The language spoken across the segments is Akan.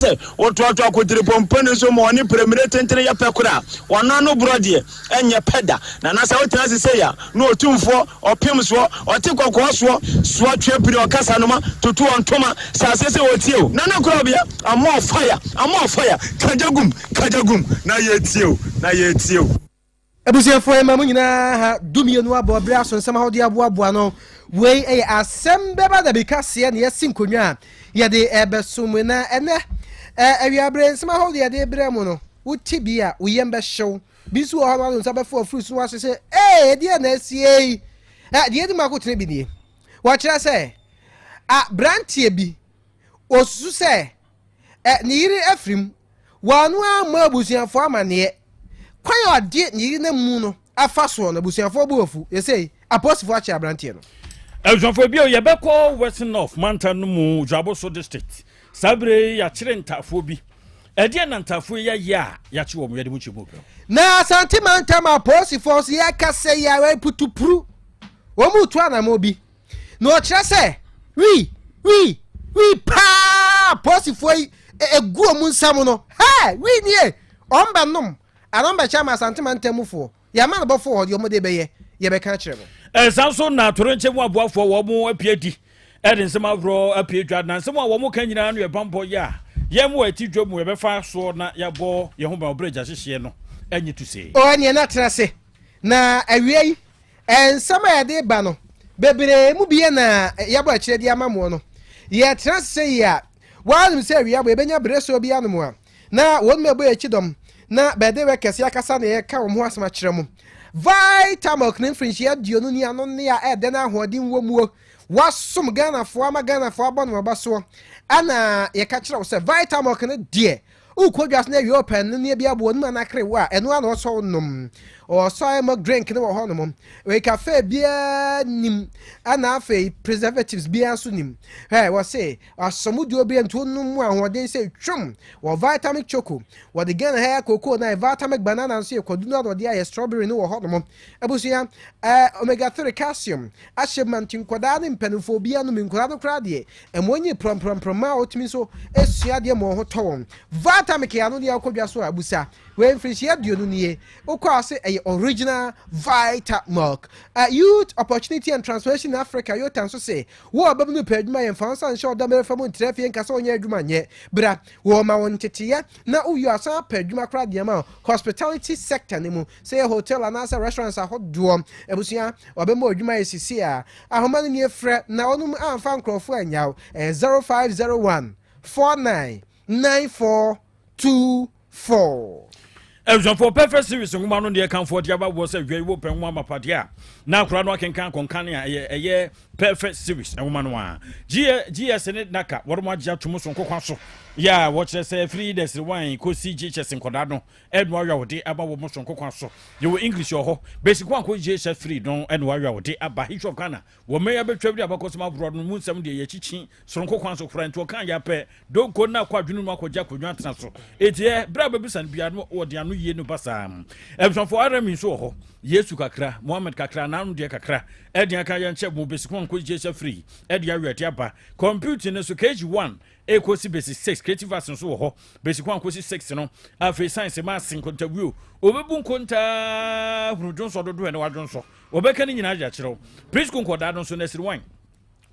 Sɛ wotoatoa kotiripɔmpɔni so ma ɔne prɛmire tentene yɛ pɛ koraa a, ɔno ano borɔ deɛ, ɛnyɛ pɛ da. Na na sɛ wotena ase sei a, na otumfoɔ, ɔpem soɔ, ɔte kɔkɔɔ soɔ, soa twe pini, ɔkasa noma, tutu ɔntoma, hyɛ aseɛ sɛ ɔretie o. Nana Korabea, I'm on fire, I'm on fire, ka gya gum, ka gya gum, na yɛretie o, na yɛretie o. Abusuafoɔ yɛma mo nyinaa ha dumienu abɔ berɛ aso nsɛm ahodoɔ aboaboa no. Wei yɛ asɛm bɛba da bi kaseɛ na yɛasi nkonnwa a yɛde ɛbɛso mu na ɛnɛ awiabere nsɛm ahodoɔ yɛde brɛ mu no wote bi a wo yam bɛhyew bi nso wɔ hɔ no nsa bɛfo afuru so ase sɛ ee ɛdeɛ na asie yi deɛ ɛdi mu akotene bi nie. Wɔkyerɛ sɛ aberanteɛ bi osusu sɛ Ɛ, ne yere afiri mu. Wɔano ammɔ abusuafoɔ amanneɛ. Kwan a ɔde ne yere no amu no afa soɔ no, abusuafoɔ bo afu. Seesei, apolisifoɔ akye aberanteɛ no. Abusuafoɔ, bio, yɛbɛkɔ Western North mantam no mu, Dwaboso District. Saa berɛ yi, yɛakyere ntaafoɔ bi. Ɛdeɛn na ntaafoɔ yi ayɛ a yɛakye wɔn? Yɛde mu nkyɛmu brɛ wo. Na Asante mantam apolisifoɔ nso yɛkasa yi ara putupru, wɔn retu anammɔn bi. Na ɔkyerɛ sɛ wii wii wii paa apolisifoɔ yi egu wɔn nsam no hɛɛ wii nie wɔn bɛ nom anaa wɔn bɛkyɛ ama Asante mantam mufoɔ yɛama no bɔfo wɔ hɔ deɛ wɔn de bɛyɛ yɛbɛka akyerɛ mo. Ɛsan so na atorenkyɛ mu aboafoɔ wɔn apue adi de nsɛm ahoroɔ apue dwa na nsɛm a wɔn ka nyinaa no yɛ bammɔ yɛ a yɛn mu a ɛte dwa mu yɛbɛfa soɔ na yɛabɔ yɛn ho ban wɔ berɛ a gya hyehyeɛ no anyi to sei. O ɛneɛ na tena ase na awia yi Nsɛm a yɛde reba no, bebree mu bi na yɛabɔ akyire de ama moɔ no. Yɛtena ase sɛ yie a, woanim sɛ awia bɔ yɛbɛnya beresoɔ bi anom a, na wɔn mu ɛbɔ yɛn akyi dɔm, na bɛde wɛ kɛseɛ akasa na yɛka wɔn ho asɛm akyerɛ mo. Vitamilk ne mfirinhyia 20 ni anonne a ɛdɛ na ahoɔden wɔ muo. Wasom Ghanafoɔ ama Ghanafoɔ abɔ no abasoɔ. Ɛna yɛka kyerɛ wo sɛ Vitamilk no deɛ, Wokɔ dwa so na awia ɔpɛ anonneɛ bi aboɔ no mu anaa kere wo a, ɛno ara na ɔsɔ wo nom. Ɔsɔ milk drink no wɔ hɔ nom. Wei cafe biara nim, ɛna afei preservatives biara nso nim. Hwɛ, wɔse asɔmuduo bi nti wonom mu ahoɔden sɛ twom. Wɔ Vitamic Choco, wɔde Ghana ha cocoa na Vitamic Banana nso yɛ kwadu no na wɔde ayɛ strawberry no wɔ hɔ nom. Abusua, eh, omega 3 calcium ahyɛ mu ma nti nkwadaa ne mpanimfoɔ obiara nom, nkwadaa no koraa deɛ Ɛma wɔnyin prɔmprɔmprɔm ma wɔtumi nso sua adeɛ ma wɔn ho tɔ wɔn. Vitamilk yɛ ano deɛ wokɔ dwa so a busa. Wei mfirinhyia 20 nie. Wokɔ a se ɛyɛ original Vitamilk. Uh, Youth Opportunity and Transformation in Africa, YOTA nso se, wo a ɔbabunu pɛ adwuma yɛ mfa wo nsa nhyɛ ɔdɔ mmerɛ fa mu ntra fie nka sɛ wonyɛ adwuma nyɛ. Bra, wɔma wo nteteeɛ na wowie a san apɛ adwuma koraa de ama wo. Hospitality sector no mu, sɛ yɛ hotel anaasɛ restaurants ahodoɔ. Abusua, wɔbɛma wo adwuma ayɛ sisi a. Ahoma no nie frɛ na wɔnom amfa nkorɔfoɔ annyaw ɛyɛ 0501 49 94 24. Abusuafoɔ Perfect Series nwoma no deɛ kanfoɔ de aba wɔ sɛ hwɛ wo pɛ nwoma mapa deɛ a na akora no akenkan akɔnkane a ɛyɛ ɛyɛ Perfect Series nwoma no a GS ne Naka wɔn agye atom so nkokwa so yɛ a wɔkyerɛ sɛ firi nursery 1 kɔsi GHS nkɔdaa no ɛna wawia wɔde aba wɔ mo so nkokwa so. Yɛwɔ English wɔ hɔ, basic 1 kɔ GHS 3 no ɛna wawia wɔde aba. History of Ghana wɔ mmɛ yɛabɛtwa bi abakɔsɛm ahoroɔ no mu nsɛm deɛ yɛkyikyi soronko kwan so koraa nti ɔka yɛ apɛ donko na akɔ adwene mu akɔgye akonnwa atena so. Eti ɛ berɛ a bɛbisa no biara no wɔde ano yie no ba saa. Abusuafoɔ RME nso wɔ hɔ, Yesu kakra, Mohammed kakra, n'ano deɛ kakra ɛde aka yɛnkyɛ mo basic 1 kɔ GHS 3 ɛde awia de aba. Computing no so KG1 ɛkɔsi basic 6, creative arts nso wɔ hɔ basic 1 kɔsi 6 no. Afei science maths nkontawuo obɛbu nkontaa hunu dwonsɔ dodoɔ ɛne wadwonsɔ wɔbɛka no nyinaa de akyerɛw. Preschool nkɔdaa no nso nursery 1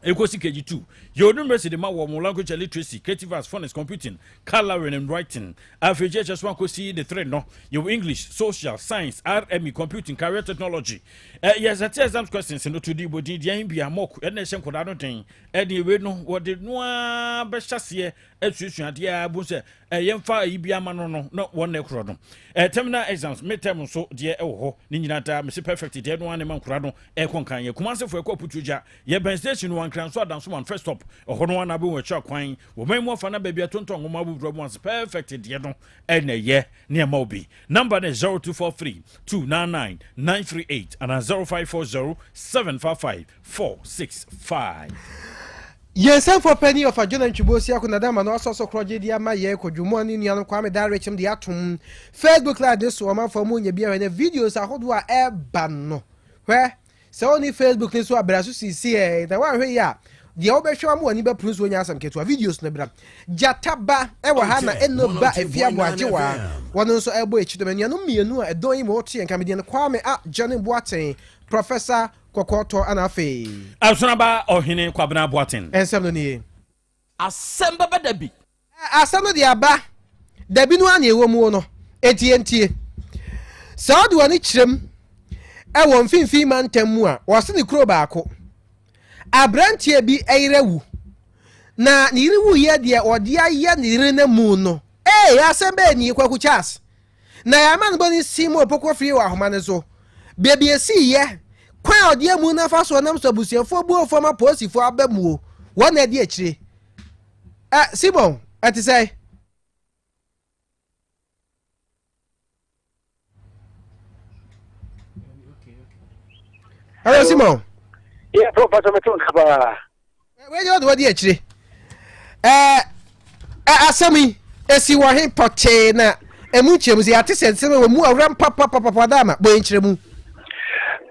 ɛkɔsi KG2 yɛwɔ numeracy de ma wɔ mo, language and literacy, creative arts, phonics, computing, colouring and writing. Afei JHS 1 kɔsi the 3 no yɛwɔ English, social science, RME, computing, career technology. Yɛ sɛte exams questions no to di bɔdin deɛ bia mock ɛna ɛhyɛ nkɔdaa no den ɛne ewe no wɔde noa bɛhyɛ aseɛ asuasua adeɛ a bu sɛ ɛyɛ mfa ayi bi ama no no na wɔn na ɛkorɔ no. Terminal exams, midterm nso deɛ ɛwɔ hɔ ne nyinaa daa mesi perfect deɛ no ane ma nkora no ɛkɔ nkan. Yɛ Kumasefoɔ ɛkɔ Aputuo gya yɛ bɛn station no Ankran so Adansoman first stop ɛhɔ no ana bɛhu akyi akwan wɔ man mu afa na baabi atontɔn nwoma abobura mu ase. Perfect deɛ no ɛna ɛyɛ nneɛma obi number ne 0243 299 938 anaa 0540 755 465. Yɛn nsɛmfoɔ panyin ɔfa Jonah Ntwibo Siako Nadama no asɔ so korɔgye de ama yɛn Kwadwo ne nuanom Kwame Darekyem de atom Facebook Live ne so. Ɔmanfoɔ mu nya bi ahwɛ na videos ahodoɔ a ɛba no. Hwɛ sɛ wonni Facebook ne so a, bra so sisi ɛ na woanhwɛ yi a Deɛ wobɛhwɛ ama w'ani bɛpono so nyɛ asɛm ketewa. Videos no bra. Gyata ba wɔ ha na Eno ba Afie Aboagyewaa. Wɔn nso ɛrebɔ akyi dɔm. Anuanom mmienu a ɛdɔn yi ma wɔto yɛn nka. Medeɛ no Kwame A. Johnny Boateng, Professor Kɔkɔɔtɔ ɛna afei. Asonaba Ɔhene Kwabena Boateng. Nsɛm no nie. Asɛm bɛba da bi. Asɛm no deɛ aba dabi no ara na ɛwɔ mu no, enti yɛntie. Sɛ wode w'ani kyerɛ mu wɔ mfimfini mantam mu a, wɔse ne kuro baako. Aberanteɛ bi yere awu, na ne yere wuiɛ deɛ ɔde ayɛ ne yere no amu no. Ee, asɛm bɛɛ nie, Kwaku Charles. Na yɛama no bɔne si mu ɔpɔkɔ firi wɔ ahoma no so. Baabi ɛsiiɛ, kwan a ɔde amu no afa soɔ nam so abusuafoɔ buofoɔ ma polisifoɔ aba muo, wɔn na adi akyire. Ɛ, Simon, ɛte sɛn? Hello, Simon. Yeah, bro, pastor, me too, paa. Wei deɛ ɔde wadi akyire. Ɛɛ, asɛm yi, esi wɔ he pɔtee na emu nkyerɛmu sɛ yɛate sɛ nsɛm wɔ mu awura mpapapapapa da ama bɔ yɛn nkyerɛmu.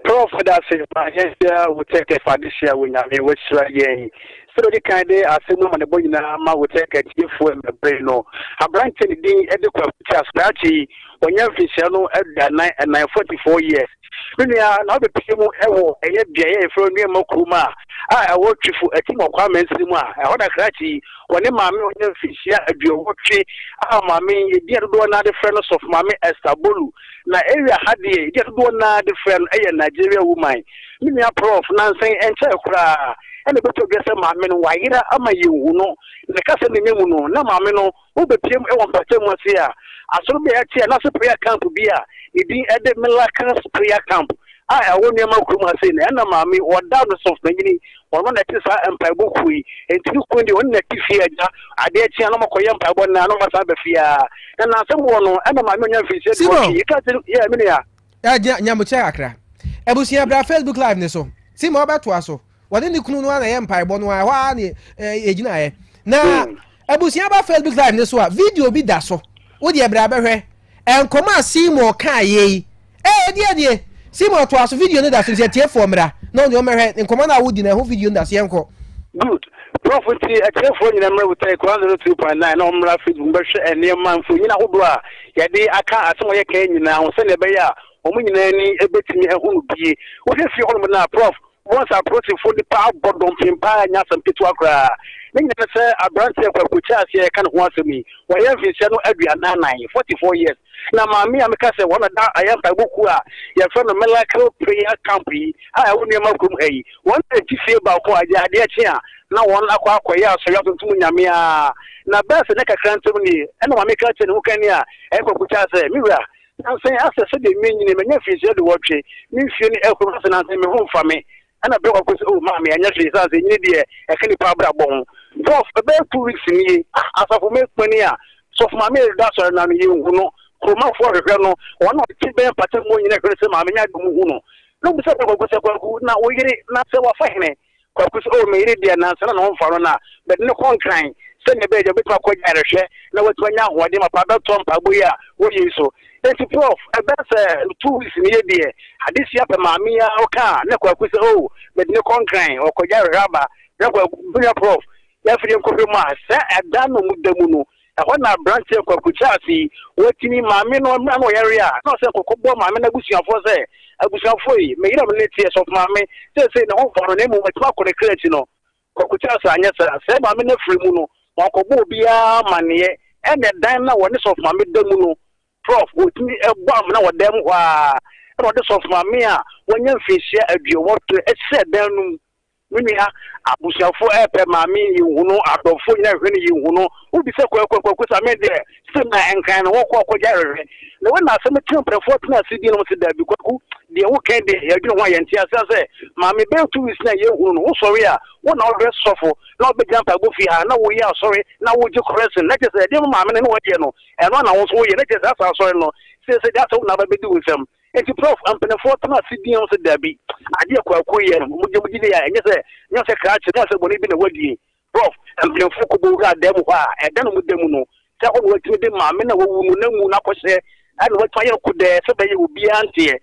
Prof dase ma yɛnhyia wo tɛkɛ fa adehyia wɔ Nyame wahyira yɛn. Sɛdeɛ ɔdi kan de asɛm mu amanebɔ nyinaa ma wo tɛkɛ atiefoɔ mmerɛ no. Aberanteɛ ne din de Kwaku Charles Krakye yi, wanya mfinhyia no 44 ɛnan, 44 years. Me nua, na wobɛpie mu wɔ ɛyɛ beaeɛ a yɛfrɛ Nuamma kurom a a ɛwɔ Twifo Atim-Ɔkwaa mansini mu a ɛhɔ na Krakye yi wɔne maame a ɔnya mfinhyia 80 a maame yi yɛdi a dodoɔ no ara de frɛ no Sɔfo Maame Esther Bolu. Na area ha deɛ yɛdi a dodoɔ no ara de frɛ no yɛ Nigeria woman. Me nua Prof, nansa yi ɛnkyɛɛ koraa ɛna ɛbɛtɔ dwa sɛ maame no wayera ama yɛnhu no. Na kasa no nya mu no na maame no wobɛpiem wɔ mpatamu ase a, asɔre bi a ɛte a n'ase prayer camp bi a ne din de Miracles Prayer Camp a ɛwɔ Nneɛma kurom ha sei na ɛna maame wɔda no sɔfo panyini ɔno na ɛte saa mpaebɔ kuo yi nti ne kunu deɛ ɔne na ɛte fie agya adeɛ kye a na ɔmakɔyɛ mpaebɔ na na ɔmasan ba fie a na nansɛm wɔ no ɛna maame ɔnya mfirihyia 80 yɛka sɛ yɛ me nua. Nyamukyɛ kakra abusua bra Facebook live ne so Simon ɔbɛtoa so. Wɔne ne kunu no ara na ɛyɛ mpaebɔ no ara, ɛhɔ ara na yɛgyinaeɛ. Na abusua ba Facebook live no so a, video bi da so. Wo deɛ bra bɛhwɛ. Nkɔmɔ a Seymour kaa yɛ yi. Ee, ɛdeɛ nie. Seymour toa so, video no da so nti atiefoɔ mmra na wɔn deɛ wɔmmɛhwɛ nkɔmɔ no a wodi no, ɛho video no da so, yɛnkɔ. Good. Prof nti atiefoɔ nyina mmra Wutech 102.9 na wɔmmra Facebook mbɛhwɛ nneɛma mfonyin ahodoɔ a yɛde aka asɛm a yɛka nyinaa ho sɛnea ɛbɛyɛ a wɔn nyinaa ani bɛtumi ahunu bie. Wohwɛ fie hɔnom no a, Prof, Wobɛhu sɛ apolisifo nnipa abɔ dɔmpem paa nyɛ asɛm ketewa koraa. Ne nyinaa ne sɛ aberanteɛ Kwaku Charles a yɛka ne ho asɛm yi, wayɛ mfinhyia no 44, 44 years. Na maame a meka sɛ wɔn na da ɛyɛ mpaebɔ kuo a yɛfrɛ no Miracle Prayer Camp yi a ɛwɔ Nneɛma kurom ha yi, wɔn na ɛte fie baako a agya adeɛ kye a na wɔn akɔ akɔyɛ asɔre atontom Nyame ara. Na bɛyɛ sɛ nna kakra ntam nie, ɛna maame ka kyerɛ ne hokani a ɛyɛ Kwaku Charles sɛ, Me wura, Nansa yi asɛ sɛdeɛ menyini, manya mfirinhyia aduwɔtwe, me mfie no ɛkɔ mu asɛ nansa yi me ho mfa me. Ɛna berɛ kɔkɔ sɛ oh maame ɛnyɛ hwee sane sɛ nyini deɛ ɛka nipa abrabɔ ho. Prof ɛbɛyɛ 2 weeks nie, ah asafo mɛkpani a sɔfo maame reda asɔre no ano yɛnhu no, kuromafoɔ hwehwɛ no, wɔn a wɔte bɛn mpata mu nyina hwɛ no sɛ maame nyɛ ade wɔn hu no. Na ɔbisa Kwaku sɛ Kwaku na wo yere na sɛ wafa hene? Kwaku sɛ, Oh, me yere deɛ, nnansa na ne ho mfa no na mede no kɔ Nkran sɛdeɛ ɛbɛyɛ deɛ ɔbɛtumi akɔ ayarehwɛ na watumi anya ahoɔden mapa abɛtoa mpaebɔ yi a wɔyɛ yi so. Enti Prof, ɛbɛyɛ sɛ 2 weeks ni yɛ deɛ, adesua pɛ maame yi ara ɔka a, na Kwaku sɛ, Oh, mede no kɔ Nkran, ɔkɔgya ayarehwɛ aba. Na Kwaku, me nua Prof, yɛafiri nkɔhwɛ mu a, sɛ ɛda na ɔmo da mu no, Ɛhɔ na aberanteɛ Kwaku Charles yi, watumi maame no mmerɛ a na ɔyare a, na ɔsɛ nkɔkɔbɔ maame no abusuafoɔ sɛ, Abusuafoɔ yi, me yere a me ne no teɛ, sɔfo maame, seesei ne ho mfa no na mmom watumi akɔ ne kra akyi no. Kwaku Charles anyɛ saa. Sɛɛ maame no afiri mu no, wankɔbɔ obiara amaneɛ. Ɛna ɛdan no a wɔne sɔfo maame da mu no, Prof. Wɔtumi bɔ amena wɔ dan mu hɔ ara. Ɛna ɔde sɔfo maame a wanya mfinhyia 80 hyɛɛ dan no mu. Me nua, abusuafo ɛɛpɛ maame yi hu no, adɔfo nyina hwehwɛ no yi hu no. Wobisa Kwaku a, Kwaku sɛ ame deɛ sɛ na Nkran no wɔkɔ akɔgya hwehwɛ. Na wei na asɛm tena mpanimfoɔ tena ase din na wɔn sɛ daabi Kwaku, deɛ woka deɛ yɛdwene ho a yɛnte aseɛ sɛ maame bɛyɛ 2 weeks na yɛhunu no, wosɔre a wo na wohwɛ sɔfo na wobɛgyina mpaebɔ fie ha na woyɛ asɔre na wogye correction na kyerɛ sɛ ɛdeɛ ma maame no ne wɔdeɛ no ɛno na wo nso woyɛ na kyerɛ sɛ asa asɔre no seesei deɛ asɛ wo na aba bɛdi wo nsam. Enti Prof. Mpanimfoɔ tena ase dinn sɛ dabi, adeɛ a Kwaku yɛ no, mogye mogye di a, ɛnyɛ sɛ nyɛ sɛ krakye na sɛ bɔne bi na wadie. Prof. Mpanimfoɔ kɔbɔ wuraa dan mu hɔ a, ɛda no wɔda mu no, sɛ hɔ na watumi de maame no a wawu no n'amu no akɔhyɛ, ɛna watumi ayɛ no kodɛɛ sɛ bɛyɛ obiara nteɛ.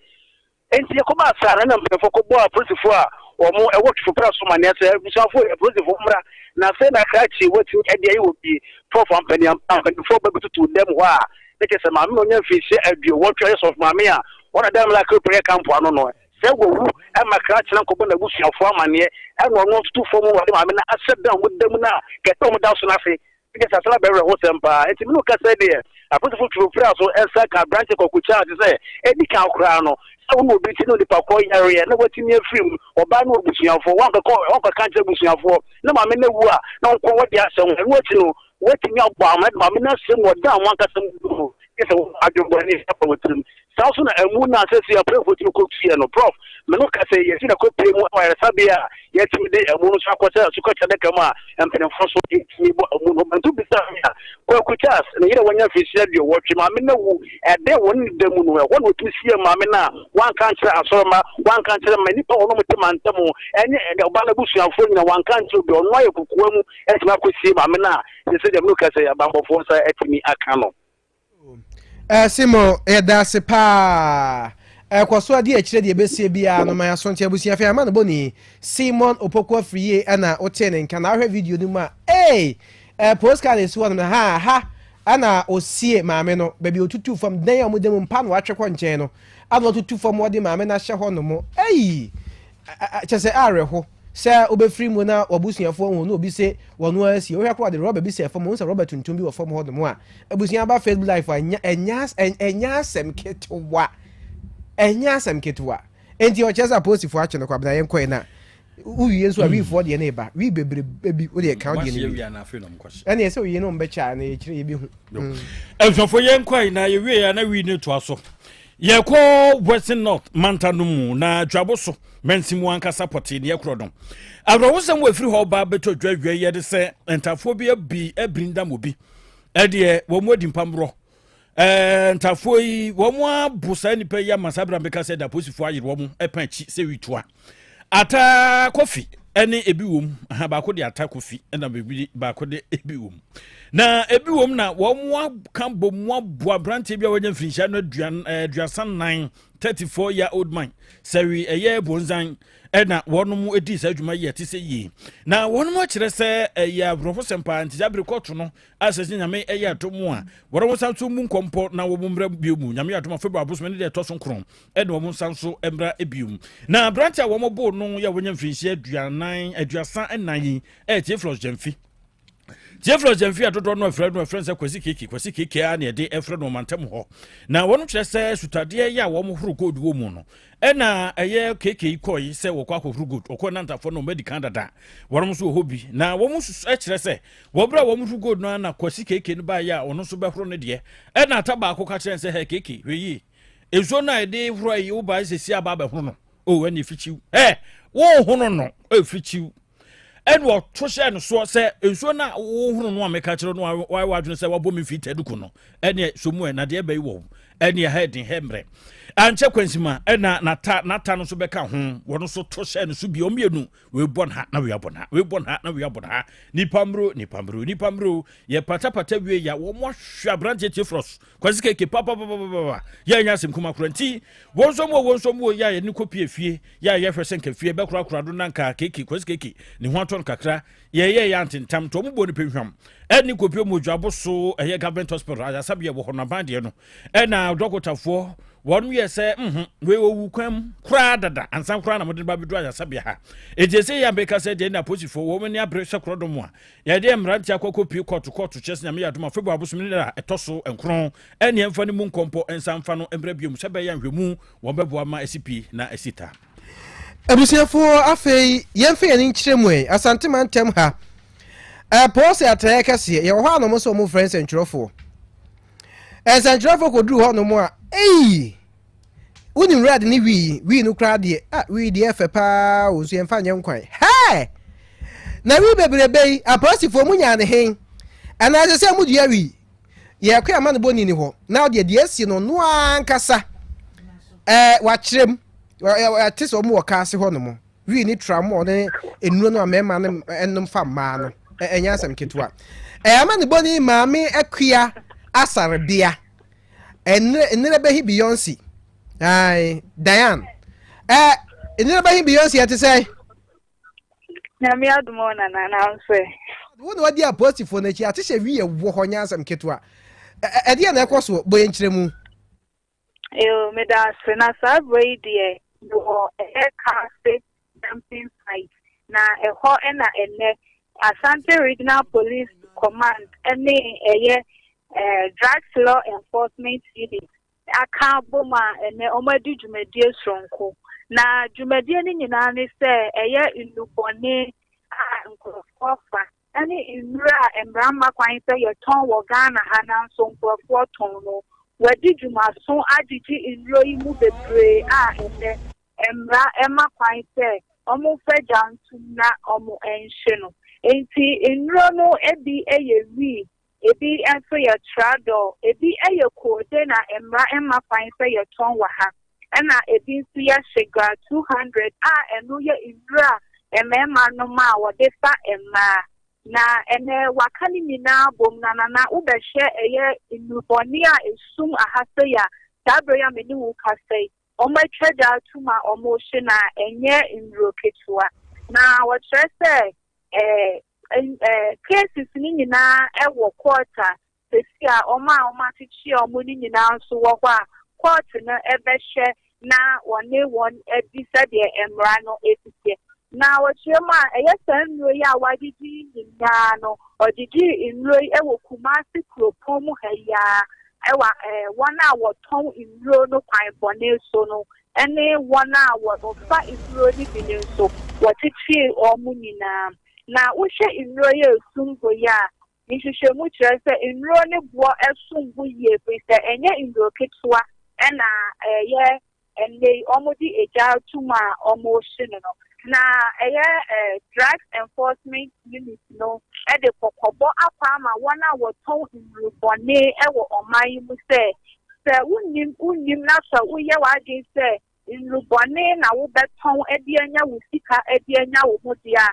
Enti ɛkɔbaa saa no, ɛna mpanimfoɔ kɔbɔɔ apolisifoɔ a wɔn ɛwɔ Twifo Pra so amaneɛ sɛ abusuafoɔ apolisifoɔ mmra na sɛ na krakye watumi ɛde ayɛ wɔ bi. Prof ampaniampa mpanimfoɔ ba bɛtutu dɛm hɔ a ne kyɛ sɛ maame na ɔnya mfirihyia 80 ayɛ sɔfo maame a wɔn adam la kere pɛyɛ kampo ano no sɛ wawu ɛma krakye na nkɔbɔ n'abusuafoɔ amaneɛ ɛna ɔno tutu fam wɔde maame no ahyɛ dan wɔn da mu no a kɛtɛ wɔn da so no ase kyɛ sɛ asɛm abɛwerɛ ho sɛm paa. Nti mene kasa deɛ apolisifoɔ Twifo Pra so ɛnsa ka aberante Kwaku Charles sɛ ɛdi kan koraa no sɛ wo ne obi ti ne onipa kɔ yareɛ na watumi afiri mu ɔbaa ne abusuafoɔ wankɔka nkyerɛ abusuafoɔ na maame no awu a na nkɔ wɔde ahyɛ ho. Ɛno akyi no watumi abɔ ama de maame no asɛm wɔ dan mo ankasa mu no sɛ adwembɔne aba wɔ tirim. Saa nso na amu no asɛ sɛ apolisifoɔ tumi kɔtuiɛ no. Prof me no kasa yɛsi na kɔpie mu wɔ ayaresabea a yɛtumi de amu no so akɔ sɛ sukɔkyɛ adaka mu a mpanimfoɔ so ɛtumi bɔ amu no bantu bisa me a Kwaku Charles ne yere wɔnya mfirihyia 80 maame no awu ɛdɛn wɔ ne da mu no ɛhɔ na ɔtumi sie maame no a wanka nkyerɛ asɔrɔma wanka nkyerɛ ma nnipa wɔn te mantam ɛne ɔbaa no abusuafoɔ nyina wanka nkyerɛ obi ɔno ayɛ kokoa mu ɛtumi akɔsie maame no a sɛ sɛ deɛ mene kasa abanbɔfoɔ nsa atumi aka no. Simon, yɛda ase paa. Ɛkɔ so adi akyire deɛ ɛbɛsie biara no ma yɛaso nti abusua fɛ ama no bɔne. Simon Opoku Afriyie ɛna wotee ne nka na ahwɛ video no mu a ee postcard esi hɔ nom ha ha ɛna osie maame no baabi otutu fam dan a wɔda mu mpa na watwe kɔ nkyɛn no ana otutu fam wɔde maame no ahyɛ hɔ nom ei kyɛ sɛ awerɛho sɛ wobɛfiri mu na wabusuafoɔ hu na obi se wɔn asie wohwɛ koraa de rɔba bi sɛ fam wohu sɛ rɔba tuntum bi wɔ fam hɔ nom a abusua ba Facebook life a ɛnyɛ asɛm ketewa ɛnyɛ asɛm ketewa enti ɔkyerɛ sɛ apolisifoɔ akye no kwabena yɛn kɔɛ na wowie nso a wiifoɔ deɛ no ɛba wii bebrebe bi wodeɛ ka wodeɛ no wie ɛne ɛsɛ owie no mbɛkyɛ a na yɛkyerɛ yɛbɛhu. Abusuafoɔ yɛn kɔɛ na yɛwie a na wii no toa so. Yɛkɔ Western North manta no mu na dwabo so mansi mu ankasa pɔtee neɛ korɔ no. Awerɛhosɛm wɔ ɛfiri hɔ ba bɛtɔ dwa dwa yɛde sɛ ntafoɔ bi abi abirindam obi ɛdeɛ wɔn mu adi mpamborɔ. Ntafoɔ yi wɔn abo saa nnipa yi ama saa berɛ a meka sɛ da apolisifoɔ ayere wɔn ɛpa akyi sɛ witoa. Ata kofi ɛne ebi wom aha baako de ata kofi ɛna ebi baako de ebi wom na ebi wom na wɔn aka bɔ mu aboa aberanteɛ bi a wɔanya mfirinhyia no aduan 34 34 year old man sɛwi ɛyɛ bonzan ɛna wɔn mu edi saa adwuma yi ɛte sɛ yie na wɔn mu akyerɛ sɛ ɛyɛ aborɔfo paa nti saa bere kɔɔto no asɛ sɛ nyame ɛyɛ ato mu a wɔn mo san so mu nkɔmpɔ na wɔn mmerɛ bio mu nyame atom afebɔ abosome ne deɛ ɛtɔ so nkron ɛna wɔn nsa nso mmra bio. Na aberante a wɔn bo no yɛ wɔnya mfirinhyia 44 34 yi ɛyɛ Theophilus Gyamfi. Theophilus Gyamfi a dodoɔ no afrɛ no afrɛ sɛ Kwasi Keke Kwasi Keke a na yɛde ɛfrɛ no ɔmantam hɔ. Na wɔn kyerɛ sɛ sutadeɛ yɛ a wɔn horo gold wɔ mu no ɛna ɛyɛ Keke yi kɔe sɛ wɔkɔ akɔhoro gold ɔkɔ nantafoɔ no wɔn adi kan dada wɔn nso wɔ hɔ bi na wɔn kyerɛ sɛ wɔ berɛ a wɔn horo gold no na Kwasi Keke no baeɛ a ɔno nso bɛhoro ne deɛ ɛna ata baako ka kyerɛ sɛ hɛ Keke hwɛ yie nsuo no a yɛde horo yi wo ba sɛsi aba abɛhono no o ɛne ɛfikyiw ɛ wohono no ɛfikyiw ɛne ɔto hyɛ no soɔ sɛ nsuo no a wohono no a meka kyerɛ no wayɛ w'adwene sɛ wabɔ me mfii taduku no ɛne so mu ɛ na deɛ ɛbɛyi wɔ ɛne ɛha ɛden hɛ mmerɛ ankyɛ kwansima ɛna nata nata no nso bɛka ho wɔn nso to hyɛ no so bi wɔn mmienu wei bɔ no ha na wei abɔ no ha wei bɔ no ha na wei abɔ no ha nipa mmro nipa mmro nipa mmro yɛ patapata wie ya wɔn ahwɛ aberanteɛ tie frɔs Kwasi keke papapapapa yɛ nya asɛm kuma kora nti wɔn nso mu wɔn nso mu yɛ a yɛne kɔpie fie yɛ a yɛhwɛ sɛ nka fie bɛkorakora do na nka keke Kwasi keke ne ho atɔ no kakra yɛyɛ yɛ antentam nti wɔn bɔ ne pɛhwam ɛne kɔpie mu odwabo so ɛyɛ government hospital ayasabea wɔ hɔ no aban deɛ no ɛna dɔkotafoɔ wɔn yɛ sɛ mhm wei owu kwan mu koraa dada ansa koraa na wɔde ba bɛdu ayasabea ha eti ɛsɛ yɛ abɛka sɛ deɛ ne apolisifoɔ wɔn ani abere sɛ korɔ dɔm a Yɛde mmeranteɛ akɔ akɔpue kɔɔto kɔɔto kyerɛ sɛ Nyame yɛ adom a February bosome ne da a ɛtɔ so nkron ɛne ɛmfa no mu nkɔmpɔ nsa mfa no mmra biom sɛ ɛbɛyɛ a nhwɛmu wɔn bɛboa ma asi pi na asi ta. Abusuafoɔ afei yɛmfa yɛn ani nkyerɛ mu ɛ Asante mantam ha ɛpɔɔ sɛ atenaeɛ kɛseɛ yɛwɔ hɔ a nom sɛ wɔn frɛ nsɛntwerɛfoɔ nsɛntwerɛfoɔ kɔduru hɔ nom a ei Wonim red ne wii wii no koraa deɛ ah wii deɛ ɛfɛ paa o nso yɛmfa nyɛ nkwan hɛɛ na wii bebrebe yi apolisifoɔ mu nyaa ne hen ɛna ɛsɛ sɛ mu dua wii yɛkɔ ama no bɔni ni hɔ na deɛ deɛ asi no no ankasa ɛɛ wakyerɛ mu ɛte sɛ wɔn wɔ kaase hɔ nom wii ne tramɔ ne nnuro no a mmarima no ɛnom fa mmaa no ɛnyɛ asɛm ketewa ɛɛ ama ne bɔni maame akua asarbea. Nnɛ bɛhi Beyonce. Aye, Diane. Eh, nnɛ bɛhi Beyonce ɛte sɛ. Nyame adom o Nana, nanso ɛ? Wo na wadi apolisifoɔ no akyi, ate sɛ wi ɛwɔ hɔ nyɛ asɛm ketewa. Ɛdeɛn na ɛkɔ soɔ? Bɔ yɛn nkyerɛmu. Yoo, meda ase. Na saa berɛ yi deɛ, mewɔ ɛyɛ Kaase dumping site, na ɛhɔ na ɛnnɛ Ashanti Regional Police Command ne ɛyɛ Drugs Law Enforcement Unit aka abom a ɛnnɛ wɔadi dwumadie soronko. Na dwumadie no nyinaa ne sɛ ɛyɛ nnubɔne a nkurɔfoɔ fa ne nnuro a mmara mma kwan sɛ yɛtɔn wɔ Ghana ha nanso nkurɔfoɔ tɔn no. Wɔadi dwumaso agyegye nnuro yi mu bebree a ɛnnɛ mmara ma kwan sɛ wɔmfa gya ntom na wɔnhye no. Enti nnuro no bi yɛ wii, Ebi nso yɛ tradol, ebi yɛ koode na mmara mma kwan sɛ yɛtɔn wɔ ha, ɛna ebi nso yɛ Shigra 200 a ɛno yɛ nnuro a mmarima nom a wɔde fa mmaa. Na ɛnɛ wɔaka ne nyinaa abom na Nana wobɛhwɛ ɛyɛ nnubɔne a ɛsum aha sei a saa berɛ yi a me ne wo rekasa yi wɔatwa gya atom a wɔrehye no a ɛnyɛ nnuro ketewa. Na wɔkyerɛ sɛ ɛɛ Cases no nyinaa wɔ court a sɛsi a wɔn a wɔakyekye wɔn no nyinaa nso wɔ hɔ a court no bɛhwɛ na wɔne wɔn adi sɛdeɛ mmara no si teɛ. Na wɔkyerɛ mu a ɛyɛ saa nnuro yi a wɔagyegye yi nyinaa no, wɔgyegyee nnuro yi wɔ Kumasi kuropɔn mu ha yi ara wɔ wɔn a wɔtɔn nnuro no kwan bɔne so no ne wɔn a wɔfa nnuro no bi no nso, wɔkyekyee wɔn nyinaa. Na wohwɛ nnuro yi a ɛsum bo yi a, nhwehwɛmu kyerɛ sɛ nnuro no boɔ som bo yie ɛfiri sɛ ɛnyɛ nnuro ketewa na ɛyɛ ɛnnɛ yi wɔde egya ato mu a wɔrehye no no. Na ɛyɛ Drugs Enforcement Unit no de kɔkɔbɔ akɔ ama wɔn a wɔtɔn nnurubɔne wɔ ɔman yi mu sɛ, sɛ wonnim wonnim na sɛ woyɛ w'adwene sɛ nnurubɔne na wobɛtɔn de anya wo sika de anya wo ho deɛ a,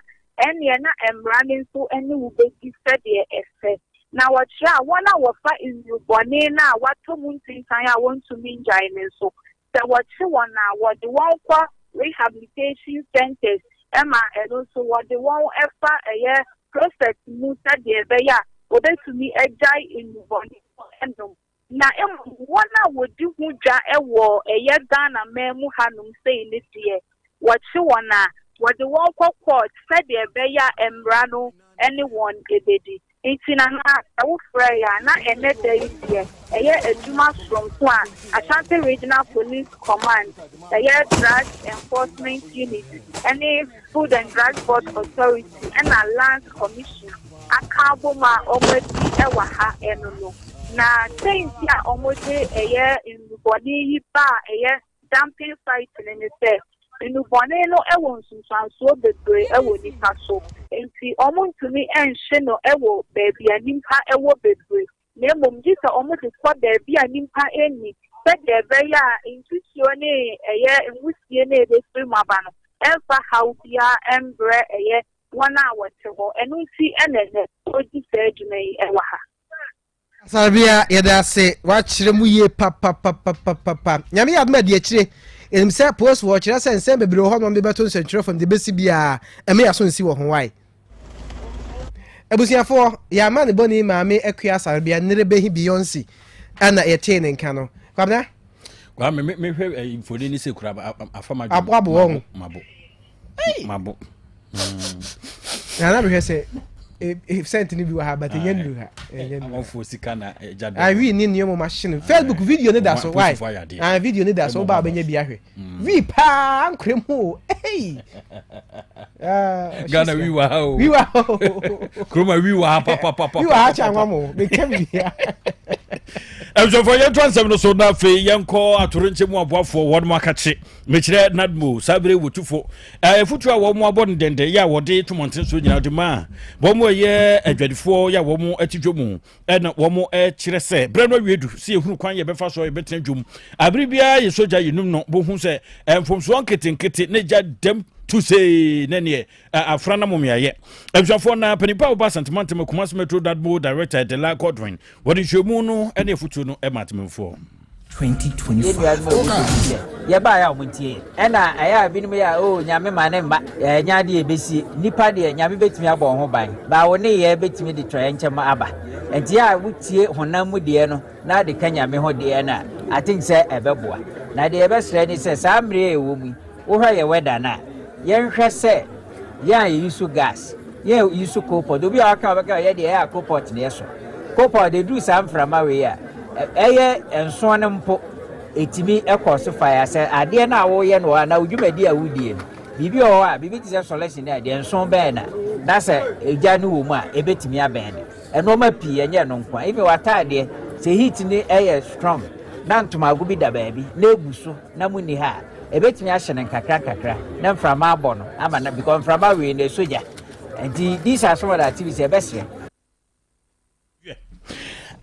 ɛnneɛ na mmara no nso ne wo bɛdi sɛdeɛ ɛsɛ. Na wɔkyerɛ a, wɔn a wɔfa nnurubɔne no a wɔatɔ mu ntintan a wɔntumi nnyae no nso, sɛ wɔkye wɔn a, wɔde wɔn kɔ rehabilitation centres ma ɛno nso wɔde wɔn fa ɛyɛ process mu sɛdeɛ ɛbɛyɛ a wɔbɛtumi agyae nnubɔne no nom. Na mmom wɔn a wɔdi ho dwa wɔ ɛyɛ Ghana man mu hanom sei no deɛ, wɔkye wɔn a, wɔde wɔn kɔ court sɛdeɛ ɛbɛyɛ a mmara no ne wɔn bɛdi. Nti Nana, sɛ wofrɛɛ a, na ɛnnɛ da yi deɛ, ɛyɛ adwuma soronko a Ashanti Regional Police Command, ɛyɛ Drugs Enforcement Unit ne Food and Drugs Board Authority ɛna Lands Commission aka abom a wɔadi wɔ ha no no. Na sɛ nti a wɔde ɛyɛ nnubɔne yi ba a ɛyɛ dumping site no ne sɛ, nnubɔne no wɔ nsunsuansoɔ bebree wɔ nnipa so, nti wɔntumi nhye no wɔ baabi a nnipa wɔ bebree, na mmom gye sɛ wɔde kɔ baabi a nnipa nni sɛdeɛ ɛbɛyɛ a nsusuo ne ɛyɛ nwusie no a ɛbɛfiri mu aba no ɛmfa haw biara mbrɛ ɛyɛ wɔn a wɔte hɔ. Ɛno nti na ɛnnɛ wɔredi saa adwuma yi wɔ ha. Asarbea yɛda ase wakyerɛ mu yie papapapapapa nyame yɛ adom adi akyire ɛnim sɛ post wɔ kyerɛ sɛ nsɛm bebree wɔ hɔ nom de bɛto nsɛntwerɛ fam de bɛsi biara ɛmɛ yɛaso nsi wɔ ho wae abusuafoɔ yɛama ne bɔne maame akua asarbea nere bɛhi Beyonce ɛna yɛtee ne nka no kwabena kwame mehwɛ eh, mfoni ne sɛ kura afa ma aboabo wɔn mabo mabo na na mehwɛ sɛ eh, eh, sɛnt no bi wɔ ha but ɛnyɛ nnuru ha ɛnyɛ nnuru amanfoɔ sika na ɛgya dɔ awi ne nneɛma ma hye no facebook video ne da so why ah video ne da so woba wobɛnya bi ahwɛ mm. wi paa ankorɛ mu o ei ah, Ghana wi wɔ ha o wi wɔ ha o kuroma wi wɔ ha papapapa wi wɔ ha kyɛ anwa mo meka bibia ɛbusɔfoɔ yɛntoa nsɛm no so na afei yɛnkɔ atorenkyɛ mu aboafoɔ wɔn akakye Mekyerɛ NADMO saa bere wɔ tufo afutuo a wɔn abɔ no dɛndɛn yɛ a wɔde to mmɔnten so nyinaa de ma wɔn ɛyɛ adwadifoɔ yɛ a wɔn ati dwa mu ɛna wɔn ɛkyerɛ sɛ berɛ no awie du sɛ yɛhunu kwan yɛbɛfa so yɛbɛtena dwom abere biara yɛ sogya yɛnum no bohu sɛ mfomsoɔ nketenkete ne gya dɛm tu sei ne neɛ afra na momeayɛ abusuafoɔ na panipa a wɔba Asantemantam Kumasi Metro NADMO Director Dela Godwin wɔde nhwɛmu no ne afutuo no ma atemmufoɔ. Yɛn nuanom a wɔwɔ bi sɛ yɛbaeɛ a wɔntie yɛn. Ɛna ɛyɛ a binom yɛ a oh Nyame ma ne mma ɛnyɛ adeɛ a ɛbɛsie. Nnipa deɛ Nyame bɛtumi abɔ wo ho ban but wo nneyɛɛ bɛtumi de toyɛnkyɛm aba. Nti yɛ a wotie honam mu deɛ no na de ka Nyame ho deɛ no a I think sɛ ɛbɛboa. Na deɛ yɛbɛsrɛ ne sɛ saa mmerɛ a yɛwɔ mu yi Wohwɛ yɛ weather no a, yɛnhwɛ sɛ yɛn a yɛ use gas, yɛn a use coal pot, obi a waka ɔbɛka yɛ deɛ ɛyɛ a coal pot na yɛsɔ. Coal pot ɛduru saa mframa wei a, ɛyɛ nsoɔ no mpo ɛtumi ɛkɔ so fire sɛ adeɛ no a woyɛ no anaa wo dwumadi a wodie no, biribi wɔ hɔ a, biribi te sɛ solution ne adeɛ, nso bɛn na na sɛ egya no wɔ mu a ɛbɛtumi abɛn no. Nnoɔma pii, ɛnyɛ ɛno nko a, even w'ataadeɛ, sɛ heat no yɛ strong na ntomago bi da baabi na ɛgu so na monni ha a, ɛbɛtumi ahye no nkakra nkakra na mframa abɔ no ama no, because mframa wei no ɛsɔ gya. Nti these are some of the activities ɛbɛsrɛ.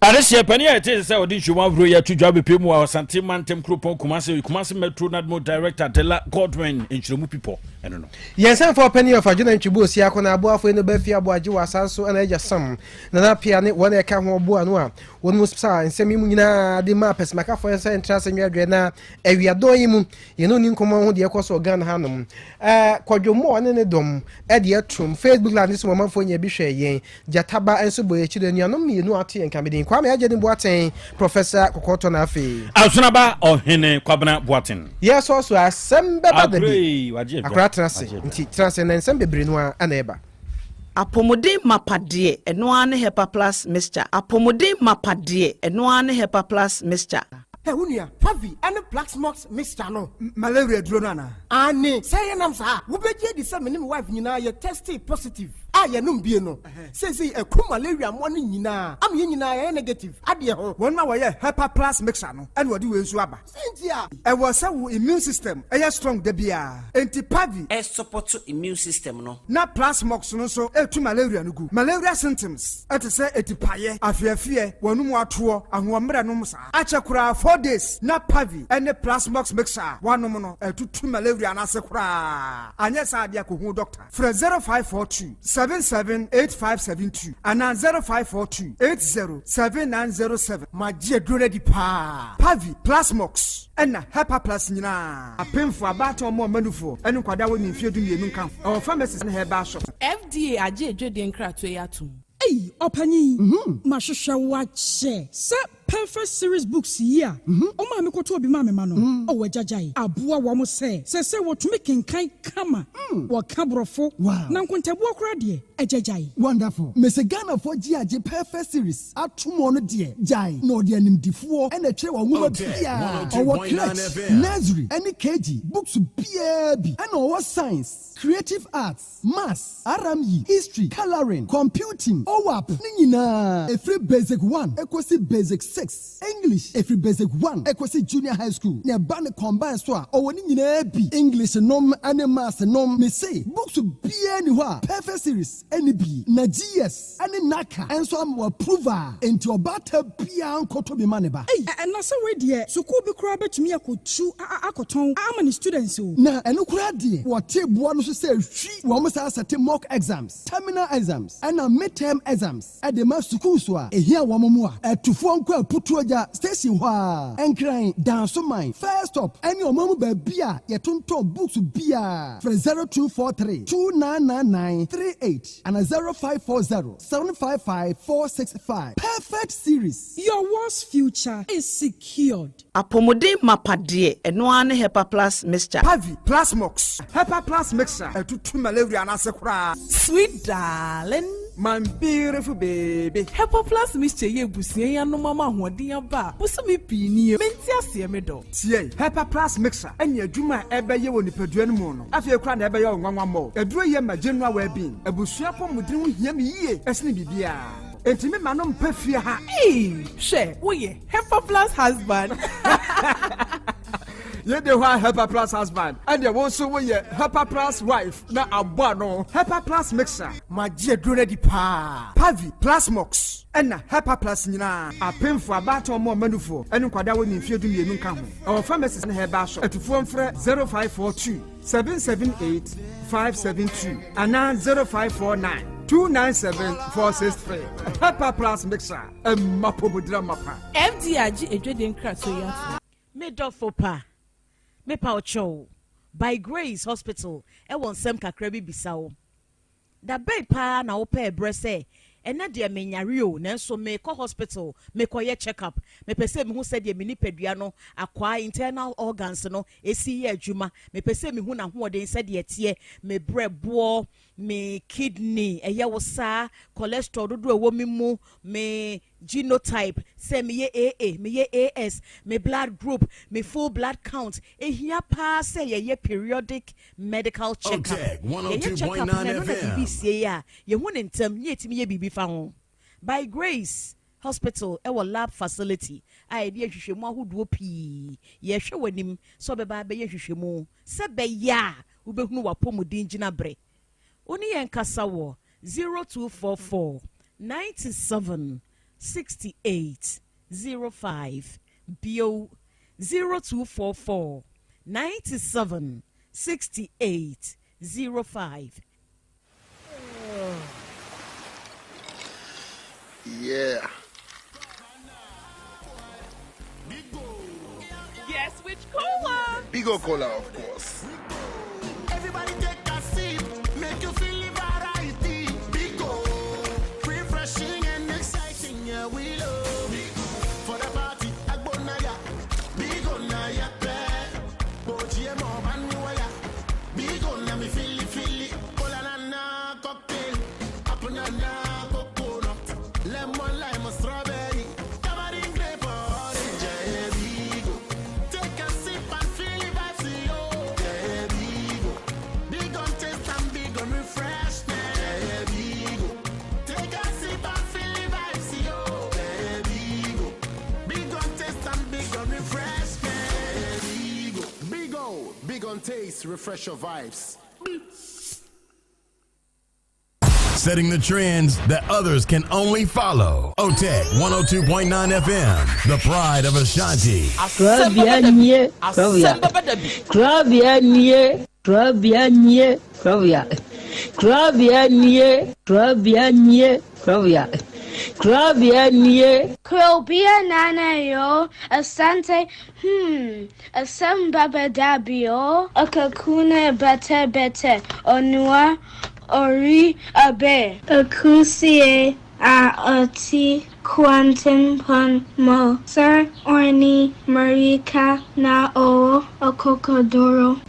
Adehyeɛ panin a ɛte sɛ ɔde nhwɛmu ahorow yi ato dwa bɛpɛ mu wɔ Asante mantam kuropɔn Kumase, Kumase Metro NADMO Director Dela Godwin nkyerɛmu pipɔ ɛno no. Yɛn sɛmfoɔ panin ɔfa Jonah Ntwibu Osiako na aboafoɔ yi no ba fie aboagye wɔ asa so ɛna agya Sam Nana Appiah ne wɔn a ɛka ho ɔboa ano a wɔn mu saa nsɛm yi mu nyinaa de maa pɛsɛmakafoɔ sɛ ntra ase nwɛdwɛ na awia dɔn yi mu yɛne ɔni nkɔmmɔ ho deɛ ɛkɔ so wɔ Ghana hanom. Ɛɛ Kwadwo Moore ne ne dɔm ɛde atum Facebook live ne so ɔmanfoɔ nya bi hwɛ yɛn. Gyataba nso bɔ yɛn akyi anuanom mmienu ato yɛn nka medin Kwame Agyenim Boateng, Professor Kɔkɔɔtɔ na afei. Asonaba Ɔhene Kwabena Boateng. Yɛsɔ so asɛm bɛba da bi. Akora tena ase nti tena ase na nsɛm bebree no ara na ɛba. Apɔmuden mapa deɛ, ɛno ara ne Hepa Plus Mixture. Apɔmuden mapa deɛ, ɛno ara ne Hepa Plus Mixture. Hɛ wo nua, Pavi ne Plaxmox mixture no. Malaria aduro no anaa? Aane, sɛ ɛyɛ nam saa a, wobɛgye adi sɛ me ne me wife nyinaa yɛ testee positive a yɛnom bie no. Seesei aku malaria mmoa no nyinaa ama yɛn nyinaa yɛayɛ negative adeɛ ho. Wɔn a wɔyɛ Hepa Plus mixture no na wɔde wei nso aba. Sɛn nti a? Ɛwɔ sɛ wo immune system yɛ strong da biara, enti Pavi. Ɛsupɔto immune system no. Na Plasmox no nso tu malaria no gu. Malaria symptoms te sɛ atipaeɛ, afeafeɛ, w'anum atoɔ, ahoɔmmerɛ nom saa. Akyɛ koraa 4 days na Pavi ne Plasmox mixture a woanom no atutu malaria no ase koraa. Anyɛ saa deɛ kɔhu doctor. Frɛ 0542 77 8572 anaa 0542 80 7907. Magye aduro no adi paa. Pavi, Plasmox, ɛna Hepaplus nyinaa. Apemfo, abaatan, ɔmo a ɔma ne nkwadaa a wɔnni mfeɛ 12 nka ho. Ɛwɔ pharmacies ne herbal shops. FDA agye adwadie nkratoɔ yi atom. Ei ɔpanyin, mahwehwɛ wo akyɛ sɛ Perfect Series Books yi a wo maame kɔtɔɔ bi maa me ma no, oh agyagyae, aboa wɔn sɛ seesei wɔtumi kenkan kama, wɔka Borɔfo, na nkontabuo koraa deɛ, agyagyae. Wonderful. Mese Ghanafoɔ gye agye Perfect Series atom ɔno deɛ gyae na ɔde animdifoɔ na ɛtwerɛ wɔn nwoma biara. Ɔwɔ crèche, nursery ɛne KG books biara bi ɛna ɔwɔ science, creative arts, Maths, RME, History, Colouring, Computing, OAP ne nyinaa ɛfiri Basic one kɔsi Basic 6, English ɛfiri Basic 1 kɔsi Junior High School, na ɛba no combine so a ɔwɔ ne nyinaa bi, English nom ne Maths nom, mese books biara nni hɔ a Perfect Series nni bi, na GS ne NACA nso ama wɔ approve a enti ɔbaatan biara nkɔtɔ bi ma ne ba. Ei na sɛ wei deɛ sukuu bi koraa bɛtumi akɔtu akɔtɔn ama ne students o. Na ɛno koraa deɛ wɔte boɔ no so sɛ hwi, wɔn saa sɛte mock exams, terminal exams ɛna mid-term exams de ma sukuus a ɛhia wɔn mmoa. Atufoɔ nkɔ Aputuogya station hɔ ara, Nkran, Dansoman, First Stop ɛne ɔman mu baabi a yɛtontɔn books biara. Frɛ 0243 2999 38 ana 0540 755 465. Perfect Series. Your world's future is secured. Apɔmuden mapa deɛ, ɛno ara ne Hepa Plus Mixture. Pavi, Plasmox, Hepa Plus Mixture atutu malaria no ase koraa. Sweet darling. My beautiful baby. Hepa Plus Mixture yi abusua yi anom ama ahoɔden aba a bosome pii nie. Mente aseɛ me dɔ. Tie, Hepa Plus Mixture ne adwuma a ɛbɛyɛ wɔ nipadua no mu no, afei koraa na ɛbɛyɛ wo nwanwa mmɔ. Aduro yi yɛ ma general well-being. Abusua apɔmuden ho hia me yie sene biribiara. Enti me ma no mpa fie ha. Eii hwɛ woyɛ Hepa plus husband. Yɛ de hɔ a Hepa plus husband ɛdeɛ wo nso woyɛ Hepa plus wife na abɔ ano. Hepa plus mixer. Magye aduro no adi paa. Pavi, Plasmox ɛna Hepa plus nyinaa. Apemfo, abaatan, ɔmo a ɔma nufoɔ ɛne nkwadaa a wɔnni mfeɛ 12 nka ho. Ɛwɔ pharmacies ne herbal shop. Atufoɔ mfrɛ 0542 778 572 anaa 0549. 297 463. Hepa Plus Mixer, ɛma pomudira mapa. FDA agye adwadie nkratoɔ yi atom. Me dɔfo pa, mepa wo kyɛw, By Grace Hospital wɔ nsɛm kakra bi bisa wo. Da bɛn paa na wopɛɛ berɛ sɛ, ɛnnɛ deɛ menyare o, nanso merekɔ hospital mekɔyɛ check up, mepɛ sɛ mehu sɛdeɛ me nipadua no akwaa, internal organs, no si yɛ adwuma, mepɛ sɛ mehu n'ahoɔden sɛdeɛ ɛteɛ, me berɛboɔ, me kidney, ɛyɛ wo saa, cholesterol dodoɔ a ɛwɔ me mu, me genotype, sɛ meyɛ AA, meyɛ AS, me blood group, me full blood count. Ehia paa sɛ yɛyɛ periodic medical check up. Yɛyɛ check up no a, ɛno na biribi sie a, yɛhu no ntɛm na yɛtumi yɛ biribi fa ho. By Grace Hospital wɔ lab facility a yɛde yɛ nhwehwɛmu ahodoɔ pii. Yɛrehwɛ w'anim sɛ wobɛba abɛyɛ nhwehwɛmu sɛ ɛbɛyɛ a wobɛhunu w'apɔmuden gyinaberɛ. Wo ne yɛn kasa wɔ 0244 97 68 05. Bio, 0244 97 68 05. Yeah. Guess which cola? Bigo Cola, of course. Everybody take a sip, make you feel the variety. Bigo, refreshing and exciting, yeah, we love. For the party, Agbonaya, Bigo na ya pe. Ojiemo banuaya, Bigo na mi fili fili. Cola na na cocktail, apple na na coconut, lemon lime strawberry, tamarind grape orange, yeah, Bigo. Take a sip and feel the vibes, yo. Yeah, Bigo. Big on taste and big on refreshment. Yeah, Bigo. Take a sip and feel the vibes, yo. Yeah, Bigo. Big on taste and big on refreshment. Yeah, Bigo. Big O, big on taste, refresh your vibes. Setting the trends that others can only follow. OTEC 102.9 FM, the pride of Ashanti. Kurabea nie, kurabea. Kurabea nie, kurabea nie, kurabea. Kurabea nie, kurabea nie, kurabea. Kurabea nie. Krobia nana yo, asante, hmm, asem baba dabio, akakuna bete bete, onua, ori abe. Akusie a oti quantum mo, sir orni marika na o okokodoro.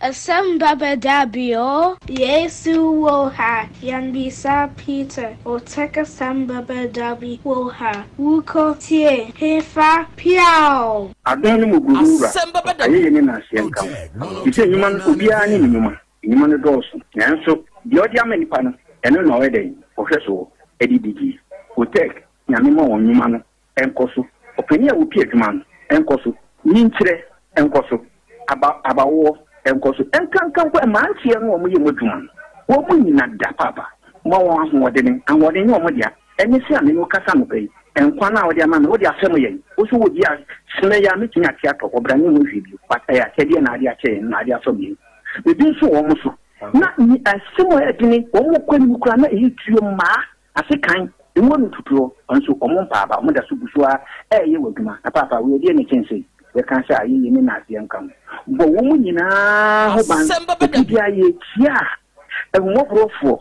Asem baba dabio, Yesu woha, yanbisa Peter, oteka sam baba dabi woha, wuko tie, hefa piao. Adan no mu gu wura, ayɛyɛ ne nanseɛ nka wo. Te sɛ nnwuma no, obiara ne ne nnwuma. Nnwuma no dɔɔso, nanso deɛ ɔde ama nipa no, ɛno na ɔyɛ dɛn? Ɔhwɛ soɔ de di die. Otec, Nyame ma wɔn nnwuma no nkɔ so. Ɔpanin a ɔpi adwuma no nkɔ so. Nyinkyerɛ nkɔ so. Aba abawoɔ nkɔ so. Nkanka mpo mmeranteɛ no a wɔyɛ mu adwuma no, wɔn nyina da paapa. Ma wɔn ahoɔdene. Ahoɔden nyɛ wɔn dea. Ɛne sɛ a me ne wo kasa anɔpa yi, nkwa no a wode ama me, wode afɛm yɛn. Wo nso wodi a, sene yi a mɛtumi ate atɔ, ɔbra ne ho hwee bio. But ɛyɛ akyɛdeɛ na ade akyɛ yɛn, na ade afɛm yɛn. Ebi nso wɔ wɔn so. Na asɛm a ɛyɛ dene, wɔn kɔ anim koraa na ɛyɛ tuo mmaa ase kan, emu ano tutuo, nso wɔn mpa aba, wɔn da so gu so ara ɛreyɛ wɔ adwuma. Na paapa, wei ɛdeɛ na ɛkyɛn sei? Yɛka sɛ ayɛyie ne naaseɛ nka ho. Bɔ wɔn nyinaa ho ban. Obi biara yɛkyia a, ahummɔborɔfoɔ,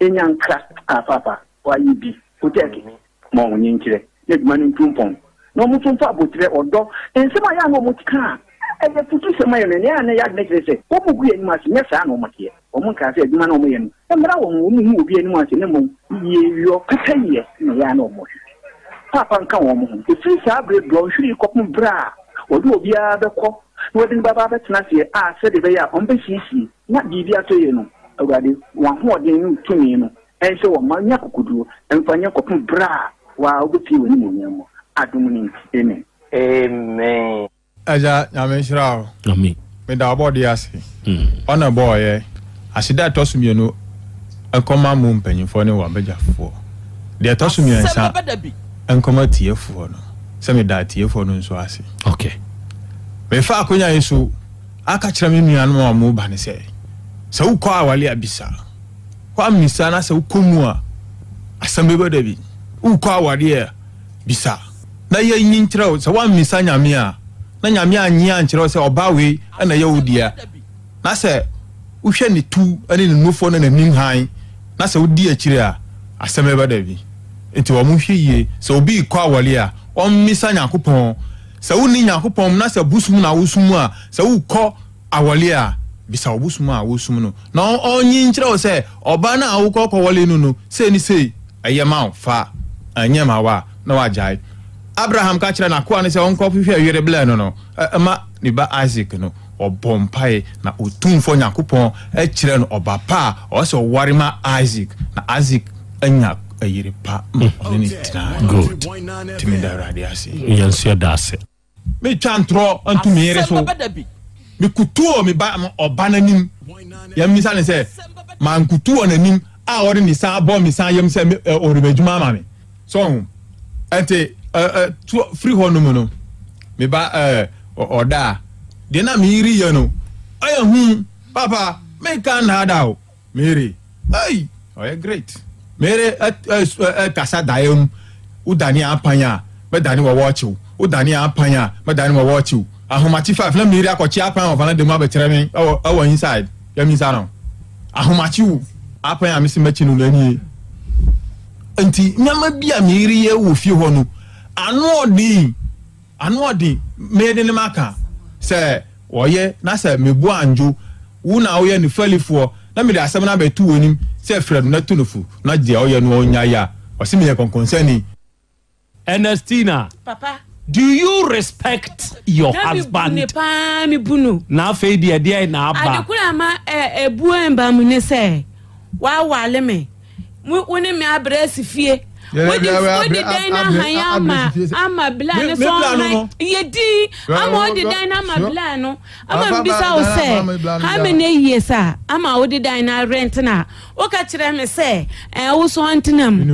nyankra, ah paapa, wayɛ bi, kotɛɛke, ma wɔn nkyerɛ, na adwuma no ntu mpɔn. Na wɔn nso mfa aboterɛ, ɔdɔ, nsɛm a ɛyɛ a na wɔka a ɛyɛ afutusɛm ma yɛn no, ɛnea ɛyɛ a na ɛyɛ adwene kyerɛ sɛ wɔgu yɛn anim ase, nyɛ saa na wɔteɛ. Wɔnkaa sɛ adwuma no a wɔyɛ no mmra wɔn ho, wɔnhu obi anim ase, na mmom yieyɔ, pɛpɛyɛ na ɛyɛ a na wɔhwehwɛ. Paapa nka wɔn ho. Ɛfiri saa berɛ dɔnhwere yi kɔpem berɛ a wɔde obiara bɛkɔ na wɔde no bɛba abɛtena aseɛ a sɛdeɛ ɛbɛyɛ a wɔbɛsiesie na biribi atɔ yie no, Awurade, wɔn ahoɔden ne wo tumi no nhyɛ wɔn ma nya akokoduo mfa nyɛ kɔpem berɛ a wo ara wobɛpue w'animuonyam mu. Adom no nti, amen. Amen. Agya Nyame nhyira wo. Amen. Meda ɔbɔdeɛ ase. Ɔna ɛbɔɔ yɛ. Aseda a ɛtɔ so mienu nkɔma mo mpanyinfoɔ ne w'abagyafoɔ. Deɛ ɛtɔ so miɛnsa nkɔma atiefoɔ no. Sɛ meda atiefoɔ no nso ase. Okay. Mefa akonya yi so aka kyerɛ me nuanom a wɔn ba no sɛ, sɛ wokɔ awale a bisa. Woammisa na sɛ wokɔ mu a, asɛm bɛba da bi. Wokɔ awadeɛ a, bisa na yɛnyi nkyerɛ wo. Sɛ woammisa Nyame a, na Nyame annye ankyerɛ wo sɛ ɔbaa wei na ɛyɛ wo dea, na sɛ wohwɛ ne tu ne ne nufoɔ ne n'anim hann, na sɛ wodi akyire a, asɛm bɛba da bi. Nti wɔn nhwɛ yie. Sɛ obi rekɔ awadeɛ a, ɔmmisa Nyankopɔn. Sɛ wonni Nyankopɔn mu na sɛ bosom na wosom a, sɛ wokɔ awɔle a, bisa wo bosom a wosom no na ɔnyi nkyerɛ wo sɛ ɔbaa no a wokɔ kɔwɔle no no, sei ne sei, ɛyɛ ma wo, fa, ɛnyɛ ma wo a, na wagyae. Abraham ka kyerɛɛ n'akoa no sɛ ɔnkɔhwehwɛ yere blɛ no no ma ne ba Isak no, ɔbɔɔ mpae na Otumfoɔ Nyankopɔn kyerɛɛ no ɔba pa a ɔwɔ sɛ ɔware ma Isak, na Isak anya yere pa ma ɔne no tenae. Good. Nti meda Awurade ase. Yɛn nso yɛda ase. Metwa ntorɔ nto me yere so. Mekutu wɔ me ba ɔba n'anim. Yɛmmisa no sɛ, mankutu wɔ n'anim a ɔde ne nsa abɔ me nsa yam sɛ ɔde m'adwuma ama me. So ɔho. Ɛnti to firi hɔ nom no, me ba ɔda a, deɛ na me yere yɛ no, ɔyɛ hu. Papa, menka nnaadaa o. Mary, Ei! Ɔyɛ great. Mary kasa daeɛ mu, Wodane apan a, mɛdane wɔ wɔɔkye wo. Wodane apan a, mɛdane wɔ wɔɔkye wo. Ahomakye five na Mary akɔkye apan wɔ valanda mu abɛkyerɛ me ɛwɔ ɛwɔ inside. Yɛmmisa no. Ahomakye wo apan a mese mɛkye no no anie. Nti nneɛma bi a Mary yɛ wɔ fie hɔ no, ano ɔden. Ano ɔden, mede ne maka sɛ ɔyɛ na sɛ mebo andwo wo na woyɛ ne fɛlifoɔ na mede asɛm no abɛto w'anim sɛ frɛ no na tu no fo na deɛ ɔyɛ no ɔnyae a, ɔse meyɛ kɔnkɔnsani. Ernestina, Papa. do you respect your Na me bu husband? ne paa, me bu no. Na afei deɛ deɛn na aba? Ade koro a ama ɛ ebuo mba mu ne sɛ wawale me. Wo wo ne me abrɛ asi fie. Wode wode dan no ahan ama ama bla no so ɔhan yɛ din ama wode dan no ama bla no ama mbisa wo sɛ how many years a ama wode dan no arent na woka kyerɛ me sɛ ɛɛ wo so ɔntena mu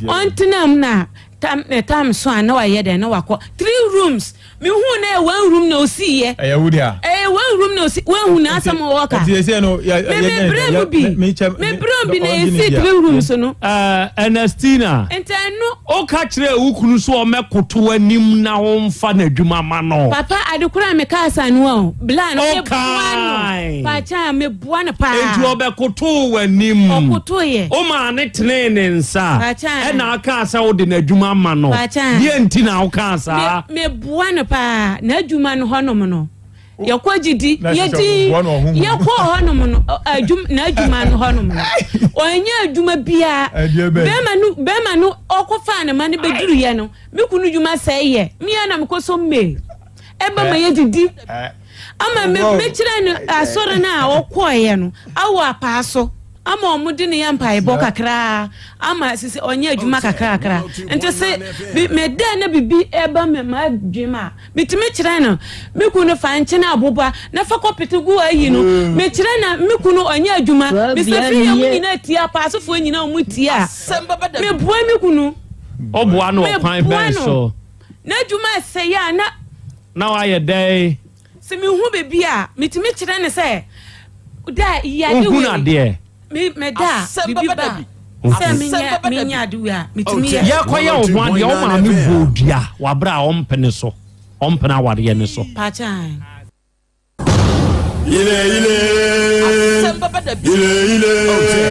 ɔntena mu na tam ne tam so a na wayɛ dɛn na wakɔ three rooms mehu na ɛyɛ one room na osi yɛ ɛyɛ wo dea ɛyɛ one room na osi wɔn hu na asɛm wɔ ka ɛti ɛsɛ no yɛ me me brɛ mu bi me brɛ mu bi na esi three rooms no. Ɛɛ Ernestina. Nti ɛno. O ka kyerɛ wo kunu so ɔmɛkoto anim na ɔnfa n'adwuma ma no. Papa ade koro a me kaa sa no o bla no me boa no paakyɛ me boa no paa. Enti ɔbɛkotoo w'anim. Ɔkotoeɛ. Womaa no tenee ne nsa. Paakyaa. Ɛna akaa sɛ wode n'adwuma ama no. Paakyaa. Deɛ nti na wokaa saa? Me meboa no paa. N'adwuma no hɔnom no, yɛkɔ gyidi. Yɛdi yɛkɔ hɔnom no, adwuma n'adwuma no hɔnom no. Ɔnyɛ adwuma biara. Bɛrima no bɛrima no ɔkɔfaa ne ma no bɛduruyɛ no, me kunu dwuma sɛe yɛ. Me ara na mekɔ so mmee. Ɛba ma yɛdidi. Ama me mekyerɛ no asɔre no a ɔkɔeɛ no awɔ apaa so ama wɔn de no yɛ mpaebɔ kakraa ama sisi ɔnyɛ adwuma kakrakra nti se meda na bibi ɛba me ma adwene a metumi kyerɛ no me kunu fa nkyene aboba na fa kɔpete gu ayi no mm. mekyerɛ na me kunu ɔnyɛ adwuma mesɛ firi yɛ mu nyinaa tie apaasofoɔ nyinaa wɔn tie a meboa me kunu ɔboa no ɔkwan bɛn so n'adwuma ɛsɛe a na Na wayɛ dɛn? Sɛ mehu biribi a, metumi kyerɛ no sɛ, da yi ade Wohu wei. no adeɛ? Me meda a, biribi ba a, sɛ menyɛ menyɛ ade wei a, metumi yɛ. Yɛkɔyɛ wo ho adeɛ, wo maame bɔɔ dua wɔ aberɛ a ɔmpene so, ɔmpene awareɛ no so. Paakyan. Ile ile. Ile ile.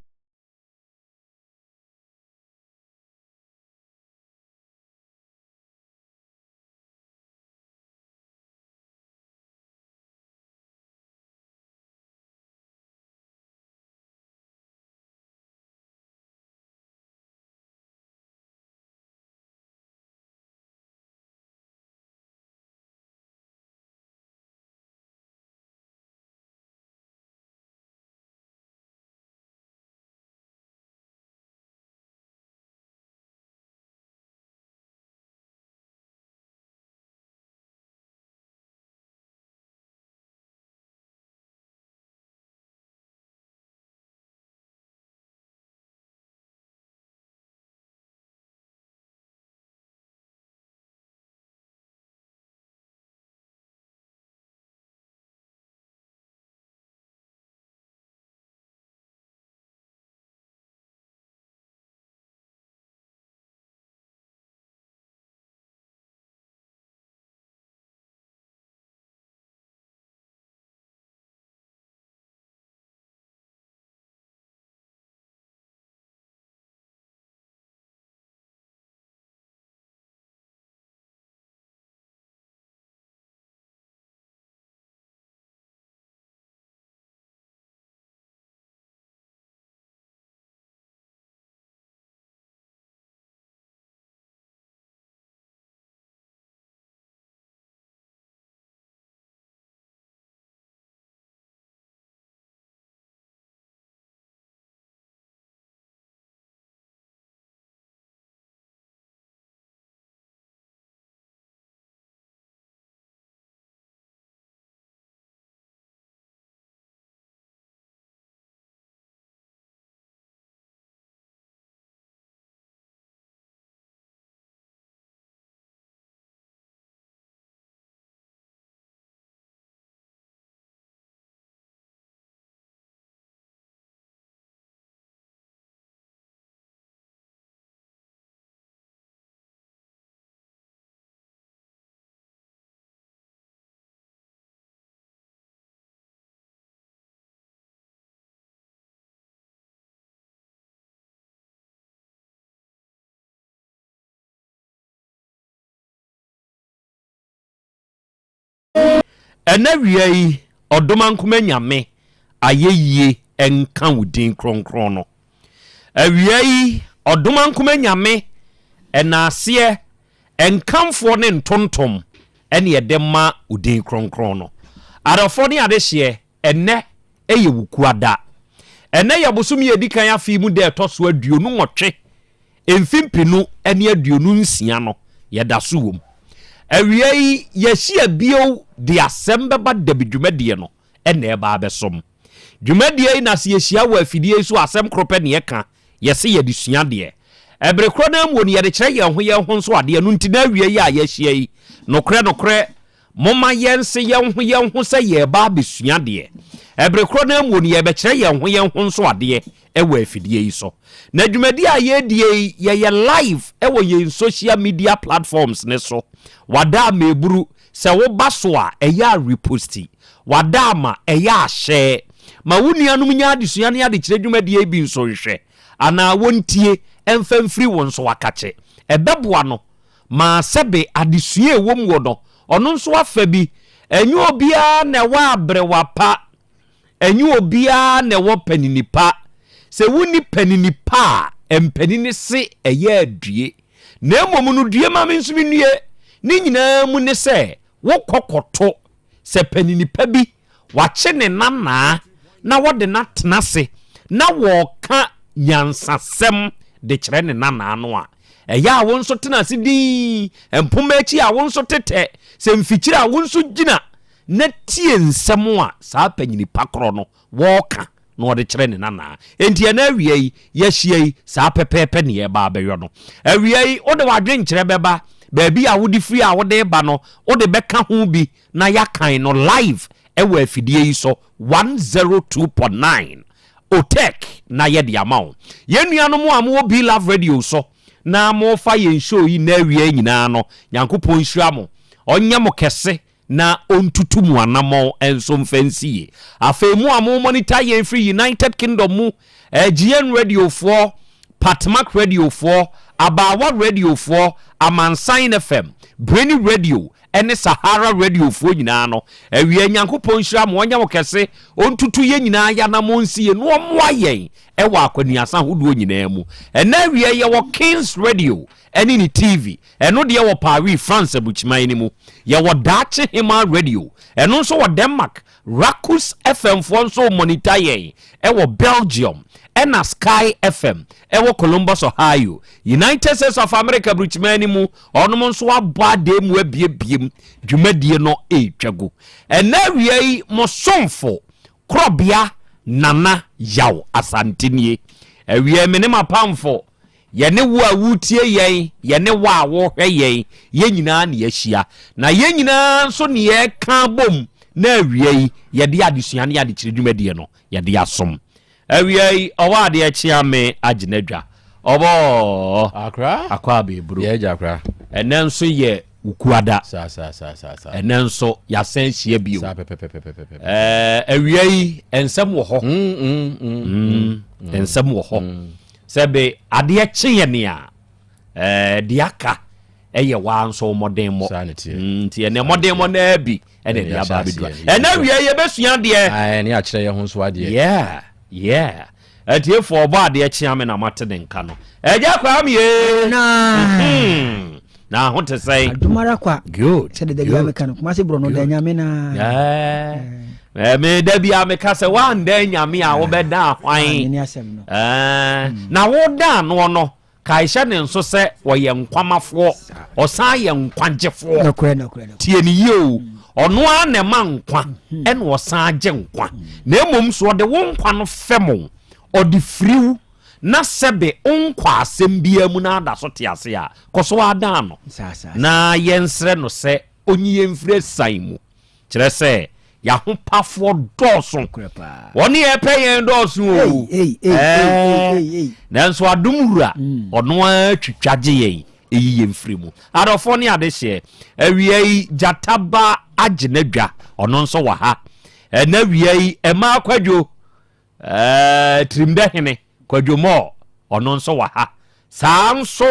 Ɛnɛ wia yi, Ɔdomankoma Nyame ayɛyie nka wo din kronkron no. Awia yi, Ɔdomankoma Nyame ɛnaaseɛ, nkamfoɔ ne ntontom ɛne yɛde ma wo din kronkron no. Adɔfoɔ ne adehyeɛ, ɛnɛ ɛyɛ Wukuada. Ɛnɛ yɛ bosome a ɛdi kan afe yi mu da ɛtɔ so 28 Mfe 2026 no, yɛda so wom. Awia yi, yɛahyia bio de asɛm bɛba dabi dwumadie no na ɛreba abɛsom. Dwumadie yi na sɛ yɛhyia wɔ afidie yi so a, asɛm koro pɛ na yɛka, yɛse yɛde sua adeɛ. Ɛbere korɔ no ara mu no, yɛde kyerɛ yɛn ho yɛn ho nso adeɛ. Ɛno nti na awia yi a yɛahyia yi, nokorɛ nokorɛ, momma yɛnse yɛn ho yɛn ho sɛ yɛreba abɛsua adeɛ. Ɛbere korɔ no ara mu no, yɛrebɛkyerɛ yɛn ho yɛn ho nso adeɛ wɔ afidie yi so. Na dwumadie a yɛredie yi, yɛyɛ live wɔ yɛn social media platforms no so. Wada ama eburu, sɛ woba so a, ɛyɛ a reposti. Wada ama, ɛyɛ a share. Ma wo nuanom nya adesua ne adekyerɛ dwumadie yi bi nso nhwɛ anaa wɔntie mfa mfiri wo nso akakye. Ɛbɛboa no ma sɛbe adesua a ɛwɔ mu no, ɔno nso afa bi. Ɛnyɛ obiara na ɛwɔ aberewa pa. Ɛnyɛ obiara na ɛwɔ panini pa. Sɛ wonni panini pa a, mpanini se ɛyɛ adue. Na mmom no, due ma me nso mennue. Ne nyinaa mu ne sɛ, wokɔ kɔto sɛ panini pa bi, wakye ne nanaa na wɔde no atena ase na wɔreka nyansasɛm de kyerɛ ne nanaa no a, ɛyɛ a wo nso tena ase dinn, mpoma akyi a wo nso tetɛ, sɛ mfikyiri a wo nso gyina na tie nsɛm a saa panyini pa korɔ no wɔɔka na ɔde kyerɛ ne nanaa. Enti ɛnɛ awia yi, yɛahyia yi, saa pɛpɛɛpɛ ne yɛreba abɛyɔ no. Awia yi, wode w'adwenkyerɛ bɛba, baabi a wode firi a wode reba no, wode bɛka ho bi na yɛakan no live wɔ afidie yi so, 102.9 Otec na yɛde ama wo. Yɛn nuanom a mowɔ Be Love Radio so na mofa yɛn show yi nnɛ awia yi nyinaa no, Nyankopɔn nhyira mo, ɔnyɛ mo kɛse na ɔntutu mo anammɔn nso mfa nsi yie. Afei mo a mo monitor yɛn firi United Kingdom mu, GN Radio foɔ, Patmak Radio foɔ, Abaawa Radio foɔ, Amansan FM, Brainy Radio ne Sahara Radio foɔ nyinaa no, awia Nyankopɔn nhyira mo, ɔnyɛ mo kɛse, ɔntutu yɛn nyinaa yɛn anammɔn nsi yie, na ɔmmoa yɛn wɔ akwanuasa ahodoɔ nyinaa mu. Ɛnnɛ awia yɛwɔ Kings Radio ne ne TV, Ɛno deɛ wɔ Paris, France aburukyiman no mu. Yɛwɔ Daakye Hemaa Radio, ɛno nso wɔ Denmark. Rakus FM foɔ nso monitor yɛn wɔ Belgium, ɛna Sky FM wɔ Columbus, Ohio, United States of America aburukyiman no mu. Wɔnom nso abɔ adeɛ mu abiebiem, dwumadie no retwa gu. Ɛnnɛ awia yi, mo somfo, Korɔbea Nana Yaw Asante nie. Awia yi, me ne m'apamfo Yɛne wo a woretie yɛn, yɛne wo a worehwɛ yɛn, yɛn nyinaa na yɛahyia. Na yɛn nyinaa nso na yɛreka abom na awia yi yɛde adesua ne adekyerɛ dwumadie no yɛde asom. Awia yi ɔwɔ adeɛ kyea me agye n'adwa. Ɔbɔɔ Akra. Akɔ abɛɛburo. Yɛ agya akra. Ɛnɛ nso yɛ Wukuada. Saa saa saa saa saa. Ɛnɛ nso yɛasan ahyia bio. Saa pɛpɛpɛpɛpɛpɛ. Ɛɛ awia yi nsɛm wɔ hɔ. Mm, mm, mm, mm, mm. Nsɛm wɔ hɔ. Mm. Sɛ be adeɛ kye yɛ nea ɛɛ deɛ aka ɛyɛ waa nso mmɔdenmmɔ. Saa ne teɛ. Mm, nti ɛnɛ mmɔdenmmɔ naa bi ɛna ɛde aba abɛdura. Ɛnɛ awia yɛbɛsua adeɛ. Ɛne akyerɛ yɛ ho nso adeɛ. Yeah, yeah. Atiefoɔ ɔbɔ adeɛ kyea me na mate ne nka no. Agya Kwame ye. Na. Na ho te sɛn? Adumara kwa. Good. Sɛ deda bia meka no Kumasi borɔ no da nyame na. Yeah. Me da bia meka sɛ woanda nyame a wobɛda hwan? Ah, na woda ano no kae hyɛ ne nso sɛ ɔyɛ nkwamafoɔ, ɔsan yɛ nkwagyefoɔ. Tie ne yie o. Ɔno ara na ɛma nkwa mhm. ɛna ɔsan gye nkwa. Na mmom so ɔde wo nkwa no fɛm o, ɔde firiw na sɛbe wonkɔ asɛm biara mu na ada so te ase a, kɔ so ara dan no, na yɛnsrɛ no sɛ ɔnyi yɛn mfiri asiane mu. Kyerɛ sɛ, yɛahopafoɔ dɔɔso. Wɔn a ɛpɛ yɛn dɔɔso o. Ɛɛ, nanso adom wura, mm. ɔno ara twitwa gye yɛn, ɛyi yɛn firi mu. Adɔfoɔ ne adehyeɛ, awia yi gyata ba agye n'adwa, ɔno nso wɔ ha. Ɛna awia yi, ɛmaa kwadwo, Ɛɛ Tirimdɛ hene Kwadwo Moore, ɔno nso wɔ ha. Saa ara nso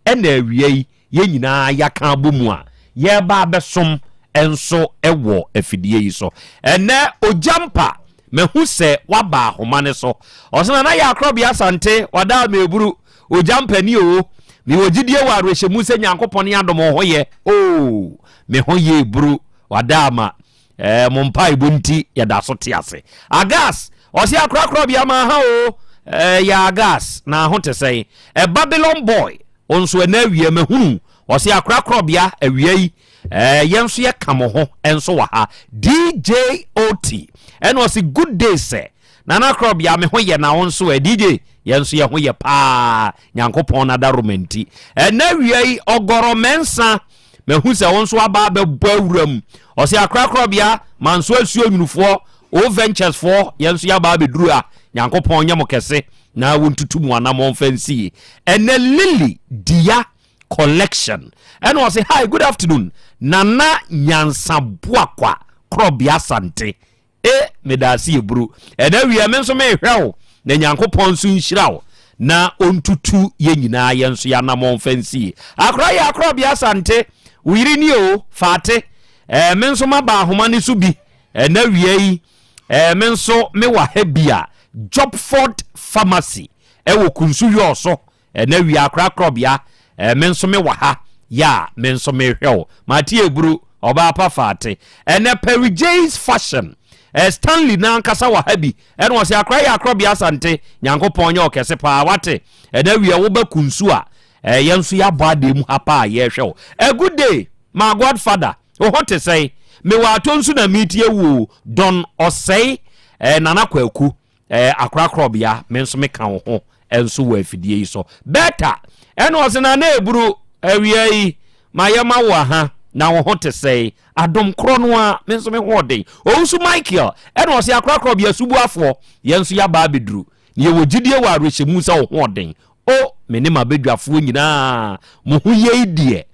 na awia yi yɛn nyinaa yɛaka abɔ mu a yɛreba abɛsom nso wɔ afidie yi so. Ɛnnɛ Ogyampa mahu sɛ waba ahoma no so. Ɔse Nana yɛ akorɔbea Asante, wada ameburu, Ogyampa ni oo. Mewɔ gyidie wɔ awerɛhyɛmu sɛ Nyankopɔn adom wo ho yɛ oo. Me ho yɛ eburu, wada ama. Eh, mo mpaebɔ nti yɛda so te ase. Agas, ɔse akorakorabea ma ha o. Eh, yɛ Agas, na ho te sɛn? Eh, Babylon boy, wo nso ɛnɛ awia mahunu. Ɔse akorakorabea awia yi, eh, yɛn nso yɛka mo ho nso wɔ ha. DJ Oti, ɛna ɔse good day sɛ. Nana Korɔbea, me ho yɛ na wo nso ɛ? DJ, yɛn nso yɛ ho yɛ paa, Nyankopɔn n'adaroma nti. Ɛnɛ awia yi, Ɔgɔrɔ Mɛnsa, Mahu sɛ wo nso aba abɛbɔ awura mu. Ɔse akorakorabea, manso asuo nwunufoɔ, O Ventures foɔ, yɛn nso yɛaba abɛduru ha. Nyankopɔn nyɛ mo kɛse na wɔntutu mo anammɔn mfa nsi yie. Ɛnɛ Lily Dia Collection ɛna ɔse hi good afternoon Nana Nyansa Boakwa Korɔbea Asante. E medaase eburu. Ɛna awia me nso mehwɛ wo na Nyankopɔn nso nhyira wo na ɔntutu yɛn nyinaa yɛn nso yɛanamɔn mfa nsie. Akora yɛ akora bea Asante, wo yere nie o, Faate. Eh, me nso maba ahoma no so bi. Ɛna awia yi, eh, me nso me wɔ ha bi a Jobford Pharmacy ɛwɔ Kunsu Yɔɔ so. Ɛnɛ wia korakorɔbea eh, me nso me wɔ ha yɛ a me nso mehwɛ wo. Mate eburu, ɔbaa pa faate. Ɛnɛ Perry J's fashion eh, Stanley n'ankasa wɔ ha bi. Ɛna ɔse akora yɛ akorɔbea Asante, Nyankopɔn nyɛ ɔkɛse paa wate. Ɛnɛ wia wo ba kunsu a, eh, yɛn nso yɛabɔ adeɛ mu ha paa yɛhwɛ wo. A good day, my godfather, wo ho te sɛn? Mewɔ atɔ nsu na metie wo o, Don Ɔsɛe, eh, Nana Kwaku. Eh, akorakorɔbea, me nso meka wo ho nso wɔ afidie yi so. Bertha, ɛna ɔse na na eburu awia yi, ma yɛ ma wo aha, na wo ho te sɛe? Adom korɔ no ara, me nso me ho ɔden. Owusu Michael, ɛna ɔse akorakorɔbea subuafoɔ, yɛn nso yɛaba abɛduru, na yɛwɔ gyidie wɔ awerɛhyɛmu sɛ wo ho ɔden. O, me ne m'abadwafoɔ nyinaa, mo ho yei deɛ,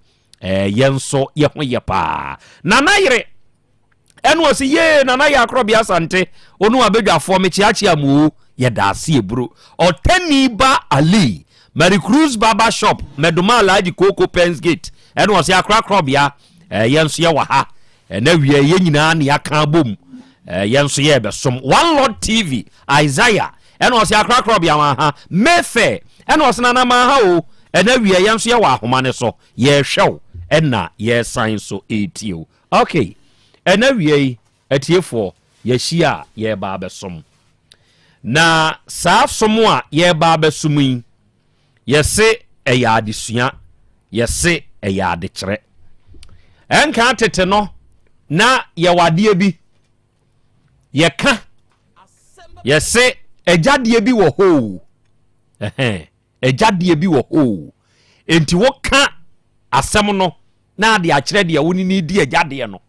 eh, yɛn nso yɛ ho yɛ paa. Nana yere, Ɛna ɔse yee Nana yɛ akorɔbea Asante wo ne wabadwafoɔ mekyeakyea mo o yɛda ase eburo Ɔtani ba Ali Mary Cruz Barber Shop Mɛdoma Alhaji Koko Pens Gate ɛna ɔse akora korɔbea eh, yɛn nso yɛwɔ ha ɛna wia yɛn nyinaa ne yɛaka abom eh, yɛn nso yɛbɛsom One Lord TV Isaiah ɛna ɔse akora korɔbea ma ha Mayfair ɛna ɔse nana ma ha o ɛna wia yɛn nso yɛwɔ ahoma ne so yɛhwɛ wo ɛna yɛsan so ɛretie wo Ok, ɛna awia yi, atiefoɔ, yɛahyia a yɛreba abɛsom. Na saa som a yɛreba abɛsom yi, yɛse ɛyɛ adesua, yɛse ɛyɛ adekyerɛ. Ɛnka tete no, na yɛwɔ adeɛ bi, yɛka, yɛse agyadeɛ bi wɔ hɔ o. Ɛhɛn, agyadeɛ bi wɔ hɔ o. Enti woka asɛm no na ade akyerɛ deɛ wo ne no redi agyadeɛ no,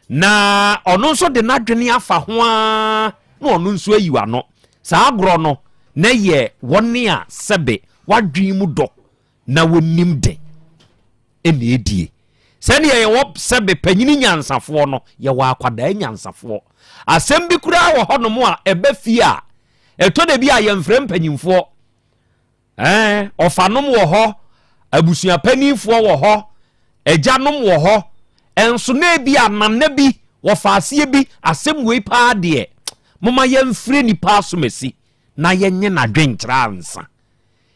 na ɔno nso de n'adwene afa ho ara na ɔno nso ayi w'ano. Saa agorɔ no na yɛ wɔne a sɛbe w'adwene mu dɔ na wɔnim de ɛna ɛdie. Sɛdeɛ yɛwɔ sɛbe panyini nyansafoɔ no, yɛwɔ akwadaa nyansafoɔ. Asɛm bi koraa wɔ hɔnom a ɛba fie a, ɛtɔ da bi a yɛmfrɛ mpanyimfoɔ. Ɛɛ, ɔfanom wɔ hɔ, abusuapaninfoɔ wɔ hɔ, agyanom wɔ hɔ, nso na ebi a nana bi, wɔfaaseɛ bi, asɛm wei paa deɛ, momma yɛmfrɛ nipa asomasi na yɛnye n'adwenkyerɛ ansa.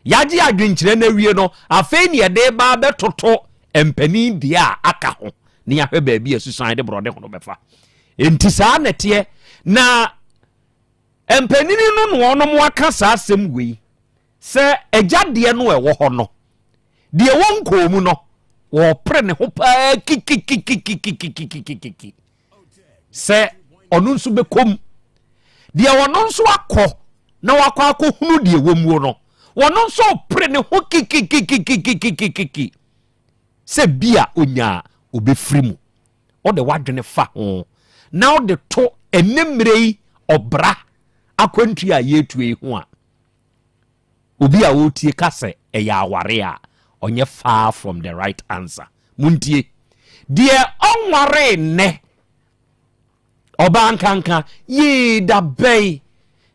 Yɛagye adwenkyerɛ no awie no, afei ne yɛde ba abɛtoto mpanin deɛ a aka ho na yɛahwɛ baabi a susan de borɔde ho no bɛfa. Enti saa na ɛteɛ. Na Mpanini no na wɔnom aka saa asɛm wei sɛ agya deɛ no ɛwɔ hɔ no deɛ ɛwɔ nkɔɔ mu no wɔpere ne ho paa kikikikikikikikikiki sɛ ɔno nso bɛkɔ mu deɛ ɔno nso akɔ na wakɔ akɔhunu deɛ ɛwɔ muo no wɔno nso pere ne ho kikikikikikikiki sɛ bi a ɔnya ɔbɛfiri mu wode w'adwene fa ho na wode to ɛnnɛ mmerɛ yi ɔbra akwantuo a yɛretuo yi ho a, obi a ɔretie ka sɛ ɛyɛ aware a, ɔnyɛ far from the right answer. Montie. Deɛ ɔnwaree nnɛ, Ɔbaa nkanka, yee da bɛn?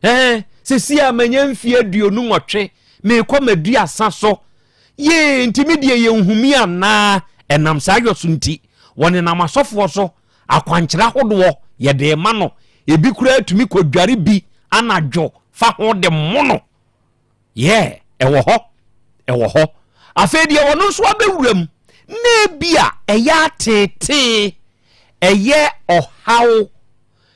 Ɛɛ, sisi a manya mfie 28, meekɔ m'aduasa so. Yee, nti me deɛ yɛnhu mi anaa? Ɛnam saa yɔ so nti, Wɔnenam asɔfoɔ so, akwankyerɛ ahodoɔ yɛde rema no. Ebi koraa tumi kɔdware bi anadwo fa ho de mo no. Yeah, ɛwɔ hɔ. Ɛwɔ hɔ. Afei deɛ ɔno nso abɛwura mu na ebi a ɛyɛ ateetee, ɛyɛ ɔhaw.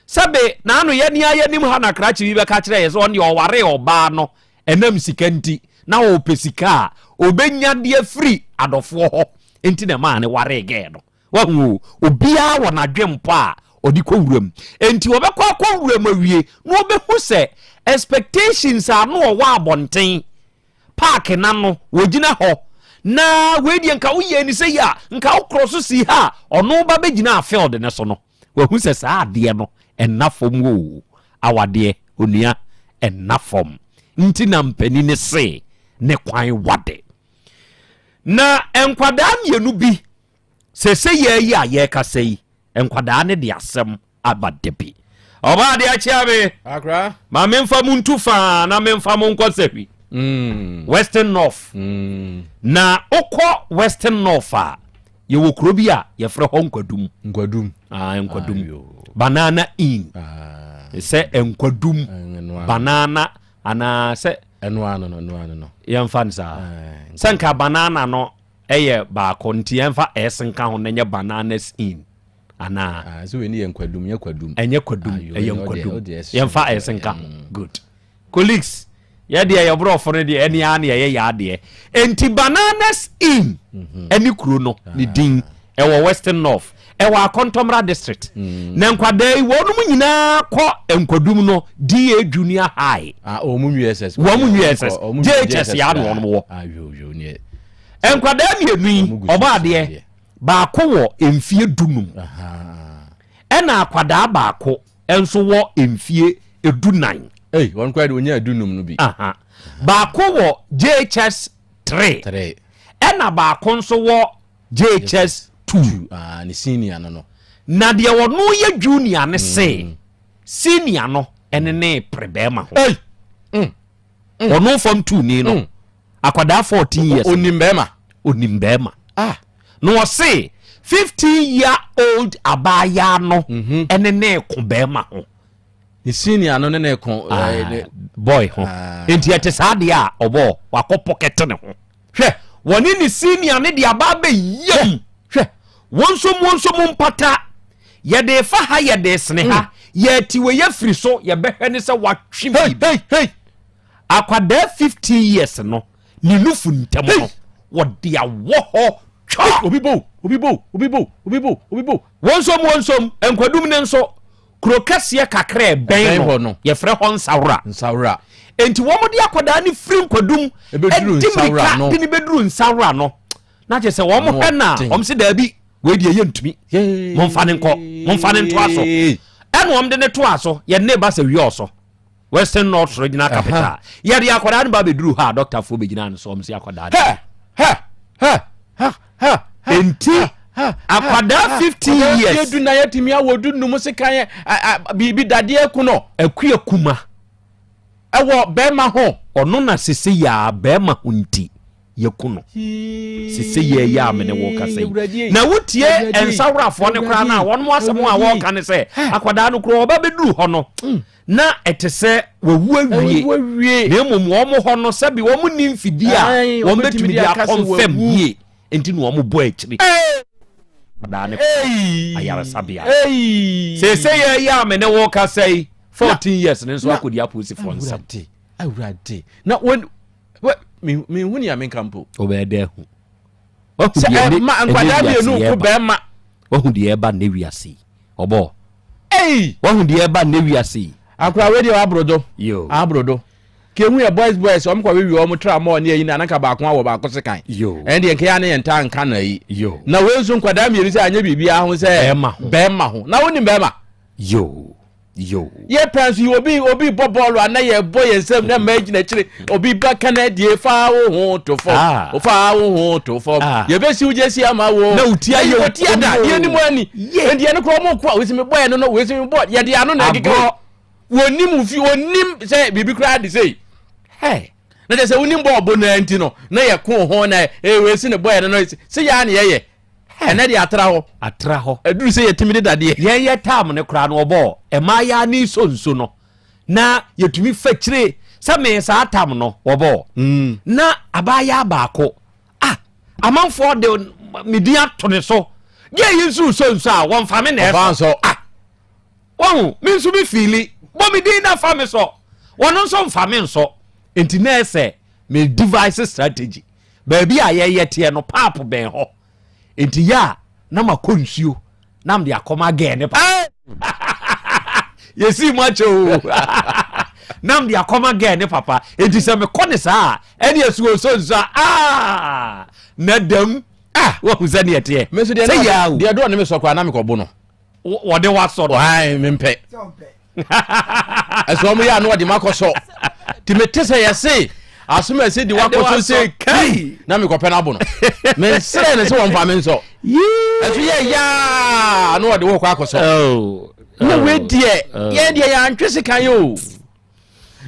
Sɛbe n'ano yɛ nea yɛnim ha na krakye bi bɛka kyerɛ yɛ sɛ ɔno deɛ ɔwaree ɔbaa no ɛnam sika nti na ɔpɛ sika a ɔbɛnya de afiri adɔfoɔ hɔ nti na ɛmaa ne waree gɛɛ no. Wahu o, obiara wɔ n'adwempɔ a ɔde kɔ wuram. Enti ɔbɛkɔ akɔ wuram awie na ɔbɛhu sɛ expectations a na ɔwɔ abɔnten, park no ano, wɔgyina hɔ, na wei deɛ nka woyɛɛ ne sɛ yi a, nka wokorɔ so sii ha a, ɔno ba bɛgyinaa field no so no, wahu sɛ saa adeɛ no ɛnna fam o. Awadeɛ, onua, ɛnna fam. Nti na mpanin se ne kwan wade. Na nkwadaa mmienu bi, sese yɛ yi a yɛrekasa yi, nkwadaa no de asɛm aba dabi. Ɔbaa adeɛ akyea me. Akra. Ma memfa mu ntu faa na memfa mo nkɔ sahwi. Western North. Na wokɔ Western North a, yɛwɔ kuro bi a yɛfrɛ hɔ Nkwadum. Nkwadum. Ah, Nkwadum. Banana Inn. Sɛ Nkwadum. Banana anaa sɛ. Ɛno ano no, ɛno ano no. Yɛmfa no saa. Sɛ nka banana no ɛyɛ baako nti yɛmfa S nka ho na ɛnyɛ bananas in anaa. Ah, sɛ wei ne yɛ nkwadum, nyɛ kwadum. Ɛnyɛ kwadum, ɛyɛ nkwadum. Yɛmfa S nka ho. Good. Colleagues, yɛ deɛ yɛ borɔfo no deɛ ɛne ara na yɛyɛ yɛ adeɛ. Enti bananas in ɛne kuro no ne din ɛwɔ Western North, ɛwɔ Akɔntɔmmra district. Na nkwadaa yi wɔnom nyinaa kɔ nkwadum no DA Junior High. Ah, wɔn mu nwie SS. Wɔn mu nwie SS. JHS yɛ ano wɔn wɔ. Nkwadaa mmienu yi ɔbɔ adeɛ baako wɔ mfie dunum ɛna akwadaa baako nso wɔ mfie edunan. Ei, wɔn koraa de wɔnyaa dunum no bi. Aha. Baako wɔ JHS 3. 3. Ɛna baako nso wɔ JHS 2. Ah, ne senior no no. Na deɛ ɔno yɛ junior ne se, mm. senior no ɛne ne pere bɛrima ho. Ei! Mm. Mm. Ɔno fam tu ni no. Mm. Akwadaa 14 years. Onim bɛrima. Onim bɛrima. Ah. Na ɔse 15 year old abaayaa no mhm. ɛne ne ko bɛrima ho. Ne senior no ne ne ko. Ah, eh, boy ho. Ah. Nti ɛte saa deɛ a ɔbɔ wakɔ pɔkɛte ne ho. Hwɛ wɔne ne senior ne de aba abɛyam. Hwɛ wɔn nso mu nso mu mpata yɛde fa ha yɛde sene ha mm. yɛti wɔ yɛ firi so yɛbɛhwɛ ne sɛ watwe biribi. Akwadaa 15 years no ne nufu ntam no wɔde awɔ hɔ twa. Obi bo obi bo obi bo obi bo obi bo. Wɔn nso wɔn nso nkwadum ne nso kuro kɛseɛ kakra ɛbɛn hɔ no yɛfrɛ hɔ Nsawora. Nsawora. Enti wɔn de akwadaa no firi nkwadum ɛdi mirika de ne bɛduru Nsawora no na kyerɛ sɛ wɔn hwɛ na wɔn se daabi wei deɛ yɛntumi momfa ne nkɔ momfa ne ntoa so ɛna wɔn de ne toa so yɛde ne ba sɛ wiɛ ɔsɔ. Western North Regional Capital. Yɛde akwadaa no ba bɛduru hɔ a dɔktafoɔ bɛgyina no so ɔm sɛ akwadaa no. Hɛ hɛ hɛ hɛ. Enti akwadaa 15 years. Yɛ du na yɛtumi awɔ du num sekan biribi dadeɛ ku no. Akua kuma. Ɛwɔ bɛrima ho. Ɔno na sese yɛ a bɛrima ho nti. yɛku no sese yɛ yɛ a mene wo kasa yi na wotie nsaworafoɔ no koraa no a wɔn asɛm a wɔreka ne sɛ akwadaa no koraa ɔba bɛduru hɔ no mm. na ɛte sɛ wawu awie na mmom wɔn hɔ no sɛbi wɔn nni mfidie a wɔn bɛtumi de akɔnfɛm yie nti na wɔn bɔ akyiri akwadaa no ayaresabea sese yɛ yɛ a mene wo kasa yi 14 years ne nso akɔdi apolisifoɔ nsɛm awurade na wɔn Menhu nea menka mpo. Wobɛyɛ dɛ ahu. Sɛ ɛma nkwadaa mmienu ko bɛrima. Wahu deɛ ɛba nnɛ wiase yi. Ɔbɔ. Ei! Wahu deɛ ɛba nnɛ wiase yi. Akora wei deɛ waboro do. Yo. Aboro do. Kehu yɛ boys boys wɔn kɔ wewi wɔn tra mɔɔ ne ayi na anka baako awɔ baako sekan. Yo. Ɛn deɛ nka yɛ ne yɛn ntaa nka na yi. Yo. Na wei nso nkwadaa mmienu sɛ anyɛ biribiara ho sɛ. Bɛrima ho. Bɛrima ho. Na wonim bɛrima. Yo. Yo. Yɛ pɛn so yi obi obi bɔ bɔɔlo a na yɛ bɔ yɛn nsam na mmaa gyina akyire obi ba ka na die fa wo ho to fam ah. fa wo ho to fam ah. yɛbɛsi wo gyesi ama wo na wotia yɛ wotia da yɛ anim ani nti yɛn kora ɔmo ko a wosi mi bɔ yɛn no no wosi mi bɔ yɛde ano na ɛkeka wɔnim fi wɔnim sɛ biribi koraa de sei na kyerɛ sɛ wonim bɔɔl bɔ no nti no na yɛ ko ho na ee wei si ne bɔ yɛn no no sɛ yɛ a na yɛyɛ. Ɛnɛ deɛ atra hɔ. Atra hɔ. Ɛduru sɛ yɛtumi de dadeɛ. Yɛn yɛ tam no koraa no ɔbɔɔ mmaayaa ne sɔ nso no na yɛtumi fa kyire sɛ mee saa tam no wɔbɔɔ mm. na abaayaa baako ah amanfoɔ de me din ato ne so deɛ yi nso sɔ nso a wɔmfa me na ɛsɔ ah wɔn me nso me fiili bɔ me din na fa me sɔ wɔn nso mfa me nsɔ nti na ɛsɛ me device strategy baabi a yɛyɛ teɛ no paap bɛn hɔ nti yɛ a na makɔ nsuo na mede akɔma gɛɛ ne pa yɛsii mu akyɛ o na mede akɔma gɛɛ ne papa nti sɛ mekɔ ne saa a ɛne asuo nso nso a ah, na dam ah wahu sɛ neɛ teɛ sɛ yɛ o deɛ doɔ ne mesɔ koraa na mekɔbo no wɔde wasɔ no mempɛ ɛsɛ wɔn yɛ ano ɔde ma kɔsɔ te me te sɛ yɛse asom ɛsɛ di wakɔsɔ sɛ kai na mekɔpɛ no abo no mensrɛ ne sɛ wɔmfa me nsɔ ɛso yɛ yaa na ɔde wɔkɔ akɔsɔ oh. na wei deɛ oh. yɛn deɛ yɛantwe sekan yɛ o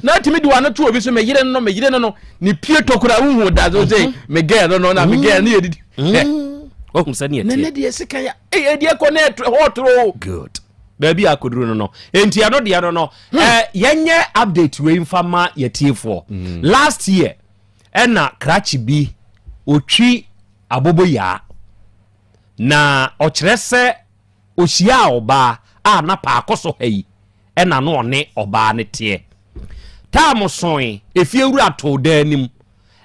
na tumi de wano to obi so meyere no no meyere no no ne pie tɔkora wohu da so sɛ mhm. me gɛɛ no no na me gɛɛ no yɛ didi mhm. wahu sɛ ne ɛteɛ nɛnɛ deɛ sekan yɛ ɛyɛ deɛ kɔ na ɛhɔ toro good baabi a akɔduru no no enti ɛno deɛ no no hmm. eh, yɛnyɛ update wei mfa ma yɛtiefoɔ hmm. last year ɛna krakye bi ɔtwi aboboyaa na ɔkyerɛ sɛ ɔhyiaa ɔbaa a na paako so ha yi ɛna no ɔne ɔbaa no teɛ taam soe efiewura too dan anim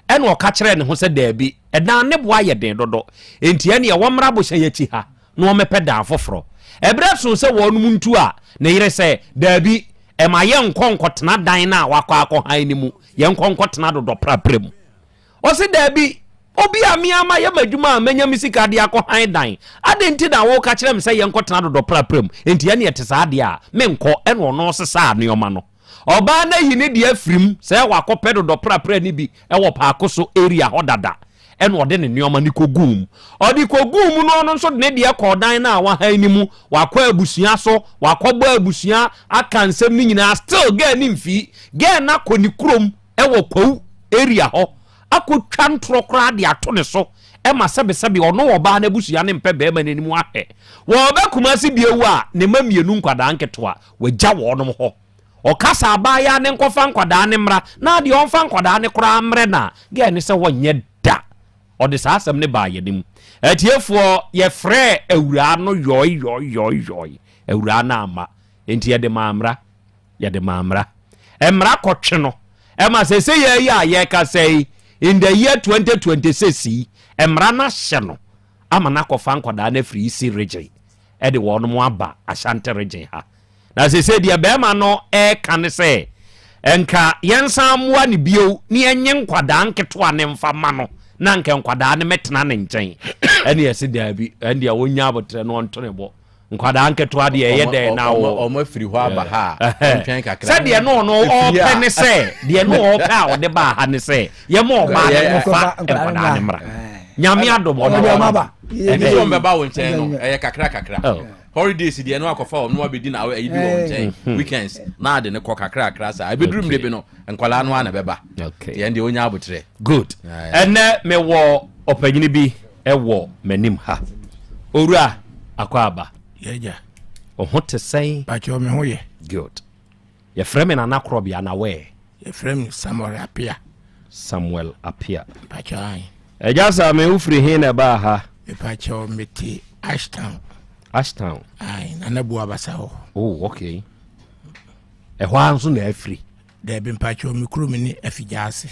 Ɛnna ɔka kyerɛɛ ne ho sɛ, Dabi, ɛdan ne bo ayɛ den dodo, enti ɛnneɛ wɔmmra bohyɛn akyi ha na wɔmmɛpɛ dan foforɔ. Ɛberɛ soo sɛ wɔnom ntu a, ne yere sɛ, Dabi, mma yɛnnkɔ nnkɔtena dan no a wɔakɔ akɔhan no mu, yɛnkɔ nkɔtena dodɔprapra mu. Ɔse, Dabi, obi a me ara mayɛ m'adwuma a manya me sika de akɔhan dan, adɛn nti na woreka kyerɛ me sɛ yɛnkɔtena dodɔprapra mu? Enti ɛnneɛ ɛte saa deɛ a, menkɔ. Ɛnna ɔno sesaa nneɛma no. Ɔbaa no ayi ne deɛ afiri mu sɛ wakɔpɛ dodɔprapra no bi wɔ paako so area hɔ dada ɛna ɔde ne nneɛma no kɔguu mu. Ɔde kɔguu mu no ɔno nso de ne deɛ kɔɔ dan no a wahan no mu, wakɔ abusua so, wakɔbɔ abusua aka nsɛm no nyinaa still girl no mfii. Girl no akɔ ne kurom wɔ Kwawu area hɔ akɔtwa ntorɔ koraa de ato ne so ma sɛbesɛbe ɔno ɔbaa no abusua no mpɛ barima no anim ahwɛ. Wɔreba Kumasi bio a ne mma mmienu nkwadaa nketewa Wagya wɔnom hɔ. Ɔka sɛ abaayaa no nkɔfa nkwadaa no mmra na deɛ ɔmfa nkwadaa no koraa mmrɛ no a, girl no sɛ ɔnyɛ da. Ɔde saa asɛm no baa yɛn anim. Atiefoɔ, yɛfrɛɛ awuraa no yɔe yɔe yɔe yɔe. Awuraa no amma. Enti yɛde maa mmra. Yɛde maa mmra. Mmra kɔtwe no. Ɛma sɛsɛ yɛ yi a yɛrekasa yi, in the year 2026 yi, mmra no ahyɛ no ama no akɔfa nkwadaa no afiri Isi region. de wɔnom aba Ashanti region ha. Na sese deɛ bɛrima no ɛreka ne sɛ nka yɛnsan mmoa no bio ne yɛnye nkwadaa nketewa ne mfa ma no na nka nkwadaa no mɛtena ne nkyɛn. Ɛne ɛse daabi, ɛne deɛ wɔnya abotrɛ no ɔnto ne bo. Nkwadaa nketewa deɛ ɛyɛ dɛn na wɔ. Ɔmo afiri hɔ aba ha a, ɔntwɛn kakra. Sɛ deɛ no ɔno ɔpɛ ne sɛ, deɛ no ɔpɛ a ɔde baa ha ne sɛ, yɛma ɔbaa no nkɔfa nkwadaa no mmra. Nyame adom ɔde wɔn aba. Ɛni sɛ wɔn bɛba wo nkyɛn no ɛyɛ kakra kakra. Oh. Holidays deɛ no akɔfa wɔn no abɛdi na ɛyi bi wɔ nkyɛn hmm. weekends na ade ne kɔ kakra kakra saa ebeduru mmiri bi no nkwadaa no ara na ɛbɛba. Yɛn deɛ onya abotrɛ. Good. Ɛnɛ mewɔ ɔpanyini bi ɛwɔ m'anim ha. Owura akɔ aba. Yɛgya. Ɔho te sɛn? Pakyɛ me ho yɛ. Good. Yɛfrɛ me Nana Korɔbea na wɛ? Yɛfrɛ me Samuel Apia. Samuel Apia. Mpakyɛw ahe? Agya Same wo firi he na ɛbaa ha? Mepakyɛw mete Ashtown. Ashtown? Ae, Nana Buabasa hɔ. Oh, okay. Ɛhɔ ara nso na afiri? Daabi mpakyɛw me kurom ne Afigyaase.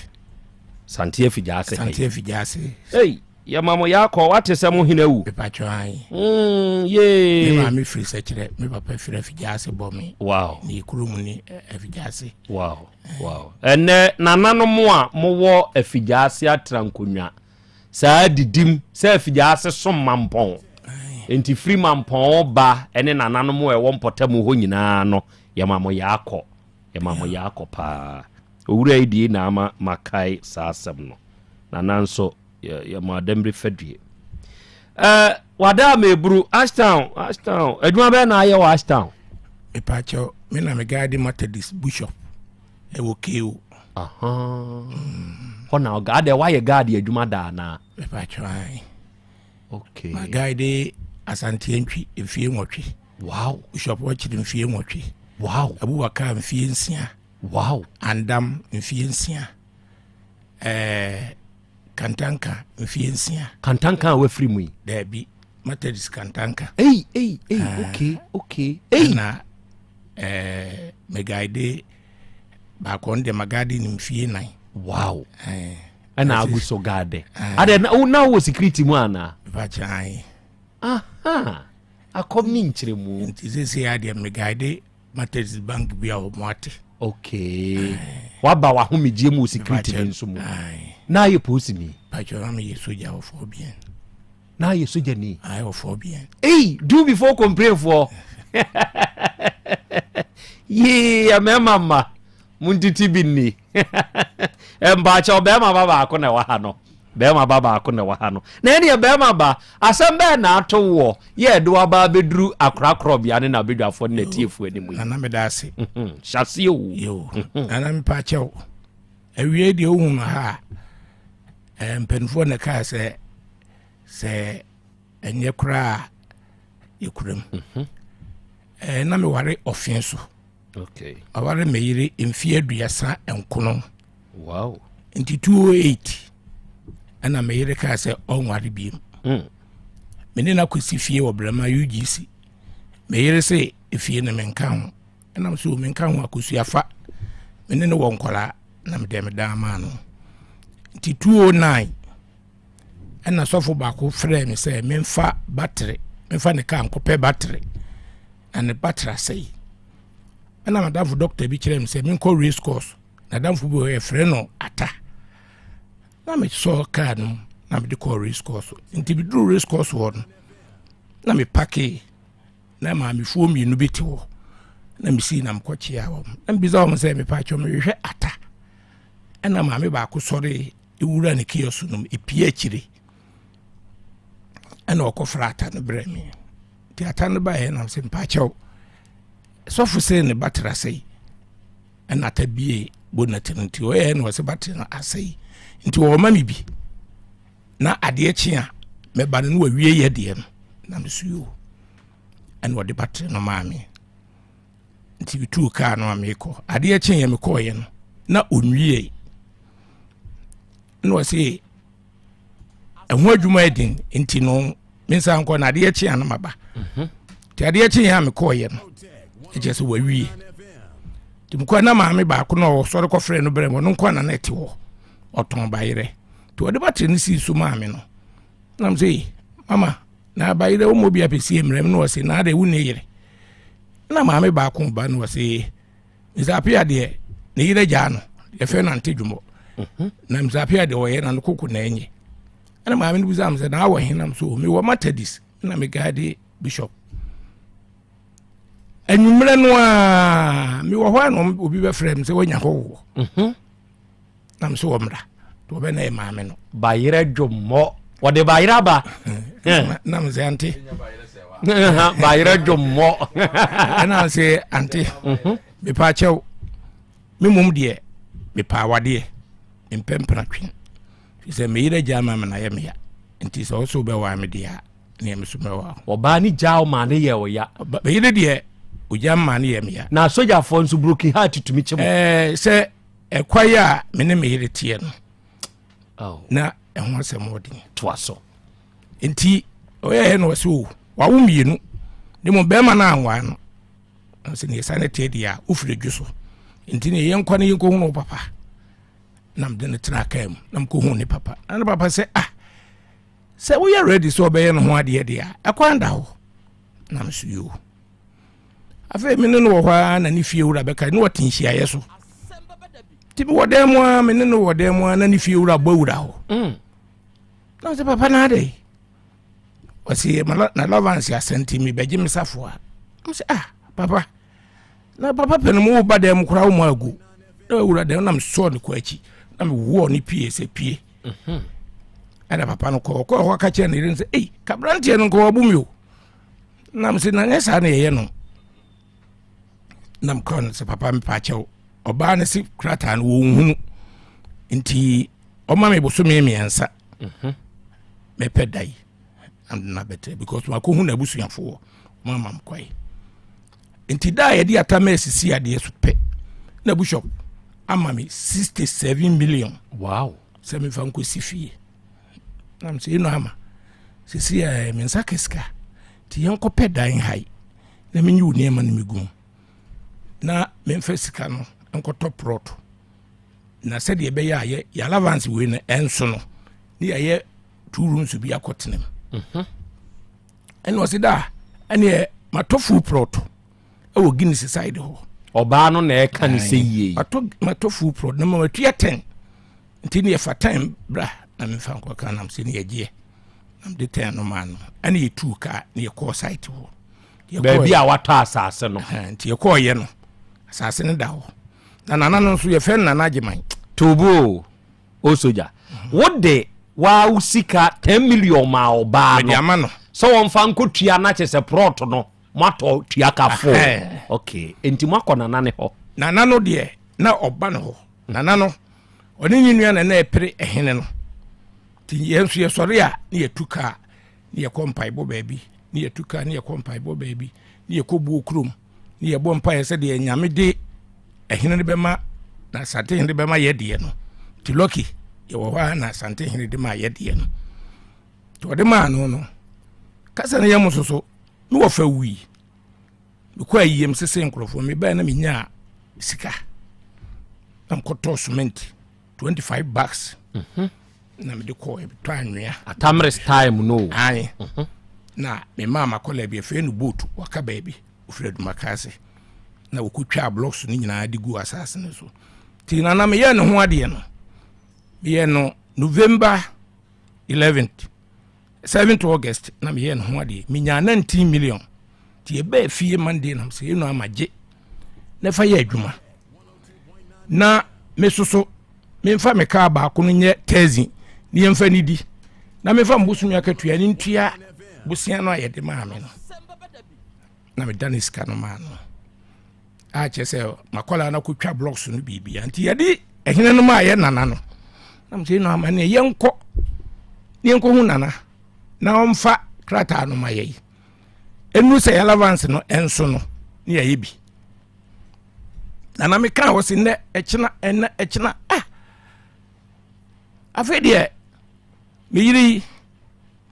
Sante Afigyaase. Sante Afigyaase. Hey! Yɛma mo yaakɔ, wate sɛ mo hene awu. Mepakyɛw ae. Mm, yee. Me maame firi Sɛkyerɛ, me papa firi Afigyaase bɔ me. Wow. Ne kurom ne Afigyaase. Wow, wow. Ɛnɛ nananom a mowɔ Afigyaase atra nkonnwa saa didim sɛ Afigyaase som Mampɔn. Nti firi Mampɔn ba ne nananom a ɛwɔ mpɔtam hɔ nyinaa no, yɛma mo yaakɔ. Yɛma mo yaakɔ paa. Owura yi die na ama makae saa asɛm no. Nana nso yɛ mo adamire fadue. Ɛɛ wada a meburu Ashtown Ashtown adwuma bɛyɛ na ayɛ wɔ Ashtown. Mepaakyɛw me na me guide Methodist bishop ɛwɔ KO. Hɔ na ɔga adɛ wayɛ guard adwuma daa naa. Mepaakyɛw ayi. Okay. Ma guide Asante Antwi mfie 8. Wow. Bishop Ɔkyere mfie 8. Wow. Abubakar mfie 6. Wow. Andam mfie 6. Eh, Kantanka mfie 6. Kantanka a wafiri mu yi? Daabi, Methodist Kantanka. Ei, ei, ei, ah. okay, okay. Ei. Na eh, me guide baako no deɛ ma guide no mfie 4. Wow. Eh. Ɛna agu so guide. Adɛ na na wɔ security mu anaa? Mpakyɛ Aha. Akɔm ne nkyerɛmu. Nti sɛsɛ adeɛ me guide Methodist bank bi a wɔn ate. Okay. Waba w'ahomegyeɛ mu wɔ security no nso mu. Na ayɛ polisini. Pakyɛ na meyɛ soja wɔ fɔ bien. Na ayɛ soja ni. Ayɛ wɔ fɔ bien. Ei, do before complain foɔ. Yee, mmarima mma. Muntiti bi nni. Mpaakyɛw, bɛrima ba baako na ɛwɔ ha no. Bɛrima ba baako na ɛwɔ ha no. Na ɛneɛ bɛrima ba, asɛm bɛɛ na ato woɔ yɛ ɛde waba abɛduru akorakorɔbea ne n'abadwafoɔ ne n'atiefoɔ anim yi. Nana meda ase. Mhm, hyɛ aseɛ o. Yo. Mhm. Nana mepaakyɛw, awie deɛ wohu no ha a, eh, mpanimfoɔ na ɛkaa sɛ sɛ ɛnyɛ koraa a yɛkura mu. Mhm. Eh, na meware ɔfe so. Okay. Maware me yere mfeɛ 39. Wow. Nti 208 ɛna me yere kaa sɛ ɔnware biem. Me ne no akɔsi fie wɔ Brɛma UGC. Me yere se efie no menka ho. Ɛnam so menka ho akosua fa. Me ne no wɔ nkwaraa na mede me dan maa no. Nti 209 ɛna sɔfo baako frɛɛ me sɛ memfa battery, memfa ne kaa nkɔpɛ battery. Na ne battery asɛe. Ɛna madamfo dɔkta bi kyerɛɛ me sɛ menkɔ race course. Nadamfo bi wɔ hɔ yɛfrɛ no Ata. Na mesɔɔ kaa no mu na mede kɔɔ race course. Nti meduru race course hɔ no na mepakee na maamefoɔ mmienu bi te hɔ na mesii na mekɔkyea wɔn na mebisa wɔn sɛ mepaakyɛw mehwehwɛ Ata. Ɛna maame baako sɔree ewura ne kiosk no mu epie akyire ɛna ɔkɔfra Ata no brɛ me. Nti Ata no baeɛ nam sɛ mpaakyɛw sɔfo sɛ ne battery asɛe. Ɛna Ata bie bonnet no nti ɔyɛ na ɔsɛ battery no asɛe nti ɔma me bi na adeɛ kye a mɛba no na wawie yɛ deɛ no na meso yo. Ɛna ɔde battery no maa me nti metuu kaa no a mekɔ. Adeɛ kye yɛ mekɔɔyɛ no na ɔnwie na ɔse ɛho adwuma yɛ den nti no me nsa nkɔ na adeɛ kye a na maba. Nti adeɛ kye yɛ a mekɔɔyɛ no ɛkyɛ sɛ wawie. Nti mekɔɛ na maame baako na ɔsɔre kɔfrɛ no brɛ me, ɔno nko na na ɛte hɔ ɔtɔn bayerɛ. Nti ɔde battery no sii so maa me no na m sɛ mama na bayerɛ wo mmɔ bi apɛsie mmerɛ mu na ɔse na adɛ wo ne yere. Na maame baako ba na ɔse Mr. Appiah deɛ ne yere gyaa no yɛfrɛ no Ante Dwumɔ. Na Mr. Appiah deɛ ɔyɛ na no koko na ɛnyɛ. Ɛna maame no bisa me sɛ na awɔ he nam so mewɔ Methodist na me guide bishop. Anwummerɛ no a mewɔ hɔ a na obi bɛfrɛ me sɛ wanya hɔ wɔ. Na me sɛ wɔmmra nti wɔbɛ na yɛ maame no. Bayerɛ dwommɔ wɔde bayerɛ aba. Na me sɛ ante. Bayerɛ dwommɔ. Ɛna sɛ ante mepa kyɛw me mmom deɛ mepa awadeɛ mempɛ mpena twe sɛ meyere gya ma me na yɛ meya nti sɛ ɔsɛ wobɛwaa me deɛ a neɛ me so mɛwaa. Ɔbaa ne gyaa maa ne yɛ ɔya. Meyere deɛ ogya maa ne yɛ meya. Na asogyafoɔ nso broken heart tumi kye mo. Ɛɛ sɛ ɛkwae a me ne me yere teɛ no na ɛho asɛm ɔden. Toa so. Nti ɔyɛɛ na ɔsɛ o wawo mmienu ne mu bɛrima no anwaa no sɛ neɛ sane teɛ deɛ a wofiri dwo so nti ne yɛnkɔ no yɛnkɔhunu wo papa na mede no tena kaa mu na mekɔhu ne papa na ne papa sɛ ah sɛ woyɛ ready sɛ ɔbɛyɛ no ho adeɛ deɛ a ɛkwan da hɔ na meso yoo. Afei me ne no wɔ hɔ ara na ne fie wura bɛka ne wɔte nhyiaeɛ so nti mewɔ dan mu ara me ne no wɔ dan mu ara na ne fie wura bɔ awura hɔ. Na ɔsɛ papa na adɛ ɔsɛ na lɔvanse asɛnti mi bɛgye me safo a sɛ ah papa na papa pɛ no mu wo ba dan mu koraa wo mu agu na awura dan na mesɔɔ ne kɔ akyi na mewɔɔ ne pie sɛ pie. Ɛna papa no kɔɔ kɔɔ hɔ ka kyerɛ ne yere no sɛ ei kabranteɛ no nkɔ wabu mi o. Na mesɛ na nyɛ saa na yɛyɛ no. Na mekɔɔ no sɛ papa mepa kyɛw ɔbaa no se krataa no wɔnhunu nti ɔma me bosome 3 mɛpɛ da yi. Na mede no abɛtena because makɔhu n'abusuafoɔ ɔmo ama me kwae. Nti da a yɛde atama asisi adeɛ so pɛ na bishop ama me 67 million. Wow. Sɛ mefa nkɔsi fie. Na mesɛ ɛnu ama sisi ɛ me nsa ka sika nti yɛnkɔpɛ dan ha yi na menyi wo nneɛma no megu mu na memfa sika no nkɔtɔ prɔto na sɛdeɛ ɛbɛyɛ a yɛ yɛ allowance wei no ɛnso no ne yɛyɛ two rooms bi akɔtena mu mhm. ɛna ɔse da ɛneɛ matɔ full plot ɛwɔ Guinness side hɔ ɔbaa no na ɛka ne sɛ yie matɔ full plot na ma matua ten nti ne yɛfa ten bra na memfa nkɔka nam sɛ ne yɛgyeɛ na mede ten no maa no ɛne yɛtuu kaa ne yɛkɔɔ site hɔ baabi a watɔ asase no nti yɛkɔɔyɛ no asase no da hɔ na nana no nso yɛfrɛ no nana agyeman tobo o soja wode waa wo sika 10 million maa ɔbaa no ama no sɛ wɔmfa nkɔtua na kyɛ sɛ prɔt no moatɔ tua ka fo ok enti moakɔ nana ne hɔ nana no deɛ na ɔba no hɔ nana no ɔne ne nua na na ɛpere ɛhene no nti yɛn nso yɛsɔre a ne yɛtu kaa ne yɛkɔ mpaebɔ baabi ne yɛtu kaa ne yɛkɔ mpaebɔ baabi ne yɛkɔ buo kurom ne yɛbɔ mpaeɛ sɛdeɛ nyame de ɛhene no bɛma na asante hene bɛma yɛ deɛ no nti lɔki yɛwɔ hɔ a na asante hene de ma yɛ deɛ no nti ɔde maa no no kasa no yɛ mo soso ne wɔfa wui mekɔ ayiem sese nkurɔfoɔ mebae na menyaa sika na mekɔtɔɔ cement 25 bags mm -hmm. na mede kɔɔ tɔ anwea atamres time no ae mm -hmm. na memaa makɔla bi afei no boat waka baabi ofiri adwumaka ase na wɔkɔtwaa blocks no nyinaa de gu asase no so nti nana meyɛɛ ne ho adeɛ no meyɛ no november 11th 7th august na meyɛɛ ne ho adeɛ menyaa 19 million nti yɛbɛɛ fie monday nam sɛ ɛnu ama gye na fa yɛ adwuma na me soso memfa me kaa baako no nyɛ tɛzi ne yɛmfa ne di na memfa mbosome akatua ne ntua bosea no a yɛde maa me no na meda ne sika no maa no a kyerɛ sɛ makɔla no akɔtwa blocks no biribia nti yɛde ɛhene no maa yɛ nana no na mesɛ no ama neɛ yɛnkɔ ne yɛnkɔhu nana na ɔmfa krataa no ma yɛyi ɛnu sɛ yɛlavance no ɛnso no ne yɛyɛ bi nana meka wɔ se nnɛ ɛkyena ɛnɛ ɛkyena ah afei deɛ meyere yi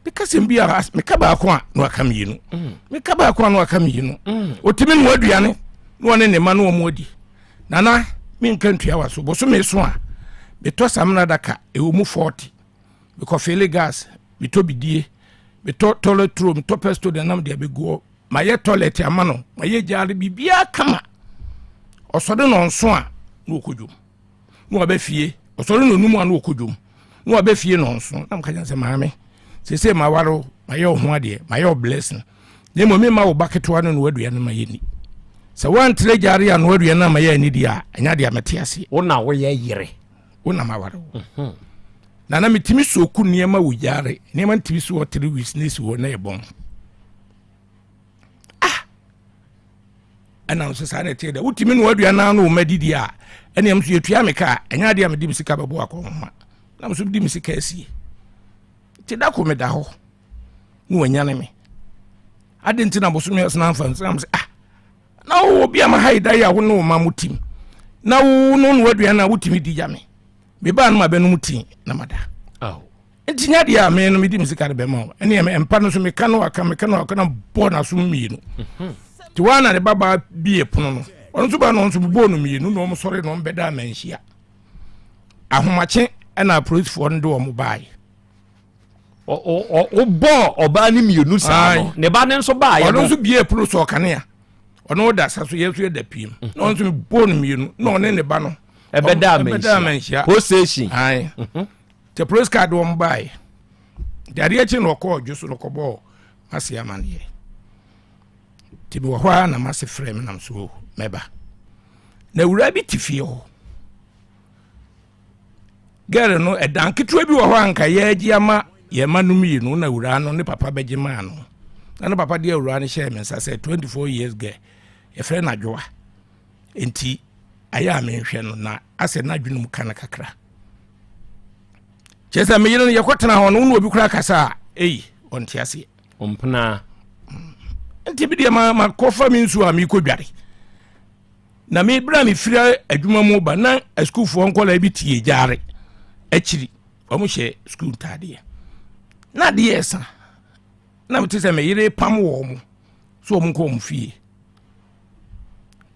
meka sɛm bi a meka baako a na waka mmienu mm. meka baako a na waka mmienu mm. ɔtumi noa aduane na ɔne ne ma na ɔmo adi nana menka ntua wa so bosome so a metɔ samina daka ɛwɔ mu 40 mekɔfele gas metɔ bidie metɔ toilet roll metɔ pesto de nam de abɛguɔ mayɛ toilet ama no mayɛ gyaade biribiaa kama ɔsɔre na ɔnso a na ɔkɔ dwom na waba fie ɔsɔre na onum a na ɔkɔ dwom na waba fie na ɔnso na meka kyerɛ sɛ maame sese maware wo mayɛ wo ho adeɛ mayɛ wo blessing na mmom mema wo ba ketewa no na wadua no ma yɛni sɛ woantrɛ gyare a na wadua no ama yɛ ani deɛ a ɛnyɛ adeɛ a mɛte aseɛ wo na woyɛ yere wo na maware wo mhm. na na metumi soku nneɛma wɔ gyare nneɛma ntumi so wɔ three weeks na esi hɔ na yɛ bɔn ah ɛna nso saa na ɛteɛ dɛ wotumi noa aduane na ano wɔn adidi a ɛnna nso yɛtua me ka ɛnyɛ adeɛ a mede me sika bɛbɔ akɔnhoma na nso mede me sika asie nti da ko meda hɔ na wɔanyane me ade nti na bosome ɛsena mfa nso na sɛ ah na wowɔ bi a ma ha yi da yi a wo ne wo ma mo tim na wo no noa aduane a wotumi di gya me mebaa no ma bɛnom tii na mada nti nya deɛ a me no mede me sika de bɛma wo ɛne mpa no so meka no aka meka no aka na bɔ n'aso mmienu mhm. nti waa na ne babaa bie pono no ɔno nso baa no nso bobɔɔ no mmienu na ɔmo sɔre na ɔmo bɛda amanhyia ahomakye ɛna apolisifoɔ no de ɔmo baeɛ wobɔɔ ɔbaa no mmienu saa no ne ba no nso baeɛ ɔno nso bie pono so ɔkanea ɔno da sa so yɛ nso yɛ da piem mhm. na ɔno nso bɔɔ no mmienu na ɔne ne ba no ɛbɛda amanhyia post station mhm. Nti police car de wɔn baeɛ. Nti adeɛ kye na ɔkɔɔ dwo so na ɔkɔbɔɔ m'ase amaneɛ. Nti mewɔ hɔ ara na m'ase frɛ me nam so oh, mɛba. Na awuraa bi te fie hɔ. Girl no ɛdan ketewa bi wɔ hɔ a nka yɛagye ama yɛn mma no mmienu na awuraa no ne papa bɛgye maa no. Na ne papa de awuraa no hyɛɛ me nsa sɛ 24 years girl yɛfrɛ no Adwoa. Nti ayɛ a menhwɛ no na asɛ n'adwene mu ka no kakra. Kyerɛ sɛ me yere no yɛkɔtena hɔ no wo ne obi koraa kasa a ei Ɔnte aseɛ. Ɔmpena. Nti bi deɛ ma makɔfa me nsuo a mekɔ dware. Na me berɛ a mefiri adwuma mu ba na asukuufoɔ nkɔlaa bi tie gyaare akyiri. Wɔn hyɛ sukuu ntaadeɛ. Na adeɛ ɛsa. Na mete sɛ me yere pam wɔn mo so wɔn nkɔ wɔn fie.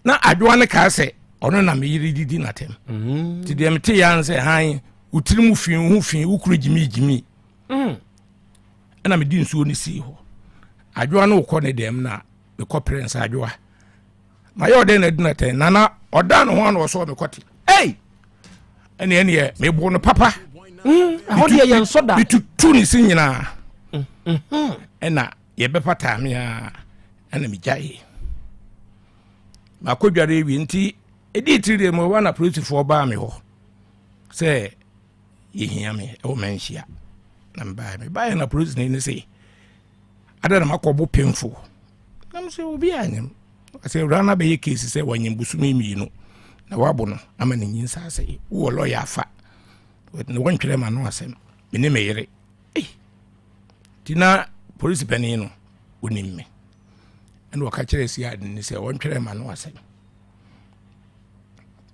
Na adwoa no kaa sɛ ɔno na me yere didi n'atɛm. Mm. Nti deɛ mete yɛ sɛ han wo tiri mu fi wo ho fi wo kunu gyimi gyimi. Mm. Ɛna mede nsuo no sii hɔ. Adwoa no wokɔ ne dɛm na mekɔ pere nsa adwoa. Mayɛ ɔdɛn na adi n'atɛn nana ɔda ne ho ano ɔsɔɔ me kɔte. Ei! Ɛne ɛneɛ mebo no papa. Mm, ɛhɔ deɛ yɛn nsɔ da. Metutu ne se nyinaa. Mm-hmm. Ɛna yɛbɛpataa me a ɛna megyae. Makɔdware awie nti ɛdii tiri deɛ mewɔ na polisifoɔ baa me hɔ sɛ yɛhia me ɛwɔ manhyia na mebaeɛ mebaeɛ na polisini no se ada na makɔbo pemfo na mesɛ obi anyem sɛ awura no abɛyɛ kesi sɛ wanyem bosome mmienu na wabo no ama ne nyinsa asɛe wowɔ lɔya afa na wɔntwerɛ ma no asɛm me ne me yere nti na polisi panin no onim me ɛna ɔka kyerɛ si ade ne sɛ wɔntwerɛ ma no asɛm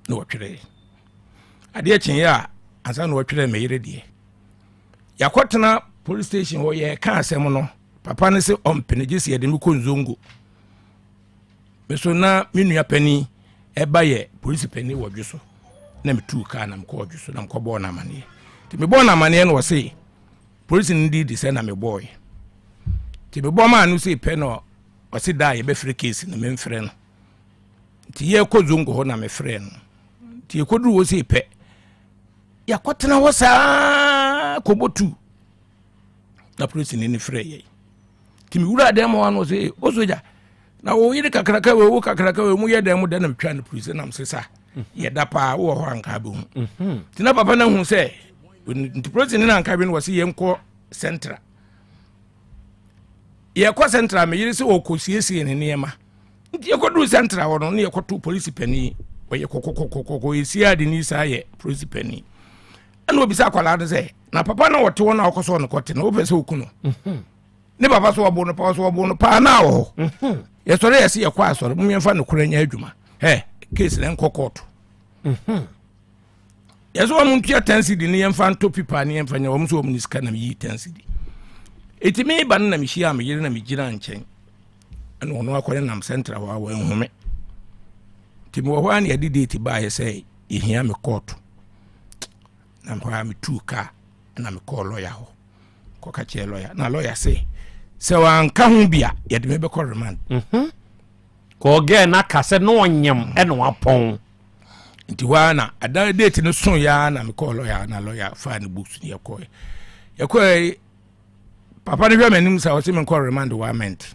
na wɔtwerɛɛ adeɛ kyeeɛ a ansa na wɔtwerɛ me yere deɛ yɛakɔtena police station hɔ yɛka asɛm no papa no sɛ ɔmpene gye sɛ yɛde me kɔ nzongo me so na me nua panin ɛba yɛ polisi panin wɔ dwo so na metuu kaa na mekɔɔ dwo so na mekɔbɔɔ no amaneɛ nti mebɔɔ no amaneɛ no ɔse polisi no di di sɛ na mebɔɔɛ nti mebɔ maa no sei pɛ na ɔse da a yɛbɛfrɛ case no memfrɛ no nti yɛkɔ zongo hɔ na mefrɛ no nti yɛkɔduru hɔ sei pɛ yɛakɔtena hɔ saa kɔbɔ tu na polisini no frɛ yɛn nti mewura dan mu hɔ no sɛ o sogya na wo yere kakraka wei wo kakraka wei mu yɛ dan mu dɛn na metwa no polisi nam sesa yɛda paa wowɔ hɔ anka bɛhu mhm. nti na papa no ahu sɛ nti polisini no anka bi no wɔ sɛ yɛnkɔ central yɛkɔ central meyere sɛ wɔkɔsiesie ne nneɛma Nti yɛkɔduu central hɔ no ne yɛkɔto polisi panin ɔyɛ kɔkɔkɔkɔkɔ ɛsi ade ni saa yɛ polisi panin ɛna obisa akwadaa no sɛ na papa na ɔte hɔ na ɔkɔ so ɔno kɔte no wopɛ sɛ oku no mhm. ne papa so ɔbo no papa so ɔbo no paa na wɔ hɔ mhm. yɛsɔre yɛse yɛkɔ asɔre mo yɛmfa nokorɛ nyɛ adwuma ɛ case na nkɔ kɔɔto mhm. yɛsɛ wɔn ntua ten cedi ne yɛmfa nto pipa ne yɛmfa nyɛ wɔn nso wɔn ne sika na meyi ten cedi eti mi ba no na mehyia me yere na megyina nkyɛn ɛna ɔno akɔ ne nam central hɔ a wɔanhu me nti mewɔ hɔ a na yɛde date baeɛ sɛ yɛhia me kɔɔto na hɔ a metuu kaa na mekɔɔ lɔya hɔ kɔka kyerɛ lɔya na lɔya sɛ sɛ wanka ho bi a yɛde me bɛkɔ remand mhm. kɔɔgɛɛ no aka sɛ na ɔnyam ɛna wapɔn nti hɔ a na ada date no so ya na mekɔɔ lɔya na lɔya faa ne books ne yɛkɔɛ yɛkɔɛ papa no hwɛ m'anim sa ɔse menkɔ remand one month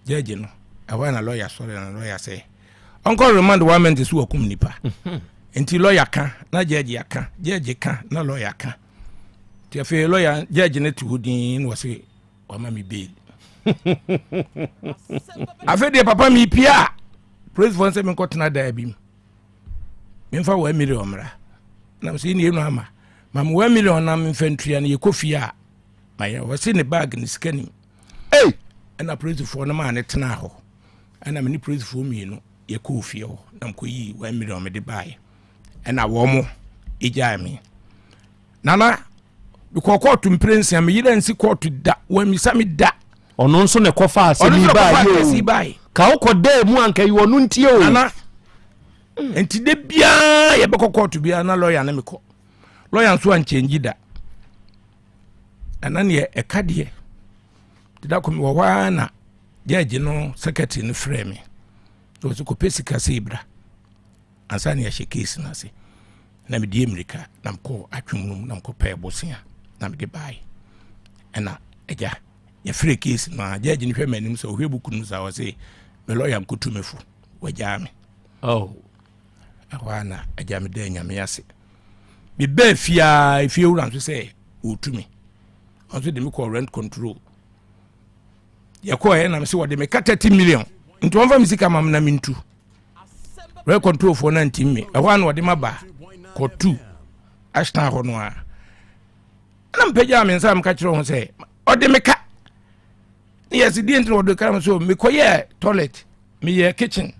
judge no ɛhɔ na lawyer sɔre na lawyer sɛ ɔnkɔ remand one month so wakum nipa mhm. nti lawyer ka na judge aka judge ka na lawyer ka nti afei lawyer judge no te hɔ din na ɔse wama me bail afei deɛ papa mepia a policefoɔ sɛ menkɔtena daa bi mu memfa 1 million mmra na mesɛ ne ɛnu ama ma me 1 million na memfa ntua no yɛkɔ fie a mayɛ ɔse ne bag ne sika nim ei ɛna polisifoɔ no maa ne tenaa hɔ ɛna me ne polisifoɔ mmienu yɛkɔɔ fie hɔ na mekɔyii 1 million mede baeɛ ɛna wɔn mo ɛgyae me nana mekɔɔ kɔɔto mprɛnsia me yerɛ nsi kɔɔto da wɔammisa me da ɔno nso na ɛkɔfa asɛm yi baeɛ o ka wokɔ daa mu anka yi ɔno ntie o nana nti da biara yɛbɛkɔ kɔɔto biara na lɔya ne mekɔ lɔya nso ankyɛngyi da nana neɛ ɛka deɛ nti da kɔ mewɔ hɔ ara na gyɛgye no secretary no frɛ me na ɔsɛ kɔpɛ sika sɛ ibra ansa ne yɛahyɛ case no ase na mede mmirika na mekɔɔ atwom no mu na mekɔpɛɛ bosea na mede baeɛ ɛna agya yɛfrɛ case no a gyɛgye no hwɛ m'anim sɛ ɔhwɛ buku no saa ɔse me lɔya nkotu me fo wagyaa me oh. ɛhɔ a na agya meda nyame ase mebɛɛ fie a efie wura nso sɛ ɔtu me ɔnso de me kɔɔ rent control yɛkɔɛ na me sɛ wɔde me ka 30 million nti wɔmfa me sika ma me na mentu rent control foɔ no antim me ɛhɔ a na wɔde ma ba kɔtu ashton hɔ no a ɛna mpagyaa me nsa meka kyerɛ ho sɛ Ɔde me ka. Ne yɛ se deɛ nti na ɔde ka no so mekɔyɛɛ toilet, meyɛɛ kitchen,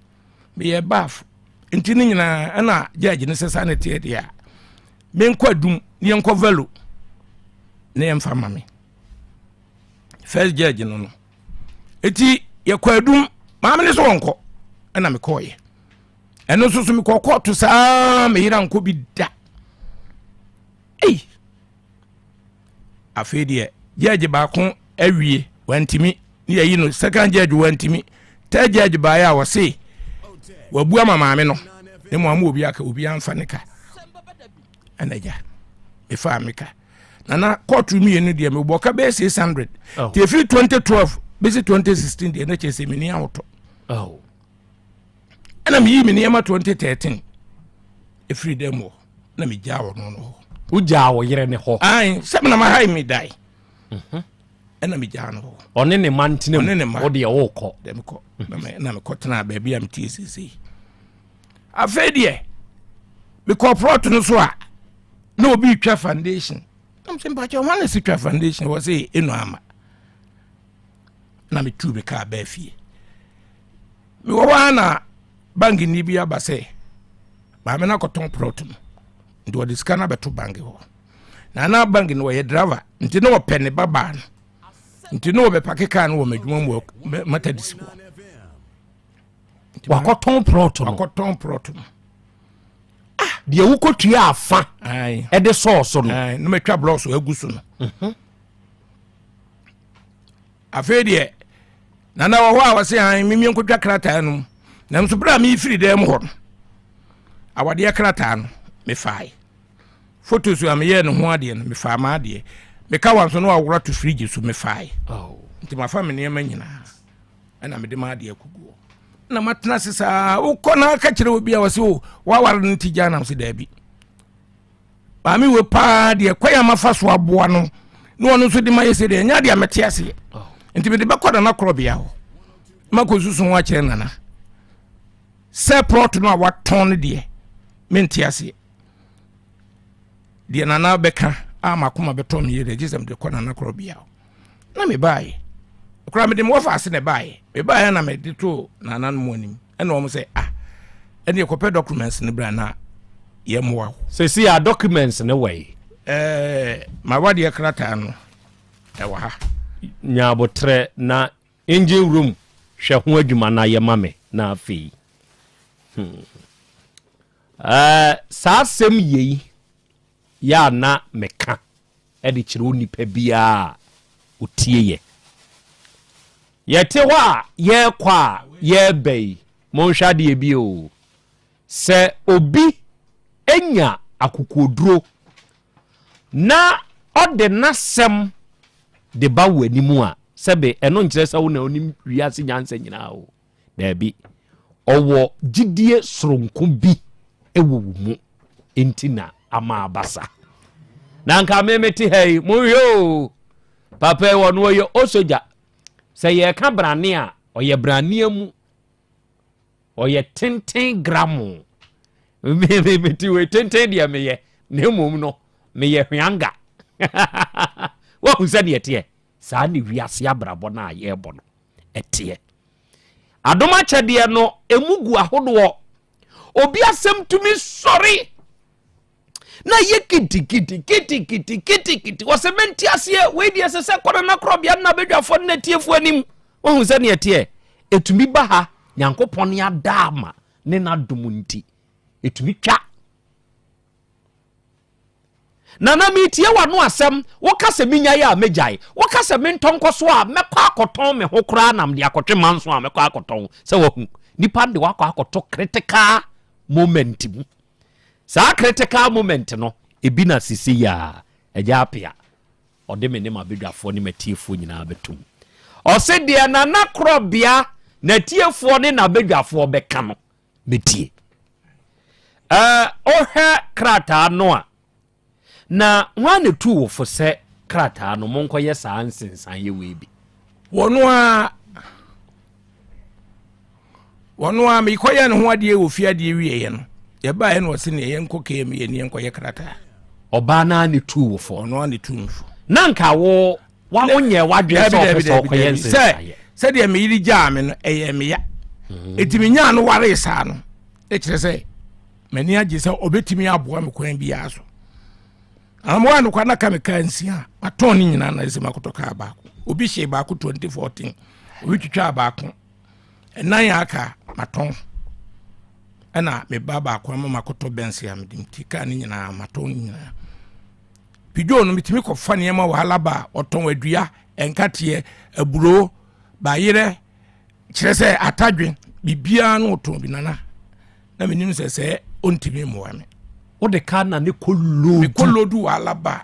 meyɛɛ bath. Nti ne nyinaa ɛna judge ne sɛ saa na ɛteɛ deɛ a menkɔ adum ne yɛnkɔ valo ne yɛmfa ma me. First judge no no. Eti yɛkɔ adum maame ne so wɔnkɔ ɛna mekɔɔyɛ. Ɛno nso so mekɔ kɔɔto saa meyera nkɔ bi da. Ei! Afei deɛ judge baako awie wantumi ne yɛyi no second judge wantumi third judge baeɛ a wɔse wabu ama maame no ne mu ama obi aka obi amfa ne ka ɛna gya mefaa me ka nana kɔɔto mmienu deɛ mebɔ ka bɛyɛ 600 nti ɛfiri 2012 bɛsi 2016 deɛ na kyerɛ sɛ menni ahotɔ oh. ɛna meyii me nneɛma 2013 ɛfiri dɛm hɔ na megyaa ɔno no hɔ wogyaa wo yere ne hɔ ae sɛ menam ha me dae mhm. ɛna megyaa no hɔ ɔne ne ma ntena mu ɔne ne ma wodeɛ wokɔ dɛ mekɔ mhm. na mekɔtenaa baabi a metie seesei afei deɛ mekɔ prɔt no so a na obi twa foundation na mesɛ mpakyɛ hɔ na si twa foundation wɔ sɛ ɛnu ama na metuu me kaa baa fie mewɔ hɔ ara na bankini bi aba sɛ maame no akɔtɔn prɔt no nti wɔde sika no abɛto bank hɔ na na bank no wɔyɛ driver nti na wɔpɛ ne babaa no nti na wɔbɛpake kaa no wɔ m'adwuma mu wɔ matadisi hɔ wakɔtɔn prɔt no wakɔtɔn prɔt no ah deɛ wokɔtua afa ɛde sɔɔ so no na matwa blɔs agu so no mhm. Afei deɛ, na na wɔ hɔ a wɔse an memie nkɔtwa krataa no mu. Nanso berɛ a mefiri dan mu hɔ no, awadeɛ krataa no, mefae. Photos a meyɛɛ ne ho adeɛ no, mefaa m'adeɛ. Meka wa nso na waworɔ ato fridge so, mefae. Oh. Nti mafa me nneɛma nyinaa ɛna mede m'adeɛ akɔgu hɔ. Na matena ase saa, wokɔ na aka kyerɛ obi a wɔse o, woaware no nti gyaa nam se daabi. Maame wei paa deɛ kwan a mafa so aboa no na ɔno nso de ma yɛ sɛ deɛ ɛnyɛ adeɛ a mɛte aseɛ oh. nti mede bɛkɔ nana korɔbea hɔ makɔ susu ho akyerɛ nana sɛ plɔt no a watɔn no deɛ mente aseɛ deɛ nana bɛka a makoma bɛtɔ me yɛ deɛ gye sɛ mede kɔ nana korɔbea hɔ na mebaeɛ koraa mede mewɔ faase na ɛbaeɛ mebaeɛ na mede too nana no mu anim ɛna wɔn sɛ ah ɛne ɛkɔpɛ documents no bra na yɛmmoa wo sɛsi a documents no wɔ yi ɛɛ mawadeɛ krataa no ɛwɔ ha nya abotrɛ na engine room hwɛ ho adwuma na yɛma me na afei hmm. ɛɛ saa asɛm yei yɛ a na meka de kyerɛ onipa biara a ɔtie yɛ. Yɛte hɔ a yɛrekɔ a yɛreba yi, monhwɛ adeɛ bi o. Sɛ obi nya akokoɔduro na ɔde n'asɛm de ba wo anim a, sɛbe ɛno nkyerɛ sɛ wo na wonim wiase nyansa nyinaa o. Daabi. Ɔwɔ gyidie soronko bi wɔ wo mu nti na ama aba sa. Na nka me mete ha yi, monhwɛ o, papa yi ɔno ɔyɛ osogya. Sɛ yɛreka brane a, ɔyɛ branea mu. Ɔyɛ tenten gramo. Mete wei tenten deɛ meyɛ, na mmom no, meyɛ hweanga. Wahu sɛdeɛ ɛteɛ? Saa ne wiase abrabɔ no a yɛrebɔ no. ɛteɛ. Adom akyɛdeɛ no, ɛmu gu ahodoɔ. Obi asɛm tumi sɔre na yɛ kitikiti kitikiti kitikiti wɔsɛ mente aseɛ wei deɛ ɛsɛ sɛ kɔnɔ na korɔbea no na abadwafoɔ no na atiefoɔ anim wahu sɛ neɛ ɛteɛ ɛtumi ba ha nyankopɔn ada ama ne n'adom nti ɛtumi twa Nana metie w'ano asɛm, woka sɛ menyae a mɛgyae, woka sɛ mentɔ nkɔ so a mɛkɔ akɔtɔn me ho koraa na mede akɔtwe manso a mɛkɔ akɔtɔn. Sɛ wahu, nipa de wakɔ akɔto critical moment mu. Saa critical moment no, ebi na sisi yi a, agya apea, ɔde me ne m'abadwafoɔ ne m'atiefoɔ nyinaa bɛtom. Ɔse deɛ Nana Korɔbea, n'atiefoɔ ne n'abadwafoɔ bɛka no, Metie. Ɛɛ, wohwɛ krataa no a, na hwan na etuu wo fo sɛ krataa no monkɔyɛ saa nsensaneɛ wei bi? Wɔn a wɔn a mekɔyɛ ne ho adeɛ wɔ fie adeɛ wieɛ no, yɛbaeɛ na ɔse neɛ yɛnkɔ KMA ne yɛnkɔyɛ krataa. Ɔbaa no ara na etuu wo fo? Ɔno ara na etuu me fo. Na nka wo. Wa wonyɛ w'adwene sɛ ɔpɛ sɛ ɔkɔyɛ nsensaeɛ. Sɛdeɛ me yere gyaa me no ɛyɛ me ya. Enti menyaa no waree saa no, ɛkyerɛ sɛ m'ani agye sɛ ɔbɛtumi aboa me kwan biara so. Amoa no kwa na ka me kaa nsia a matɔn ne nyinaa na ɛsɛ makɔtɔ kaa baako. Obi hyee baako 2014, obi twitwaa baako. Ɛnan a aka matɔn. Ɛna me ba baako ama makɔtɔ bɛnse a mede nti kaa ne nyinaa matɔn ne nyinaa. Pidgoo no metumi kɔfa nneɛma wɔ Alaba a ɔtɔn adua, nkateɛ, aburo, bayerɛ, kyerɛ sɛ atadwe, biribiara no ɔtɔn bi nana. Na menim sɛ sɛ ɔntumi mmoa me. Wode ka na ne kɔ lodu. Mekɔ lodu wɔ Alaba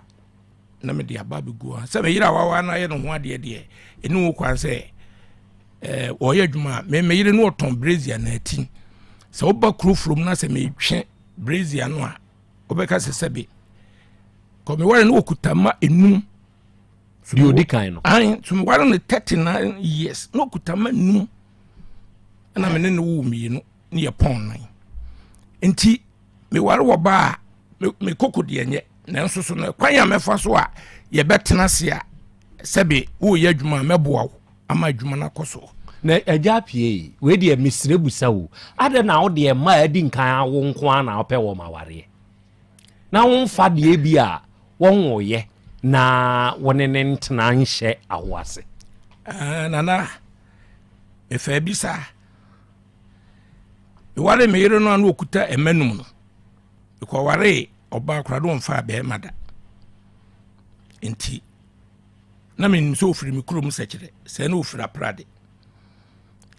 na mede aba bɛgu hɔ. Sɛ meyere awawa no ayɛ ne ho adeɛ deɛ, ɛne wo kwan sɛ eh, wɔyɛ adwuma a me meyere no ɔtɔn brezia na ati. Sɛ woba kuro furom na sɛ metwe brezia no a, wobɛka sɛ sɛbe kɔ meware no wɔkuta ma enum deɛ ɔdi kan no ae so meware no 39 years na ɔkuta ma num ɛna me ne no wo mmienu ne yɛ pɔn nan nti meware wɔ ba a me koko deɛ nyɛ nanso so no kwan a mɛfa so a yɛbɛtena ase a sɛbe woyɛ adwuma a mɛboa wo ama adwuma no akɔ so. Na agya apue yi, wei deɛ mesrɛ busa o, adɛn na wo deɛ mma a adi nkan awo nko ara na wopɛ wɔn awareɛ? Na womfa deɛ bi a wɔnwoeɛ na wo ne ne ntena nhyɛ awo ase? Ah, nana, mefaa bi saa. Meware me yere no a na ɔkuta mma num no, mekɔwaree ɔbaa koraa na ɔmfaa bɛrima da. Nti, na menim sɛ ɔfiri me kurom sɛkyerɛ sɛ na ɔfiri aprade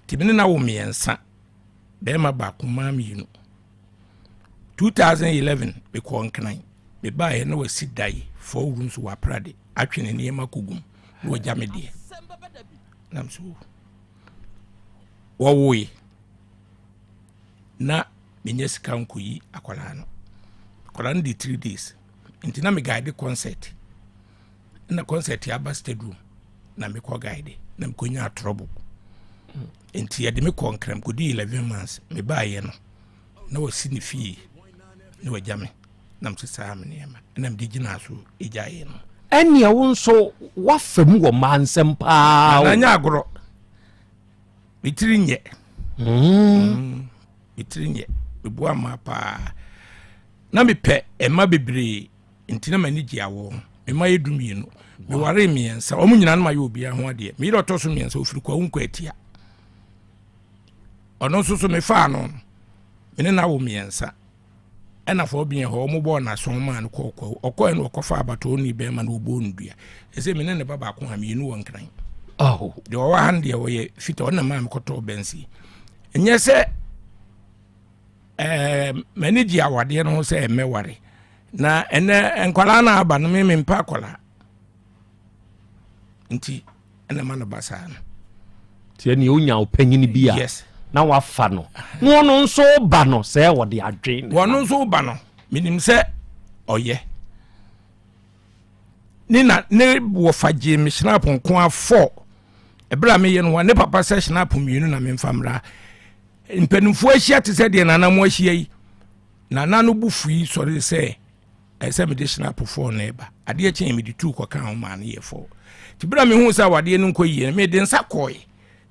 nti me ne no awo mmiɛnsa bɛrima baako maa mmienu 2011 mekɔɔ nkran mebaeɛ na wasi dae four rooms wɔ aprade atwe ne nneɛma kɔgum na wagya me deɛ nam so wɔwoe na menya sika nkɔyi akwadaa no akwadaa no de 3 days nti na me guide concert na concert aba stadium na mekɔ guide na mekɔnya trouble nti yɛde me kɔ nkram kɔdi 11 months mebaeɛ no na wasi ne fie na wagya me na mesesaa me nneɛma na mede gyinaa so ɛgyaeɛ no. Ɛnneɛ wo nso woafa mu wɔ mmaa nsɛm paa o. Nana nyɛ agorɔ. Me tiri nyɛ. Mm. Me tiri nyɛ. Meboa mmaa paa. Na mepɛ mma bebree. Nti na m'ani gye awɔ ho. Me mma yɛ 12. Mewaree mmiɛnsa. Wɔn nyinaa no mayɛ obiara ho adeɛ. Me yere ɔtɔ so mmiɛnsa ofiri Kwawu Nkwatia. Ɔno nso so mefaa no. Me ne no awo mmiɛnsa. Ɛna fɔ ɔbea hɔ wɔn bɔɔ n'aso maa no kɔɔ Kwawu. Ɔkɔɛ no ɔkɔfa abatɔɔ ni bɛrima no ɔbɔɔ no dua. Ɛsɛ me ne ne ba baako a mmienu wɔ Nkran. Oh. Deɛ ɔwɔ ha no deɛ ɔyɛ fita ɔno na maa mekɔtɔɔ bɛnsi. Ɛnyɛ sɛ ɛɛ m'ani gye awadeɛ no ho sɛ mɛware. Na ɛnɛ nkwadaa no aba no me mempɛ akwadaa nti ɛna ma no ba saa no. Nti ɛne onya ɔpanyin bi a yes. na wafa no na ɔno nso ba no sɛ wɔde adwen. Wɔno nso ba no menim sɛ ɔyɛ ne na ne wɔfa gyee me hyinapo nko afɔ ɛberɛ a meyɛ no hɔ ne papa sɛ hyinapo mmienu na memfa mmra mpanimfoɔ ahyia te sɛ deɛ nana mo ahyia yi Nana no bo fui sɔree sɛ ɛsɛ sɛ mede hynapo fɔɔ no reba. Adeɛ kyeeɛ mede tuu kɔkaa ho maa no yɛɛ fɔɔ. Nti berɛ a mehuu sɛ awadeɛ no nkɔ yie no, mede nsa kɔe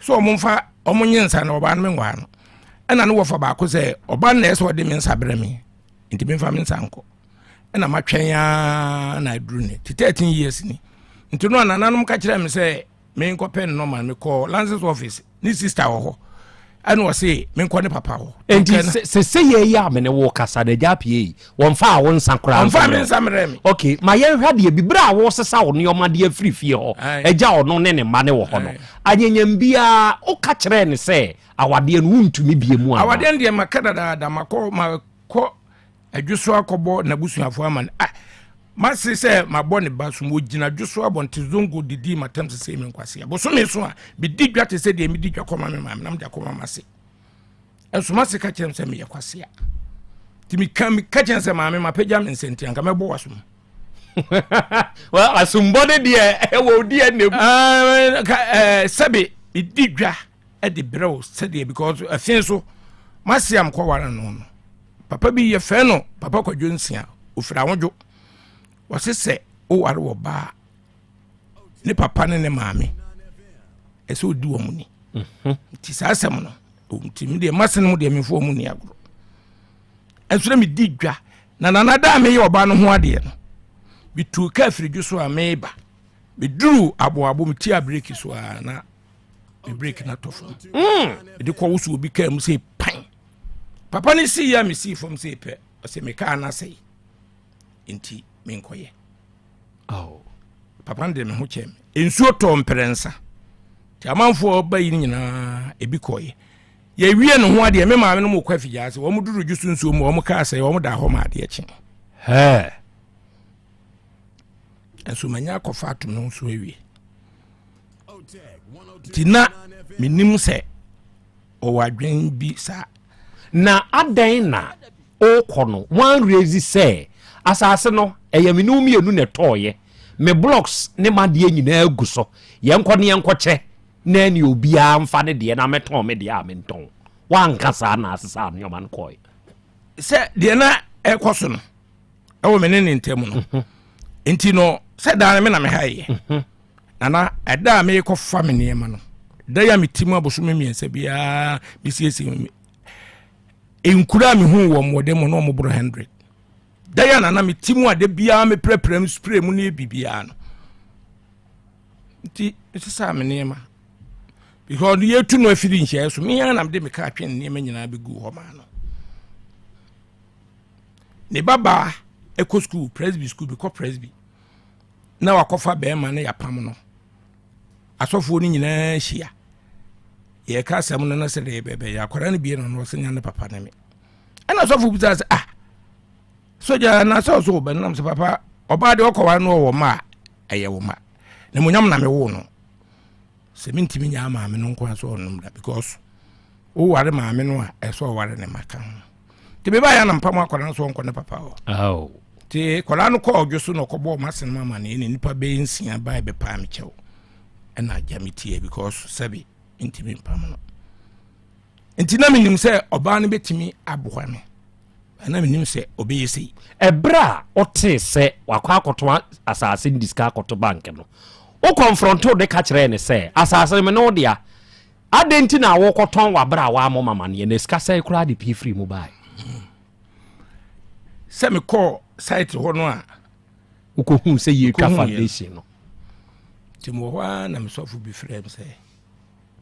sɛ wɔn mfa wɔn nye nsa no ɔbaa no menwaa no. Ɛna ne wɔfa baako sɛ ɔbaa no na ɛsɛ sɛ ɔde me nsa brɛ me nti memfa me nsa nkɔ. Ɛna matwɛn ara na aduru ne ti 13 years ni. Nti no a nananom ka kyerɛɛ me sɛ menkɔpɛ no nɔma no mekɔɔ lances office ne sister wɔ hɔ ɛna ɔse menkɔ ne papa hɔ. Nti sese yɛ yi a mene wo kasa na agya apue yi wɔmfa a wo nsa koraa ɔmfa me nsa mmerɛ me. Ok ma yɛnhwɛ adeɛ bi berɛ a wosesa wo nneɛma de afiri fie hɔ agya ɔno ne ne mma ne wɔ hɔ no anyanyam biara woka kyerɛɛ ne sɛ awadeɛ no wontumi bie mu anaa? Awadeɛ no deɛ maka dadaada makɔ makɔ Adwo so akɔbɔ n'abusuafo amane. Ah, mase sɛ mabɔ ne ba so wɔgyina dwo so abɔnte zongo didii matam sesei me nkwasea. Bosome so a, medi dwa te sɛ deɛ medi dwa kɔma me maame na mede akɔma m'ase. Ɛnso m'ase ka kyerɛ me sɛ meyɛ kwasea. Nti meka meka kyerɛ sɛ maame mapagya me nsa nti anka mɛbɔ w'asom. Well, asombɔ no deɛ ɛwɔ wo DNA mu. Sɛbe medi dwa de brɛ wo sɛdeɛ because ɛfe so mase a mekɔware no no papa bi yɛfrɛ no papa kwadwo nsia ofiri ahodwo wɔse sɛ woware wɔ baa Ne papa ne ne maame ɛsɛ ɔdi wɔn ni. Mhm. Nti saa asɛm no nti me deɛ masene mu deɛ memfo wɔn ni agorɔ. Ɛnso na medi dwa na nana da a meyɛ ɔbaa no ho adeɛ no metuu kaa firidwo so a meba meduru aboabo metia breki so a na me breki no atɔ fam. Mede kɔ wo so obi kaa mu sɛ pan. Papa no sii a mesii fam sɛ pɛ ɔsɛ me kaa no asɛe nti menkɔyɛ. Oh. Papa no de me ho kyɛɛ me. Nsuo tɔɔ mprɛnsa. Nti amanfoɔ ba yi nyinaa ebi kɔeɛ. Yɛwie ne ho adeɛ me maame no mu kɔ afigya ase wɔn duru dwo so nsuo mu wɔn kaa sɛ wɔn da hɔ ma adeɛ kye. Hɛɛ. Nso manya akɔfa ato me ho so awie. Nti na menim sɛ ɔwɔ adwene bi saa. Na adɛn na wokɔ no woanrezi sɛ asase no ɛyɛ me ne wo mmienu na ɛtɔɔyɛ, me blocks ne m'adeɛ nyinaa gu so, yɛnkɔ ne yɛnkɔkyɛ na ɛne obiara mfa ne deɛ na mɛtɔn me deɛ a mentɔn. Woanka saa na asesaa nneɛma no kɔɔe. Sɛ deɛ na ɛkɔ so no ɛwɔ me ne ne ntam no mhm. nti no sɛ daa no me na mehaeɛ mhm. Nana, ɛda a merekɔfa me nneɛma no, da yi a mete mu abosome mmiɛnsa biara mesiesie me nkura a mehu wɔ mmɔden mu na wɔn boro hundred. Da yi a nana mete mu a da biara meprapra mu spray mu ne biribiara no. Nti mesesaa me nneɛma. Because yɛtu no afiri nhyɛɛ so, me ara na mede me kaa twe nneɛma nyinaa bɛgu hɔ maa no. Ne babaa ɛkɔ school, Presby school, mekɔ Presby. na wakɔfa bɛrima no yɛapam no asɔfoɔ no nyinaa hyia yɛka asɛm no na sɛ deɛ bɛbɛyɛ akwadaa no bie no no ɔsɛ nya ne papa ne me ɛna asɔfoɔ bisa sɛ ah sogya na sɛ ɔso ɔbɛ nam sɛ papa ɔbaa deɛ ɔkɔware no ɔwɔ ma a ɛyɛ wo ma na monyam na mewo no sɛ mentumi nyaa maame no nko a sɛ ɔnom da because woware maame no a ɛsɛ ɔware ne ma ka ho nti meba yɛ na mpam akwadaa no so ɔnkɔ ne papa hɔ nti akwadaa no kɔɔ ɔdwo so na ɔkɔbɔɔ m'asɛm amaneɛ ne nipa bɛyɛ nsia bae bɛpaa me kyɛw ɛna agya me tie because sɛbe ntumi mpam no nti na menim sɛ ɔbaa no bɛtumi aboa me na menim sɛ ɔbɛyɛ sei ɛberɛ a ɔtee sɛ wakɔ akɔto asase no de sika akɔto bank no wo kɔnfrɔnto de ka kyerɛɛ ne sɛ asase no me ne wo dea Adɛn nti na wokɔtɔn w'abrɛ a woammɔ me amaneɛ, na sika sɛe koraa de pii firii mu baeɛ? Sɛ mekɔɔ site hɔ no a wokɔhuu sɛ yɛretwa foundation no. Nti mewɔ hɔ ara na me sɔfo bi frɛ me sɛ,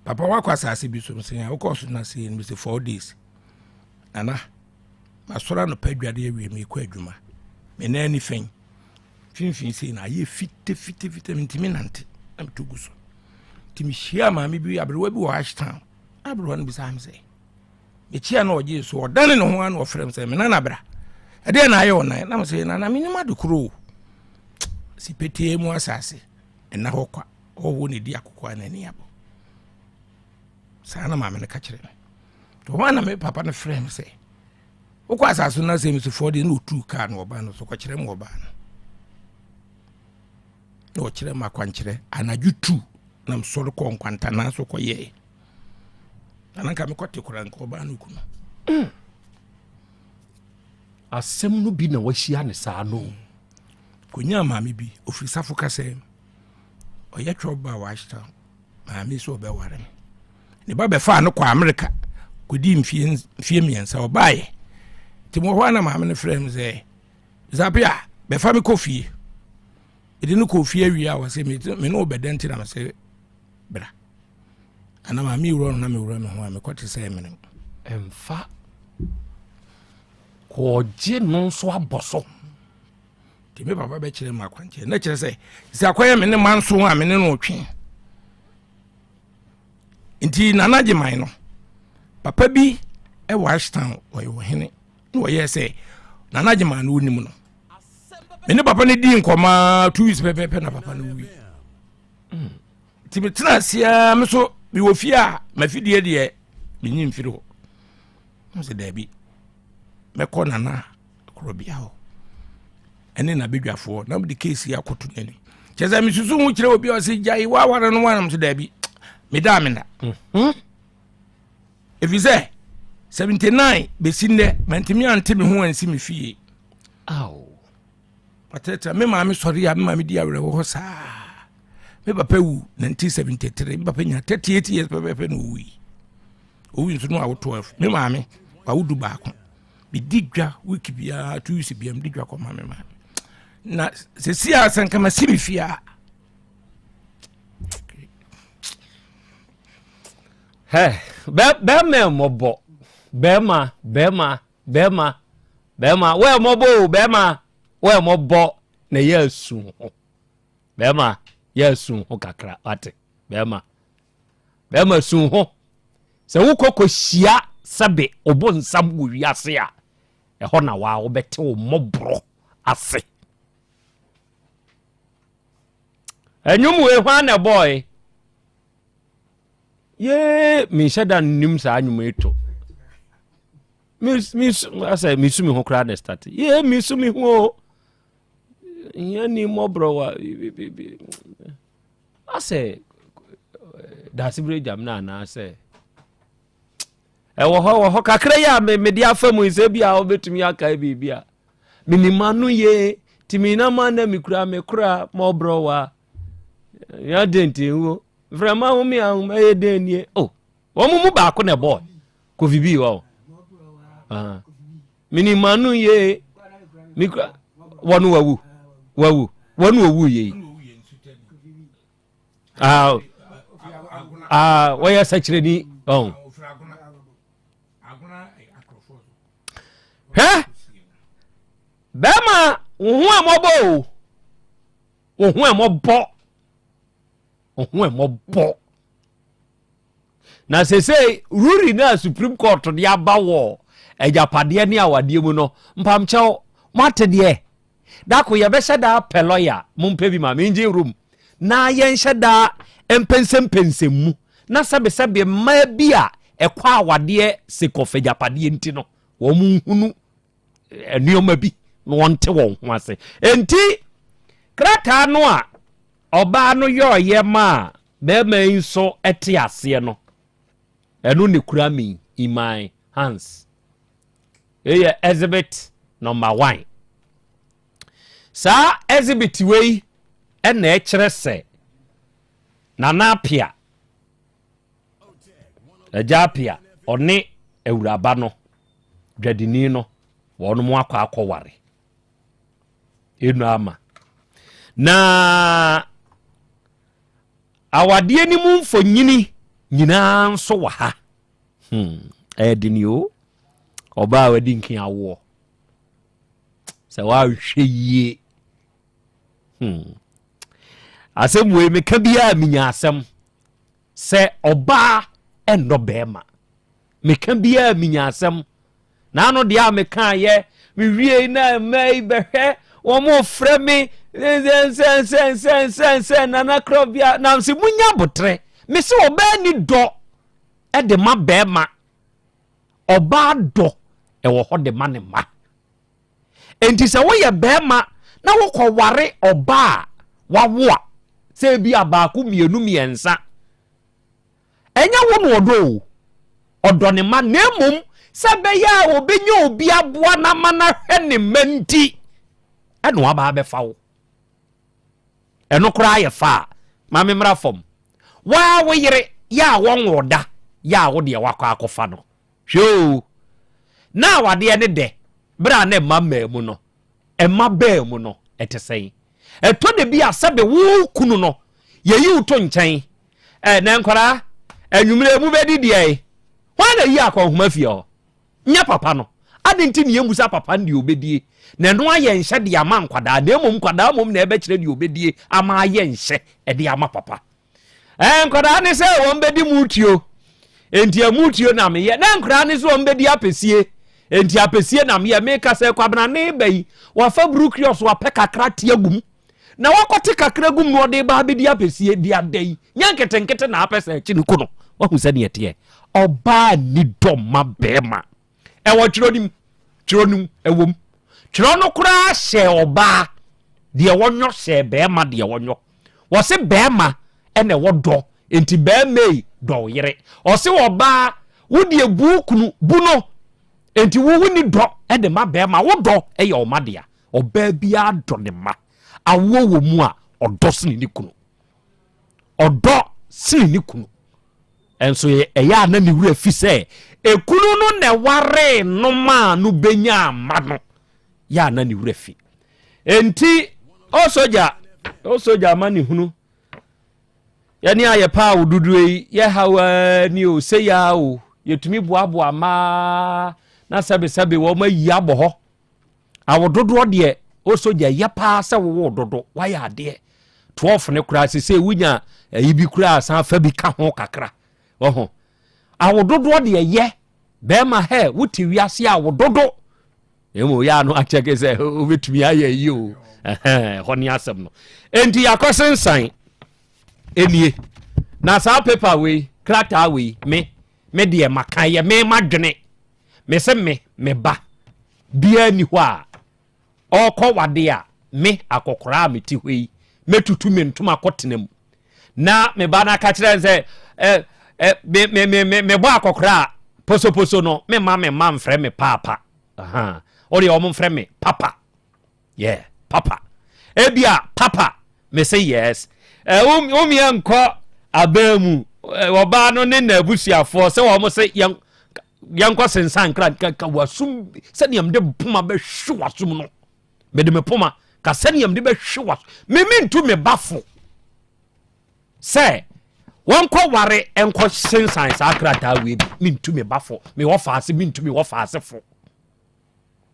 Papa woakɔ asase bi so? Mesɛ, wokɔɔ so na sei no? Mesɛ, 4 days. Nana, masɔre anɔpa adware awie mekɔ adwuma. Me nan ani fɛn. Mfimfini sei na ayɛ fitafitafita mentumi nante na meto gu so. Nti mehyiaa maame bi aberewa bi wɔ Ashtown. Aberewa no bisaa me sɛ mekyia na ɔgyee so ɔdane ne ho ano ɔfrɛ me sɛ me nana bra. Ɛdeɛ na ayɛ ɔnan na mesɛ nana menim ade koro o. Si petee mu asase ɛna hɔ kwa ɔwɔ ne di akoko a n'ani abɔ. Saa na maame no ka kyerɛ me. Ɔhɔ na me papa no frɛ me sɛ Wokɔ asase no asɛm so fɔɔ deɛ na ɔtuu kaa no ɔbaa no so kɔkyerɛ mu ɔbaa no na ɔkyerɛ mu akwankyerɛ anadwo tu na mesɔre kɔɔ nkwantanaa so kɔyɛɛ na na nka mekɔte koraa nka ɔbaa no ku no mm. Asɛm no bi na wahyia ne saa no kɔnyaa maame bi ɔfiri safo kasɛm ɔyɛ twɛ ɔbaa wɔ Ashtown maame sɛ ɔbɛware me ne ba bɛfaa no kɔ Amerika kɔdii mfie mfie mmiɛnsa ɔbaeɛ nti mewɔ hɔ a na maame no frɛ me sɛ Zapia bɛfa me kɔ fie mede no kɔ fie awie a wɔsɛ me ne wo bɛda nti na mesɛ bra ana maame wura no na mewura me ho a mekɔte sɛ menem ɛmfa kɔɔgye no nso abɔ so nti me papa bɛkyerɛ mu akwankyerɛ na kyerɛ sɛ sɛ akɔyɛ me ne manso a me ne no twe nti nana gyeman no papa bi wɔ ashtown ɔyɛ ɔhene na ɔyɛ sɛ nana gyeman no onim no me ne papa no di nkɔmaa 2 weeks pɛpɛpɛ na papa no wui hmm. nti metena aseɛ me so mewɔ fie a mafidie deɛ menyi mfiri hɔ sɛ daabi mɛkɔ nana korɔbea hɔ ɛne n'abadwafoɔ na mede keesi akɔto n'anim kyɛ sɛ mesusu ho kyerɛ obi a ɔsɛ gyae woaware no woanam so daabi medaa me nna mhm. ɛfiri sɛ 79 bɛsi nnɛ mantumi ante me ho ansi me fie matrɛtrɛ me maame sɔre a me maame di awerɛwɔ hɔ saa. Me papa wu 1973. Me papa nya 38 years pɛpɛpɛ na owui. Owui nso no awo 12. Me maame wawo du baako. Medi dwa week biara, 2 weeks biara medi dwa kɔma me maame. Na sɛsi a sɛ nka masi me fie a. Hɛ, bɛrima mmɔbɔ. Bɛrima, bɛrima, bɛrima, bɛrima. Wɔyɛ mmɔbɔ o, bɛrima. Wɔyɛ mmɔbɔ na yɛ asu ho. Bɛrima, yɛ asu ho kakra, wate. Bɛrima, bɛrima su ho. Sɛ wokɔ kɔhyia sɛbe ɔbɔ nsam wɔ wiase a, ɛhɔ na waa wobɛte wo mmɔborɔ ase. Ɛnwom wei hwan na ɛbɔɔe? Yee, menhyɛ da nnim saa nnwom yi to. Asɛ mesu me ho koraa na start. Yee, mesu me ho o. Hia ni mmɔborɔ wa. Asɛ daasebere gyam no anaasɛ ɛwɔ hɔ wɔ hɔ kakra yi a mede afa mu sɛ bi a wobɛtumi akae biribi a menim ano ye tumi na ma na mekura me kora mɔborɔ wa ya den nti nwo mframa home ahom ɛyɛ den nie o oh, wɔn mu baako na ɛbɔɔ kofi bi wɔ hɔ menim ano ye mekura wɔn wawu wawu wɔn owu yie ah ah wɔyɛ sɛkyerɛni ɔn hwɛ bɛrima wo ho ɛmɔbɔ o wo ho ɛmɔbɔ wo ho ɛmɔbɔ na sesei ruri no a supreme court de aba wɔ agyapadeɛ ne awadeɛ mu no mpamkyɛw moate deɛ dako yɛbɛhyɛ daa pɛ lɔya mompɛ bi ma mengye room na yɛnhyɛ daa mpɛnsɛmpɛnsɛm mu na sɛbesɛbe mmaa bi a ɛkɔ awadeɛ sekɔf agyapadeɛ nti no wɔn nhunu eh, nneɛma bi na wɔnte wɔn ho ase enti krataa no a ɔbaa no yɔɔyɛ maa Bɛɛma yi nso te aseɛ no, ɛno ne kura me in my hands. Wei yɛ exhibit number one. Saa exhibit wei ɛna ɛkyerɛ sɛ Nana Apia, Agya Apia, ɔne awuraba no, dwadini no, wɔn mo akɔ akɔware. Enu ama. Na awadeɛ no mu mfonyini nyinaa nso wɔ ha. Hmm, ɛyɛ den o. Ɔbaa a wadi nkin awoɔ. Sɛ woanhwɛ yie. Hmm. Asɛm wei meka biara menya asɛm. Sɛ ɔbaa ɛnnɔ bɛrima. Meka biara menya asɛm. N'ano deɛ a mekaeɛ mewiei na mmaa yi bɛhwɛ wɔn frɛ me nsɛnsɛnsɛnsɛnsɛnsɛn nana korɔbea na sɛ munya abotrɛ mese ɔbaa ni dɔ de ma bɛrima ɔbaa dɔ ɛwɔ hɔ de ma ne mma enti sɛ woyɛ bɛrima na wokɔware ɔbaa a wawo a sɛ ebi a baako mmienu mmiɛnsa Ɛnyɛ wo na ɔdɔ o, ɔdɔ ne mma na mmom sɛ ɛbɛyɛ a ɔbɛnya obi aboa no ama no ahwɛ ne mma nti ɛna waba abɛfa wo. Ɛno koraa yɛ fa a, ma me mmra fam. Waa wo yere yɛ a wɔnwoo da yɛ a wo deɛ wakɔ akɔfa no. Hwɛ o, na awadeɛ ne dɛ berɛ a na mma mmaa mu no, mma baa mu no, ɛte sɛn? Ɛtɔ da bi a sɛbe wo kunu no, yɛyi wo to nkyɛn. Ɛ, na nkwadaa, anwummerɛ mu bɛdi deɛ hwan na yi akɔnhoma fie hɔ? Nyɛ papa no. Adɛn nti ne yɛmmusa papa no deɛ ɔbɛdie? Na ɛno ayɛ nhyɛ de ama nkwadaa, na mmom nkwadaa mmom na ɛbɛkyerɛ deɛ ɔbɛdie ama ayɛ nhyɛ de ama papa. Ɛɛ nkwadaa ne sɛ wɔn bɛdi mutuo, enti amutuo na meyɛ. Na nkwadaa ne sɛ wɔn bɛdi apɛsie, enti apɛsie na meyɛ. Meka sɛ Kwabena ne ba yi, wafa brukriɔs wapɛ kakra te agum. Na wakɔte kakra gum na ɔde ba abɛdi apɛsie di ada yi. Nyɛ nketenkete na apɛ sɛ akyi no ko no. Wahu sɛdeɛ ɛteɛ. Ɔbaa ni dɔ ma bɛrima. Ɛwɔ twerɛ no mu. Twerɛ no mu, ɛwɔ mu. Twerɛ no koraa hyɛɛ ɔbaa deɛ wɔnyɔ hyɛɛ bɛrima deɛ wɔnyɔ. Wɔse bɛrima ɛna ɛwɔ dɔ, nti bɛrima yi dɔ wo yere. Ɔse ɔbaa wo deɛ bu wo kunu, bu no. Nti wo wonni dɔ ɛde ma bɛrima, wo dɔ ɛyɛ ɔma dea. Ɔbaa biara dɔ ne mma. Awoɔ wɔ mu a, ɔdɔ sene ne kunu. ɔdɔ sene ne kunu. Nso ɛyɛ a na ne werɛ fi sɛ ekunu no na ɛwaree no maa no benyaa mma no. Yɛ a na ne werɛ fi. Enti, o sogya, o sogya ama ne hunu. Yɛne a yɛpɛ awo dodoɔ yi, yɛ haw ara ni o, sei ara o, yɛtumi boaboa mmaa na sɛbesɛbe wɔn ayi abɔ hɔ. Awo dodoɔ deɛ, o sogya, ɛyɛ paa sɛ wowoo dodo, woayɛ adeɛ. 12 no koraa sesei wonya ayi bi koraa san fa bi ka ho kakra. Ɔho. Awo dodoɔ deɛ yɛ, bɛrima hɛ, wote wiase awo dodo. Emu yɛ ano akyɛke sɛ wobɛtumi ayɛ yi o. Ɛhɔ ne asɛm no. Enti yɛakɔ sensan nie. Na saa paper wei, krataa wei, me, me deɛ maka yɛ me madwene. Me se me, me ba biara ni hɔ a ɔrekɔ wade a me akɔkoraa a mete hɔ yi mɛtutu me ntoma kɔtena mu. Na me ba no aka kyerɛ no sɛ ɛ ɛ me me me me mebɔ akɔkoraa a posoposo no me ma me mma mfrɛ me paapa. Aha. Ɔdeɛ wɔn mfrɛ me papa. Yeah, papa. Ebia papa, me se yes. Eh, wo mia nkɔ abɛn mu. Ɔbaa no ne n'abusuafoɔ sɛ wɔn se yɛn yɛnkɔ sensan nkra nka wasum sɛdeɛ mede poma bɛhwe wasum no. Mede me poma ka sɛdeɛ mede bɛhwe wasum. Me mentu me ba fo sɛ wɔnkɔ ware nkɔ sensan saa krataa wei bi. Mentu me ba fo. Me wɔ faase mentu me wɔ faase fo.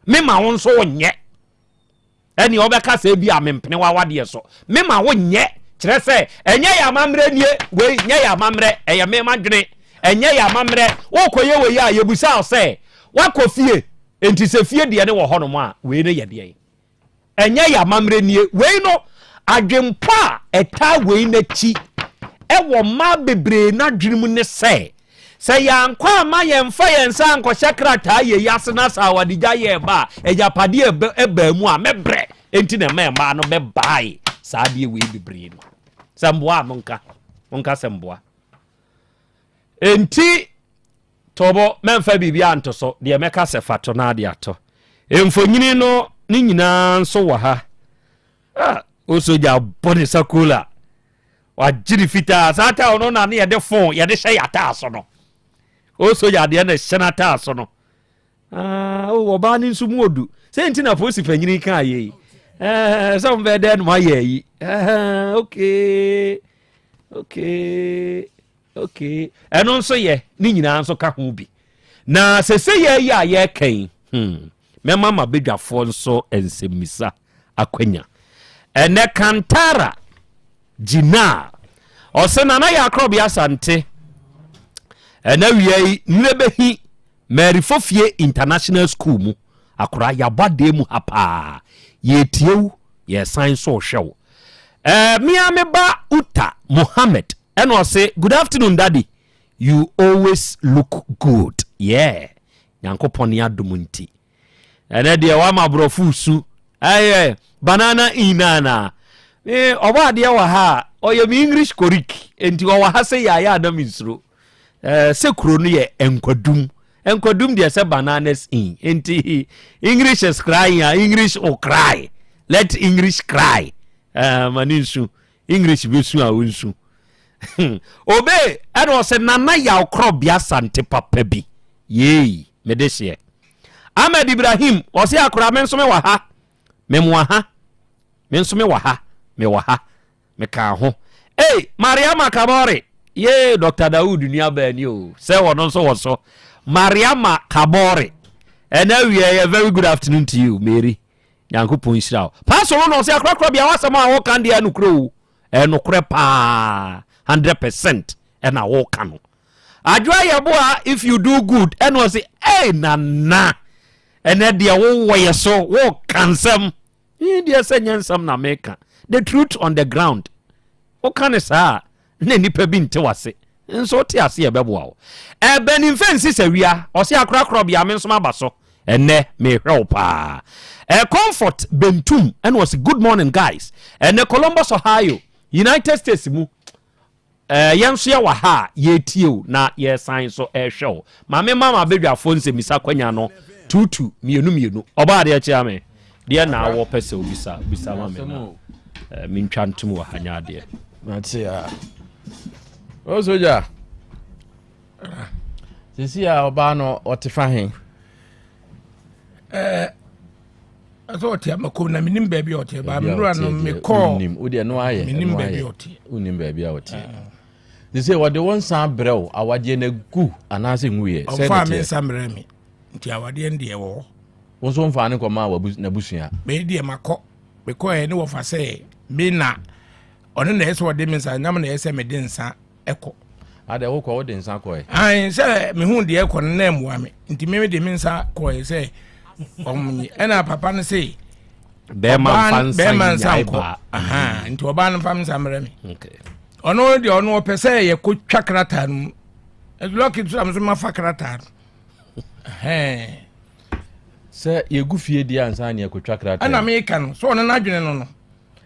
Mema wo nso wonyɛ. Ɛnea ɔbɛka sɛ bi a mempene w'awadeɛ so. Mema wonyɛ. Kyerɛ sɛ, ɛnyɛ yɛ amammerɛ nie, wei nyɛ yɛ amammerɛ, ɛyɛ me madwene. Ɛnyɛ yɛ amammerɛ. Wokɔyɛ wei a, yɛbusa wo sɛ, woakɔ fie? Enti sɛ fie deɛ no wɔ hɔnom a, wei no yɛ deɛn? Ɛnyɛ yɛn amammerɛ nie. Wei no, adwempɔ a ɛtaa wei no akyi wɔ mmaa bebree no adwene mu ne sɛ, sɛ yɛankɔ amma yɛmfa yɛn nsa ankɔhyɛ krataa yei ase na sɛ awadegya yɛ ba a, agyapadeɛ ɛbaa mu a, mɛbrɛ. Enti na ɛma mmaa no bɛbae saa adeɛ wei bebree no. Sɛ mboa a monka, monka sɛ mboa. Enti Tobo, mɛmfa biribiara nto so, deɛ mɛka sɛ fa to na ade atɔ. Mfonini no ne nyinaa nso wɔ ha. Ah, o sogya bɔ ne sakola. Wagye ne fitaa. Saa taa no na ne yɛde fon yɛde hyɛ yɛ ataa so no. O sogya deɛ na ɛhyɛ n'ataa so no. Ah, o ɔbaa no nso mu odu. Sɛ nti na polisi panyini kaa yɛ yi. Eh, sɛ mo bɛyɛ dɛn no ayɛ yi. Eh, okay. Okay. Okay, ɛno nso yɛ ne nyinaa nso ka ho bi. Na sese yɛ yi a yɛreka yi, hmm, mɛma m'abadwafoɔ nso nsɛmmisa akwanya. Ɛnɛ Kantara gyina ɔsɛ Nana yɛ akorɔbea Asante. Ɛnɛ wia yi nnɛ bɛhi Mary Fofie International School mu akora yɛabɔ adeɛ mu ha paa. Yɛtie wo, yɛsan nso rehwɛ wo. Ɛɛ, mea me ba Uta Mohammed Ɛna ɔse good afternoon daddy you always look good yeah Nyankopɔn ne adom nti ɛnɛ deɛ wama aborɔfo su ɛyɛ banana in ana me ɔbɔ adeɛ wɔ ha a ɔyɛ me English korik nti ɔwɔ ha sɛ yɛayɛ ana me nsuro ɛɛ sɛ kuro no yɛ nkwadum nkwadum deɛ sɛ bananas in nti English is crying a English will cry let English cry ɛɛ ma ne nsu English bɛsu a ɔnsu. Obe ɛna ɔsɛ Nana Yaw Korɔbea Asante papa bi. Yei, mede hyeɛ. Ahmed Ibrahim, ɔse akora me nso me wɔ ha. Me moa ha. Me nso me wɔ ha. Me wɔ ha. Me ka ho. Ei, Mariama Kabore. Yee, Dr. Dawood nua baa ni o. Sɛ ɔno nso wɔ so. Mariama Kabore. Ɛna wie yɛ very good afternoon to you, Mary. Nyankopɔn nhyira wo. Pastor no na ɔsɛ akorakora bia w'asɛm a woka deɛ ɛnokorɛ o. Ɛnokorɛ paa 100% ɛna woka no. Adwoa yɛboa if you do good ɛna ɔsɛ ei nana ɛnɛ deɛ wowɔ yɛ so woka nsɛm. Yi deɛ sɛ nyɛ nsɛm na meka. The truth on the ground. Woka ne saa a na nnipa bi nte wase nso wote ase ɛbɛboa wo. Ɛbɛn mfɛ nsi sɛ wia ɔse akorakorɔ bia me nso maba so ɛnɛ mehwɛ wo paa. Ɛ Comfort Bentum ɛna ɔse good morning guys ɛnɛ Columbus Ohio United States mu ɛɛ yɛn nso yɛwɔ ha a yɛretie o na yɛresan nso ɛrehwɛ o. Maame ma m'abadwafoɔ nsɛmmisa kwanya no tuutu mmienu mmienu. Ɔbaa adeɛ kyea me. Deɛ na awɔ pɛ sɛ obisa bisa ma me na eh, mentwa ntom wɔ ha nyɛ adeɛ. Mate a. O soja. Sisi a ɔbaa no ɔte fa he? Ɛɛ ɛsɛ ɔte amakom na menim baabi a ɔte ba menura no mekɔɔ wodeɛ no ayɛ menim baabi a ɔte wonim baabi a ɔte sɛ wɔde wo nsa brɛ wo awadeɛ no agu anaasɛ nwuiɛ ɔmfaa me nsa mmerɛ me nti awadeɛ no deɛ wɔ hɔ wo nso mfaa ne kɔmaa n'abusua me deɛ makɔ mekɔɛ ne wɔfa sɛ me na ɔno na ɛsɛ ɔde me nsa nam na ɛsɛ mede nsa ɛkɔ. Adɛ wokɔ wode nsa kɔɛ? Ae sɛ mehu deɛ ɛkɔ no na ɛmmoa me nti me de me nsa kɔɛ sɛ ɔmo ɛna papa no se bɛrima nfa nsa bɛrima nsa nkɔ nti ɔbaa no nfa nsa mmerɛ me ɔno deɛ ɔno ɔpɛ sɛ yɛkɔ twa krataa no mu lɔki nso na me nso mafa krataa no sɛ yɛgu fie deɛ ansa ne yɛkɔtwa krataa ɛna meka no sɛ ɔno n'adwene no no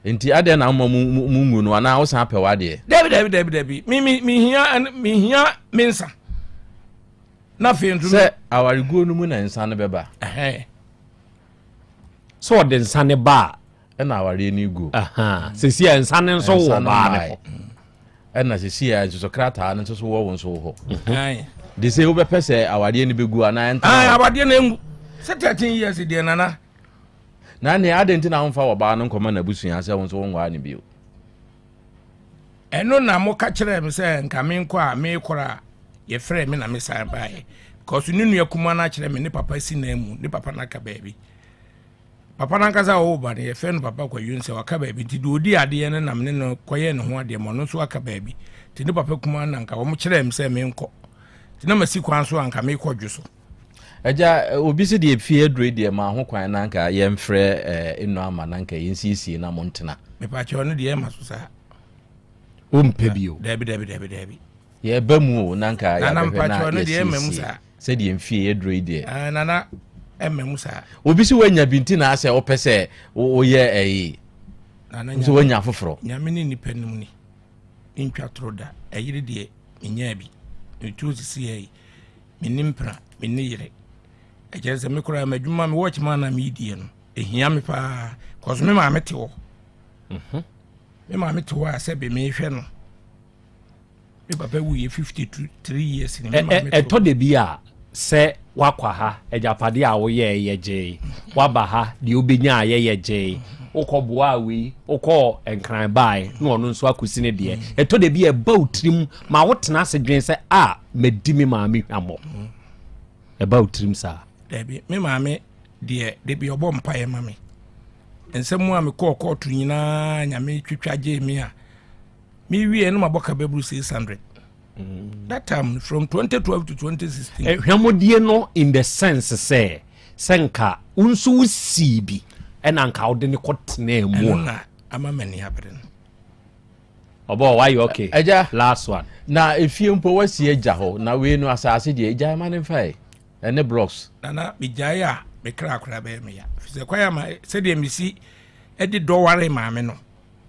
Nti adɛn na woma mu mu ngu no anaa wosan pɛ w'adeɛ? Dabi dabi dabi dabi mi mi mi hia mi hia mi nsa na afei nso. Sɛ awareguo no mu na nsa no bɛba. Sɛ ɔde nsa no ba a. Ɛna awareɛ no gu. Sisi a nsa no nso wɔ baa no hɔ. Ɛna sisi a nso so krataa no nso so wɔ wo nso hɔ. De sɛ wobɛpɛ sɛ awareɛ no bɛgu anaa ɛntena. Awareɛ no engu sɛ 13 years deɛ nana. Na nea adɛn nti na womfa ɔbaa no nkɔma n'abusua sɛ wo nso wonwaa no bio? Ɛno na moka kyerɛɛ me sɛ nka menkɔ a mekɔrɔ a yɛfrɛɛ me na mesan baeɛ because ne nua kumaa no akyerɛ me ne papa si nan mu ne papa no aka baabi papa no ankasa a ɔwɔ ba no yɛfrɛ no papa kwayu sɛ waka baabi nti deɛ ɔdi adeɛ no nam ne no kɔyɛ ne ho adeɛ ma ɔno nso aka baabi nti ne papa kumaa no anka wɔn kyerɛɛ me sɛ menkɔ nti na masi kwan so anka mekɔ dwo so Agya, obi se deɛ fie aduro yi deɛ maa ho kwan na anka yɛmfrɛ eh, nnɔ ama na anka yɛnsiesie na montena. Mepakyɛ ɔno deɛ ɛma so saa. Wompɛ bio. Dabi dabi dabi dabi. Yɛba mu o na anka yɛabɛhwɛ na yɛsiesie sɛdeɛ mfie aduro yi deɛ. Ah, nana ɛma mu saa. Obi se woanya bi nti na asɛ wopɛ sɛ woyɛ ɛyi. Nso woanya foforɔ. Nyame ne nipa nim ni. Ntwa toro da. Ɛyere deɛ menyaa bi. Metuo sisi yɛ menni mpena, menni yere. Ɛkyerɛ sɛ me koraa m'adwuma me watch man na meredie no, ɛhia me paa. Kɔso me maame te hɔ. Mhm. Me maame te hɔ a sɛ be mehwɛ no. Me papa wuyɛ 53 years ni me maame te hɔ. Ɛtɔ da bi a sɛ wakɔ ha agyapadeɛ a woyɛɛ yɛ gyee waba ha deɛ wobɛnya a yɛyɛ gyee wokɔ boa wei wokɔ nkran bae na ɔno nso akɔsi ne deɛ ɛtɔ da bi a ɛba wo tirim ma wotena ase dwen sɛ a madi me maame hwammɔ ɛba wo tirim saa dabi me maame deɛ dabi ɔbɔ mpaeɛ ma me nsɛm a mekɔɔ kɔɔto nyinaa nyame twitwa gyee me a mewie no mabɔ ka bɛburu 600 mm. that time from 2012 to 2016 eh, hwammɔdie no in the sense sɛ sɛ nka wo nso wosii bi ɛna nka wode ne kɔtenaa mu a ama m'ani abere no Ɔbɔ wayɛ okay. Ɛgya. Last one. Na efie mpo wasi agya hɔ na wei no asase deɛ egyae ma ne nfa ɛ ɛne blocks. Nana megyae a me kra koraa bɛyɛ me ya fisɛ kwan ama sɛdeɛ mesi ɛde dɔ ware maame no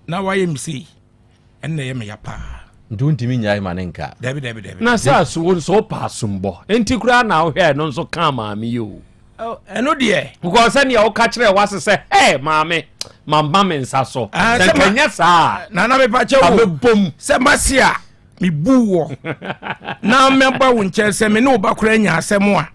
na wayɛ me sei ɛnna ɛyɛ me ya paa. Nti wontumi nnyae ma ne nka. Dabi dabi dabi. Na sɛ aso wo nso wopɛ asombɔ nti koraa na wohwɛ ɛno nso kaa maame yi o. Ɛno deɛ. Because sɛnea woka kyerɛ wase sɛ hɛ maame mama me nsa so. Ah, sɛ nka nyɛ saa. Nana mepa kyɛ wo. Mebom. Sɛ mase a mebu wɔ na mɛba wo nkyɛn sɛ me ne wo ba koraa nya asɛm a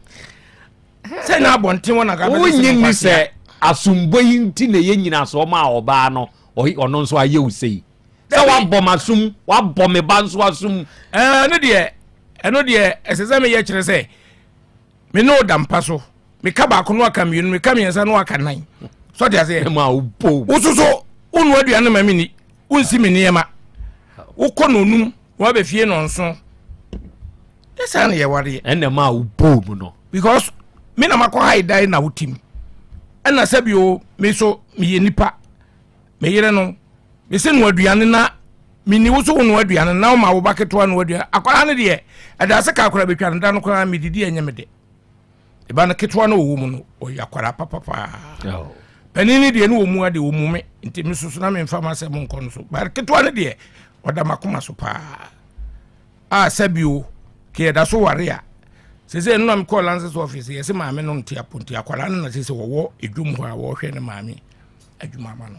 sɛ na abɔnten wɔ na ka bɛsɛ Wonyi nni sɛ asombɔ yi nti na ɛyɛ nyinasoɔ ma ɔbaa no ɔno nso ayɛ wo sei. Sɛ wabɔ m'asom wabɔ me ba nso asom. Ɛno deɛ ɛno deɛ ɛsɛ sɛ meyɛ kyerɛ sɛ me ne wo da mpa so meka baako no aka mmienu meka mmiɛnsa no aka nan sɛ ɔte aseɛ wo soso wonoa aduane ma menni wonsi me nneɛma wokɔ no onum na wabɛ fie no nso yɛ saa na yɛwareɛ ɛnna ma wobɔɔ mu no because me na makɔ ha dan na wotim ɛna sɛ bio me so meyɛ nipa me yere no mese no aduane na menni wo so wo no aduane na woma wo ba ketewa no aduane akwadaa no deɛ ɛda ase ka akwadaa bɛtwa no da no koraa medidi ɛnyɛ me de ɛba no ketewa no ɔwɔ mu no ɔyɛ akwadaa papapaa oh. panin no deɛ ne wɔ mu adeɛ wɔ mu me nti me soso na memfa ma sɛ monkɔ no so ba ketewa no deɛ ɔda makoma so paa a sɛbio ke yɛda so ware a sese no na mekɔɔ lances office yɛse maame no nte apo nti akwadaa no na sese wɔwɔ edwom hɔ a wɔhwɛ ne maame adwuma ama no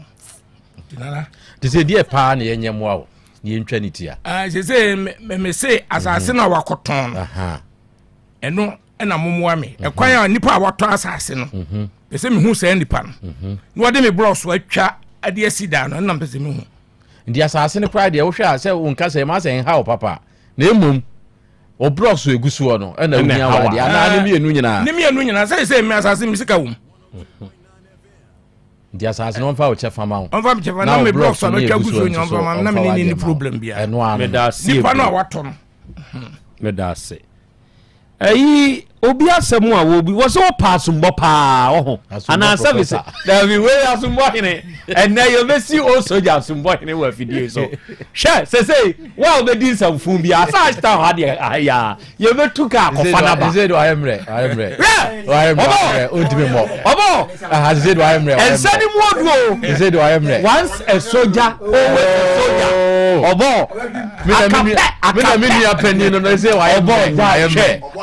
nti nana. Te sɛ deɛ paa na yɛnyɛ mmoa wo. Na yɛntwa ne ti a. Sese me se asase no a wakɔtɔn no ɛno ɛna momoa me mhm. ɛkwan a nipa a watɔ asase no mhm. pɛ sɛ mehu saa nipa no mhm. na wɔde me borɔ so atwa ade asi dan no ɛna mpɛ sɛ mehu. Nti asase no koraa deɛ wohwɛ a sɛ wonka sɛ ɛma sɛ ɛnha wo papa na mmom ɔborɔ so egu soɔ no ɛna wohia wɔ adeɛ anaa ne mmienu nyinaa. Ne mmienu nyinaa sɛ sɛ me asase me sika wɔ mu. Nti asase no ɔmfa wo kyɛfa ma wo. Ɔmfa me kyɛfa na me blocks a mɛtwa gu so nyinaa ɔmfa ma na me ne ne problem biara. Ɛno ano. Meda ase. Nipa no a watɔ no. Meda ase. Ɛyi obi asɛm a wɔbi wɔ sɛ wɔpa asombɔ paa wɔ ho anaa service dabi wei asombɔ hene ɛnɛ yɛbɛsi o soja asombɔ hene wɔ afidie so hwɛ sɛsei wo a wobɛdi nsɛmfo bi asa ashtown ha deɛ ayaa yɛbɛtu ka akɔfa no aba ɔbɔ ɛnsa ne mu oduo once a soldier always a soldier ɔbɔ akapɛ akapɛ ɔbɔ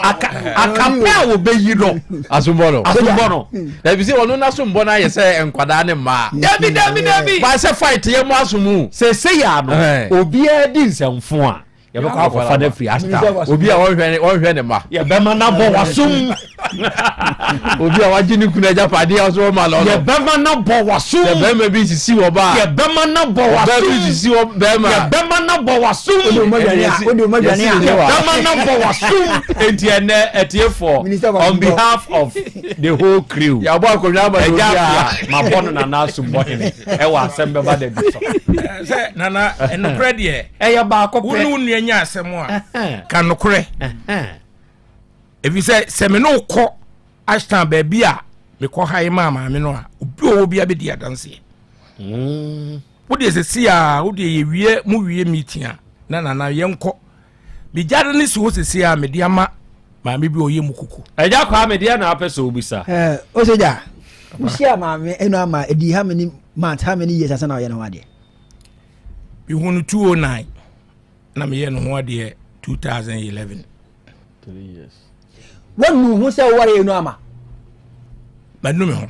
hwɛ akapɛ a wɔbɛyi no asombɔ no asombɔ no dabi sɛ ɔno n'asombɔ no ayɛ sɛ nkwadaa ne mmaa dabi dabi dabi ba sɛ fight yɛ mo asom sɛ sɛ yɛ ano obiara di nsɛmfo a yɛbɛkɔ akɔfa no afiri asta obi a wɔnhwɛ wɔnhwɛ ne mma yɛbɛma no abɔ wasom obi a wagye ne kunu agyapadeɛ a ɔso ɔma no yɛbɛma no abɔ wasom sɛ bɛrima bi sisi wɔ ba yɛbɛma no abɔ wasom ɔbaa bi sisi wɔ bɛrima yɛbɛma no abɔ wasom yɛbɛma no abɔ wasom enti ɛnɛ atiefoɔ on behalf of the whole crew yɛabɔ akonnwa ama no ɛgya afia mabɔ no nana asombɔ hene ɛwɔ asɛm bɛba da bi so sɛ nana ɛnokorɛ deɛ ɛyɛ baako pɛ wo ne wo nua nya asɛm a ka nokorɛ ɛfiri sɛ sɛ me ne wo kɔ ashtown baabi a mekɔ ha yi maa maame no a obi ɔwɔ bi abɛdi adanseɛ mm. wodeɛ sɛ si a wodeɛ yɛwie mu wie meeting a na nana yɛnkɔ megyare ne si hɔ sɛsi a mede ama maame bi ɔyɛ mu kuku ɛgya kwaa medeɛ na apɛ sɛ wobisa ɔsɛ gya wohyia maame ɛno ama ɛdi how many months how many years asɛ na ɔyɛ ne ho adeɛ Mehu no 209 na meyɛ ne ho adeɛ 2011. Wanu ho sɛ woware enu ama? Manu me ho.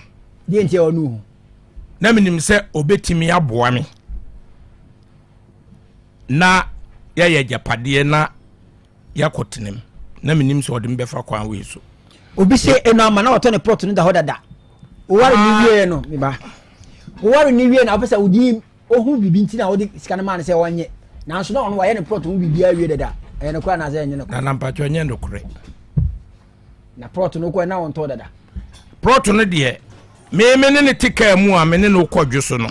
Deɛ nti a wanu ho? Na menim sɛ obetumi aboa me na yɛayɛ agyapadeɛ na yɛakɔ tenam na menim sɛ ɔde me bɛfa kwan wei so. Obi sɛ enu ama na wɔtɔ ne plot no da hɔ dada. Woware ne ah. wie no meba. Woware ne wie na wopɛ sɛ wodi Ohuu biribi nti na ɔde sika no maa no sɛ ɔnyɛ. Nanso na ɔno wayɛ ne plot ho biribiara awie dada. Ɛyɛ nokorɛ anaasɛ ɛnyɛ nokorɛ? Nana mpakyɛ ɛnyɛ nokorɛ. Na plot no kɔ na ɔntɔɔ dada. Plot no deɛ me me ne ne te kaa mu a me ne no kɔ dwo so no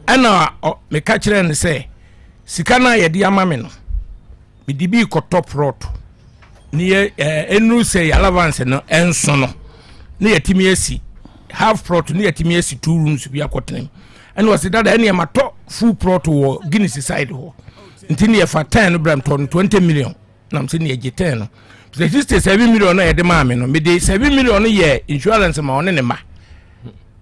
ɛna meka kyerɛɛ no sɛ sika no a yɛde ama me no mede bi rekɔtɔ prɔto ne yɛ ɛɛ ɛnuru sɛ allowance no ɛnso no ne yɛtumi asi half prɔto ne yɛtumi asi two rooms bi akɔtena mu ɛna ɔsi dada ɛne ɛma full prɔto wɔ Guinness side hɔ nti ne yɛfa ten no brɛ mtɔ no 20 million nam sɛ ne yɛgye ten no sɛ 67 million na yɛde maa me no mede 7 million no yɛ insurance ma ɔne ne ma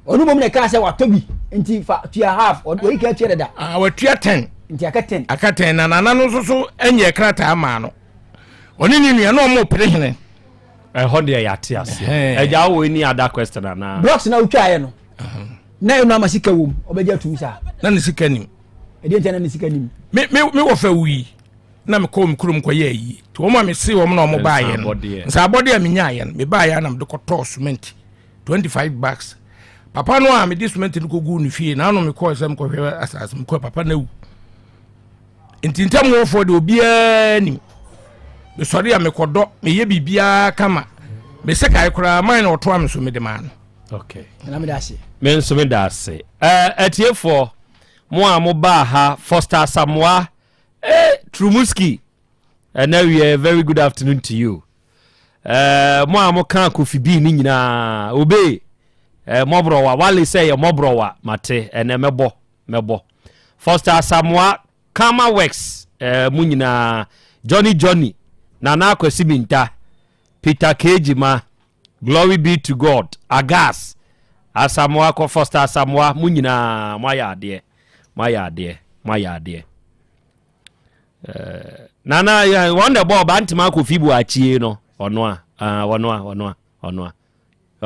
ɔno mmom na ɛkaa sɛ watɔ bi nti fa tua half ɔyi ka tua dada ah, watua ten nti aka ten aka ten na nana no nso so nyɛ krataa maa no ɔne ne nua na ɔmo pere hene ɛhɔ deɛ yɛate aseɛ ɛgya wɔ ni ada question anaa blocks na wotwaeɛ no na ɛno ama sika wom ɔbɛgye atum saa na ne sika nim ɛdeɛ nti na ne sika nim me me me wɔ fɛ wuyi na mekɔɔ me kurom kɔyɛ ayie nti wɔn a mese wɔn na wɔn baayɛ no nsaabɔdeɛ a menyaayɛ no mebaayɛ na mede kɔtɔɔ cement 25 bucks papa no a mede cement no kɔguu ne fie na ano mekɔɔ sɛ mekɔhwɛ asase mekɔɔ papa no awu nti ntam wɔfoɔ de obiara nim mesɔre a mekɔdɔ meyɛ biribiara kama mesɛ kae koraa man na ɔtoa me so mede maa no okay. Me nso meda ase atiefoɔ mo a mobaa ha Foster Asamoah eh, Trumuski ɛnɛ wiɛ very good afternoon to you Eh, mo a moka Kofi B ne nyinaa, obe eh, mɔborɔwa, wale sɛ yɛ mɔborɔwa, mate, ɛnɛ mɛbɔ, mɛbɔ. Foster Asamoah, Karma Works, eh, mo nyinaa, Johnny Johnny, Nana Akwasi Minta, Peter Kejima, Glory be to God, Agas, Asamoah, kɔ Foster Asamoah, mo nyinaa, moayɛ adeɛ, moayɛ adeɛ, moayɛ adeɛ. Eh, nana wɔn na ɛbɔ ɔba ntoma akɔ fi bu akyie no ɔno a ah, ɔno a ɔno a ɔno a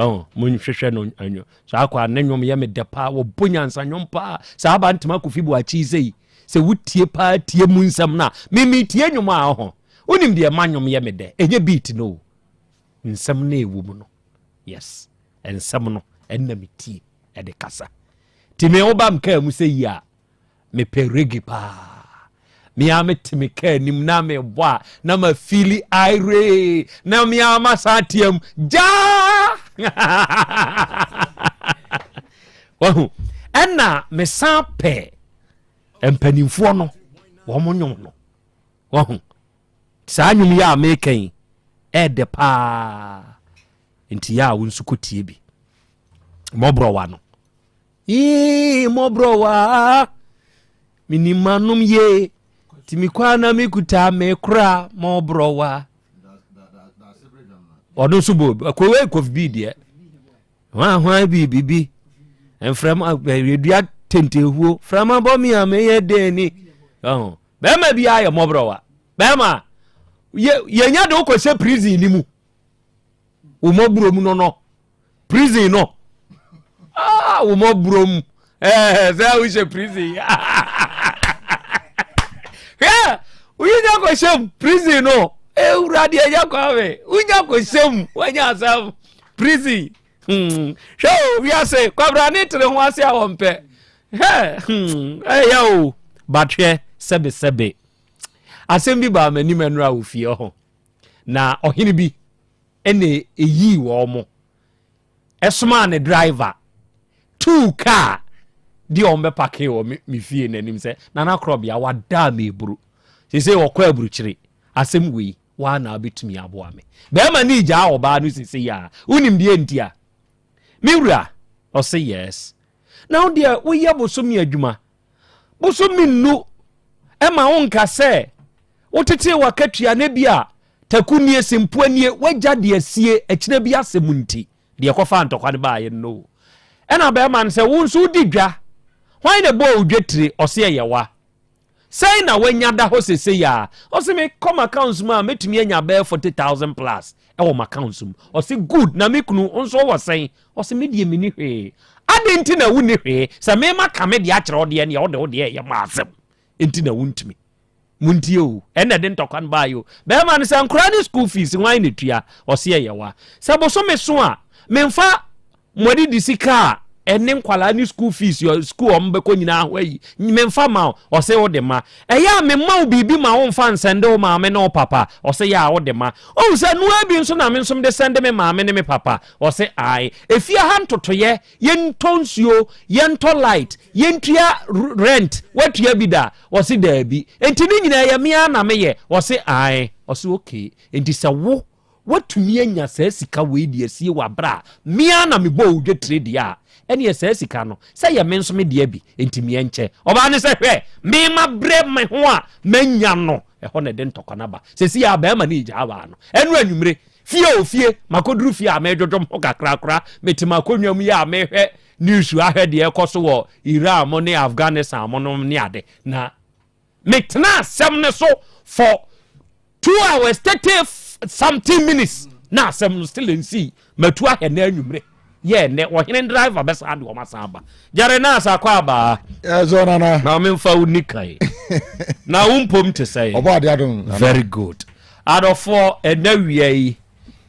ɔho monhwehwɛ no anwo saa akɔ a ne nnwom yɛ me dɛ paa wɔbɔ nyansa nnwom paa saa ba ntoma akɔ fi bu akyie sɛ yi Sɛ wotie paa tie mu nsɛm no a, me metie nnwom a ɔho. Wonim deɛ ɛma nnwom yɛ me dɛ? Ɛnyɛ beat no o. Nsɛm no ɛwɔ mu no. Yes. Nsɛm no ɛnna metie ɛde kasa. Nti me woba m kaa mu sɛ yi a, mepɛ reggae paa. Me ara mete me kaa anim na mebɔ a na ma feeli iree na me ara ma san team gyaa. Wahu? Ɛna mesan pɛ mpanimfoɔ no wɔn nnwom no. Wahu? Saa nnwom yi a meka yi ɛɛdɛ paa. Nti yɛ a wo nso kɔtie bi. Mmɔborɔwa no. Ii, mmɔborɔwa. Menim manom yie. Nti mekɔ a na mekuta me kora mmɔborɔwa. Ɔno nso bɔ kowe kofi bi deɛ. Hwan hwan bi bibi. Mframa yɛdua tentehuo. Frama bɔ me a meyɛ den ni. Ɔho. Bɛrima bi ayɛ mmɔborɔwa. Bɛrima yɛnya de wokɔhyɛ prison ni mu. Wo mmɔborɔ mu no no. Prison no. Ah, wo mmɔborɔ mu. Ɛɛ sɛ wohyɛ prison. Hwɛ, wonya kɔhyɛ mu prison no. Ewura deɛ ɛnyɛ kwame. Wonya kɔhyɛ mu, woanya asɛm. Prison. Hmm. Hwɛ o, wiase, kwabra ne tere ho ase a wɔmpɛ. Hɛ, hmm, ɛyɛ o. But hwɛ, sɛbe sɛbe. Asɛm bi baa m'anim ɛnora wɔ fie hɔ. Na ɔhene bi ɛna ɛyii wɔn mo. Ɛsomaa ne driver tuu kaa deɛ wɔn bɛpake wɔ me fie n'anim sɛ Nana Korɔbea wadaa me eburu. Sese ɔkɔ aburukyire. Asɛm wei waa na abɛtumi aboa me. Bɛrima ne gyaa ɔbaa no sese yi a, wonim deɛ nti a? Me wura, ɔse yes. Na wo deɛ woyɛ bosome adwuma, bosome nnu ɛma wo nka sɛ wotetee w'akatua na bi a taku nie, sempoa nie, w'agya de asie akyina bi asɛm nti, deɛ ɛkɔfaa ntɔkwa no baeɛ no no. Ɛna bɛrima no sɛ wo nso wodi dwa, hwan na ɛbɔɔ wo dwetire? Ɔse ɛyɛ wa. Sɛn na wanya da hɔ sesei a? Ɔse me kɔ m'accounts mu a mɛtumi anya bɛyɛ 40,000 plus ɛwɔ m'accounts mu. Ɔse good na me kunu nso wɔ sɛn? Ɔse me deɛ menni hwee. Adɛn nti na wonni hwee? Sɛ me maka me deɛ akyerɛ wo deɛ neɛ wode wo deɛ ɛyɛ m'asɛm nti na wontumi. Montie o, ɛna ɛde ntɔkwa no baeɛ o. Bɛrima no sɛ nkora ne school fees hwan na ɛtua? Ɔse ɛyɛ wa. Sɛ bosome so a memfa Mo adidi sika a ɛne nkwadaa ne school fees yɔ school wɔn bɛkɔ nyinaa ho ayi memfa ma wo ɔsɛ wo de ma ɛyɛ a mema wo biribi ma wo mfa nsɛnde wo maame ne wo papa ɔsɛ yɛ a wo de ma ohu sɛ noa bi nso na me nso de sɛnde me maame ne me papa ɔsɛ ae efie ha ntotoyɛ yɛntɔ nsuo yɛntɔ light yɛntua rent watua bi da ɔsɛ daabi enti ne nyinaa yɛ me ara na meyɛ ɔsɛ ae ɔsɛ okay enti sɛ wo Woatumi anya saa sika wei de asie wɔ aberɛ a me ara na mebɔɔ wo dwetire deɛ a, ɛneɛ saa sika no, sɛ yɛ me nso me dea bi, enti meɛ nkyɛ. Ɔbaa no sɛ, Hwɛ, me mabrɛ me ho a manya no. Ɛhɔ na ɛde ntɔkwa no aba. Seesei ara barima no regyaa baa no. Ɛno anwummere, fie o fie, makɔduru fie a meredwodwo me ho kakrakora, mete m'akonnwa mu yi a merehwɛ news ahwɛ deɛ ɛrekɔ so wɔ Iran mo ne Afghanistan mo nom ne ade, na Metena asɛm no so for 2 hours 30 something minutes na asɛm no still nsii. Matu ahɛ na anwummere yɛ ɛnɛ ɔhene driver bɛsan de wɔn asan aba. Gyare na asa akɔ abaa. Ɛzɔ nana. Na memfa wo ni kan. Na wo mpom te sɛ. Ɔbɔ ade adom. Very good. Adɔfoɔ ɛnɛ wia yi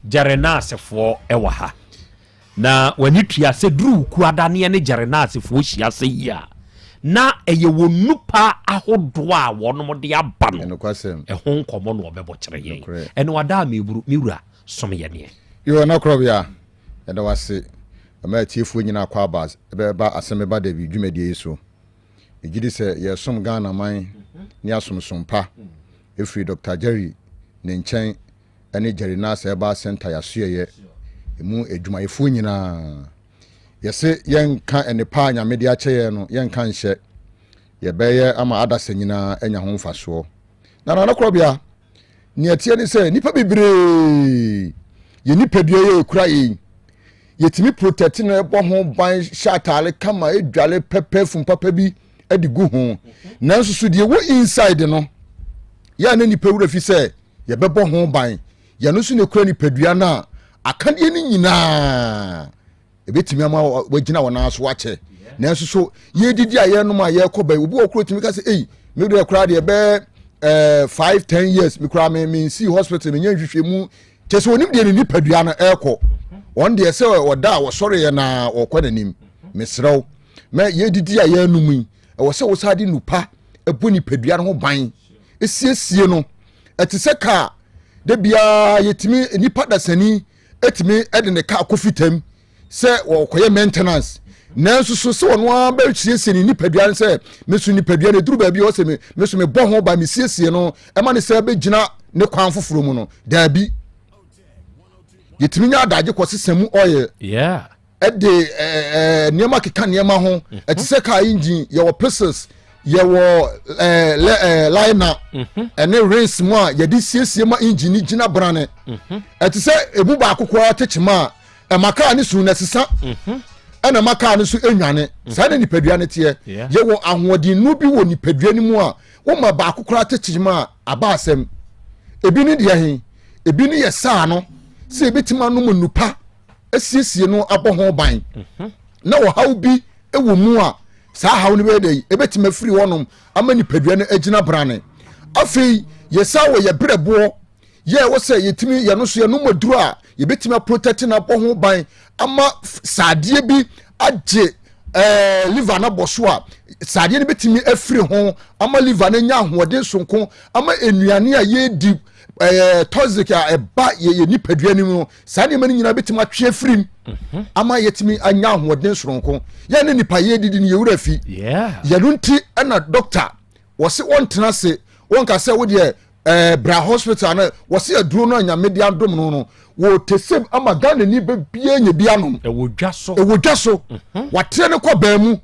gyare na asefoɔ ɛwɔ ha. Na w'ani tua sɛ duru wo kuadaneɛ ne Gyerenasefoɔ hyia sɛ yi a, na ɛyɛ wɔn nnupa ahodoɔ a wɔnom de aba no ɛho nkɔmmɔ na wɔbɛbɔ kyerɛ yɛn. Ɛne wada a meburu, me wura, som yɛneɛ. Yo, ɛna korɔbea, yɛda wo ase. Ɛma atiefoɔ nyinaa kɔ aba bɛba Asɛm Bɛba Da Bi dwumadie yi so. Megye di sɛ yɛresom Ghana man ne asomsom pa ɛfiri Dɔkta Jerry ne nkyɛn ne Jerry-Nas Herbal Centre y'asoɛeɛ emu adwumayɛfoɔ nyinaa. Yɛse yɛnka nnepa a Nyame de akyɛ yɛn no, yɛnka nhyɛ. Yɛbɛyɛ ama adasa nyinaa anya ho mfasoɔ. Na Nana Korɔbea, nea ɛteɛ ne sɛ nnipa bebree yɛn nipadua yɛ ekura yɛn yɛtumi protect no ɛbɔ ho ban hyɛ ataare kama edwale pɛpɛ fun papa bi de gu ho nanso so deɛ ɛwɔ inside no yɛ a na nipa wura fi sɛ yɛbɛbɔ ho ban. Yɛn nso na ekura nipadua no a akadeɛ no nyinaa ebetumi ama wagyina wɔn nan so akyɛ. Nanso so yɛdidi a yɛnom a yɛkɔ bɛn obi wɔ koro tumi ka sɛ ei Me deɛ koraa deɛ bɛɛ 5 10 years me koraa me me nsi hospital me nyɛ nhwehwɛ mu kyɛ sɛ onim deɛ ne nipadua no ɛrekɔ. Wɔn deɛ sɛ ɔda a wɔsɔreɛ na ɔkɔ n'anim. Mesrɛ wo, mɛ yɛdidi a yɛnum yi, ɛwɔ sɛ wosan de nupa ɛbɔ nipadua no ho ban, esiesie no. Ɛte sɛ kaa, da biara yɛtumi nipa dasani ɛtumi ɛde ne kaa kɔ fitam sɛ wɔkɔyɛ maintenance, nanso so sɛ ɔno ara bɛsiesie ne nipadua no sɛ me so nipadua no ɛduru baabi a ɔsɛ me me so mebɔ ho ba mesiesie no ɛma ne sɛ bɛgyina ne kwan foforɔ mu no, daabi. Yɛtumi nya adagye kɔ sesa mu ɔyɛ ɛde nneɛma keka nneɛma ho. Ɛte sɛ car engine, yɛwɔ pieces, yɛwɔ liner ɛne rings mu a yɛde siesie ma engine no gyina brane. Ɛte sɛ emu baako koraa tekyema a ɛma kaa ne su na ɛsesa ɛna ɛma kaa no so enwane. Saa na nipadua no teɛ. Yɛwɔ ahoɔdennu bi wɔ nipadua no mu a woma baako koraa tekyema a aba asɛm. Ebi ne deɛ he, ebi ne yɛ saa no sɛ ebetumi anom nnupa asiesie no abɔ ho ban na ɔhaw bi wɔ mu a, saa haw no bɛyɛ dɛ ebetumi afiri hɔnom ama nipadua no agyina brane. Afei yɛsa wɔ yɛ brɛboɔ yɛ ɛwɔ sɛ yɛtumi yɛno so yɛnom aduro a yɛbɛtumi aprotɛte no abɔ ho ban ama saadeɛ bi agye liver no abɔ so a, saadeɛ no bɛtumi afiri ho ama liver no anya ahoɔden sonko ama nnuane a yɛdi toxic a ɛba yɛ nipadua no mu no, saa nneɛma no nyinaa bɛtumi atwe afiri mu ama yɛtumi anya ahoɔden soronko. Yɛn ne nipa yɛdidi no yɛwura fi yɛno nti ɛna dɔkta wɔse wɔntena ase wɔnka sɛ wodeɛ bra hospital no, wɔse aduro no a Nyame de adom no wɔtesɛm ama Ghana ni bɛbia nya bi anom. Ɛwɔ dwa so, ɛwɔ dwa so. Watrɛ no kɔ baa mu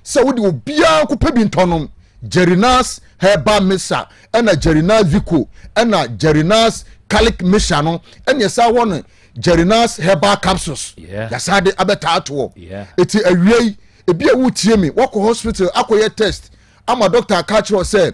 sɛ wode obiara nkɔpɛ bi ntɔnom Jerinas herbal mixture ɛna Jerinas Vico ɛna Jerinas calic mixture no, ɛne ɛsa wɔ no Jerinas herbal capsules. Yɛsa de abɛtaa toɔ. Ɛti awia yi, ebi a wotie me, wakɔ hospital akɔyɛ test ama doctor aka kyerɛ wo sɛ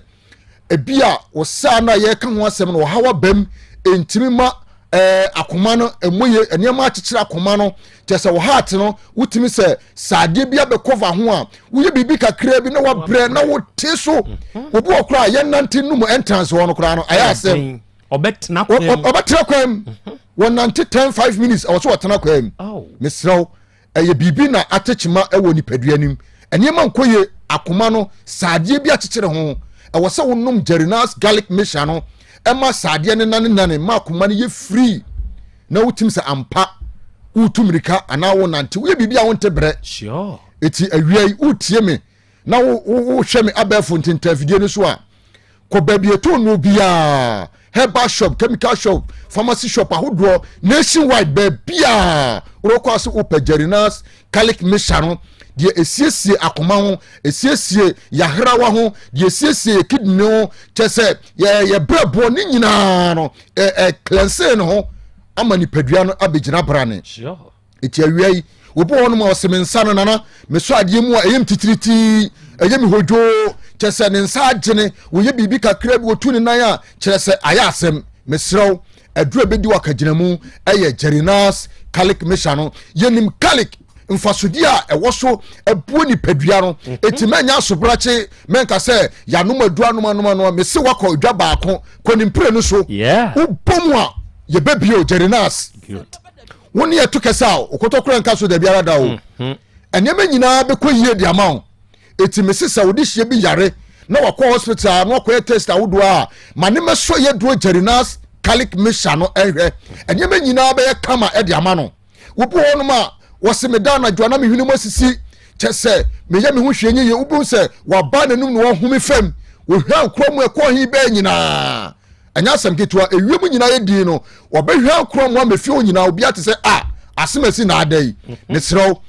ebi a wɔsaa no a yɛreka ho asɛm no ɔhaw abam, ntumi ma akoma no ɛmmɔ yie, nneɛma akyekyere akoma no, kyerɛ sɛ wɔ heart no wotumi sɛ saadeɛ bi abɛkɔva ho a, woyɛ biribi kakraa bi na wabrɛ na wote so. Obi wɔ koraa yɛnante num entrance hɔ no koraa no ɛyɛ asɛm. Ɔbɛtena kwan mu, ɔbɛtena kwan mu. Wɔnante 10 5 minutes ɛwɔ so wɔtena kwan mu. Mesrɛ wo, ɛyɛ biribi na atekyema ɛwɔ nipadua nim, nneɛma nkɔ yie, akoma no saadeɛ bi akyekyere ho. Ɛwɔ sɛ wonom Jerinas garlic mixture no ɛma saadeɛ no nane nane ma akoma no yɛ free na wotim sɛ ampa wotu mmirika anaa wonante woyɛ biribi a wonte brɛ. Eti awia yi wotie me na wohwɛ me abɛɛfo ntentafidie no so a, kɔ baabi ɛtɔn no biara, herbal shop, chemical shop, pharmacy shop ahodoɔ nationwide, baabiaa wobɛkɔ ase wopɛ Jerinas calic mixture no, deɛ ɛsiesie akoma ho, ɛsiesie yɛahrawa ho, deɛ ɛsiesie yɛ kidney ho, kyɛ sɛ yɛ brɛboɔ ne nyinaa no ɛ cleanse ne ho ama nipadua no abɛgyina brane. Eti awia yi, obi wɔ hɔnom a ɔse me nsa no nana, mesɔ adeɛ mu a ɛyɛ me titiritii, ɛyɛ me hodwoo, kyerɛ sɛ ne nsa agyene, wɔyɛ biribi kakra bi wɔtu ne nan a, kyerɛ sɛ ayɛ asɛm. Mesrɛ wo, aduro a ɛbɛdi w'akagyinamu ɛyɛ Jerinas Calic Mixture no. Yɛnim calic mfasodeɛ a ɛwɔ so ɛboɔ nipadua no. Eti mɛnyɛ asobrakye, mɛnka sɛ yɛanom aduro anom anom anom. Mese wakɔ dwa baako kɔ ne mpire no so, wobɔ mu a yɛbɛbio Jerinas. Wo ne ɛto kɛsɛ a wokɔtɔ kora nka so da biara da o. Nneɛma nyinaa bɛkɔ yie de ama wo. Eti mese sɛ wode hyia bi yare na wakɔ hospital a na wakɔyɛ test ahodoɔ a, ma ne mɛsɔ yɛ duro Jerinas calic mixture no ɛhwɛ, nneɛma nyinaa bɛyɛ kama ɛde ama no. Wobi wɔ hɔnom a wɔse meda anadwo a na mehwene mu asisi, kyɛ sɛ meyɛ me ho hwee nyɛ yie. Wobɛhu sɛ waba n'anum na wahome fam, wɔhwa nkorɔ mu ɛkɔ he bɛɛ nyinaa, ɛnyɛ asɛm ketewa. Ewiem nyinaa yɛ din no, wɔbɛhwɛ akora mu ama fie hɔ nyinaa obi ate sɛ a asɛm asi na ada yi. Mesrɛ wo,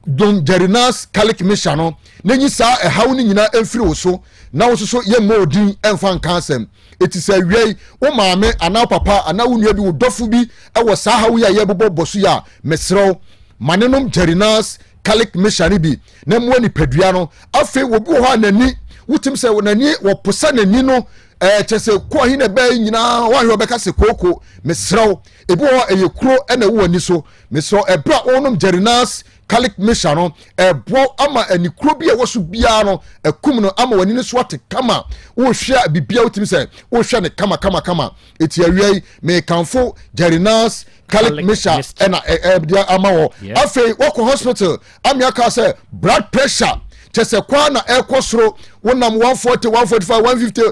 dom Jerinas calic mixture no na nyi saa ɛhaw no nyinaa mfiri wo so, na wo nso so yɛmmɔ odin ɛmfa nka asɛm. Eti sɛ awia yi wo maame anaa wo papa anaa wo nua bi, wo dɔfo bi ɛwɔ saa haw yi a yɛbobɔ bɔ so yi a, mesrɛ wo, ma ne nom Jerinas calic mixture no bi na mmoa nipadua no. Afei obi wɔ hɔ a n'ani wotim sɛ n'ani wɔposa n'ani no, kyɛ sɛ kɔ ahe na ɛbɛyɛ nyinaa wɔahwɛ wɔbɛka sɛ kooko. Mesrɛ wo, ebi wɔ hɔ ɛyɛ kuro ɛna ɛwɔ w'ani so. Mesrɛ wo, ɛberɛ a wɔnom Jerinas Calic mixture no ɛboa ama anikuro bi a ɛwɔ so biara no akum no ama w'ani no so ate kama. Wohwɛ a biribiara wotumi sɛ wohwɛ no kama kama kama. Eti awia yi mekamfo Jerinas Calic mixture ɛna ɛde ama wɔ. Afei wɔkɔ hospital amea kaa sɛ blood pressure kyɛ sɛ kwaa na ɛkɔ soro, wonam 140 145 150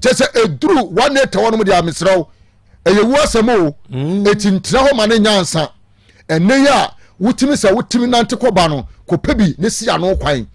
kyɛ sɛ ɛduru 180 hɔ nom deɛ amesrɛ wo ɛyɛ wu asɛm o. Eti ntena hɔ ma ne nyansa. Ɛnnɛ yi a wotumi sɛ wotumi nante kɔba no, kɔpɛ bi ne si ano kwan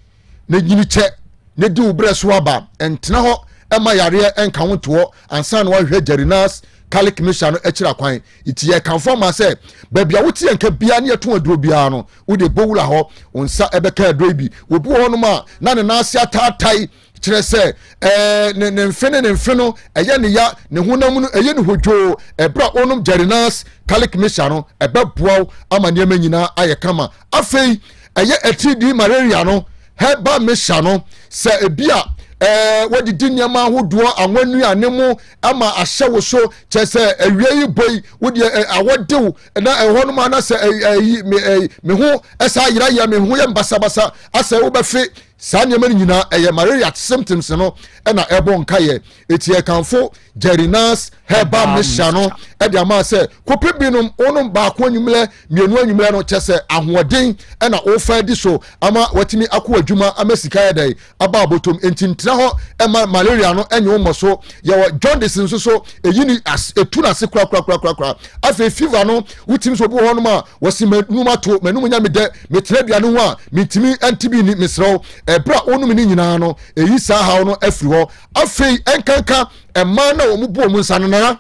na nyini kyɛ na di wo berɛ so aba. Ntena hɔ mma yareɛ nka wo ntoɔ ansa na woahwehwɛ Jerinas Calic Mixture no akyiri akwan. Nti yɛkamfo ama sɛ baabi a wote yɛn nka biara ne yɛtɔn aduro biara no, wode bɔ wura hɔ, wo nsa bɛka aduro yi bi. Obi wɔ hɔnom a na ne nan ase ataatae, kyerɛ sɛ ɛɛ ne ne mfe ne ne mfe no ɛyɛ ne ya, ne honam no ɛyɛ ne hodwoo. Ɛberɛ a wonom Jerinas Calic Mixture no, ɛbɛboa wo ama nneɛma nyinaa ayɛ kama. Afei ɛyɛ atiridii malaria no herbal mixture no, sɛ ebi a ɛɛ wɔdidi nneɛma ahodoɔ anwa nnuane mu ama ahyɛ wo so, kyerɛ sɛ awia yi bɔ yi wodeɛ ɛ awɔ dew na ɛhɔ nom ana sɛ ɛyi me ɛyi me ho ɛsa ayerayera me ho yɛ mbasabasa asɛ wobɛfe. Saa nneɛma no nyinaa ɛyɛ malaria symptoms no ɛna ɛbɔ nkayɛ. Eti ɛkanfo Jerinas herbal mixture no ɛde ama sɛ kope binom wonom baako anwummerɛ, mmienu anwummerɛ no kyɛ sɛ ahoɔden ɛna wofa adi so ama watumi akɔ adwuma ama sika yɛ dɛn aba abotom. Enti ntena hɔ ɛma malaria no ɛnyɛ wo mmɔ so. Yɛwɔ jaundice nso so, ɛyi ni as ɛtu n'ase korakorakorakora. Afei fever no wotumi sɛ obi wɔ hɔnom a wɔsi m'anum ato, m'anum nya me dɛ, metena aduane ho a mentumi nte bi ni. Mesrɛ wo, ɛberɛ a wonom ne nyinaa no ɛyi saa haw no afiri hɔ. Afei ɛnkanka mmaa na wɔn bu wɔn nsa no nana.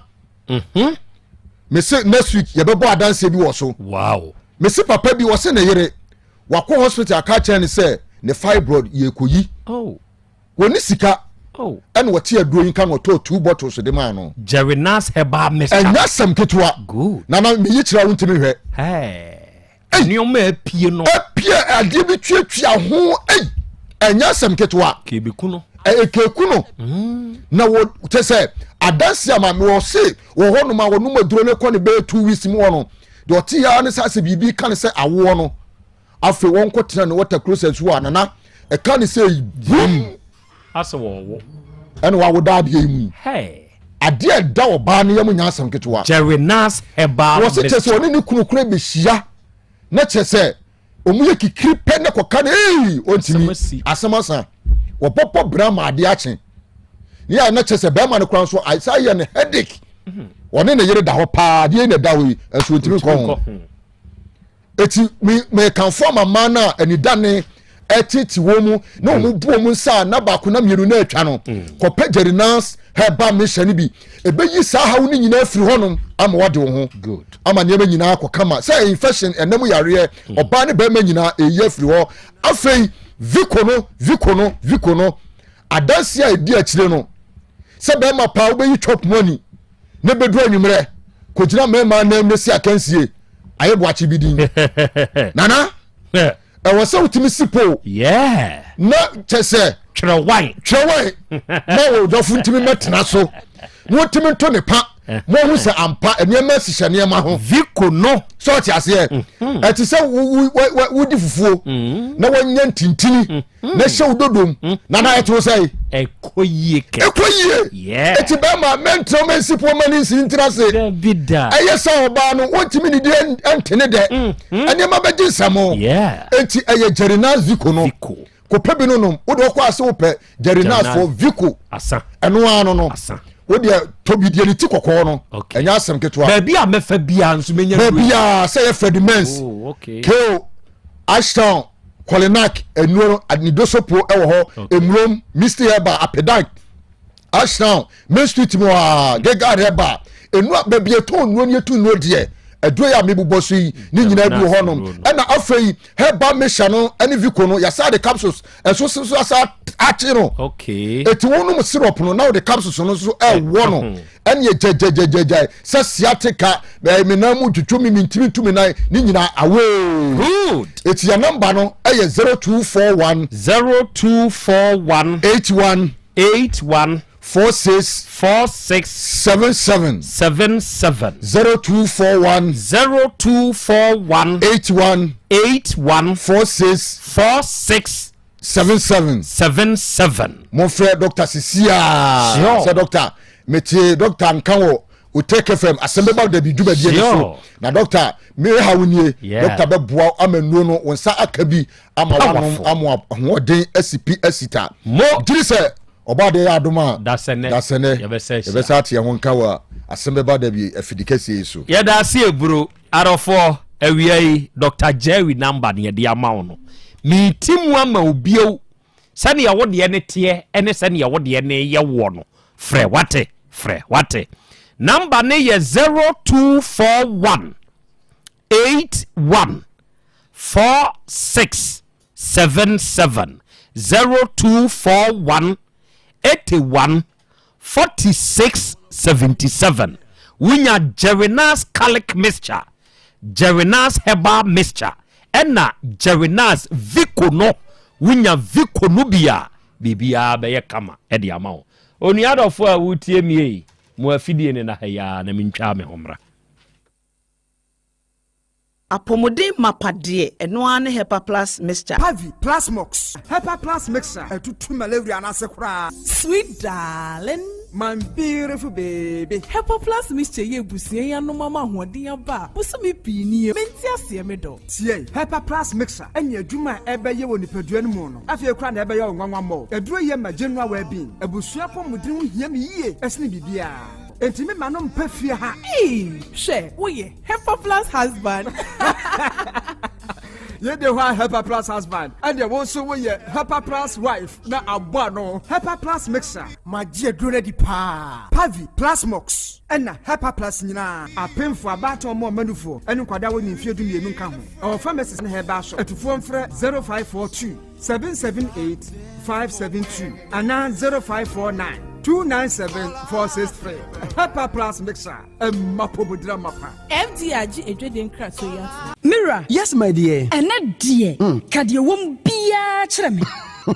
Mese next week yɛbɛbɔ adanseɛ bi wɔ so. Wow. Mese papa bi wɔse ne yere wakɔ hospital aka kyerɛ ne sɛ ne fibroid yɛkɔyi. Oh. Wɔni sika. Oh. Ɛna wɔte aduro yi nka na ɔtɔɔ 2 bottles de maa no. Jerinas herbal mixture. Ɛnyɛ asɛm ketewa. Good. Nana meyi kyerɛ wo ntumi hwɛ. Hey. Nneɛma apue no. Apue adeɛ bi tuatua ho. Ei, ɛnyɛ asɛm ketewa. Kebeku no. Ɛyɛ keeku no. Na wɔ kyɛ sɛ adansi ama mi wɔ se wɔ hɔ nom a wɔnom aduro no kɔ ne bɛyɛ 2 weeks mu hɔ no, deɛ ɔte ya ne sɛ asɛ biribi ka ne sɛ awoɔ no. Afei wɔn kɔ tena ne water closet so a nana ɛka ne sɛ bum. Asɛ wɔwo. Ɛna wawo da adeɛ yi mu yi. Hey. Adeɛ ɛda ɔbaa no yam nyɛ asɛm ketewa. Jerinas herbal mixture. Wɔsi kyɛ sɛ ɔne ne kunu kura bɛhyia na kyɛ sɛ ɔmu yɛ kikiri pɛ ne kɔka no ei ɔntumi asɛm asa wɔbɔbɔ bra ma adeɛ akye ne yɛ na kyɛ sɛ bɛrima no kora nso asa yɛ no headache. Ɔne ne yere da hɔ paa adeɛ na ɛda hɔ yi nso ɔntumi nkɔ ho. Eti me mekamfo ama mmaa no a anidane ɛtete wɔn mu na wɔn bu wɔn nsa a na baako na mmienu na atwa no. Kɔpɛ Jerinas herbal mixture no bi, ebeyi saa haw no nyinaa firi hɔnom ama wade wo ho. Good. Ama nneɛma nyinaa akɔ kama sɛ infection ɛnam yareɛ ɔbaa ne bɛrima nyinaa eyi afiri hɔ. Afei Vico no Vico no Vico no adansi a edi akyire no sɛ bɛrima paa wobɛyi chop money ne bɛduru anwummerɛ kɔgyina mmarima anam ne si akansie ayɛ boakye bi din. Nana ɛwɔ sɛ wotumi si po na kyɛ sɛ twerɛwan twerɛwan na wɔ dɔfo ntumi mɛtena so na wɔtumi nto ne pa na wɔhu sɛ ampa nneɛma hyehyɛ nneɛma ho. Vico no sɛ ɔte aseɛ. Ɛte sɛ wodi fufuo na wɔnyɛ ntintini na hyɛ wo dodom na na ɛto sɛ ɛkɔ yie kɛ ɛkɔ yie. Eti bɛrima mɛntena mɛnsi po ma ne nsi ntena ase. Ɛyɛ sɛ ɔbaa no wɔntumi ne di ɛntene dɛ nneɛma bɛgye nsɛm. Eti ɛyɛ Jerinas Vico no kɔpɛ bi no nom wode ɔkɔ ase wopɛ Jerinas for Vico ɛno ara no wodeɛ tobi deɛ ne ti kɔkɔɔ no ɛnyɛ asɛm ketewa. Baabi a mɛfa biara nso mɛnya baabi a sɛ yɛ Freddie Mens keo Ashtown Kolinak nnuro no anidosopo wɔ hɔ emurom Misty Herbal Apedan Ashtown Main Street mu a Gegard Herbal nnuro baabi ɛtɔn nnuro ne yɛtu nnuro deɛ aduro yɛ a mebobɔ so yi ne nyinaa bi wɔ hɔnom. Ɛna afei herbal mixture no ne Vico no yɛsa de capsules ɛso so so asa akye no. Eti wɔnom syrup no na wɔde capsules no nso ɛwɔ no ɛne gyɛgyɛgyɛgyɛ sɛ sciatica ɛɛ me nan mu twitwi mi mi ntumi ntu mi nan ne nyinaa away. Good. Eti yɛ namba no ɛyɛ 0241. 0241. 81. 81. 46. 46. 77. 77. 0241. 0241. 81. 81. 46. 46. 77. 77. Mofrɛ dɔkta sisiaa. Sure. Sɛ dɔkta metie dɔkta nka wɔ Otec FM asɛm bɛba dabi dwumadie no so Sure. na dɔkta meha wo nie. Yeah. Dɔkta bɛboa wo ama nnuro no wo nsa aka bi ama wanom Powerful. ama ahoɔden asi pi asi ta. Mo. Gyiri sɛ ɔba adeɛ yɛ adom a Dasɛnɛ. dasɛnɛ Yɛbɛsa ahyia. yɛbɛsa ate ɛho nka wɔ asɛm bɛba dabi afidi kɛseɛ yi so. Yɛda ase eburo arɔfoɔ awia yi Dr. Jerry number ne yɛde ama wo no meti mu ama wo bio sɛnea wo deɛ ne teɛ ne sɛnea wo deɛ ne yɛ woɔ no frɛ wate frɛ wate number ne yɛ 0241 81 46 77 0241 81 46 77 wonya Jerinas colic mixture Jerinas herbal mixture ɛna Jerinas Vico no wonya Vico no bi a biribiara bɛyɛ kama ɛde ama wo onua adɔfo a wotie mie yi mo afidie ne na ha yi ara na mentwaa me ho mmra. Apɔmuden mapa deɛ, ɛno ara ne Hepa Plus Mixture. Pavi, Plasmox, Hepa Plus Mixture atutu malaria no ase koraa. Sweet darling. My beautiful baby. Hepa Plus Mixture yɛ abusua yi anom ama ahoɔden aba a bosome pii nie. Mente aseɛ me dɔ. Tie, Hepa Plus Mixture ne adwuma a ɛbɛyɛ wɔ nipadua no mu no, afei koraa na ɛbɛyɛ wo nwanwa mmɔ. Aduro yi yɛ ma general well-being. Abusua apɔmuden ho hia me yie sene biribiara. Enti me ma no mpa fie ha. Eii, hwɛ, woyɛ Hepa Plus husband. Yei de hɔ a Hepa Plus husband, ɛdeɛ wo nso woyɛ Hepa Plus wife na abɔ ano. Hepa Plus mixer. Magye aduro no adi paa. Pavi, Plasmox, ɛna Hepa Plus nyinaa. Apemfoɔ, abaatan ɔmo ɔma nufoɔ, ɛne nkwadaa a wɔnni mfeɛ 12 nka ho. Ɛwɔ pharmacies ne herbal shop. Atufoɔ mfrɛ 0542 778 572 anaa 0549 297 463. Hepa Plus mixer. Ɛmma pɔmudira mapa. FDA agye adwadie nkratoɔ yi atom. Me wura. Yes my dear. Ɛnɛ deɛ, ka deɛ ɛwɔ mu biara kyerɛ me.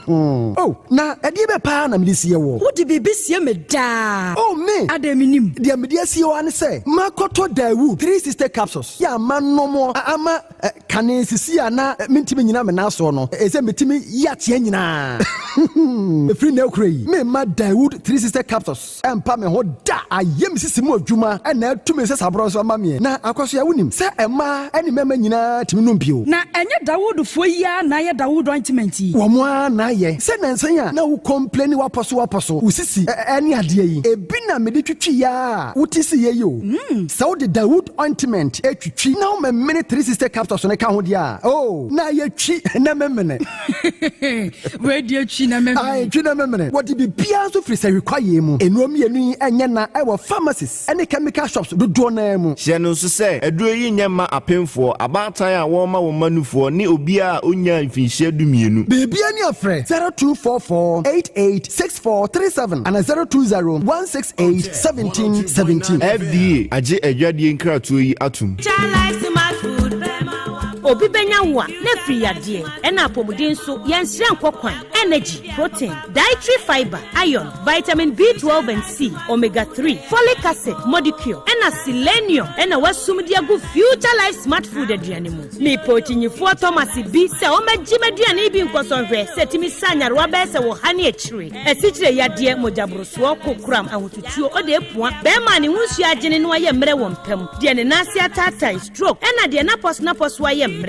Oh, na ɛdeɛ bɛ paa na mede sie woɔ? Wode biribi sie me daa. Oh, me! Adɛn mennim? Deɛ mede asie wo ara ne sɛ, makɔtɔ Daewoo 360 capsules yɛ a manom ama kane sisi a na mentumi nnyina me nan soɔ no, ɛsɛ metumi yi ateɛ nyinaa. Ɛfiri nnɛ rekora yi, meremma Daewoo 360 capsules. Ɛmpa me ho da. Ayɛ me sisi mu adwuma na atu me nsasaborɔ nso ama meɛ. Na Akwasoa, wonim sɛ mmaa ne mmarima nyinaa tumi nom bio. Na ɛnyɛ Dawoodfoɔ yi ara na ayɛ Dawood ointment yi? Wɔn ara na ayɛ. Sɛ nnansa yi a na wo complaini w'apɔso w'apɔso, wo sisi ne adeɛ yi, ebi na mede twitwiiɛ ara a wote siiɛ yi o. Sɛ wode Dawood ointment twitwi na womemene 360 capsules no ka ho deɛ a, oh, na ayɛ twi na memene. Wei deɛ twi na memene. Ae, twi na memene. Wɔde biribiara nso firi sahwi kwaeɛ mu. Nnuro mmienu yi nyɛ na wɔ pharmacies ne chemical shops dodoɔ no ara mu. Hyɛ no nso sɛ, aduro yi nyɛ mma apemfoɔ, abaatan a wɔrema wɔn mma nufoɔ, ne obiara a ɔnnyaa mfinhyia dumienu. Biribiara ni a frɛ 0244 88 6437 anaa 020 168 17 17. FDA agye adwadie nkratoɔ yi atom. Obi bɛnya wo a, na afiri yadeɛ, ɛna apɔmuden nso, yɛnsrɛ nkɔ kwan, energy, protein, dietary fibre, iron, vitamin B12 and C, omega 3, folic acid, modicure, ɛna selenium ɛna wasum de agu Future Life Smart Food aduane mu. Mepɛ okyinyifoɔ Thomas bi sɛ ɔmmɛgye m'aduane yi bi nkɔsɔ nhwɛ sɛ ɛtumi sa nyarewa bɛyɛ sɛ wɔ ha ne akyire, asikyire yadeɛ, mogyaborosoɔ, kokoram, ahotutuo, ɔde apua, bɛrima a ne ho nsuo agyene na wayɛ mmerɛ wɔ mpa mu, deɛ ne nan ase ataatae, stroke, ɛna deɛ n'apɔsonapɔso ayɛ mmerɛ.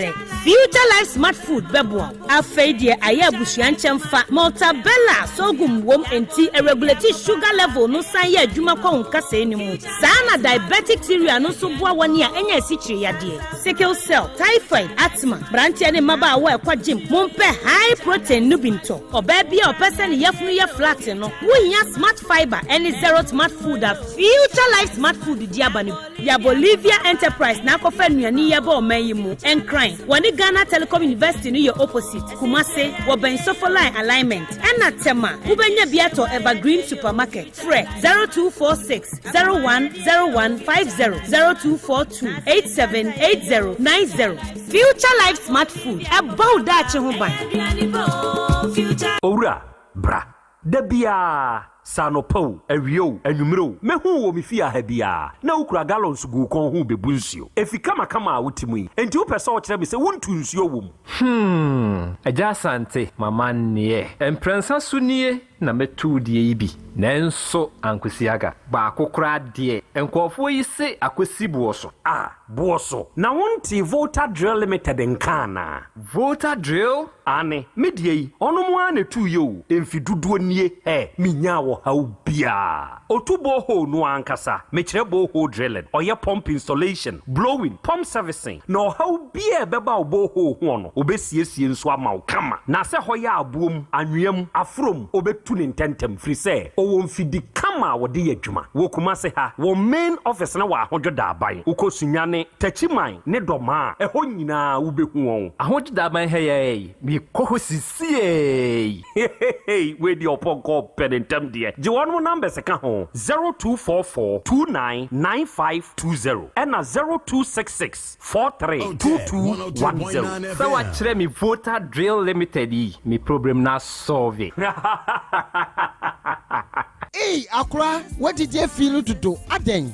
Future Life Smart Food bɛboa wo. Afei deɛ ayɛ abusua nkyɛmfa, Maltabella sorghum wom enti ɛregulate sugar level no san yɛ adwuma kɔ wo nkasɛɛ no mu. Saa na diabetic cereal no nso boa wɔn a anya asikyire yadeɛ, sickle cell, typhoid, asthma. Mmeranteɛ ne mmabaawa a ɛkɔ gym, mompɛ high protein no bi ntɔ. Ɔbaa bi a ɔpɛ sɛ ne yafunu yɛ flat no, wohia Smart Fibre ne Zero Smart Food a Future Life Smart Food de aba no bi. Ya Bolivia Enterprise na akɔfa nnuane yi aba ɔman yi mu. Nkran, wɔne Ghana Telecom University no yɛ opposite. Kumase, wɔbɛn Sofoline Alignment. Ɛna Tema, wobɛnya bi atɔ Evergreen Supermarket. Frɛ 0246 01 01 50, 0242 87 80 90. Future Life Smart Food, ɛbɔ wo daakye ho ban. Owura, bra. Da biara. Sɛ anɔpa o, awia o, anwummere o, mɛhu wo wɔ me fie ha biara na wokura gallons gu wo kɔn ho rebebu nsuo. Efi kamakama a wote mu yi, enti wopɛ sɛ wokyerɛ me sɛ wontu nsuo wɔ mu? Hmm, Agya Asante, m'amanneɛ. Mprɛnsa so nie na mɛtu wo deɛ yi bi, nanso ankosi aga. Baako koraa deɛ, nkurɔfoɔ yi se akɔsi boɔ so. Ah, boɔ so? Na wontee Volta Drill Limited nka anaa? Volta Drill? Aane, me deɛ yi, ɔnom ara na ɛtuiɛ o, mfe dodoɔ nie, hɛ, menyaa ɔhaw biara. Ɔtu borehole no ara ankasa, mekyerɛ borehole drilling, ɔyɛ pump installation, blowing, pump servicing, na ɔhaw biara a ɛbɛba wo borehole hoɔ no, ɔbɛsiesie nso ama wo kama. Na sɛ hɔ yɛ aboɔ mu, anwea mu, aforɔ mu, ɔbɛtu no ntɛntɛm, firi sɛ ɔwɔ mfidi kama a wɔde yɛ adwuma. Wɔ Kumasi ha, wɔn main office no wɔ Ahodwo Daaban. Wokɔ Sunyani, Techiman ne Dɔmaa a, ɛhɔ nyinaa wobɛhu wɔn. Ahodwo Daaban ha yi ara yi, mekɔ hɔ sisiei. Hehehe wei deɛ ɔpɔnkɔ pɛ ne ntɛm deɛ. Gye wɔnom numbers ka ho, 0244 29 9520 ɛna 0266 43 2210. Sɛ wakyerɛ me Volta Drill Limited yi, me problem no asɔlve. Ei akora w'adidi afi no dodo adɛn.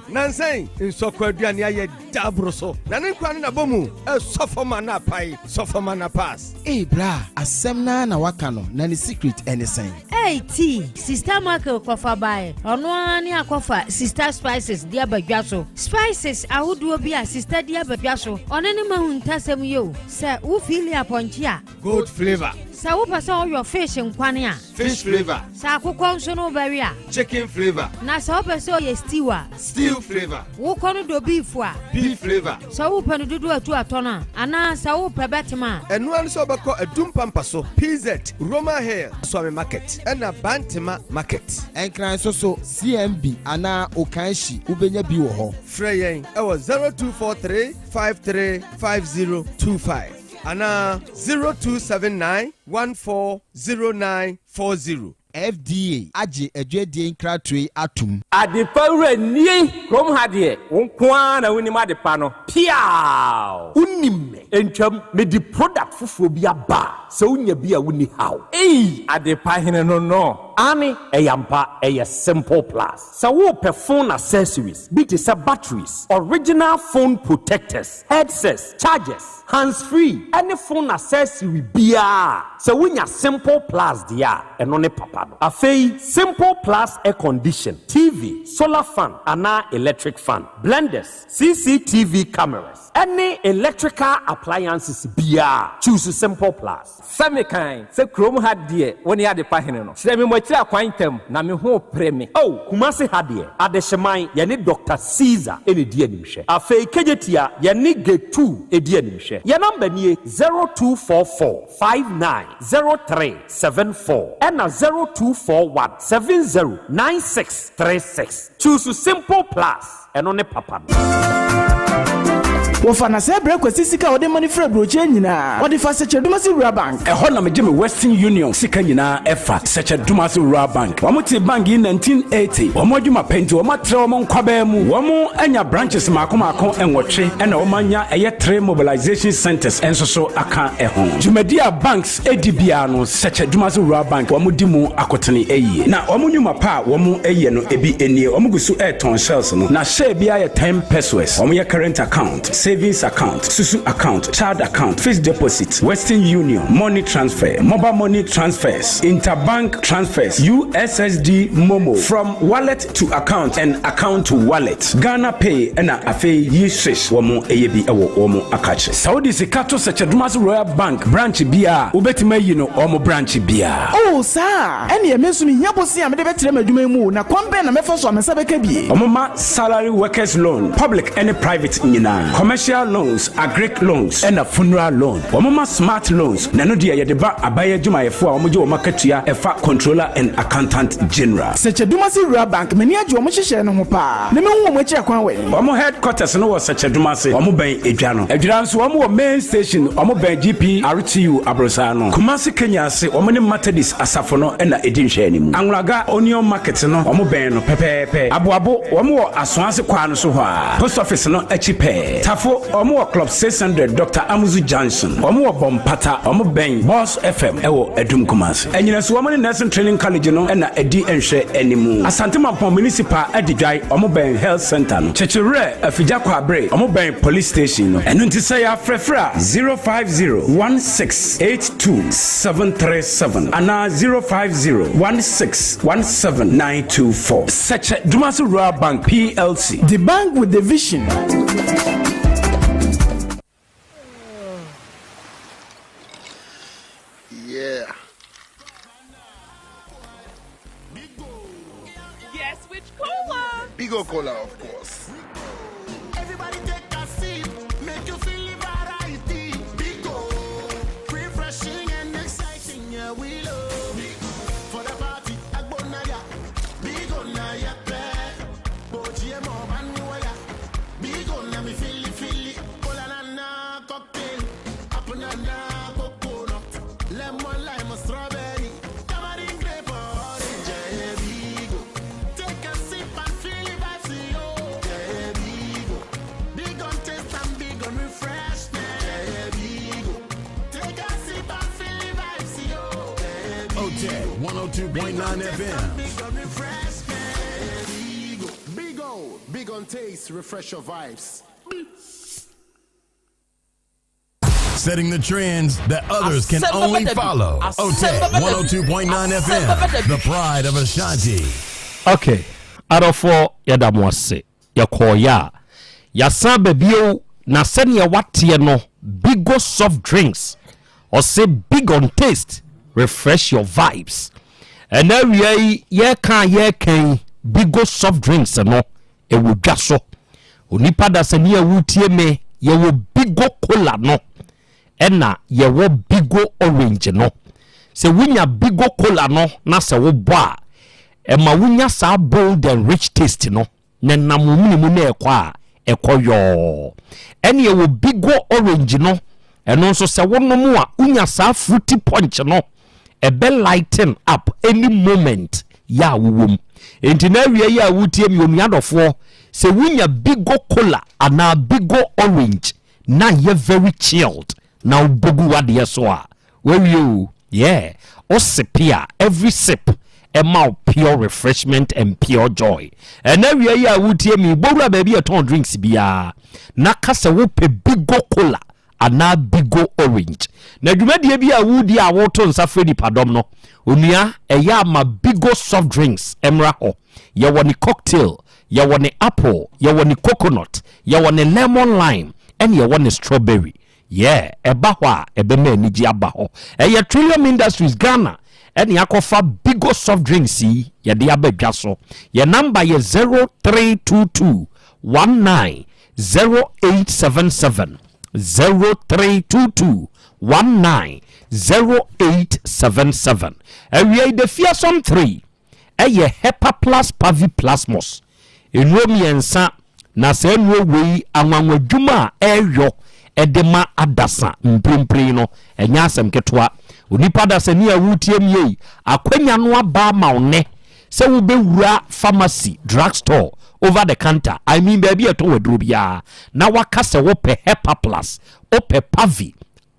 Nansa yi nsɔkɔ aduane ayɛ da aboro so na ne nkwa no nabɔ mu ɛsɔ fam ana apae sɔ fam ana pass. Ei bra asɛm naa na waka no na ne secret ɛne sɛn. Ei tea, Sista Michael kɔfa baeɛ, ɔno ara ne akɔfa Sista Spices de aba dwa so. Spices ahodoɔ bi a Sista de aba dwa so, ɔno ne mahu ntasɛm yi o. Sɛ wo feeli apɔnkye a. Goat flavour. Sɛ wopɛ sɛ woyɔ fish nkwane a. Fish flavour. Sɛ akokɔ nso no wobɛwe a. Chicken flavour. Na sɛ wopɛ sɛ ɔyɛ stew a. Stew flavour. Wokɔ no dɔ beef a. Beef flavour. Sɛ wopɛ no dodoɔ atu atɔ no a, anaa sɛ wopɛ bɛtem a. Ɛno ara ne sɛ wobɛkɔ Adum Pampa so, PZ, Roma Hill, Suame Market, ɛna Bantema Market. Nkran nso so, CMB anaa Okaishie wobɛnya bi wɔ hɔ. Frɛ yɛn wɔ 0243 53 5025 anaa 0279 1409 40. FDA agye adwadie nkratoɔ yi atom. Adepa wura nie! Kurom ha deɛ, wo nko ara na wonim adepa no. Piaaww! Wonim me? Ntwam, mede product foforɔ bi aba a, sɛ wonya bi a wonni haw. Ei! Adepa hene no no. Aane, ɛyɛ ampa, ɛyɛ Simple Plus. Sɛ worepɛ phone accessories bi te sɛ batteries, original phone protectors, headsets, chargers, hands free ne phone accessory biara a, sɛ wonya Simple Plus deɛ a, ɛno ne papa no. Afei Simple Plus air condition, TV, solar fan anaa electric fan, blenders, CCTV cameras ne electrical appliances biara a, choose Simple Plus. Sɛ mekan sɛ kurom ha deɛ wo ne adepa hene no. Kyerɛ me mo akyiri akwan ntɛm na me ho repere me. Oh, Kumasi ha deɛ, Adehyeman, yɛne Doctor Caesar na ɛdi animhwɛ. Afei Kejetia, yɛne Getu di animhwɛ. Yɛn number nie, 0244 59 03 74 ɛna 0241 70 96 36. Choose Simple Plus. Ɛno ne papa no. Wɔfa na sɛ brɛ Kwasi sika a ɔde ma no firi aburokyire nyinaa, ɔde fa Sɛkyɛ-Dumasi Rural Bank. Ɛhɔ na megye me Western Union sika nyinaa ɛfa, Sɛkyɛ-Dumasi Rural Bank. Wɔn tee bank yi 1980. Wɔn adwuma pɛ nti wɔn atrɛ wɔn nkwabaa mu. Wɔn anya branches mmaako mmaako nwɔtwe ɛna wɔn anya ɛyɛ three mobilization centers nso so aka ɛho. Dwumadi a banks di biara no, Sɛkyɛ-Dumasi Rural Bank wɔn di mu akotene yie. Na wɔn nnwuma pa a wɔn yɛ no ebi nie, wɔn gu so retɔn shells no, na share biara yɛ 10 pesewas. Wɔn yɛ current account, savings account, susu account, child account, fixed deposit, Western Union, money transfer, mobile money transfers, interbank transfers, USSD MoMo, from wallet to account and account to wallet, Ghana Pay ɛna afei yi swish wɔn yɛ bi wɔ wɔn akakye. Sɛ wode sika to Sɛkyɛ-Dumasi Royal Bank branch biara a, wobɛtumi ayi no wɔn branch biara. Oh, saa a? Ɛnneɛ me nso mehia bosea a mede bɛtrɛ m'adwuma yi mu o, na kwan bɛn na mɛfa so a me nsa bɛka bi? Wɔma salary workers loan, public ne private nyinaa, commercial loans, agric loans, ɛna funeral loan. Wɔma smart loans, na ɛno deɛ yɛde ba aban adwumayɛfoɔ a wɔgye wɔn akatua ɛfa Controller and Accountant General. Sɛkyɛ-Dumasi Rural Bank, m'ani agye wɔn nhyehyɛɛ no ho paa, na mɛhu wɔn akyiri akwan wɛn? Wɔn headquarters no wɔ Sɛkyɛ-Dumase, wɔn bɛn Edwa no. Adwira nso wɔn wɔ main station, wɔn bɛn GPRTU aborosan no. Kumasi Kenya ase, wɔn ne Methodist asafo no na ɛdi nhwɛanimu. Anwulaga Onion Market no, wɔn bɛn no pɛpɛɛpɛ. Aboabo, wɔn wɔ Asoase kwaa no so hɔ ara, post office no akyi pɛɛ. Tafo. Tafo, wɔn wɔ Club 600 Dr. Amuzu Junction. Wɔn wɔ Bɔmpata, wɔn bɛn Boss FM ɛwɔ Adum Kumasi. Anyinaso wɔn ne Nursing Training College no na ɛdi nhwɛ animu. Asante Mampɔn Municipal Adidwae, wɔn bɛn Health Center no. Kyekyewerɛ, Afigya Kwabre, wɔn bɛn Police Station no. Ɛno nti sɛ yɛafrɛfrɛ a, 050 1682 737 anaa 050 16 17 924. Sɛkyɛ Dumasi Rural Bank PLC. The bank with the vision. Yeah. Guess which cola? Bigo Cola, of course. Everybody take a sip, make you feel the variety. Bigo, refreshing and exciting, yeah we love. For the party, Agbonaya, Bigo na ya pe, Boji mo baniwaya, Bigo na mi fili fili, cola na na cocktail, apple na na coconut, lemon lime strawberry, tamarind grape orange, yeah Bigo. Take a sip and feel the vibes, yo. Yeah, Bigo. Big on taste and big on refreshment. Yeah, Bigo. Take a sip and feel the vibes, yo. Yeah, OTEC 102.9 FM. Big on refreshment. Yeah, Bigo. Big O, big on taste, refresh your vibes. Setting the trends that others can only follow. OTEC 102.9 FM, the pride of Ashanti. Okay, adɔfoɔ yɛda mo ase. Yɛkɔɔeɛ a, yɛasan aba bio na sɛdeɛ woateɛ no, Bigo soft drinks, ɔse big on taste, refresh your vibes. Ɛnɛ awia yi, yɛreka a yɛreka yi, Bigo soft drinks no, ɛwɔ dwa so. Onipa dasani a wotie me, yɛwɔ Bigo cola no, ɛna yɛwɔ Bigo orange no. Sɛ wonya Bigo cola no na sɛ wobɔ a, ɛma wonya saa bold and rich taste no, na ɛnam wo mene mu na ɛkɔ a, ɛkɔ yɔɔ. Ɛne ɛwɔ Bigo orange no, ɛno nso sɛ wonom a, wonya saa fruity punch no, ɛbɛ lighten up any moment yɛ a wowɔ mu. Enti na awia yi a wotie me onua dɔfoɔ, sɛ wonya Bigo cola anaa Bigo orange na yɛ very chilled na wobɔ gu w'adeɛ so a, wawie o. Yeah, wo sipe a, every sip ɛma wo pure refreshment and pure joy. Ɛna awia yi a wotie me, bɔwura baabi a ɛtɔn drinks biara na ka sɛ wopɛ Bigo cola anaa Bigo Orange. Na dwumadie bi a woredi a woreto nsa frɛ nipadɔm no, onua, ɛyɛ a ma Bigo soft drinks mmra hɔ. Yɛwɔ ne cocktail, yɛwɔ ne apple, yɛwɔ ne coconut, yɛwɔ ne lemon lime, ɛne yɛwɔ ne strawberry. Yeah, ɛba hɔ a, ɛbɛma anigye aba hɔ. Ɛyɛ Trillium Industries Ghana ɛne akɔfa Bigo soft drinks yi yɛde aba dwa so. Yɛn namba yɛ 0322 19 0877 0322 19 0877. Awia yi the fearsome 3 ɛyɛ Hepaplus paviplasmus nnuro mmiɛnsa na saa nnuro wei anwanwadwuma a ɛreyɔ ɛde ma adasa mprempren no ɛnyɛ asɛm ketewa. Onipa adasani a woretie mi yi akwanya no aba ama wo nnɛ sɛ wobɛwura pharmacy, drug store, over the counter, I mean baabi a ɛtɔn aduro biara, na waka sɛ wopɛ Hepaplus, wopɛ Pavi,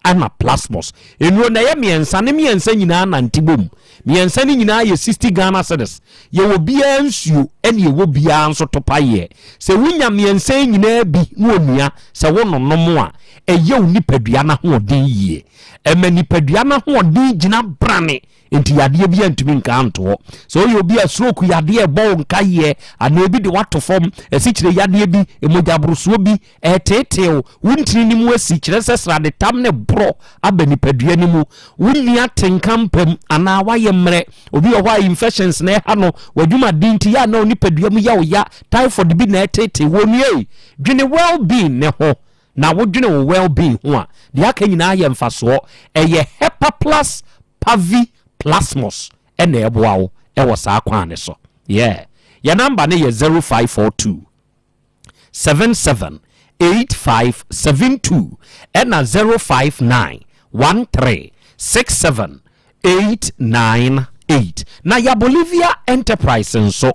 ɛna Plasmos. Nnuro na ɛyɛ mmiɛnsa, ne mmiɛnsa nyinaa nante bom. Mmiɛnsa no nyinaa yɛ 60 Ghana cedis. Yɛwɔ biara nsuo, ɛne ɛwɔ biara nso topaeɛ. Sɛ wonya mmiɛnsa yi nyinaa bi na onua, sɛ wononom a, ɛyɛ wo nipadua no ahoɔden yie. Ɛma nipadua no ahoɔden gyina brane. Enti yadeɛ biara ntumi nka nto hɔ. Sɛ woyɛ obi a stroke yadeɛ ɛbɔ wo nkaeɛ anaa ebi de woato fam, asikyire yadeɛ bi, mogyaborosoɔ bi ɛreteetee wo, wo ntini no mu asi, kyerɛ sɛ sradetam ne borɔ aba nipadua no mu, wonni atenka mpam anaa woayɛ mmerɛ. Obi wɔ hɔ a infections na ɛha no, w'adwumaden nti yɛ a na wo nipadua mu yɛ wo ya, typhoid bi na ɛreteetee wo. Onua ei, dwene well-being ne ho. Na wodwene wo well-being ho a, deɛ aka nyinaa yɛ mfasoɔ. Ɛyɛ Hepaplus Pavi Plasmos na ɛboa wo wɔ saa kwan no so. Yeah. Yɛn number no yɛ 0542 77 8572 ɛna 059 13 67 898. Na ya Bolivia Enterprise nso,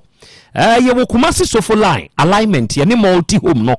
eh, yɛwɔ Kumasi Sofo Line alignment, yɛne Multi Home no.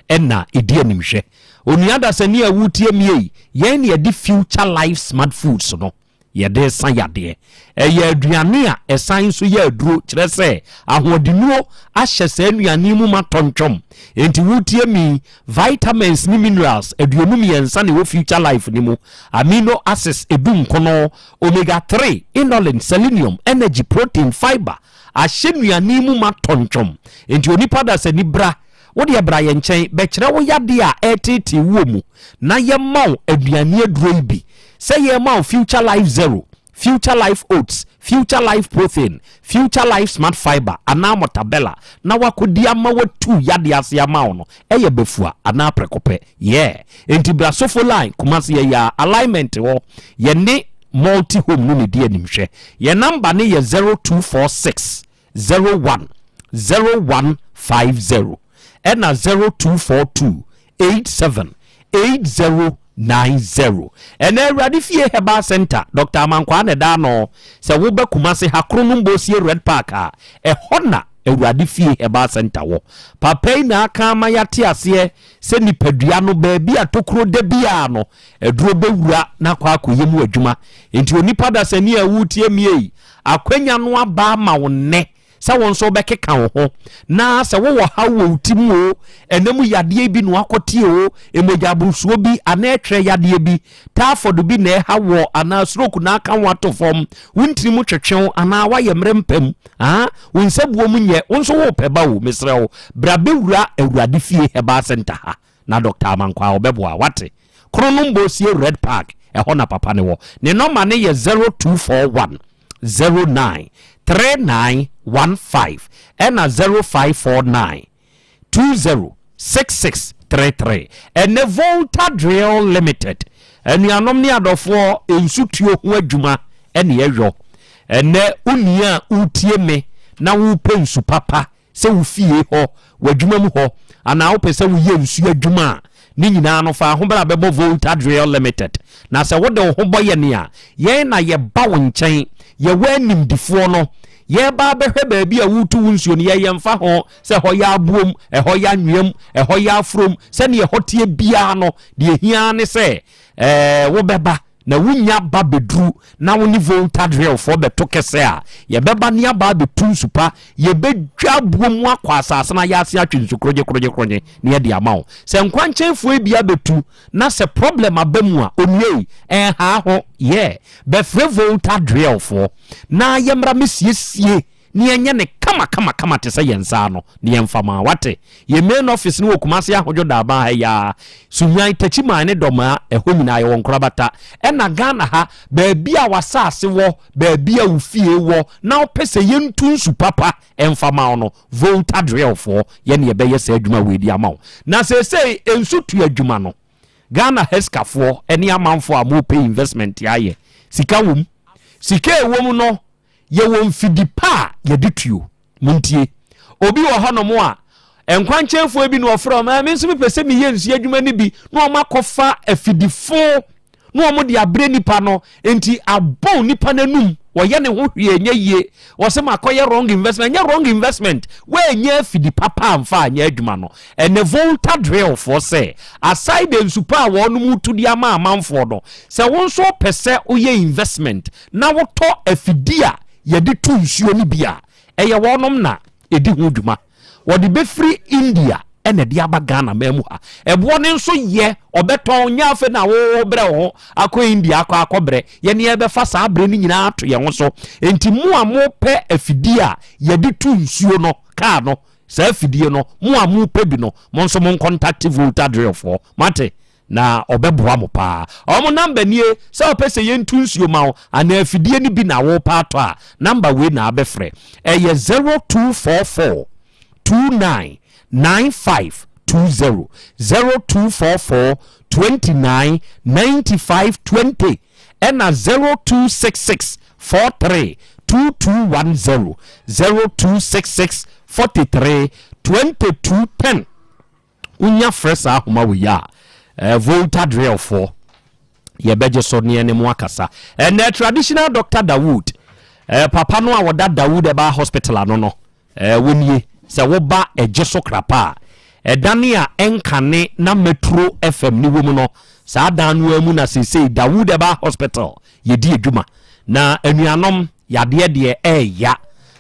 na ɛdi animhwɛ. Onua dasani a woretie me ei, yɛn na yɛde Future Life Smart Foods no yɛde resa yadeɛ. Ɛyɛ aduane a ɛsan nso yɛ aduro, kyerɛ sɛ ahoɔdennuro ahyɛ saa nnuane yi mu ma tɔntwɔm. Enti woretie me yi, vitamins ne minerals 23 na ɛwɔ Future Life no mu, amino acids edunkono, omega 3, inulin, selenium, energy, protein, fiber, ahyɛ nnuane yi mu ma tɔntwɔm. Enti onipa dasani bra, wo deɛ bra yɛn nkyɛn bɛkyerɛ wo yadeɛ a ɛreteetee woɔ mu na yɛma wo aduane aduro yi bi. Sɛ yɛrema wo Future Life Zero, Future Life Oats, Future Life Protein, Future Life Smart Fibre anaa Mortabella na woakɔdi ama watu yadeɛ ase ama wo no, ɛyɛ bafua anaa prɛko pɛ. Yeah! Enti bra Sofo Line, Kumasi yɛyɛ alignment hɔ, yɛne Multi Home no na ɛdi animhwɛ. Yɛn number no yɛ 0246 01 0150 ɛna 0242 87 8090. Ɛnɛ Awurade Fie Herbal Center, Dr. Amankwaa na ɛda ano. Sɛ woba Kumase ha Kronom Bosie Red Park a, ɛhɔ na Awurade Fie Herbal Center wɔ. Papa yi na aka ama yɛate aseɛ sɛ nipadua no baabi a tokuro da biara no, aduro bɛwura na akɔ akɔyɛ mu adwuma. Enti onipa dasani a woretie me ei, akwanya no aba ama wo nnɛ sɛ wo nso wobɛkeka wo ho. Na sɛ wowɔ haw wɔ wo ti mu o, ɛna mu yadeɛ bi na wakɔte o, mogya aborosoɔ bi anaa ɛtwerɛ yadeɛ bi, typhoid bi na ɛha wɔ anaa stroke na aka wo ato fam, wo ntini mu twetwe wo anaa woayɛ mmerɛ mpam, ah, wo nsabuo mu nyɛ, wo nso worepɛ ba o, mesrɛ wo, bra bɛwura Awurade Fie Herbal Center ha na Dɔkta Amankwaa ɔbɛboa, wate? Kronom Bosie Red Park, ɛhɔ na papa no wɔ. Ne nɔma no yɛ 0241 09 3915 ɛna 0549 20 6633. Ɛnɛ Volta Drill Limited, anuanom ne adɔfoɔ, nsutuo ho adwuma ɛne ɛyɔ. Ɛnɛ wo nua a wotie me na wopɛ nsu papa sɛ wo fie hɔ, w'adwuma mu hɔ, anaa wopɛ sɛ woyɛ nsu adwuma a, ne nyinaa no, fa ho bra bɛbɔ Volta Drill Limited. Na sɛ wode wo ho bɔ yɛn a, yɛn na yɛba wo nkyɛn. Yɛwɔ animdefoɔ no. Yɛreba abɛhwɛ baabi a woretu wo nsuo no, yɛn yɛmfa ho sɛ ɛhɔ yɛ aboom, ɛhɔ yɛ anweam, ɛhɔ yɛ afurom, sɛdeɛ ɛhɔ teɛ biara no, deɛ ɛhia ara ne sɛ ɛɛ wobɛba. Na wunya ba beduru na wo ne Volta Drillfoɔ bɛto kɛsɛ a, yɛbɛba ne aba abɛtu nsu pa, yɛbɛdwa aboɔ mu akɔ asase no ayaase atwe nsu kronye-kronye-kronye na yɛde ama wo. Sɛ nkwankyɛnfoɔ yi bi abɛtu na sɛ problem aba mu a, onua yi, ɛnhaa ho, yeah, bɛfrɛ Volta Drillfoɔ na yɛmmra mmɛsiesie na yɛnyɛ no kama kama kama te sɛ yɛn nsa ano na yɛmfa ma. Wate? Yɛn main office no wɔ Kumasi Ahodwo Daban ha yi ara. Sunyani, Techiman ne Dɔmaa, ɛhɔ nyinaa yɛwɔ nkorabata. Ɛna Ghana ha, baabi a w'asaase wɔ, baabi a wo fie wɔ na wopɛ sɛ yɛntu nsu papa mfa ma wo no, Volta Drill foɔ, yɛne yɛbɛyɛ saa adwuma wei de ama wo. Na seesei nsu tu adwuma no, Ghana ha sikafoɔ ne amanfoɔ a mopɛ investment ayɛ, sika wɔ mu. Sika a ɛwɔ mu no, Yɛwɔ mfidi pa a yɛde tuo. Montie. Obi wɔ hɔnom a, nkwankyɛnfoɔ bi na ɔfrɛ wɔn, me nso mepɛ sɛ meyɛ nsuo adwuma no bi, na wɔn akɔfa afidifo na wɔn de abrɛ nipa no, nti abɔn nipa no anum, wɔyɛ ne ho hwee ɛnyɛ yie, wɔsɛ makɔyɛ wrong investment, ɛnyɛ wrong investment, wɔanyɛ afidi papa amfa anyɛ adwuma no. Ɛnɛ Volta Drillfoɔ sɛ, aside nsu pa a wɔnom tu de ama amanfoɔ no, sɛ wo nso wopɛ sɛ woyɛ investment na wotɔ afidie a yɛde tu nsuo no bi a, ɛyɛ wɔnom na ɛdi ho dwuma. Wɔde bɛfiri India na ɛde aba Ghana man mu ha. Ɛboɔ no nso yɛ, ɔbɛtɔn, nyɛ afei na wobrɛ wo ho akɔ India akɔ akɔbrɛ. Yɛne yɛbɛfa saa berɛ no nyinaa ato yɛn ho so. Enti mo a mopɛ afidie a yɛde tu nsuo no, kaa no, saa afidie no, mo a mopɛ bi no, mo nso monkɔntakte Volta Drillfoɔ. Moate? Na ɔbɛboa mo paa. Wɔn number nie, sɛ wopɛ sɛ yɛntu nsuo ma wo anaa afidie no bi na worepɛ atɔ a, number wei na abɛfrɛ. Ɛyɛ 0244 29 95 20, 0244 29 95 20, ɛna 0266 43 2210, 0266 43 22 10. Wonya frɛ saa ahoma wei a, eh, Volta Drillfoɔ, yɛbɛgye so ne yɛne mo akasa. Ɛnɛ traditional doctor Dawood, eh, papa no a wɔda Dawood Herbal Hospital ano no, eh, wɔnie. Sɛ woba ɛgye so krapa a, Ɛdane a ɛnkane na Metro FM no wɔ mu no, saa dan no ara mu na seesei Dawood Herbal Hospital yɛdi adwuma. Na anuanom, yadeɛ deɛ ɛɛya.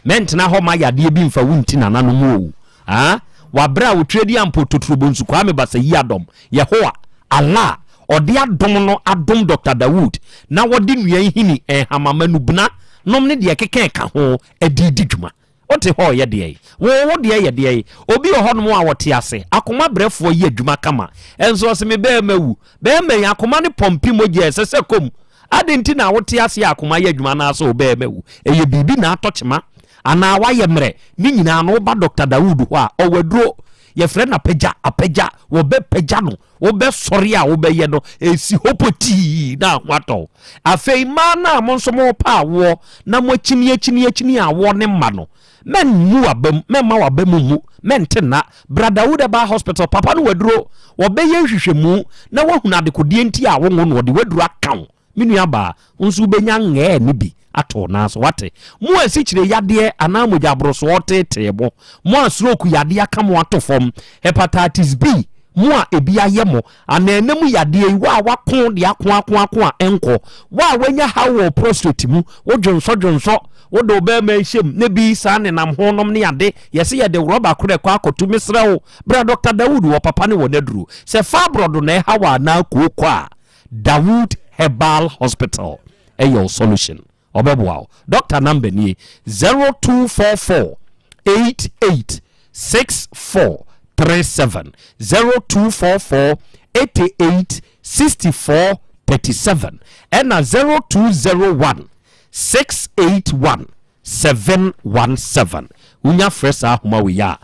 Mɛntena hɔ ma yadeɛ bi mfa wo nti nananom o. Ah, wabrɛ a otwerɛ ampo Totorobonsu Kwame Basayi Adɔm, Yehowa, Allah, ɔde adom no adom Dr. Dawood na wɔde nnua nhini, nhamama, nubena nom ne deɛ ɛkeka ɛka ho de redi dwuma. Wote hɔ ɔyɛ deɛ wo wo deɛ yɛ deɛ obi wɔ hɔnom a wɔte ase akoma brɛfoɔ yɛ adwuma kama ɛnso ɔse me bɛɛma wu bɛɛma yi akoma ne pɔmpi mogya ɛsɛ sɛ kɔm ade nti na wote ase a akoma yɛ adwuma anaasɛ wo bɛɛma wu ɛyɛ biribi na atɔ kyema anaa wayɛ mmerɛ ne nyinaa no woba Dr. Dawood hɔ a ɔwɔ aduro yɛfrɛ no apagya apagya wɔbɛpagya no wobɛsɔre a wobɛyɛ no ɛsi hɔ pɔtii na ho atɔ afei mmaa no a mo nso mopɛ awoɔ na moakyini akyini akyini awoɔ ne mma no mɛmmu w'abam mɛmma w'abam mmu mɛnte nna bra Dawood Herbal Hospital papa no waduro wɔbɛyɛ nhwehwɛmu na wahunu adekodeɛ nti a wonwo no wɔde waduro aka wo me nua baa wo nso wobɛnya ngɛɛ ne bi ato wo nan so wate mo a asikyire yadeɛ anaa mogya aborosoɔ tetee mo mo a stroke yadeɛ aka mo ato fam hepatitis B mo a ebi ayɛ mo anaa ɛna mu yadeɛ yi wo a wako de ako ako ako a ɛnkɔ wo a wanya haw wɔ prostate mu wo dwonsɔ dwonsɔ wode wo bɛrima nhyɛm ne bi saa nenam ho nom ne ade yɛse yɛde rɔba korɛ kɔ akɔto mesrɛ wo bra Dr. Dawood wɔ papa ne wɔ n'aduro sɛ fibroid na ɛha wɔ anaa kooko a Dawood Herbal Hospital ɛyɛ wo solution ɔbɛboa wo doctor number nie 0244 88 64 37 0244 88 64 37 ɛna 0201 681 717 wonya frɛ saa ahoma wei a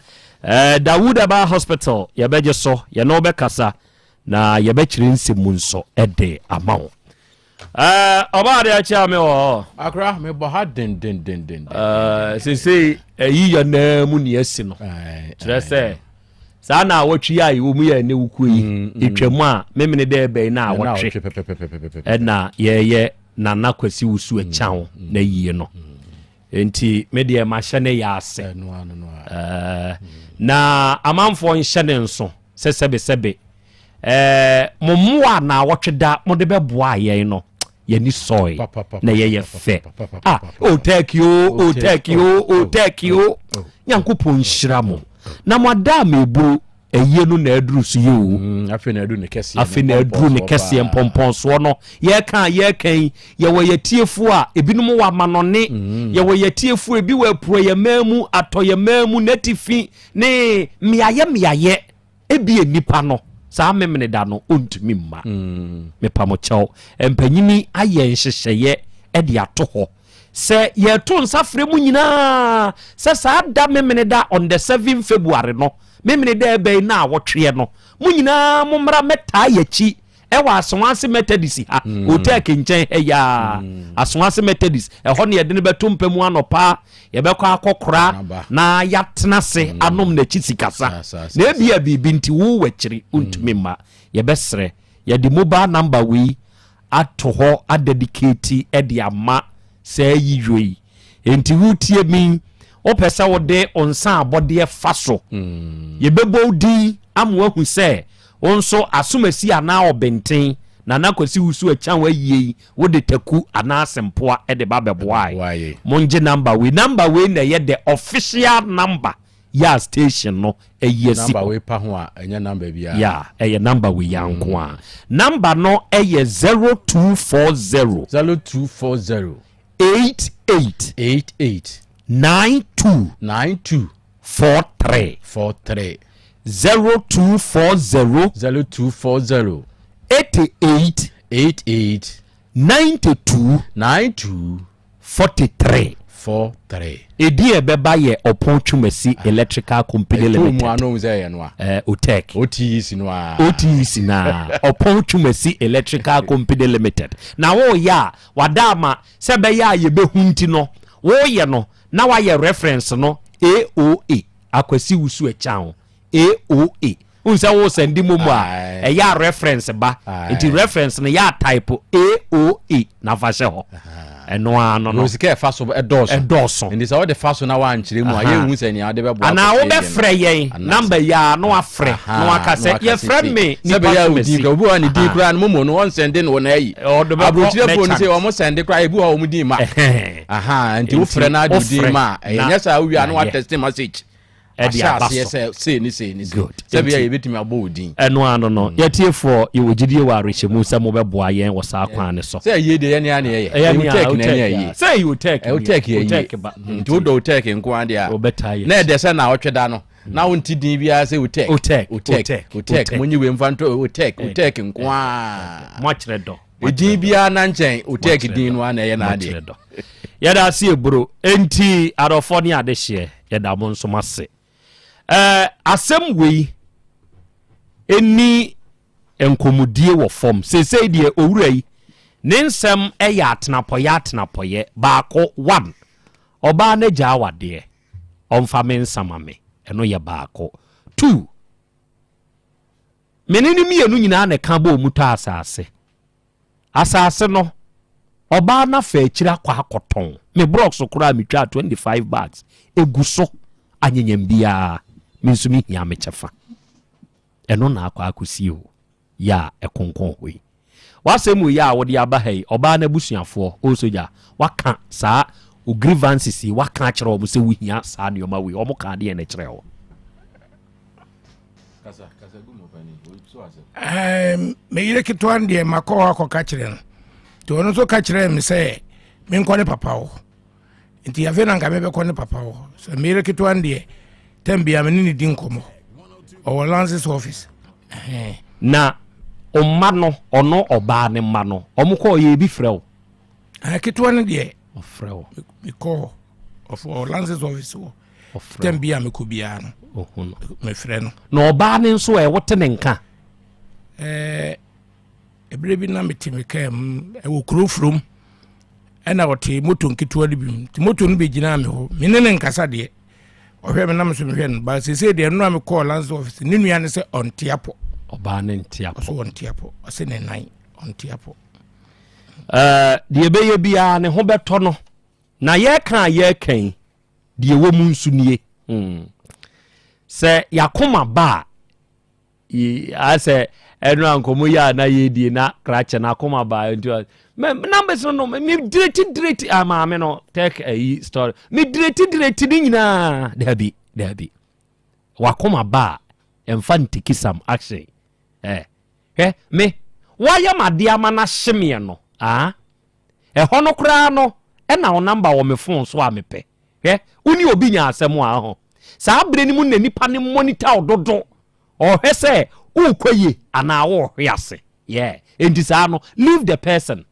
Dawood Herbal Hospital yɛbɛgye so yɛne wobɛkasa na yɛbɛkyerɛ nsɛm mu nso ɛde ama wo ɔbaa de akyɛ a me wɔ hɔ akora mebɔ ha dendendenden. Seesei ɛyi yɛ naa mu ne asi no kyerɛ sɛ saa na awɔtwe yi a ɛwɔ mu yɛ ne wokuo yi ɛtwa mu a memene dɛ ɛbɛn na awɔtwe ɛna yɛyɛ Nana Kwasi Wusu Akyaw na yie no nti me deɛ mahyɛ ne yɛ ase na amanfoɔ nhyɛ ne nso sɛ sɛbesɛbe mo mmoa na awɔtwe da mode bɛboa yɛn no yɛni sɔe na yɛyɛ fɛ ah otɛki o otɛki o otɛki o Nyankopɔn nhyira mo na mo ada a meburu ɛyie no na aduru so yɛ o afei na aduru ne kɛseɛ afei na aduru ne kɛseɛ mpɔmpɔnsoɔ no yɛka yɛka yi yɛwɔ yɛtiefoɔ a ebinom wɔ amanɔne yɛwɔ yɛtiefoɔ ebi wɔ apuro yɛ mmaa mu atɔ yɛ mmaa mu n'atifi ne mmeayɛ mmeayɛ ebi nipa no saa memene da no ɔntumi mma mepa mo kyɛw mpanyini ayɛ nhyehyɛeɛ ɛde ato hɔ sɛ yɛto nsa frɛ mu nyinaa sɛ saa da memene da on the 7 February no memene da ɛbɛn na awɔtweɛ no mo nyinaa mo mmra mɛtaa yɛkyi ɛwɔ Asawase Methodist ha hotel nkyɛn ha yaa Asawase Methodist ɛhɔ ne yɛde no bɛto mpa mu anɔpa yɛbɛkɔ akɔkora na yɛatena se anom n'akyi sikasa na ebia biribi nti wo w'akyiri wontumi mma yɛbɛsrɛ yɛde mobile number wei ato hɔ adedicate ɛde ama saa yiyɔ yi nti wotie mi wopɛ sɛ wode wo nsa abɔdeɛ fa so yɛbɛbɔ wo din ama wahu sɛ wo nso asomasi anaa ɔbɛnten Nana Kwasi Wusu Akyan wayie yi wode taku anaa sempoa de ba bɛboae mongye number wei number wei na ɛyɛ the official number yɛ a station no ɛyi asi number wei pa ho a ɛnyɛ number biara ya ɛyɛ number wei ya nko a number no ɛyɛ 0240 0240 88 88 92 92 43 43 0240 0240 88 88 92 92 43 43 ɛdi a ɛbɛba yɛ Ɔpɔn Twumasi Electrical Company ɛtɔ mu Limited ano sɛ ɛyɛ no a otec OTEC no a OTEC na Ɔpɔn Twumasi Electrical Company Limited na woyɛ a wada ama sɛ bɛyɛ a yɛbɛhu nti no woyɛ no na wayɛ reference no AOA Akwasi Wusu Akyan AOA n sɛ wo send mo mu a ɛyɛ a reference ba nti reference no yɛ a type AOA na fa hyɛ hɔ. Ɛno ara no no. Sika ɛfa so ɛdɔɔso. Ɛdɔɔso. Nti sɛ wode fa so na woankyerɛ mu a, yɛnhu sɛ nea wode bɛboa Anaa akɔsie deɛ no. wobɛfrɛ yɛn number yi a na wafrɛ na waka sɛ yɛfrɛ me Sɛ nipa bɛyɛ a so wo din masi. kora obi wɔ hɔ a ne din koraa no momo no wɔnsɛnde no wɔ n'ayi. Ɔde bɛkɔ Aburokyerɛfoɔ no sɛ merchant. wɔn sɛnde koraa ebi wɔ hɔ a wɔn din ma. Aha nti wofrɛ na ade wo din ma a ɛyɛ nyɛ saa wowie a na watɛste message. Ɛde Ahyɛ aba aseɛ so. sɛ sei ne sei ne sei. Good. Sɛ bɛyɛ a Nti- yɛbɛtumi abɔ wo din. Ɛno ano no, yɛtiefoɔ, yɛwɔ gyidie wɔ awerɛhyɛmu sɛ mobɛboa yɛn wɔ saa kwan no so. Sɛ ɛyie deɛ yɛne a na yɛyɛ. Ɛyɛ ne a, Otech na Otech ɛne a. ɛyie. Sɛ ɛyɛ Otech Ɛ, Otech nie. yɛ yie. Otech ba. Nti wodɔ Otech nko ara deɛ a. Wobɛtaa yɛ Na ɛdɛ sɛ naawɔtwe da no na wonte din biara sɛ Otech. Otech, Otech, Otech, Otech. Otech. Monyi wei mfa nto Otech, Eh, Otech nko ara. Moakyerɛ dɔ. Edin biara na nkyɛn Otech Moakyerɛ din dɔ. no ara na ɛyɛ n'adeɛ. Moakyerɛ dɔ. Yɛda ase eburo. Enti adɔfoɔ ne adehyeɛ, yɛda mo nso mo ase. Ɛɛ, asɛm wei ɛni nkɔmmɔdie wɔ fam. Seesei deɛ owura yi, ne nsɛm yɛ atenapɔyɛ atenapɔyɛ. Baako, one, ɔbaa no agya awadeɛ, ɔmfa me nsa ma me. Ɛno yɛ baako. Two, me ne no mmienu nyinaa na ɛka bɔɔ mu tɔ asase. Asase no, ɔbaa no afa akyiri akɔ akɔtɔn. Me blocks koraa metwaa 25 bags egu so anyenyam biara. Me nso mehia me kyɛfa. Ɛno na akɔ akɔsi o, yɛ a ɛkonkɔn hɔ yi. W'asɛm wei a wode aba ha yi, ɔbaa no abusuafoɔ, o sogya, waka saa o grievances yi, waka akyerɛ wɔn sɛ wohia saa nneɛma wei, wɔn kaa deɛn na ɛkyerɛ wo? Me yere ketewa no deɛ makɔ hɔ akɔka kyerɛ no nti ɔno nso ka kyerɛɛ me sɛ menkɔ ne papa hɔ nti afei na nka mebɛkɔ ne papa hɔ sɛ me yere ketewa no deɛ tɛm bia me ne ne di nkɔmmɔ ɔwɔ lances office. Na ɔma no ɔno ɔbaa ne mma no ɔmo kɔ ɔyɛ ebi frɛ wo. Ketewa no deɛ ɔfrɛ wo mekɔ hɔ ɔwɔ lances office hɔ tɛm bi a mekɔ biara no mefrɛ no. Na ɔbaa no nso ɛ wote ne nka. Ɛɛ ebere bi na mete me kaa mu ɛwɔ kuro furom ɛna ɔte moto nketewa no bi mu nti moto no bɛgyinaa me hɔ me ne ne nkasa deɛ ɔhwɛ me nam so mehwɛ no ba sese deɛ ɛno a mekɔɔ lands office ne nua ne sɛ ɔnte apɔ. Ɔbaa no nte apɔ. Ɔsɛ ɔnte apɔ ɔsɛ ne nan ɔnte apɔ. Ɛɛ deɛ ɛbɛyɛ biara ne ho bɛtɔ no na yɛka a yɛka yi deɛ ɛwɔ mu nso nie hmm. Sɛ yakoma ba a asɛ ɛno a nkɔmmɔ yi a na yɛdie na krakyɛ no akoma ba nti numbers no no medireti direti ah, maame no tech ayi story medireti direti ne nyinaa daabi daabi wakoma ba a ɛmfa ntiki some action eh hwɛ me woayɛ madeɛ ama no ahye meɛ no ah Ɛhɔ no koraa no na wo number wɔ me phone so a mepɛ. Hwɛ, wo ne obi nya asɛm a, ɔho. Saa berɛ no mu na nipa no monitor wo dodo. Ɔhwɛ sɛ worekɔ yie anaa worehwe ase. Yeah. Enti saa no, leave the person.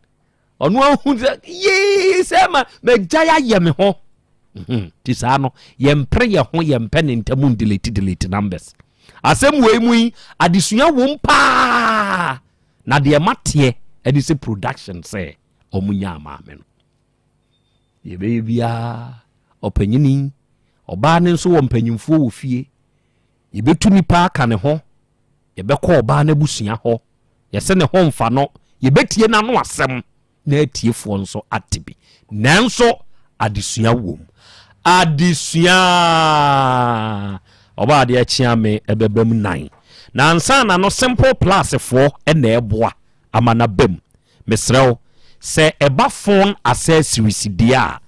Ɔno ahu sɛ, yee, sɛ ma magyae ayɛ me ho. Mhm. Nti saa no, yɛmpere yɛ ho, yɛmpɛ ne ntam ndelete delete numbers. Asɛm wei mu yi, adesua wom paa. Na deɛ mateɛ ɛne sɛ production sɛ ɔmo nyaa maame no deɛ ɛbɛyɛ biara ɔpanyini ɔbaa no nso wɔ mpanyinfoɔ wɔ fie yɛbɛtu nipa aka ne ho yɛbɛkɔ ɔbaa no abusua hɔ yɛsɛ ne ho mfa no yɛbɛtie n'ano asɛm na atiefoɔ nso ate bi. Nanso adesua wom. Adesua! Ɔbaa adeɛ kyea me ɛbɛba mu nan. Na ansa na no Simple Plus foɔ na ɛboa ama no aba mu. Mesrɛ wo, sɛ ɛba phone accessories deɛ a,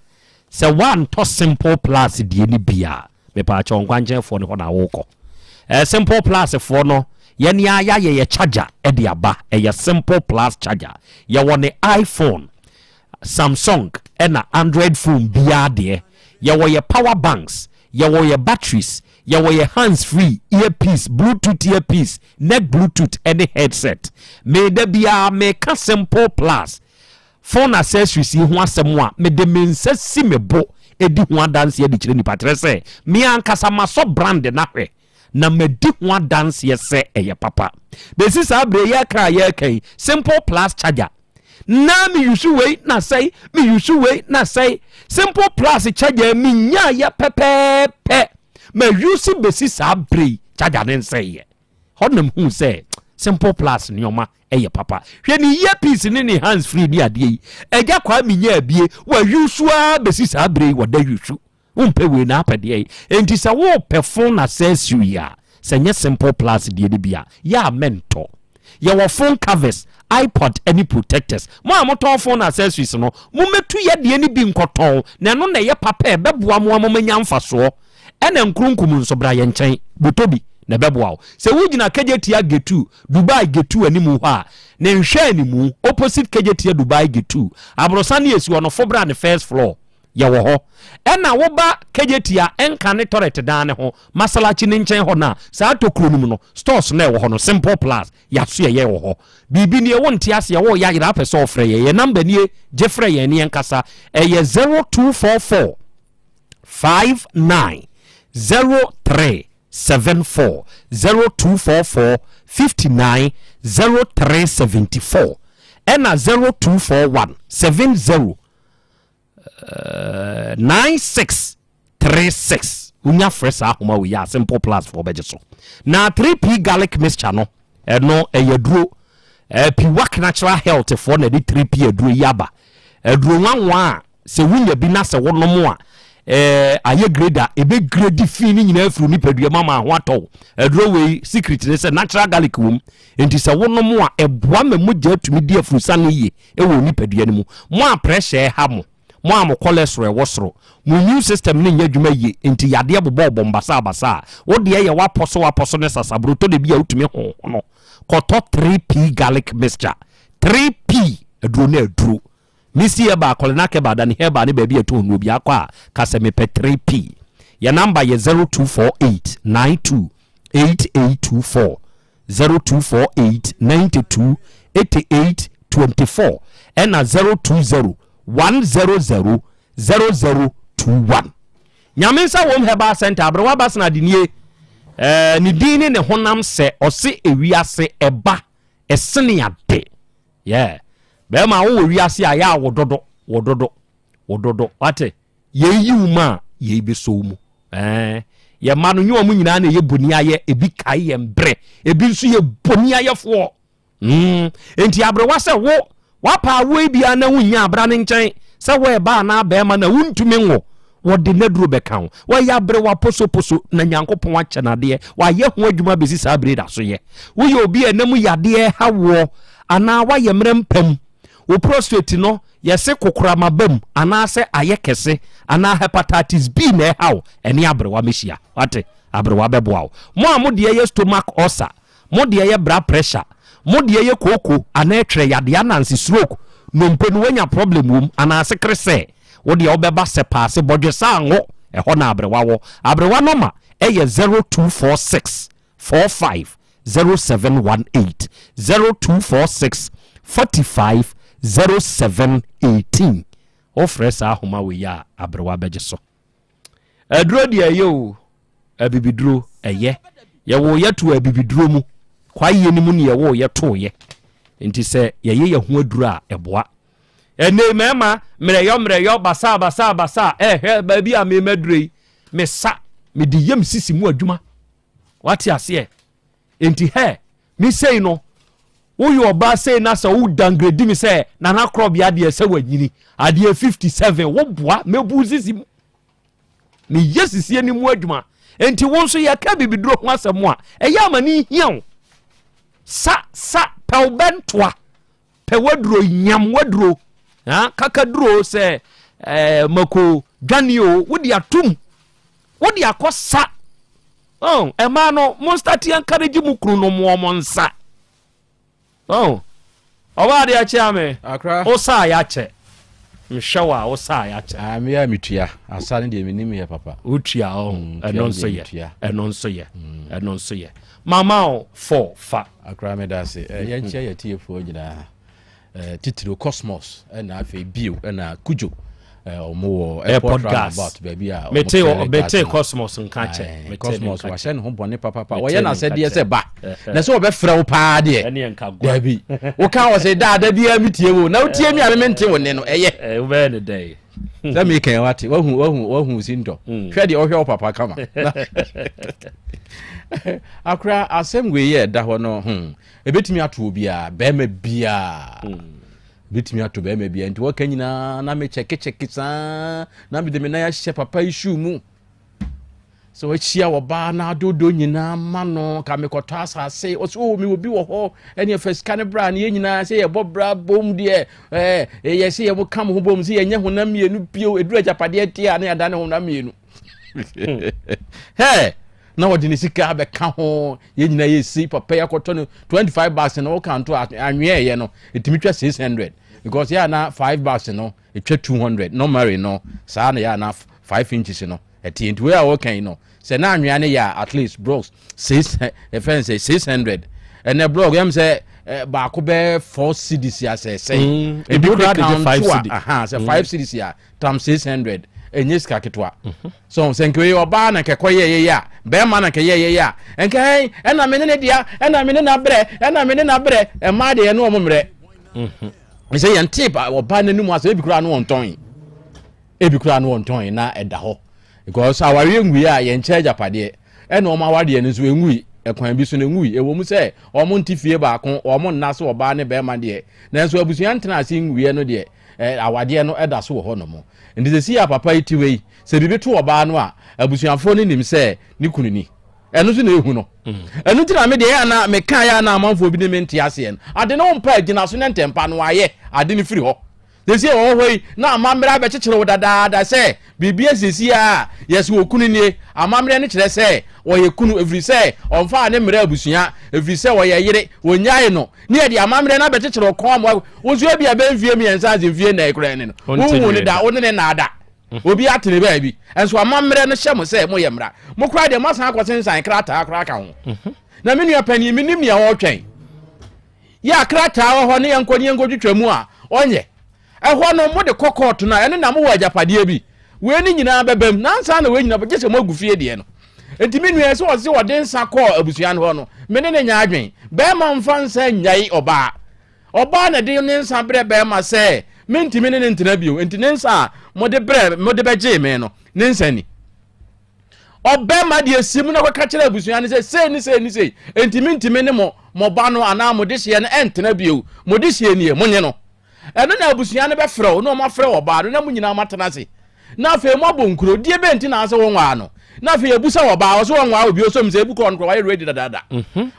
sɛ woantɔ Simple Plus deɛ no bi a, Mepaakyɛw nkwankyɛn foɔ no hɔ na wokɔ. Ɛɛ simple plus foɔ no yɛne ara yɛayɛ yɛ charger de aba ɛyɛ simple plus charger. Yɛwɔ ne iPhone, Samsung ɛna Android phone biara deɛ. Yɛwɔ yɛ power banks, yɛwɔ yɛ batteries, yɛwɔ yɛ hands free, earpiece, bluetooth earpiece, neck bluetooth ɛne headset. Me da biara meka simple plus Phone accessories yi ho asɛm a mede me nsa si me bo di ho adanseɛ de kyerɛ nnipa kyerɛ sɛ me ankasa masɔ brand no ahwɛ na madi ho adanseɛ sɛ ɛyɛ papa. Bɛsi saa berɛ yi yɛreka a yɛreka yi, Simple Plus charger na me use wei na sɛe, me use wei na sɛe. Simple Plus charger menyaeɛ pɛpɛɛpɛ ma use bɛsi saa berɛ yi charger no nsɛeɛ. Hɔ na mehuu sɛ. Simple Plus nneɛma ɛyɛ papa. Hwɛ ne earpiece ne ne hands free ne adeɛ yi. Agya Kwame nyaa abie, wayusu ara bɛsi saa berɛ yi, wɔda yusu. Wompɛ wei na apɛ deɛ yi. Enti sɛ wopɛ phone accessory a, sɛ nyɛ Simple Plus deɛ no bi a, yɛ a mɛntɔ. Yɛwɔ phone covers, iPod ne protectors. Mo a motɔn phone accessories no, mommɛtu yɛ deɛ no bi nkɔtɔn, na ɛno na ɛyɛ papa a ɛbɛboa mo ama moanya mfasoɔ. Ɛna nkurunkum nso, bra yɛn nkyɛn, bɛtɔ bi na ɛbɛboa wo. Sɛ wogyina Kejetia Getu, Dubai Getu anim hɔ a, ne nhwɛanimu, opposite Kejetia Dubai Getu, aborosan no a ɛsi hɔ no, fo bra ne first floor. Yɛwɔ hɔ. Ɛna woba Kejetia nka ne tɔrɛt dan no ho, Masalakyi no nkyɛn hɔ no a, saa tokuro no mu no, stores no a ɛwɔ hɔ no, Simple Plus, yɛaso yɛyɛ wɔ hɔ. Biribi nie, wonte aseɛ, woreyɛ ayera apɛ sɛ wofrɛ yɛn, yɛn number nie, gye frɛ yɛn ne yɛnkasa. Ɛyɛ 0244 59 03 74, 0244 59 03 74, ɛna 0241 70 9636 wonya frɛ saa ahoma wei a Simple Plus foɔ bɛgye so. Na 3P garlic mixture no, ɛno ɛyɛ aduro. Piwak Natural Health foɔ na ɛde 3P aduro yi aba. Aduro nwanwa a sɛ wonya bi na sɛ wonom a, ayɛ grade a ɛbɛ grade fi no nyinaa firi nipadua mu ama ho atɔ wo. Aduro wei secret ne sɛ natural garlic wom, nti sɛ wonom a ɛboa ma mogya tumi di afurusane yie wɔ nipadua no mu. Mo a pressure ɛha mo, mo a mo cholesterol ɛwɔ soro, mo immune system no nyɛ adwuma yie nti yadeɛ bobɔ wo bɔm basabasa a, wo deɛ yɛ w'apɔso w'apɔso ne sasabro tɔ da bi a wotumi honhono. Kɔtɔ 3P garlic mixture. 3P aduro no aduro. Misty Herbal, Kolinak Herbal, Dani Herbal ne baabi a ɛtɔn nnuro biara kɔ a ka sɛ mepɛ 3P. Yɛn number yɛ 0248 92 8824. 0248 92 88 24 ɛna 020 100 0021. Nyame nsa wom Herbal Center aberewa Basena de nie eh, ne din ne ne honam sɛ ɔse ewiase ɛba ɛsene ade yeah. Bɛrima wowɔ wiase a yɛ a wo dodo wo dodo wo dodo wate. Yei yi wo mu a, yei bɛsɔ wo mu. Ɛɛ, yɛn mma no, nyɛ wɔn nyinaa na ɛyɛ boniayɛ. Ebi kae yɛn berɛ, ebi nso yɛ boniayɛfoɔ. Mm, enti aberewa sɛ wo, wapa awoɔ yi biara na wonnya abra ne nkyɛn sɛ woɛba anaa bɛrima na wontumi nwo. Wɔde n'aduro bɛka wo. Wɔyɛ aberewa posoposo na Nyankopɔn akyɛ no adeɛ. Wayɛ ho adwuma bɛsi saa bere da so yɛ. Woyɛ obi a ɛnam yadeɛ ha woɔ anaa woayɛ mmerɛ mpam. Wo prostate no Yɛse kokoram aba mu anaasɛ ayɛ kɛse anaa hepatitis B na ɛha wo, ɛne aberewa mɛhyia. Wate? Aberewa bɛboa wo. Mo a mo deɛ yɛ stomach ulcer, mo deɛ yɛ bra pressure, mo deɛ yɛ kooko anaa ɛtwerɛ yadeɛ ananse stroke, nnompe no wanya problem wom anaa sekere sɛ, wo deɛ wobɛba sɛpaase bɔdwesa ango, ɛhɔ na aberewa wɔ. Aberewa nɔma ɛyɛ 0246 45 0718 0246 45 0718 Wofrɛ saa ahoma wei a aberewa bɛgye so. Aduro deɛ ɛyɛ o, abibiduro ɛyɛ. Yɛwoo yɛ too abibiduro mu, kwaeɛ no mu ne yɛwoo yɛ tooyɛ. Nti sɛ yɛyɛ yɛ ho aduro a ɛboa. Ɛnɛ mmarima mmerɛyɔ mmerɛyɔ basaa basaa basaa ɛhwɛ baabi a mema duro yi mesa mede yam sisi mu adwuma. Wate aseɛ? Enti hɛ, me sei no, woyɛ ɔbaa sei na sɛ wo downgrade me sɛ Nana Korɔbea deɛ sɛ wanyini, adeɛ 57, woboa, mɛbu sisi mu. Meyɛ sisie no mu adwuma. Enti wo nso yɛka bibiduro ho asɛm a, ɛyɛ ama ne hia wo. Sa, sa, pɛw bɛntoa. Pɛ waduro, nyam waduro, ha, kakaduro sɛ eh, mako dwane o, wode atum, wode akɔ sa. Oh, ɛmaa no, mo start encourage mo kunu no mo ɔmo nsa. Oh, ɔbaa adeɛ akyea me, wo saa yɛakyɛ. Mehwɛ wo a, wo saa yɛakyɛ. Ah, me a metua, asa no deɛ menim yɛ papa. Wotua ɔ, mm, ɛno nso yɛ, ɛno nso yɛ, mm. ɛno nso yɛ. Mama o, fɔ fa. Akora meda ase. Eh, yɛnkyia yɛ tiefoɔ nyinaa. Eh, titiriw Cosmos ɛna afei Bio ɛna Kujo. Eh, ɔmo wɔ airport roundabout baabi a ɔmo mete mete Cosmos nka kyɛ. Mete Cosmos wahyɛ ne ho bɔne papapa. Wɔyɛ n'asɛdeɛ sɛ ba. Na sɛ wɔbɛfrɛ wo paa deɛ. Dabi. Woka wɔ sɛ daa da biara metie wo. Na wotie mi a me mente wo nne no. Ɛyɛ. Wobɛyɛ ne dɛn? Sɛ mekɛn wate wahu wahu wahu si ntɔ. Hwɛ deɛ ɔhwɛ wo papa kama. Akora asɛm wei yɛ ɛda hɔ no hmm. Ebetumi ato obiara, bɛrima biara. Ebetumi ato bɛrima biara. Nti wɔka nyinaa na mekyɛkekyɛke saa na mede me nan ahyɛ papa yi shoe mu. Sɛ wahyia ɔbaa na adodo nyinaa ma no ka mekɔtɔ asase ɔsɛ o mewɔ bi wɔ hɔ ɛne ɛfa sika no bra ne yɛn nyinaa sɛ yɛbɔ bra bom deɛ ɛɛ yɛ sɛ yɛmo ka mo ho bom sɛ yɛnyɛ honam mmienu bio ɛduru agyapadeɛ teɛ a ne yɛada ne honam mmienu hɛ na wɔde ne sika abɛka ho yɛn nyinaa yɛsi papa yi akɔtɔ no 25 bucks no woka nto anwea ɛyɛ no ɛtumi twa 600 because yɛ ana 5 bucks no ɛtwa 200 normally no saa na yɛ ana 5 inches no Ɛteɛ nti wei a wɔka yi no sɛ na anwea no yɛ a at least blocks six ɛfɛn sɛ 600 ɛnɛ block yɛm sɛ baako bɛɛ 4 cedis asɛ sɛ ebi kura de gye 5 cedi aha sɛ 5 cedis a tam 600 ɛnyɛ sika ketewa so sɛ nka wei ɔbaa na nkɛkɔ yɛ yɛ a bɛrima na nkɛyɛ yɛ yɛ a nka ɛn ɛna me ne ne dea ɛna me ne na brɛ ɛna me ne na brɛ ɛmaa deɛ ɛne ɔmo mmerɛ sɛ yɛn tape ɔbaa n'anim asɛ ebi kura no wɔntɔn yi. Ebi koraa no wɔntɔn na ɛda hɔ because awareɛ nwui a yɛnkyɛ agyapadeɛ ɛna wɔn awareɛ no nso ɛnwui ɛkwan bi so no ɛnwui ɛwɔ mu sɛ wɔn nte fie baako wɔn nna so ɔbaa ne bɛrima deɛ nanso abusua ntena ase nwuiɛ no deɛ ɛ awadeɛ no ɛda so wɔ hɔ nom nti sɛ si a papa yi te wei sɛ biribi to ɔbaa no a abusuafoɔ no nim sɛ ne kunu ni ɛno nso na ehu no ɛno nti na me deɛ yɛ ana meka yɛ ana amanfoɔ bi ne me nte aseɛ no ade no mpa agyina so ne ntɛmpa no ayɛ ade no firi hɔ Seesei wɔwɔ hɔ yi, na amammerɛ abɛkyekyere wo dadaada sɛ biribi asiesie a, yɛse okunu nie. Amammerɛ no kyerɛ sɛ ɔyɛ kunu ɛfiri sɛ ɔmfaa ne mmerɛ abusua, ɛfiri sɛ ɔyɛ yere, wɔnnyae no. Ne yɛde amammerɛ no abɛkyekyere wo kɔn ama wo nso ebia bɛyɛ mfeɛ mmiɛnsa ansa mfeɛ nnan koraa ni no, wonhuu no da, wo ne no nnaa da. Obi ate ne baabi. Nso amammerɛ no hyɛ mo sɛ moyɛ mmara. Mo koraa deɛ moasan akɔsensan krataa koraa ka ho. Na me nua panin, mennim nea ɔretwɛn. Yɛ a krataa wɔ hɔ ne yɛnkɔ ne yɛnkɔtwitwa mu a, ɔnyɛ. Ɛhɔ no, mode kɔ kɔɔto no a, ɛno na mowɔ agyapadeɛ bi. Wei ne nyinaa bɛba mu. Na ansa na wei nyinaa, gye sɛ moagu fie deɛ no. Enti me nua, sɛ ɔse ɔde nsa kɔɔ abusua no hɔ no, me ne no nyɛ adwen. Barima mfa nsa nnyae ɔbaa. Ɔbaa na ɛde ne nsa brɛ barima sɛ, mentumi ne no ntena bio, enti ne nsa a mode brɛ, mode bɛgyee me no, ne nsa ni. Ɔbarima deɛ si mu na kɔka kyerɛ abusua no sɛ sei ne sei ne sei, enti mentumi ne mo mo ba no anaa mo dehyeɛ no ɛntena bio, mo dehyeɛ nie, monye no. Ɛno na abusua no bɛfrɛ wo na wɔafrɛ ɔbaa no na mo nyinaa moatena ase. Na afei moabɔ nkuro, deɛ bɛn nti na asɛ wɔnwaa no? Na afei yɛbusa ɔbaa, ɔso wɔnwaa obi, ɔsɔ mu sɛ ebi kɔɔ no koraa wayɛ ready dadaada.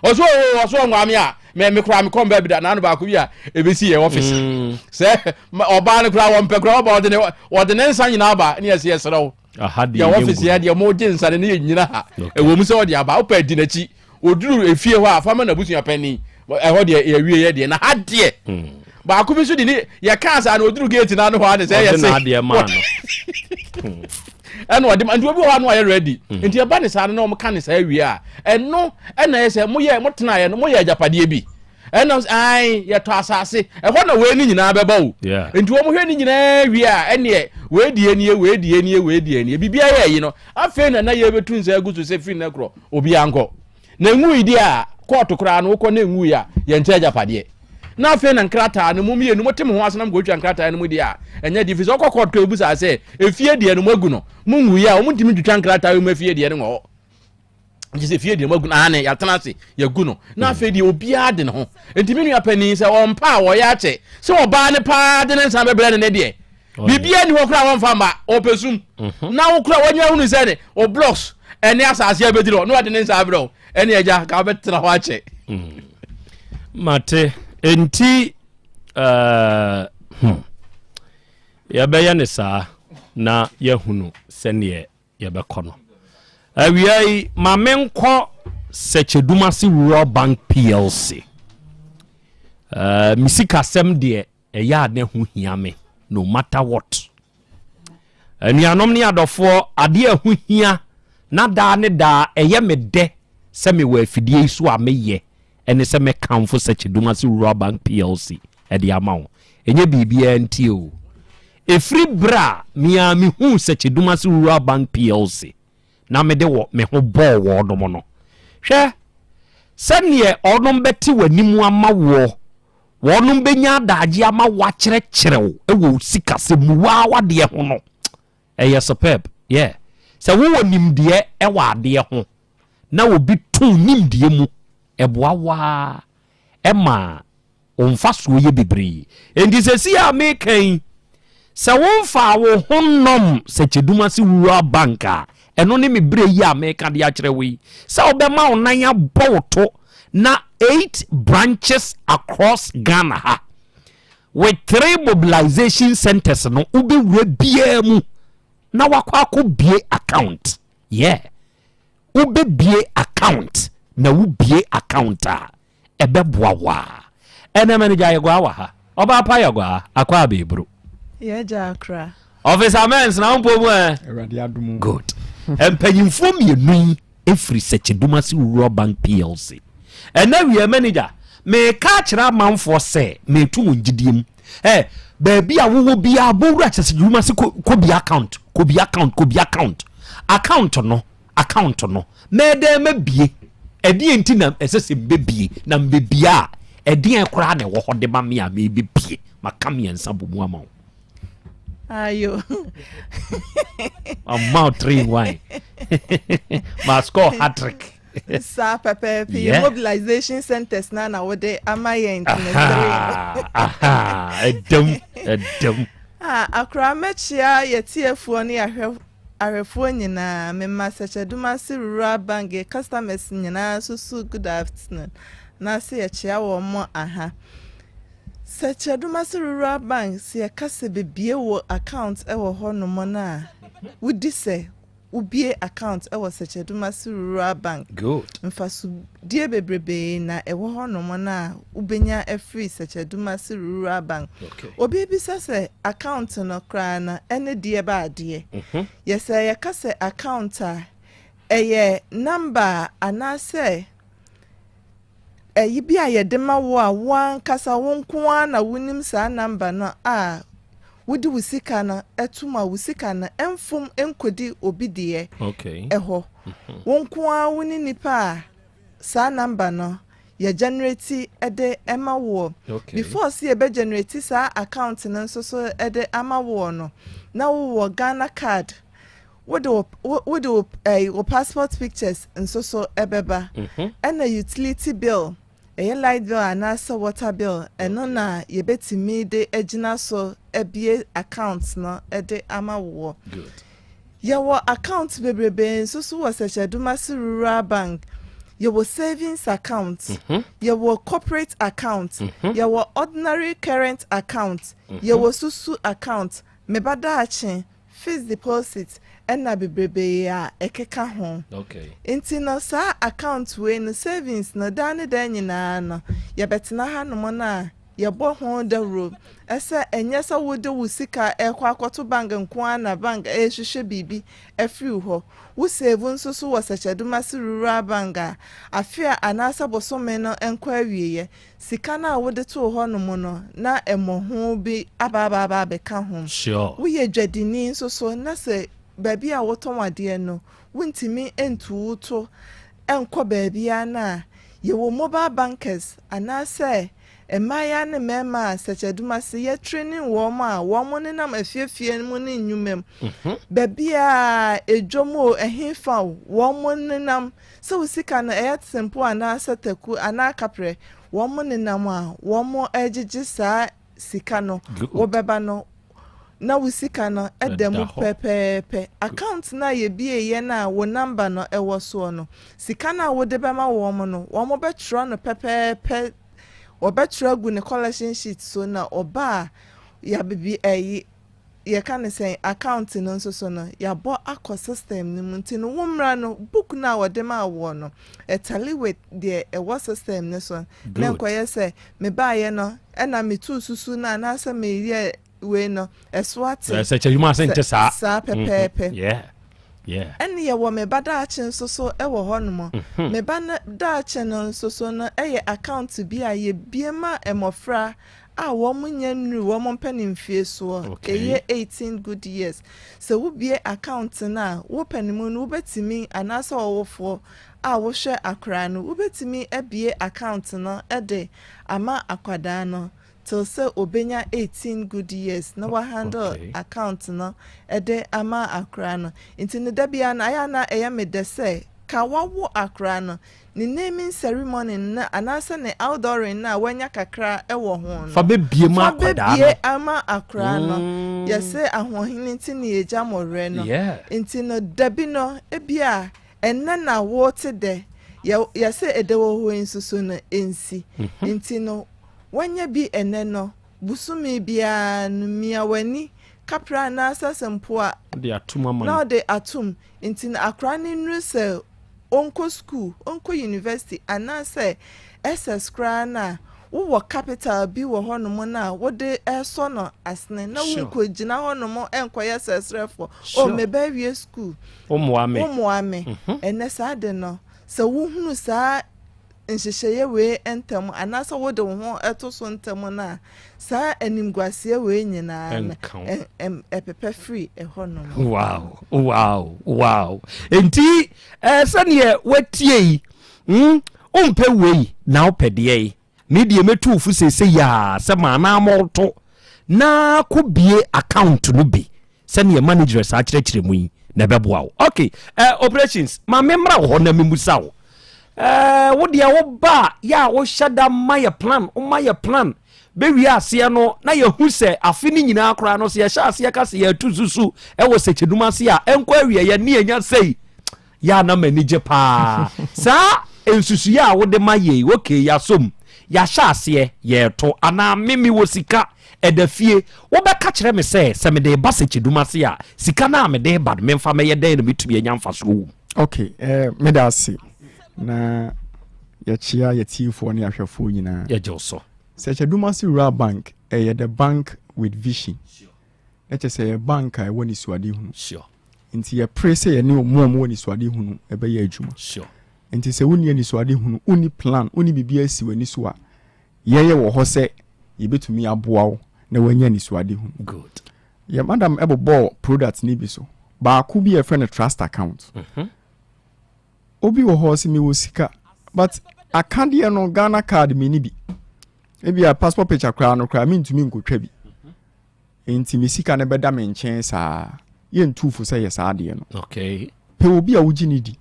Ɔso oo, ɔso wɔnwaa me a, me me koraa mekɔ mbaa bi da, naano baako bi a ebesi yɛ office. Sɛ ɔbaa no koraa wɔmpɛ koraa ɔba ɔde ne ɔde ne nsa nyinaa ba ne yɛsɛ yɛsrɛ wo. Aha deɛ Yɛ yɛngu ɔfisi ha deɛ mo gye nsa no ne yɛ nyina ha. Ɛwɔ mu sɛ ɔde aba wopɛ adi n'akyi. Oduru efie hɔ a fa ma n'abusua panyin. Ɛhɔ deɛ yɛwie yɛ deɛ na ha deɛ. Baako bi nso de ne yɛ kaa saa na oduru gate n'ano hɔ a ne sɛ yɛ Ɔde se. n'adeɛ maa no. Ɛna ɔde ma nti obi wɔ hɔ a no ayɛ ready. Nti ɛba ne saa no na wɔn ka ne saa wie a ɛno ɛna yɛ sɛ mo yɛ mo tena yɛ no mo yɛ agyapadeɛ bi. Ɛna sɛ ae yɛtɔ asase ɛhɔ na wei ne nyinaa bɛba o. Nti wɔn hwɛ ne nyinaa wie a ɛneɛ wei deɛ nie wei deɛ nie wei deɛ nie biribiara yɛ ayi no afei na na yɛbɛtu nsa agu so sɛ firi ne korɔ obiara nkɔ na enwui deɛ a kɔɔto koraa no wokɔ na enwui a yɛnkyɛ agyapadeɛ na afei na nkrataa no mu mmienu mo te mo ho ase na mo kɔtwa nkrataa no mu deɛ a ɛnyɛ deɛ fi sɛ ɔkɔ kɔɔto kɔ ebusa sɛ efie deɛ no mo agu no mo nwui a wɔn ntumi ntwitwa nkrataa yi mu efie deɛ no wɔ hɔ nti sɛ fie deɛ moagu no aane yɛatena ase yɛagu no na afei deɛ obiara de ne ho nti me nua panin sɛ ɔmpa a wɔyɛ akyɛ sɛ ɔbaa ne paa de ne nsa bɛbrɛ ne ne deɛ biribiara ni hɔ koraa wɔmfa mma ɔpɛ sum mhm. na wo koraa wɔnyɛ hunu sɛ ne o blocks ɛne asase abɛdiri hɔ na wɔde ne nsa abrɛ wo ɛne agya ka wobɛtena hɔ akyɛ mm. mate enti uh, hmm. yɛbɛyɛ ne saa na yɛahunu sɛneɛ yɛbɛkɔ no. Awia yi, ma menkɔ Sɛkyɛdumase Rural Bank PLC. Uh, me sikasɛm deɛ ɛyɛ a na ɛho hia me no matter what. Anuanom ne adɔfoɔ, adeɛ a ɛho hia na daa ne daa ɛyɛ me dɛ sɛ mewɔ afidie yi so a meyɛ ɛne sɛ mɛkamfo Sɛkyɛdumase Rural Bank PLC ɛde ama wo. Ɛnyɛ biribiara nti o. Ɛfiri berɛ a me ara mehuu Sɛkyɛdumase Rural Bank Plc na mede wɔ me ho bɔɔ wɔnom no, hwɛ sɛdeɛ wɔnom bɛte w'anim ama woɔ, wɔnom bɛnya adagye ama woakyerɛkyerɛ wo wɔ wo sikasɛm mu, wo ara w'adeɛ ho no. Ɛyɛ superb, yeah. Sɛ wowɔ nimdeɛ wɔ adeɛ ho na obi to wo nimdeɛ mu, ɛboa wo ara ma wo mfasoɔ yɛ bebree. Enti seesei a mereka yi, sɛ womfaa wo ho nnɔm Sɛkyɛdumase Rural Bank a, ɛno ne me berɛ yi a mereka de akyerɛ wo yi, sɛ wobɛma wo nan abɔ wo to na eight branches across Ghana ha with three mobilization centers no, wobɛwura biara mu na wakɔ akɔbie account. Yeah. Wobɛbie account na wobie account a, ɛbɛboa wo a. Ɛnɛ manager Yɛguaa wɔ ha. Ɔbaa pa Yɛguaa, akɔ abɛɛburo. Yɛgya akora. Officer Mens na wo mpo mu ɛ? Awurade adom o. Good. Mpanyinfoɔ mmienu yi ɛfiri Sɛkyɛdumase Rural Bank PLC. Ɛnɛ wiɛ manager, meka akyerɛ amanfoɔ sɛ meto wɔn gyidie mu. Ɛ baabi a wowɔ biara bɔ wura Sɛkyɛdumase kɔ bi account, kɔ bi account, kɔ bi account. Account no Account no, mɛyɛ dɛn mabie? Ɛdeɛn nti na ɛsɛ sɛ mbɛbie? Na mbɛbie a, ɛdeɛn koraa na ɛwɔ hɔ de ma me a mebɛbie? Maka mmiɛnsa bɔ mu ama wo. Ayo. Ama wo 3 in 1. Ma score hat-trick. Saa pɛpɛɛpɛ yɛ mobilization centers na na wode ama yɛn nti Ɛdam, ɛdam. Ah, akora mɛkyia yɛtiefoɔ ne yɛahwɛ Ahwɛfoɔ nyinaa, mema Sɛkyɛdumase Rural Bank yɛ customers nyinaa nso so good afternoon na se yɛkyea wɔn mo aha. Sɛkyɛdumase Rural Bank se yɛka sɛ bebie wo account wɔ hɔ nom no a, wodi sɛ wobie account wɔ Sɛkyɛdumase Rural Bank. Good. Mfasodie bebrebee na ɛwɔ hɔ nom no a wobɛnya afiri Sɛkyɛdumase Rural Bank. Obi bisa sɛ account no koraa no ɛne deɛ ba adeɛ? Yɛ sɛ yɛka sɛ account a, ɛyɛ number anaasɛ ɛyi bi a yɛde ma wo a wo ankasa wo nko ara na wonim saa number no a wode wo sika no to mu a wo sika no ɛmfom nkɔdi obi deɛ ɛhɔ. Wo nko ara wo ne nipa a saa number no yɛ generate de ma woɔ. Before sɛ yɛbɛ generate saa account no nso so de ama woɔ no, na wowɔ Ghana card, wode wo wode wo ɛyi wo passport pictures nso so ɛbɛba, ɛna utility bill, ɛyɛ light bill anaasɛ water bill, ɛno na yɛbɛtumi de agyina so abue account no de ama woɔ. Yɛwɔ account bebrebe nso so wɔ Sɛkyɛdomase Rural Bank. Yɛwɔ savings account, yɛwɔ corporate account, yɛwɔ ordinary current account, yɛwɔ susu account, me ba daakye, fixed deposit ɛna bebrebe a ɛkeka ho. Nti no saa account wei no savings no daa ne daa nyinaa no yɛbɛtena hanom no a Yɛbɔ ho dawuro sɛ ɛnyɛ sɛ wode wo sika rekɔ akɔto bank nko ara na bank rehwehwɛ biribi afiri wo hɔ. Wo save nso so wɔ Sɛkyɛdomase Rural Bank a, afe a anaasɛ bosome no nkɔ awieɛ, sika no a wode too hɔ nom no na mmɔho bi aba aba aba abɛka ho. Sure. Woyɛ dwadini nso so na sɛ baabi a wotɔn adeɛ no wontumi ntu wo to nkɔ baabiara no a, yɛwɔ mobile bankers anaasɛ mmaayewa ne mmarima a sɛkyɛdumase yɛ training wɔn a wɔn nenam afiefie mu ne nnwuma mu. Baabiara, edwom o, ɛhefa o, wɔn nenam sɛ wo sika no ɛyɛ tempo anaasɛ taku anaa kaprɛ, wɔn nenam a wɔn regyegye saa sika no wobɛba no na wo sika no da mu pɛpɛɛpɛ. Account no a yɛbieeɛ no a wo number no wɔ soɔ no, sika no a wode bɛma wɔn no, wɔbɛtwerɛ no pɛpɛɛpɛ, wɔbɛtwerɛ agu ne collection sheet so na ɔba a yɛabibi ɛyi yɛka no sɛn account no nso so no yɛabɔ akɔ system no mu nti no wo mmra no book no a wɔde maa woɔ no ɛtally with deɛ ɛwɔ system no so na nkɔyɛ sɛ mebaeɛ no ɛna metuu susu no anaasɛ meyɛ wei no ɛso ate sɛ kyɛ adwuma ase nte saa saa pɛpɛɛpɛ yeah yeah ɛne yɛwɔ me ba daakye nso so ɛwɔ hɔ nom me ba no daakye no nso so no ɛyɛ account bi a yɛbie ma mmɔfra a wɔn nnya nnuru wɔn mpanimfie soɔ, ɛyɛ 18 good years. Sɛ wobue account no a, wo panimu no wobɛtumi anaasɛ ɔwofoɔ a wohwɛ akwadaa no, wobɛtumi abue account no de ama akwadaa no. till sɛ obenya 18 good years na wa handle account no de ama akora no. Nti no da biara no ayɛ a na ɛyɛ me dɛ sɛ ka wawo akora no ne naming ceremony no anaasɛ ne outdooring no a wanya kakra wɔ ho no Fa bɛbie ma fa akwadaa bɛbie no. ama akora no. Yɛse ahoɔhene nti na yɛgya mo werɛ no. Nti no dabi no ebia ɛnnɛ na wote dɛ yɛ yɛse ɛdɛ wɔ hɔ yi nso so no ɛnsi. Nti no wanya bi ɛnnɛ no bosome biara no mia w'ani kapra anaasɛ sɛ mpoa Wode atom ama na no. ɔde atom. Nti no akora no nnuru sɛ ɔnkɔ sukuu, ɔnkɔ university anaasɛ SS koraa no a, wowɔ capital bi wɔ hɔnom no a wode resɔ no asene na wonkɔgyina hɔnom nkɔyɛ srɛsrɛfoɔ. Oh, meba awie sukuu. Wommoa me. Wommoa me. Ɛnnɛ saa de no, sɛ wohunu saa nhyehyɛeɛ wei ntɛm anaasɛ wode wo ho to so ntɛm no a, saa animguaseɛ wei nyinaa no, ɛpepa firi ɛhɔnom. Wow, wow, wow. Enti, eh, sɛdeɛ woatie yi, hmm, wompɛ wei na wopɛ deɛ yi. Me deɛ mɛtu wo fo seesei a sɛ ma anaa mɔto na kɔbie account no bi sɛdeɛ manageress akyerɛkyerɛ mu yi na ɛbɛboa wo. Ok, eh, operations, ma memmra wo hɔ na memmusa wo. Eh, wo deɛ woba a yɛ a wohyɛ da ma yɛ plan, woma yɛ plan bɛwie aseɛ no na yɛhu sɛ afe no nyinaa koraa no sɛ yɛhyɛ aseɛ ka sɛ yɛatu susu ɛwɔ sɛkyɛdum ase a ɛnkɔ awieɛ ne yɛnya sei yɛ a na m'ani gye paa saa nsusuiɛ a wode ma yei ok yɛasom yɛahyɛ aseɛ yɛreto anaa me mewɔ sika ɛda fie wobɛka kyerɛ me sɛ sɛ mede ba sɛkyɛdum ase a sika no a mede ba no memfa mɛyɛ dɛn na metumi anya mfasoɔ wɔ mu? Ok, eh, meda ase na yɛkyea yɛtiefoɔ ne ahwɛfoɔ nyinaa. Yɛgye wo so. Sɛkyɛdum ase Rural Bank ɛyɛ the bank with vision. Na kyerɛ sɛ ɛyɛ bank a ɛwɔ nisuadehunu. Sure. Nti yɛpere sɛ yɛne ɔmo a ɔmo wɔ nisuadehunu ɛbɛyɛ adwuma. Sure. Nti sɛ wonni anisoadehunu, wonni plan, wonni biribiara si w'ani so a, yɛyɛ wɔ hɔ sɛ yɛbɛtumi aboa wo na woanya anisoadehunu. Good. Yɛ madam bobɔɔ product no bi so. Baako bi a yɛfrɛ no trust account. Obi wɔ hɔ ɔse mewɔ sika but akadeɛ no Ghana card menni bi. Ebia passport picture koraa no koraa mentumi nkotwa bi. Enti me sika no bɛda me nkyɛn saa. Yɛntu fo sɛ yɛ saa adeɛ no. Okay. Pɛ obi a wogye no di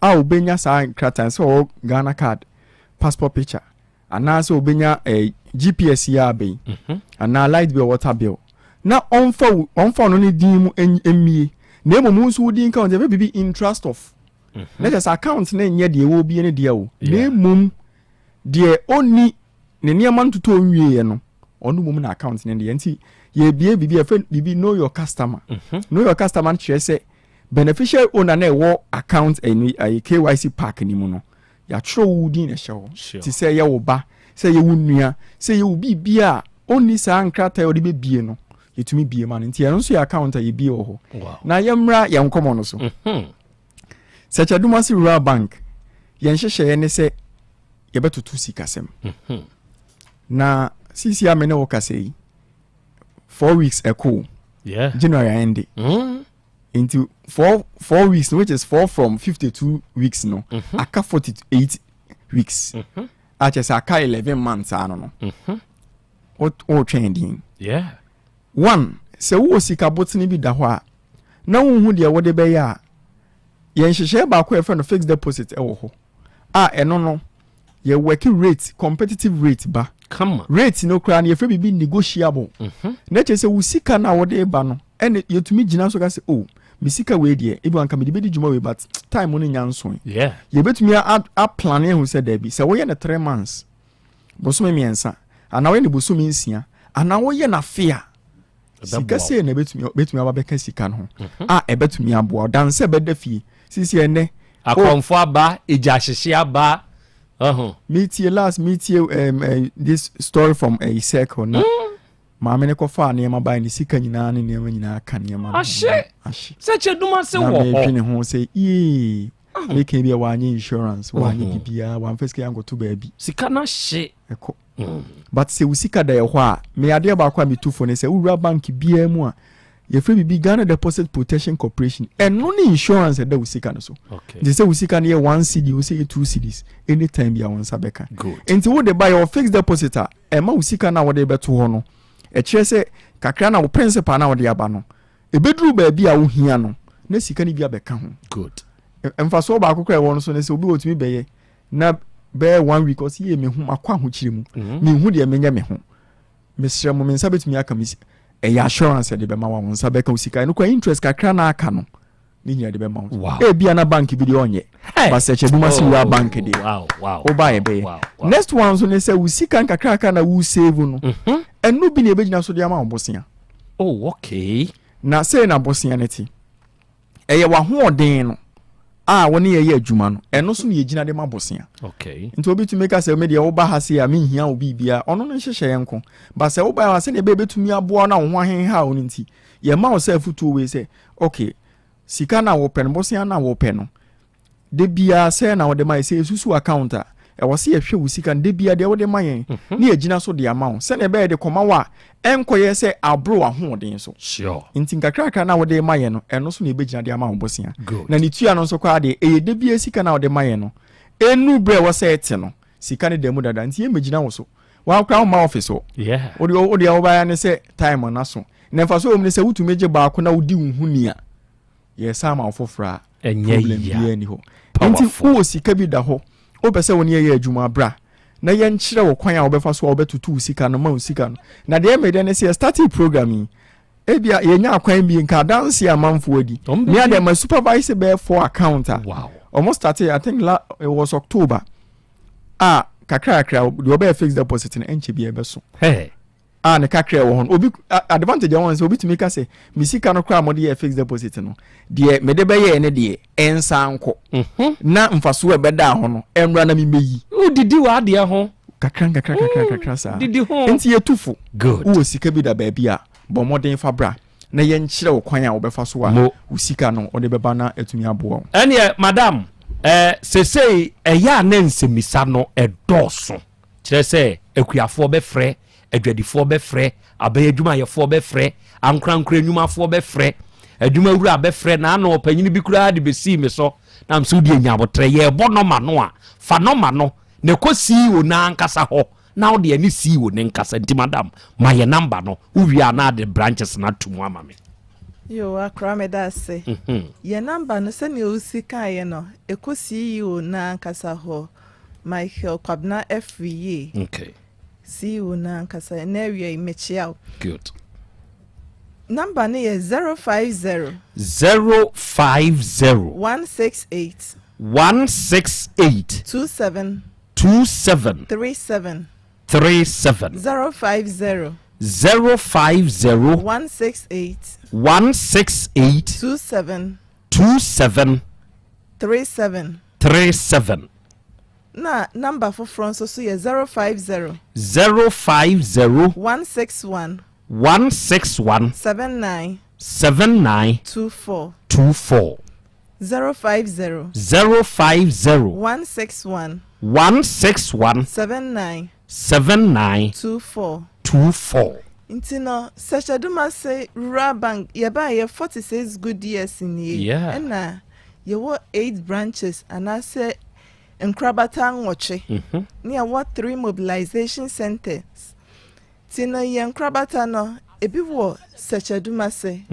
a obenya saa nkrataa sɛ ɔwɔ Ghana card, passport picture, anaasɛ obenya eh, GPS yi a abɛn, anaa light bill, water bill, na ɔmfa wo ɔmfa ɔno ne din mu mmie, na mmom wo nso wo din ka ho, nti yɛfrɛ biribi in trust of. Na kyerɛ sɛ account no nyɛ deɛ wɔrebie no deɛ o, na mmom deɛ ɔnni ne nneɛma ntotɔ nwieɛ no, ɔno mmom na account no deɛ. Nti yɛbie biribi a yɛfrɛ biribi know your customer. Know your customer no kyerɛ sɛ beneficiary owner na ɛwɔ account ɛni ɛyɛ KYC pack ni mu no, yɛatwerɛ wo din na ɛhyɛ hɔ. Te sɛ ɛyɛ wo ba, sɛ ɛyɛ wo nua, sɛ ɛyɛ wo biribi a ɔnni saa nkrataa a ɔde bɛbie no, yɛtumi bie ma no. Nti ɛno nso yɛ account a yɛbie wɔ hɔ. Na yɛmmra yɛn nkɔmmɔ no so. Sɛkyɛdomase Rural Bank, yɛn nhyehyɛeɛ ne sɛ yɛbɛtoto sikasɛm. Na sisi a me ne wo kasa yi, 4 weeks ɛkɔ January ayɛnde. Nti 4 weeks which is 4 from 52 weeks no, aka 48 weeks. A kyerɛ sɛ aka 11 months ano no. Wotwɛn din. One, sɛ wowɔ sika botene bi da hɔ a, na wonhu deɛ wode bɛyɛ a, yɛn nhyehyɛeɛ baako a yɛfrɛ no fixed deposit wɔ hɔ a ɛno no yɛ work rate competitive rate ba. Kama. Rate no koraa no yɛfrɛ biribi negotiable. Na kyerɛ sɛ wo sika no a wode ba no ɛne yɛtumi gyina so ka sɛ oh me sika wei deɛ ebi anka mede bɛdi dwuma wei but time no nya nsoe. Yɛbɛtumi aplane ahu sɛ daabi sɛ woyɛ no 3 months, bosome 3, anaa woyɛ no bosome 6, anaa woyɛ no afe a, sika sei na ɛbɛtumi aba bɛka sika no ho a ɛbɛtumi aboa dan sɛ bɛda fie sisi ɛnɛ. Akɔnfo aba, egya ahyehye aba. Metie last metie this story from a circle na maame ne kɔfa nneɛma baa ne sika nyinaa ne nneɛma nyinaa ka nneɛma no. Ahye. Ahye. Sɛ kyɛ dum ase wɔ na hɔ. Medwene ho sɛ yee, meka bi a wanyɛ insurance, wanyɛ biribiara, wamfa sika yɛankɔto baabi. Sika no ahye. Ɛkɔ. But sɛ wo sika da yɛ hɔ a, me adeɛ baako a metu fo ne sɛ wowura bank biara mu a, Yɛfrɛ biribi Ghana Deposit Protection Corporation. Ɛno ne insurance ɛda wo sika no so. Nti sɛ wo sika no yɛ one cedi o sɛ yɛ two cedis, anytime bi a wo nsa bɛka. Nti wode ba yɛwɔ fixed deposit a ɛma wo sika no a wode bɛto hɔ no, ɛkyerɛ sɛ kakra na wo principal no a wode aba no, ɛbɛduru baabi a wohia no na sika no bi abɛka ho. Good. Mfasoɔ baako koraa ɛwɔ no so ne sɛ obi wɔ tumi bɛyɛ na bɛyɛ one week ɔsi yie mehu makɔ ahokyere mu mehu deɛ menyɛ me ho mesrɛ mo me nsa bɛtumi aka me ɛyɛ assurance ɛde bɛma wa wo nsa bɛka wo sika ɛno kora interest kakra na aka no ne nyina de bɛma wo wow. ebia na bank bi deɛ ɔnyɛ basɛ kyɛ duma si wura bank deɛ woba yɛ bɛyɛ next one nso ne sɛ wo sika nkakraka na wo save no mhm. ɛno bi na ɛbɛgyina so de ama wo bosea oh, okay. na sei na bosea no te Ɛyɛ w'ahoɔden no a wo ne yɛ yɛ adwuma no, ɛno so na yɛgyina de ma bosea. Okay. Nti obi tumi ka sɛ me deɛ woba ha sei a menhia wo biribiara, ɔno no nhyehyɛeɛ nko. Ba sɛ woba ha sɛdeɛ ɛbɛyɛ bɛtumi aboa no a wo ho ahenha wo no nti, yɛma wo sɛ afotuo wei sɛ, okay, sika no a wopɛ no, bosea no a wopɛ no, Da biara sɛɛ na wode ma yɛn. Sɛ yɛsusu account a, ɛwɔ sɛ yɛhwɛ wo sika no da biara deɛ wode ma yɛn mhm. ne yɛgyina so de ama wo sɛdeɛ ɛbɛyɛ de kɔma wo a ɛnkɔyɛ sɛ aboro w'ahoɔden so. Sure. Nti nkakrakra na wode ma yɛn no, ɛno so na yɛbɛgyina de ama wo bosea. Na ne tua no nso koraa deɛ, ɛyɛ da biara sika no a wode ma yɛn no, ɛnuru berɛ a ɛwɔ sɛ ɛte no, sika no da mu dada. Nti yɛmmɛgyina wo so. Wakora woma office hɔ. Wodeɛ wobaeɛ ne sɛ time no aso. Na mfasoɔ wɔ mu ne sɛ wotumi gye baako na wodi wo ho ni a, yɛsan ama wo foforɔ a problem biara ni hɔ nti wowɔ sika bi da hɔ wopɛ sɛ wo ne yɛyɛ adwuma bra na yɛnkyerɛ wo kwan a wobɛfa so a wobɛtoto wo sika no ma wo sika no na deɛ ɛmɛ dɛ ne sɛ yɛstarting program yi ebia yɛnya akwan bi nka adanse amanfoɔ adi me adeɛ ma supervise bɛyɛ four account a ɔmo starting I think la it was October a kakrakra deɛ ɔbɛyɛ fixed deposit no ɛnkyɛ bi ɛbɛso. Hey. a ne kakra ɛwɔ hɔ no obi advantage ɛwɔ hɔ sɛ obi tumi ka sɛ me sika no koraa mode yɛ fixed deposit no deɛ mede bɛyɛɛ ne deɛ ɛnsa nkɔ mhm. na mfasoɔ ɛbɛda hɔ no ɛmmra na memɛyi wodidi w'adeɛ ho kakra nkakra kakra mm, kakra saa didi ho nti yɛtu fo wowɔ sika bi da baabi a bɔ mmɔden fa bra na yɛnkyerɛ wo kwan a wobɛfa so a wo sika no wode bɛba na atumi aboa wo ɛneɛ madam eh, sesei ɛyɛ a na nsɛmmisa no ɛdɔɔso Kyerɛ sɛ, akuafoɔ bɛfrɛ, adwadifoɔ bɛfrɛ, aban adwumayɛfoɔ bɛfrɛ, ankorankoro nnwumafoɔ bɛfrɛ, adwumawura bɛfrɛ, na ano ɔpanyini bi koraa de bɛsii me so, na mesɛ wodeɛ nya aboterɛ, yɛrebɔ nɔma no a, fa nɔma no na ɛkɔ CEO no ankasa hɔ, na wode ɛne CEO no nkasa, nti madam, ma yɛ namba no, wowie a na ade branches no ato mu ama me. Yoo akora meda ase. Yɛ namba no sɛnea wosi kaeɛ no, ɛkɔ CEO no ankasa hɔ. Michael Kwabena Afriyie. Okay. CEO no ankasa ɛnɛ awia yi mekyia wo. Good. Number no yɛ 050. 050. 168. 168. 27. 27. 37. 37. 050. 050. 168. 168. 27. 27. 37. 37. Na number foforɔ nso so yɛ 050. 050. 161. 161. 79. 79. 24. 24. 050. 050. 161. 161. 79. 79. 24. 24. Nti no Sɛkyɛdomase Rural Bank yɛbaeɛ 46 good years nie. Yeah. Ɛna Yɛwɔ eight branches anaasɛ nkorabata nwɔtwe ne yɛwɔ three mobilization centers. Nti no yɛn nkorabata no, ebi wɔ Sɛkyɛdumase.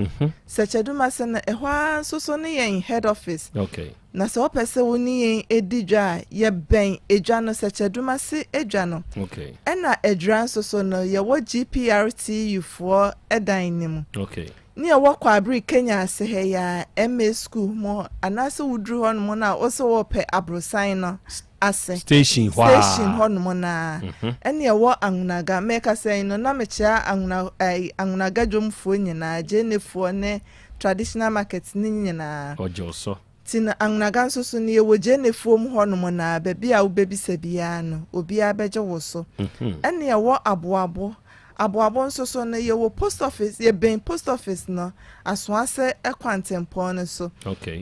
Sɛkyɛdumase no, ɛhɔ ara nso so ne yɛn head office. Okay. Na sɛ wopɛ sɛ wo ne yɛn di dwa a, yɛbɛn edwa no, Sɛkyɛdumase edwa no. Okay. Ɛna Adwira nso so no, yɛwɔ GPRTU foɔ dan no mu. Okay. Ne ɛwɔ Kwaabere Kenya ase ha yi ara, MA School mu hɔ, anaasɛ woduru hɔnom no a, wo sɛ wɔrepɛ aborosan no ase. Station hɔ ara. Station hɔnom no ara. Ɛne ɛwɔ Angunaga. Merekasa yi no, na mekyea Anguna, ɛɛ, Angunaga dwomfoɔ nyinaa, Gyenefoɔ ne traditional market no nyinaa. Ɔgye wo so. Nti no Anwnaga nso so no yɛwɔ Gyenefoɔ mu hɔ nom no ara, baabi a wobɛbisa biara no obiara bɛgye wo so. Ɛne ɛwɔ Aboabo, Aboabo nso so no yɛwɔ post office, yɛbɛn post office no, Asoase kwantempɔn no so.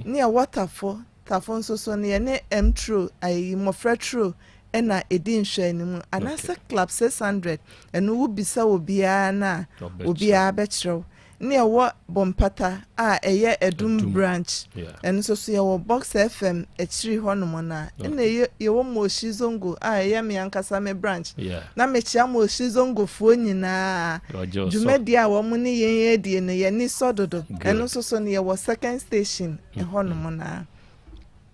Ne ɛwɔ Tafo, Tafo nso so no yɛne M-Turo, ayi Mmɔfra Turo na ɛdi nhwɛanimu. Anaasɛ Club 600, ɛno wobisa obiara no a, obiara bɛkyerɛ wo. Ne ɛwɔ Bompata a ɛyɛ Adum branch. Ɛno nso so yɛwɔ Box FM akyiri hɔnom no a. Ɛna ɛyɛ yɛwɔ Moshi Zongo a ɛyɛ me ankasa me branch. Na mekyia Moshi Zongofoɔ nyinaa. Dwumadie a wɔn ne yɛn redie no yɛn ani sɔ dodo. Ɛno nso so no yɛwɔ second station hɔnom no a.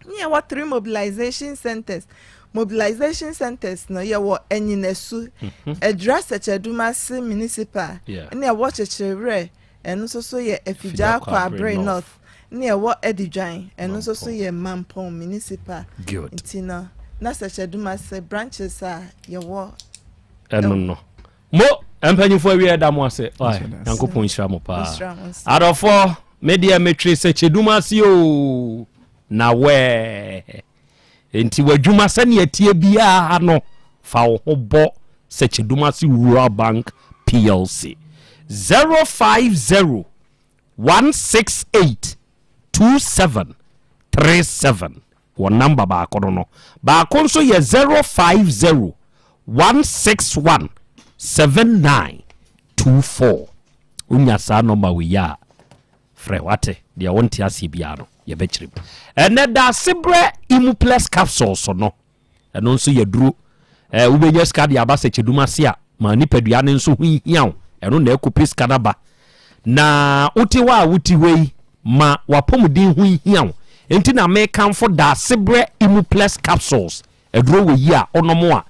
Ne yɛwɔ three mobilization centers. Mobilization centers no yɛwɔ Anyinasu, Adwira Sɛkyɛdumase Municipal, ne ɛwɔ Kyekyerewerɛ, ɛno nso so yɛ Afigyaa Kwaabere North, ne ɛwɔ Adidwan, ɛno nso so yɛ Mampong Municipal. Nti no, na Sɛkyɛdumase branches a yɛwɔ. Ɛno no. Mo mpanyinfoɔ awie ɛda mo ase. Nyankopɔn nhyira mo paa. Adɔfoɔ, me deɛ metwere Sɛkyɛdumase o, na wɛɛ. Enti w'adwuma sɛnea ɛteɛ biara no, fa wo ho bɔ Sɛkyɛdumase Rural Bank PLC. 050 168 2737 wɔ namba baako no no. Baako nso yɛ 050 161 7924. Wonya saa nɔmba wei a, Frɛ, wate? Deɛ wonte aseɛ biara no, yɛbɛkyerɛ mu. Ɛnɛ Daasebrɛ Imuplex capsules no, ɛno nso yɛ duro. Ɛɛ, wobɛnya sika de aba sɛkyɛdum ase a, ma nipadua no nso ho hia wo. Ɛno na ɛkɔpɛ sika no aba. Na wote hɔ a wote hɔ yi, ma w'apɔmuden ho hia wo. Enti na mekamfo Daasebrɛ Imuplex capsules Aduro wɔ yi a wonom a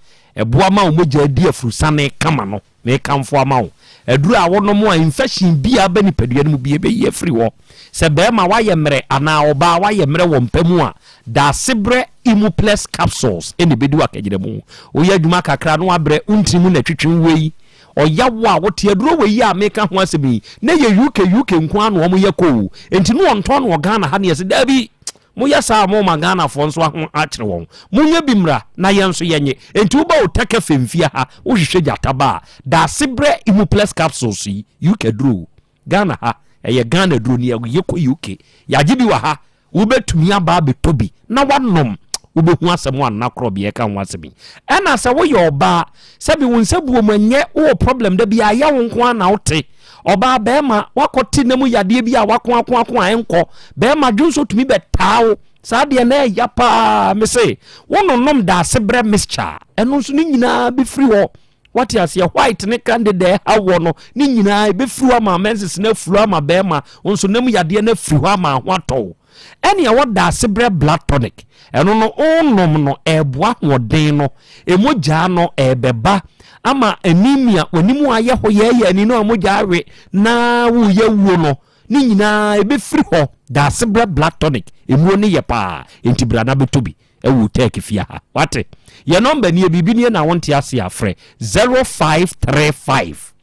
ɛboa ma wo mogya di afurusane kama no, mekamfo ama wo. Aduro a wonom a infection biara ba nipadua no mu bi ɛbɛyi afiri hɔ. Sɛ barima woayɛ mmerɛ anaa ɔbaa woayɛ mmerɛ wɔ mpa mu a, Daasebrɛ Imuplex capsules na ɛbɛdi wo akagyinamu. Woyɛ adwuma kakra na woabrɛ, wo ntini mu na ɛtwetwe wo wei, ɔyaw a wote. Aduro wei a meka ho asɛm yi, na ɛyɛ UK UK nko ara na wɔyɛ kɔ o, enti na wɔntɔn no wɔ Ghana ha na yɛse daabi. Moyɛ saa a moma Ghanafoɔ nso aho akyere wɔn. Monyɛ bi mmra na yɛn nso yɛnye. Enti woba Otec FM fie ha wohwehwɛ gyata ba a, Daasebrɛ Imuplex capsules yi, UK aduro o. Ghana ha, ɛyɛ Ghana aduro ni yɛ kɔ UK. Yɛagye bi wɔ ha, wobɛtumi aba abɛtɔ bi na woanom. Wobɛhu asɛm a Nna Korɔbea reka ho asɛm yi. Ɛna sɛ woyɛ ɔbaa, sɛbi wo nsa buo mu ɛnyɛ, wowɔ problem da biara, ɛyɛ wo nko ara na wote. Ɔbaa, bɛɛma, woakɔ te nna mu yadeɛ bi a wako ako ako a ɛnkɔ. Bɛɛma, dwonso tumi bɛ taa wo. Saa deɛ na ɛya paa. Me se, wo nonom daasebrɛ mixture a, ɛno nso ne nyinaa bɛ firi hɔ. Wate aseɛ, white ne candida ɛha wɔ no, ne nyinaa ɛbɛ firi hɔ ama menses no afuro ama bɛɛma, wo nso nna mu yadeɛ no afiri hɔ ama ho atɔ wo. Ɛne ɛwɔ daasebrɛ blood tonic. Ɛno no wonom no ɛɛboa ahoɔden no, ɛmogyaa no ɛɛbɛba ama anemia, w'anim ayɛ hɔ yɛɛyɛ ani no a mogya awe na woyɛ wuo no, ne nyinaa ɛbɛfiri hɔ. Daasebrɛ blood tonic, ɛmuo no yɛ paa, enti bra na bɛtɔ bi ɛwɔ Tech fie ha. Wate? Yɛ nɔmba nie, biribi nie na wonte ase a, frɛ 0535.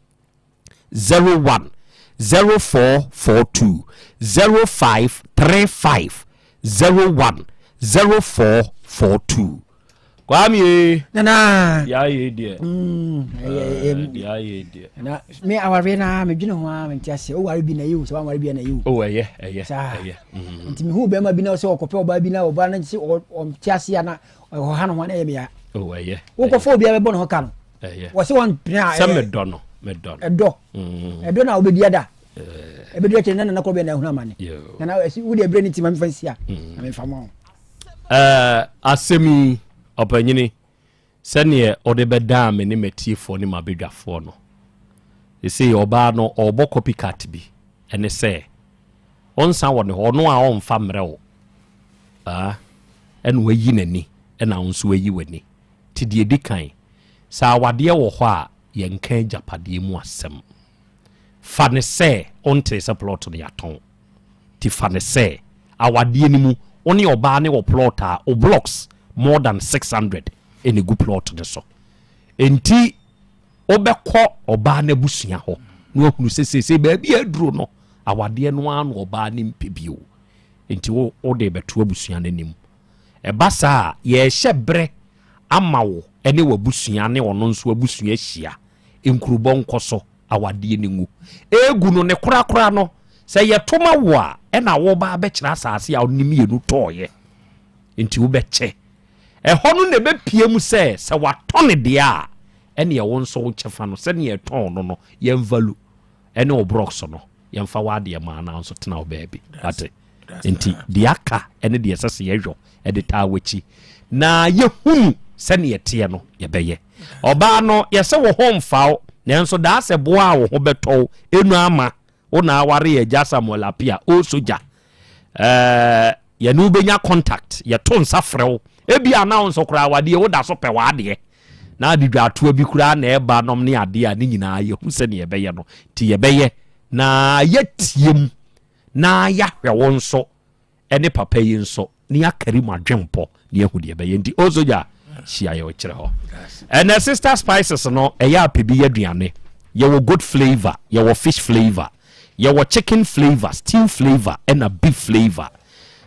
01 0442 0535 01 0442 Kwame ee. Nana. Deɛ ayɛ deɛ. Mm, Deɛ ayɛ deɛ. Na me awareɛ na medwene ho a mente aseɛ woware bi na ɛyɛ o sɛ woanware bi a na ɛyɛ o. Oh ɛyɛ ɛyɛ saa ɛyɛ. Mm. Nti mehu bɛrima bi na sɛ ɔkɔpɛ ɔbaa bi na ɔbaa no sɛ ɔnte aseɛ a na ɔha no ho a na ɛyɛ me ya. Oh ɛyɛ. Wokɔfa obi a bɛbɔ ne ho ka no. Wɔsi wɔn pene a. Sɛ medɔ no, medɔ no. Ɛdɔ. Mm. Ɛdɔ na wobɛdi ada. Ɛbɛdu akyire na nana kɔbɛ na ahunu amane. Nana ɛsi wode ɛbrɛ ne ti ma mefa nsi a. Mm. Na mefa ma wo. Ɛɛ asɛm yi ɔpanyini sɛdeɛ ɔde bɛdaa me ne m'atiefoɔ ne m'abadwafoɔ no. Ɛsei ɔbaa no ɔrebɔ copycat bi ɛne sɛ ɔnsa wɔ ne hɔ ɔno a ɔmfa mmerɛ wo. Ah, ɛna wayi n'ani ɛna wo nso wayi w'ani. Nti deɛ ɛdi kan, sɛ awadeɛ wɔ hɔ a, yɛnka agyapadeɛ mu asɛm. Fa no sɛ wontee sɛ plɔt no yɛatɔn. Nti fa no sɛ awadeɛ no mu, wo ne ɔbaa no wɔ plɔt a, wo blocks more than 600 na ɛgu plɔt no so. Nti wobɛkɔ ɔbaa no abusua hɔ na wahunu sɛ seesei baabi a aduro no, awadeɛ no ara na ɔbaa no mpɛ bio. Nti wo wode rebɛto abusua no anim. Ɛba saa a, yɛrehyɛ berɛ ama wo ne w'abusua ne ɔno nso abusua ahyia. Nkurobɔ nkɔ so, awadeɛ no ngu. Ɛregu no, ne korakora no, sɛ yɛto ma wo a, ɛna woreba abɛkyerɛ asase a wo ne mmienu tɔeɛ. Nti wobɛkyɛ. Ɛhɔ no na ɛbɛpue mu sɛ, sɛ watɔ no deɛ a, ɛneɛ wo nso wo kyɛfa no, sɛdeɛ yɛtɔn no no, yɛn value ne wo brɔks no. Yɛmfa w'adeɛ maa na nso tena wo baabi. Ate? Nti deɛ aka ne deɛ ɛsɛ sɛ yɛyɔ de taa w'akyi na yɛhunu sɛdeɛ ɛteɛ no yɛbɛyɛ. Ɔbaa no yɛsɛ wo ho mfa wo nanso daa sɛ boa a wo ho bɛtɔ wo ɛnu ama wo na aware yɛ agya Samuel Apia o sogya. Ɛɛ yɛne wo bɛnya contact yɛto nsa frɛ wo ebi a na wo nso koraa wadeɛ woda so pɛ w'adeɛ na ade dwatoa bi koraa na ɛba nom ne adeɛ a ne nyinaa yɛhu sɛdeɛ yɛbɛyɛ no nti yɛbɛyɛ na yɛtie mu na yɛahwɛ wo nso ne papa yi nso na yɛakari mo adwempɔ na yɛahu deɛ ɛbɛyɛ nti o sogya hyia yɛ ɔkyerɛ hɔ ɛnɛ sister spices no ɛyɛ apɛ bi yɛ aduane yɛwɔ goat flavor yɛwɔ fish flavor yɛwɔ chicken flavor stew flavor ɛna beef flavor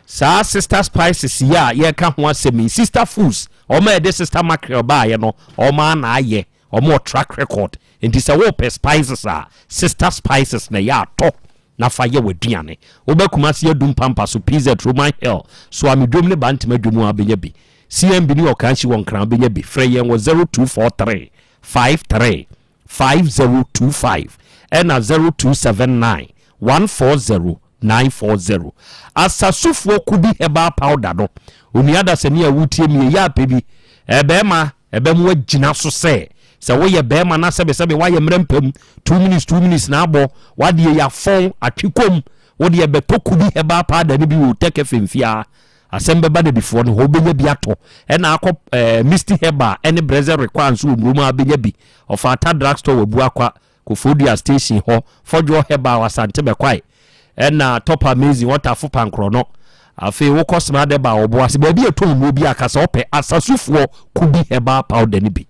saa sister spices yi a yɛka ho asɛm yi sister foods ɔma yɛde sister mackerel baayɛ no ɔma ana ayɛ ɔma wɔ track record nti sɛ wopɛ spices a sister spices na ɛyɛ atɔ na fa yɛ w'aduane. Woba Kumasi Adum Pampa so, PZ, Roman Hill, Suame Dwom ne Bantama Dwom a wobɛnya bi. CMB ne Ɔkanhyi wɔ Nkran wobɛnya bi. Frɛ yɛn wɔ 0243 53 5025 ɛna 0279 140 940. Asasufoɔ Kubi Herbal Powder no, onua dasani a wotie me yi, yɛ apɛ bi. Ɛbɛɛma Ɛbɛma woagyina so sɛ, sɛ woyɛ barima na sɛbesɛbe woayɛ mmerɛ mpam, two minutes, two minutes na abɔ, w'adeɛ yi afɔn, atwe kɔm, wo deɛ bɛtɔ kubi herbal powder no bi wɔ Tech FM fie ha. Asɛm bɛba Dabifoɔ no hɔ, wobɛnya bi atɔ. Ɛna akɔ eh, Misty Herbal ɛne Brɛsɛ Require nso wɔ Murom a wobɛnya bi. Ɔfata Drugstore wɔ Abuakwa, Koforidua Station hɔ, Fɔdwoɔ Herbal wɔ Asante Bɛkwae. Ɛna Top Amazing Ɔtafo Pankorɔno. Afei wokɔ Smadeba a ɔbo ase baabi a ɛtɔn nnuro bi a ka sɛ ɔpɛ Asasufoɔ Kubi Herbal Powder no bi.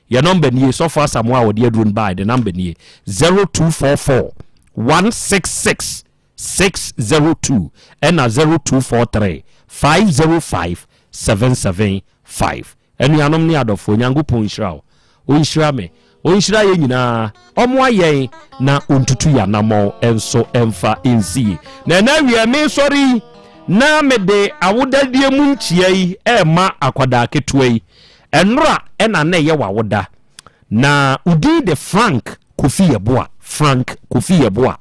Yɛ nɔmba nie, Sɔfo Asamoah a ɔde aduro no baeɛ ne nɔmba nie, 0244 166 602 ɛna 0243 505 775. Anuanom ne adɔfoɔ, Nyankopɔn nhyira wo, Ɔnhyira me, Ɔnhyira yɛn nyinaa, Ɔmmoa yɛn na Ɔntutu yɛn anammɔn nso mfa nsi yie. Na ɛnɛ awia meresɔre yi, na mede awodadie mu nkyia yi rema akwadaa ketewa yi. Ɛnora ɛna na ɛyɛ w'awoda. Na wo din de Frank Kofi Yeboah, Frank Kofi Yeboah.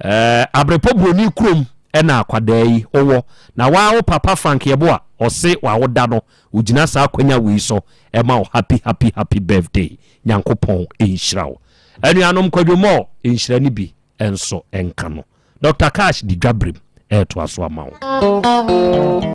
Ɛɛ Abrepɔ Buroni kurom ɛna akwadaa yi wowɔ. Na waa wo papa Frank Yeboah, ɔse w'awoda no Ogyina saa akwanya wei so ɛma wo happy happy happy birthday Nyankopɔn nhyira wo. Anuanom Kwadwo Moore nhyira no bi nso nka no. Doctor Cash de dwaberem ɛretoa so ama wo.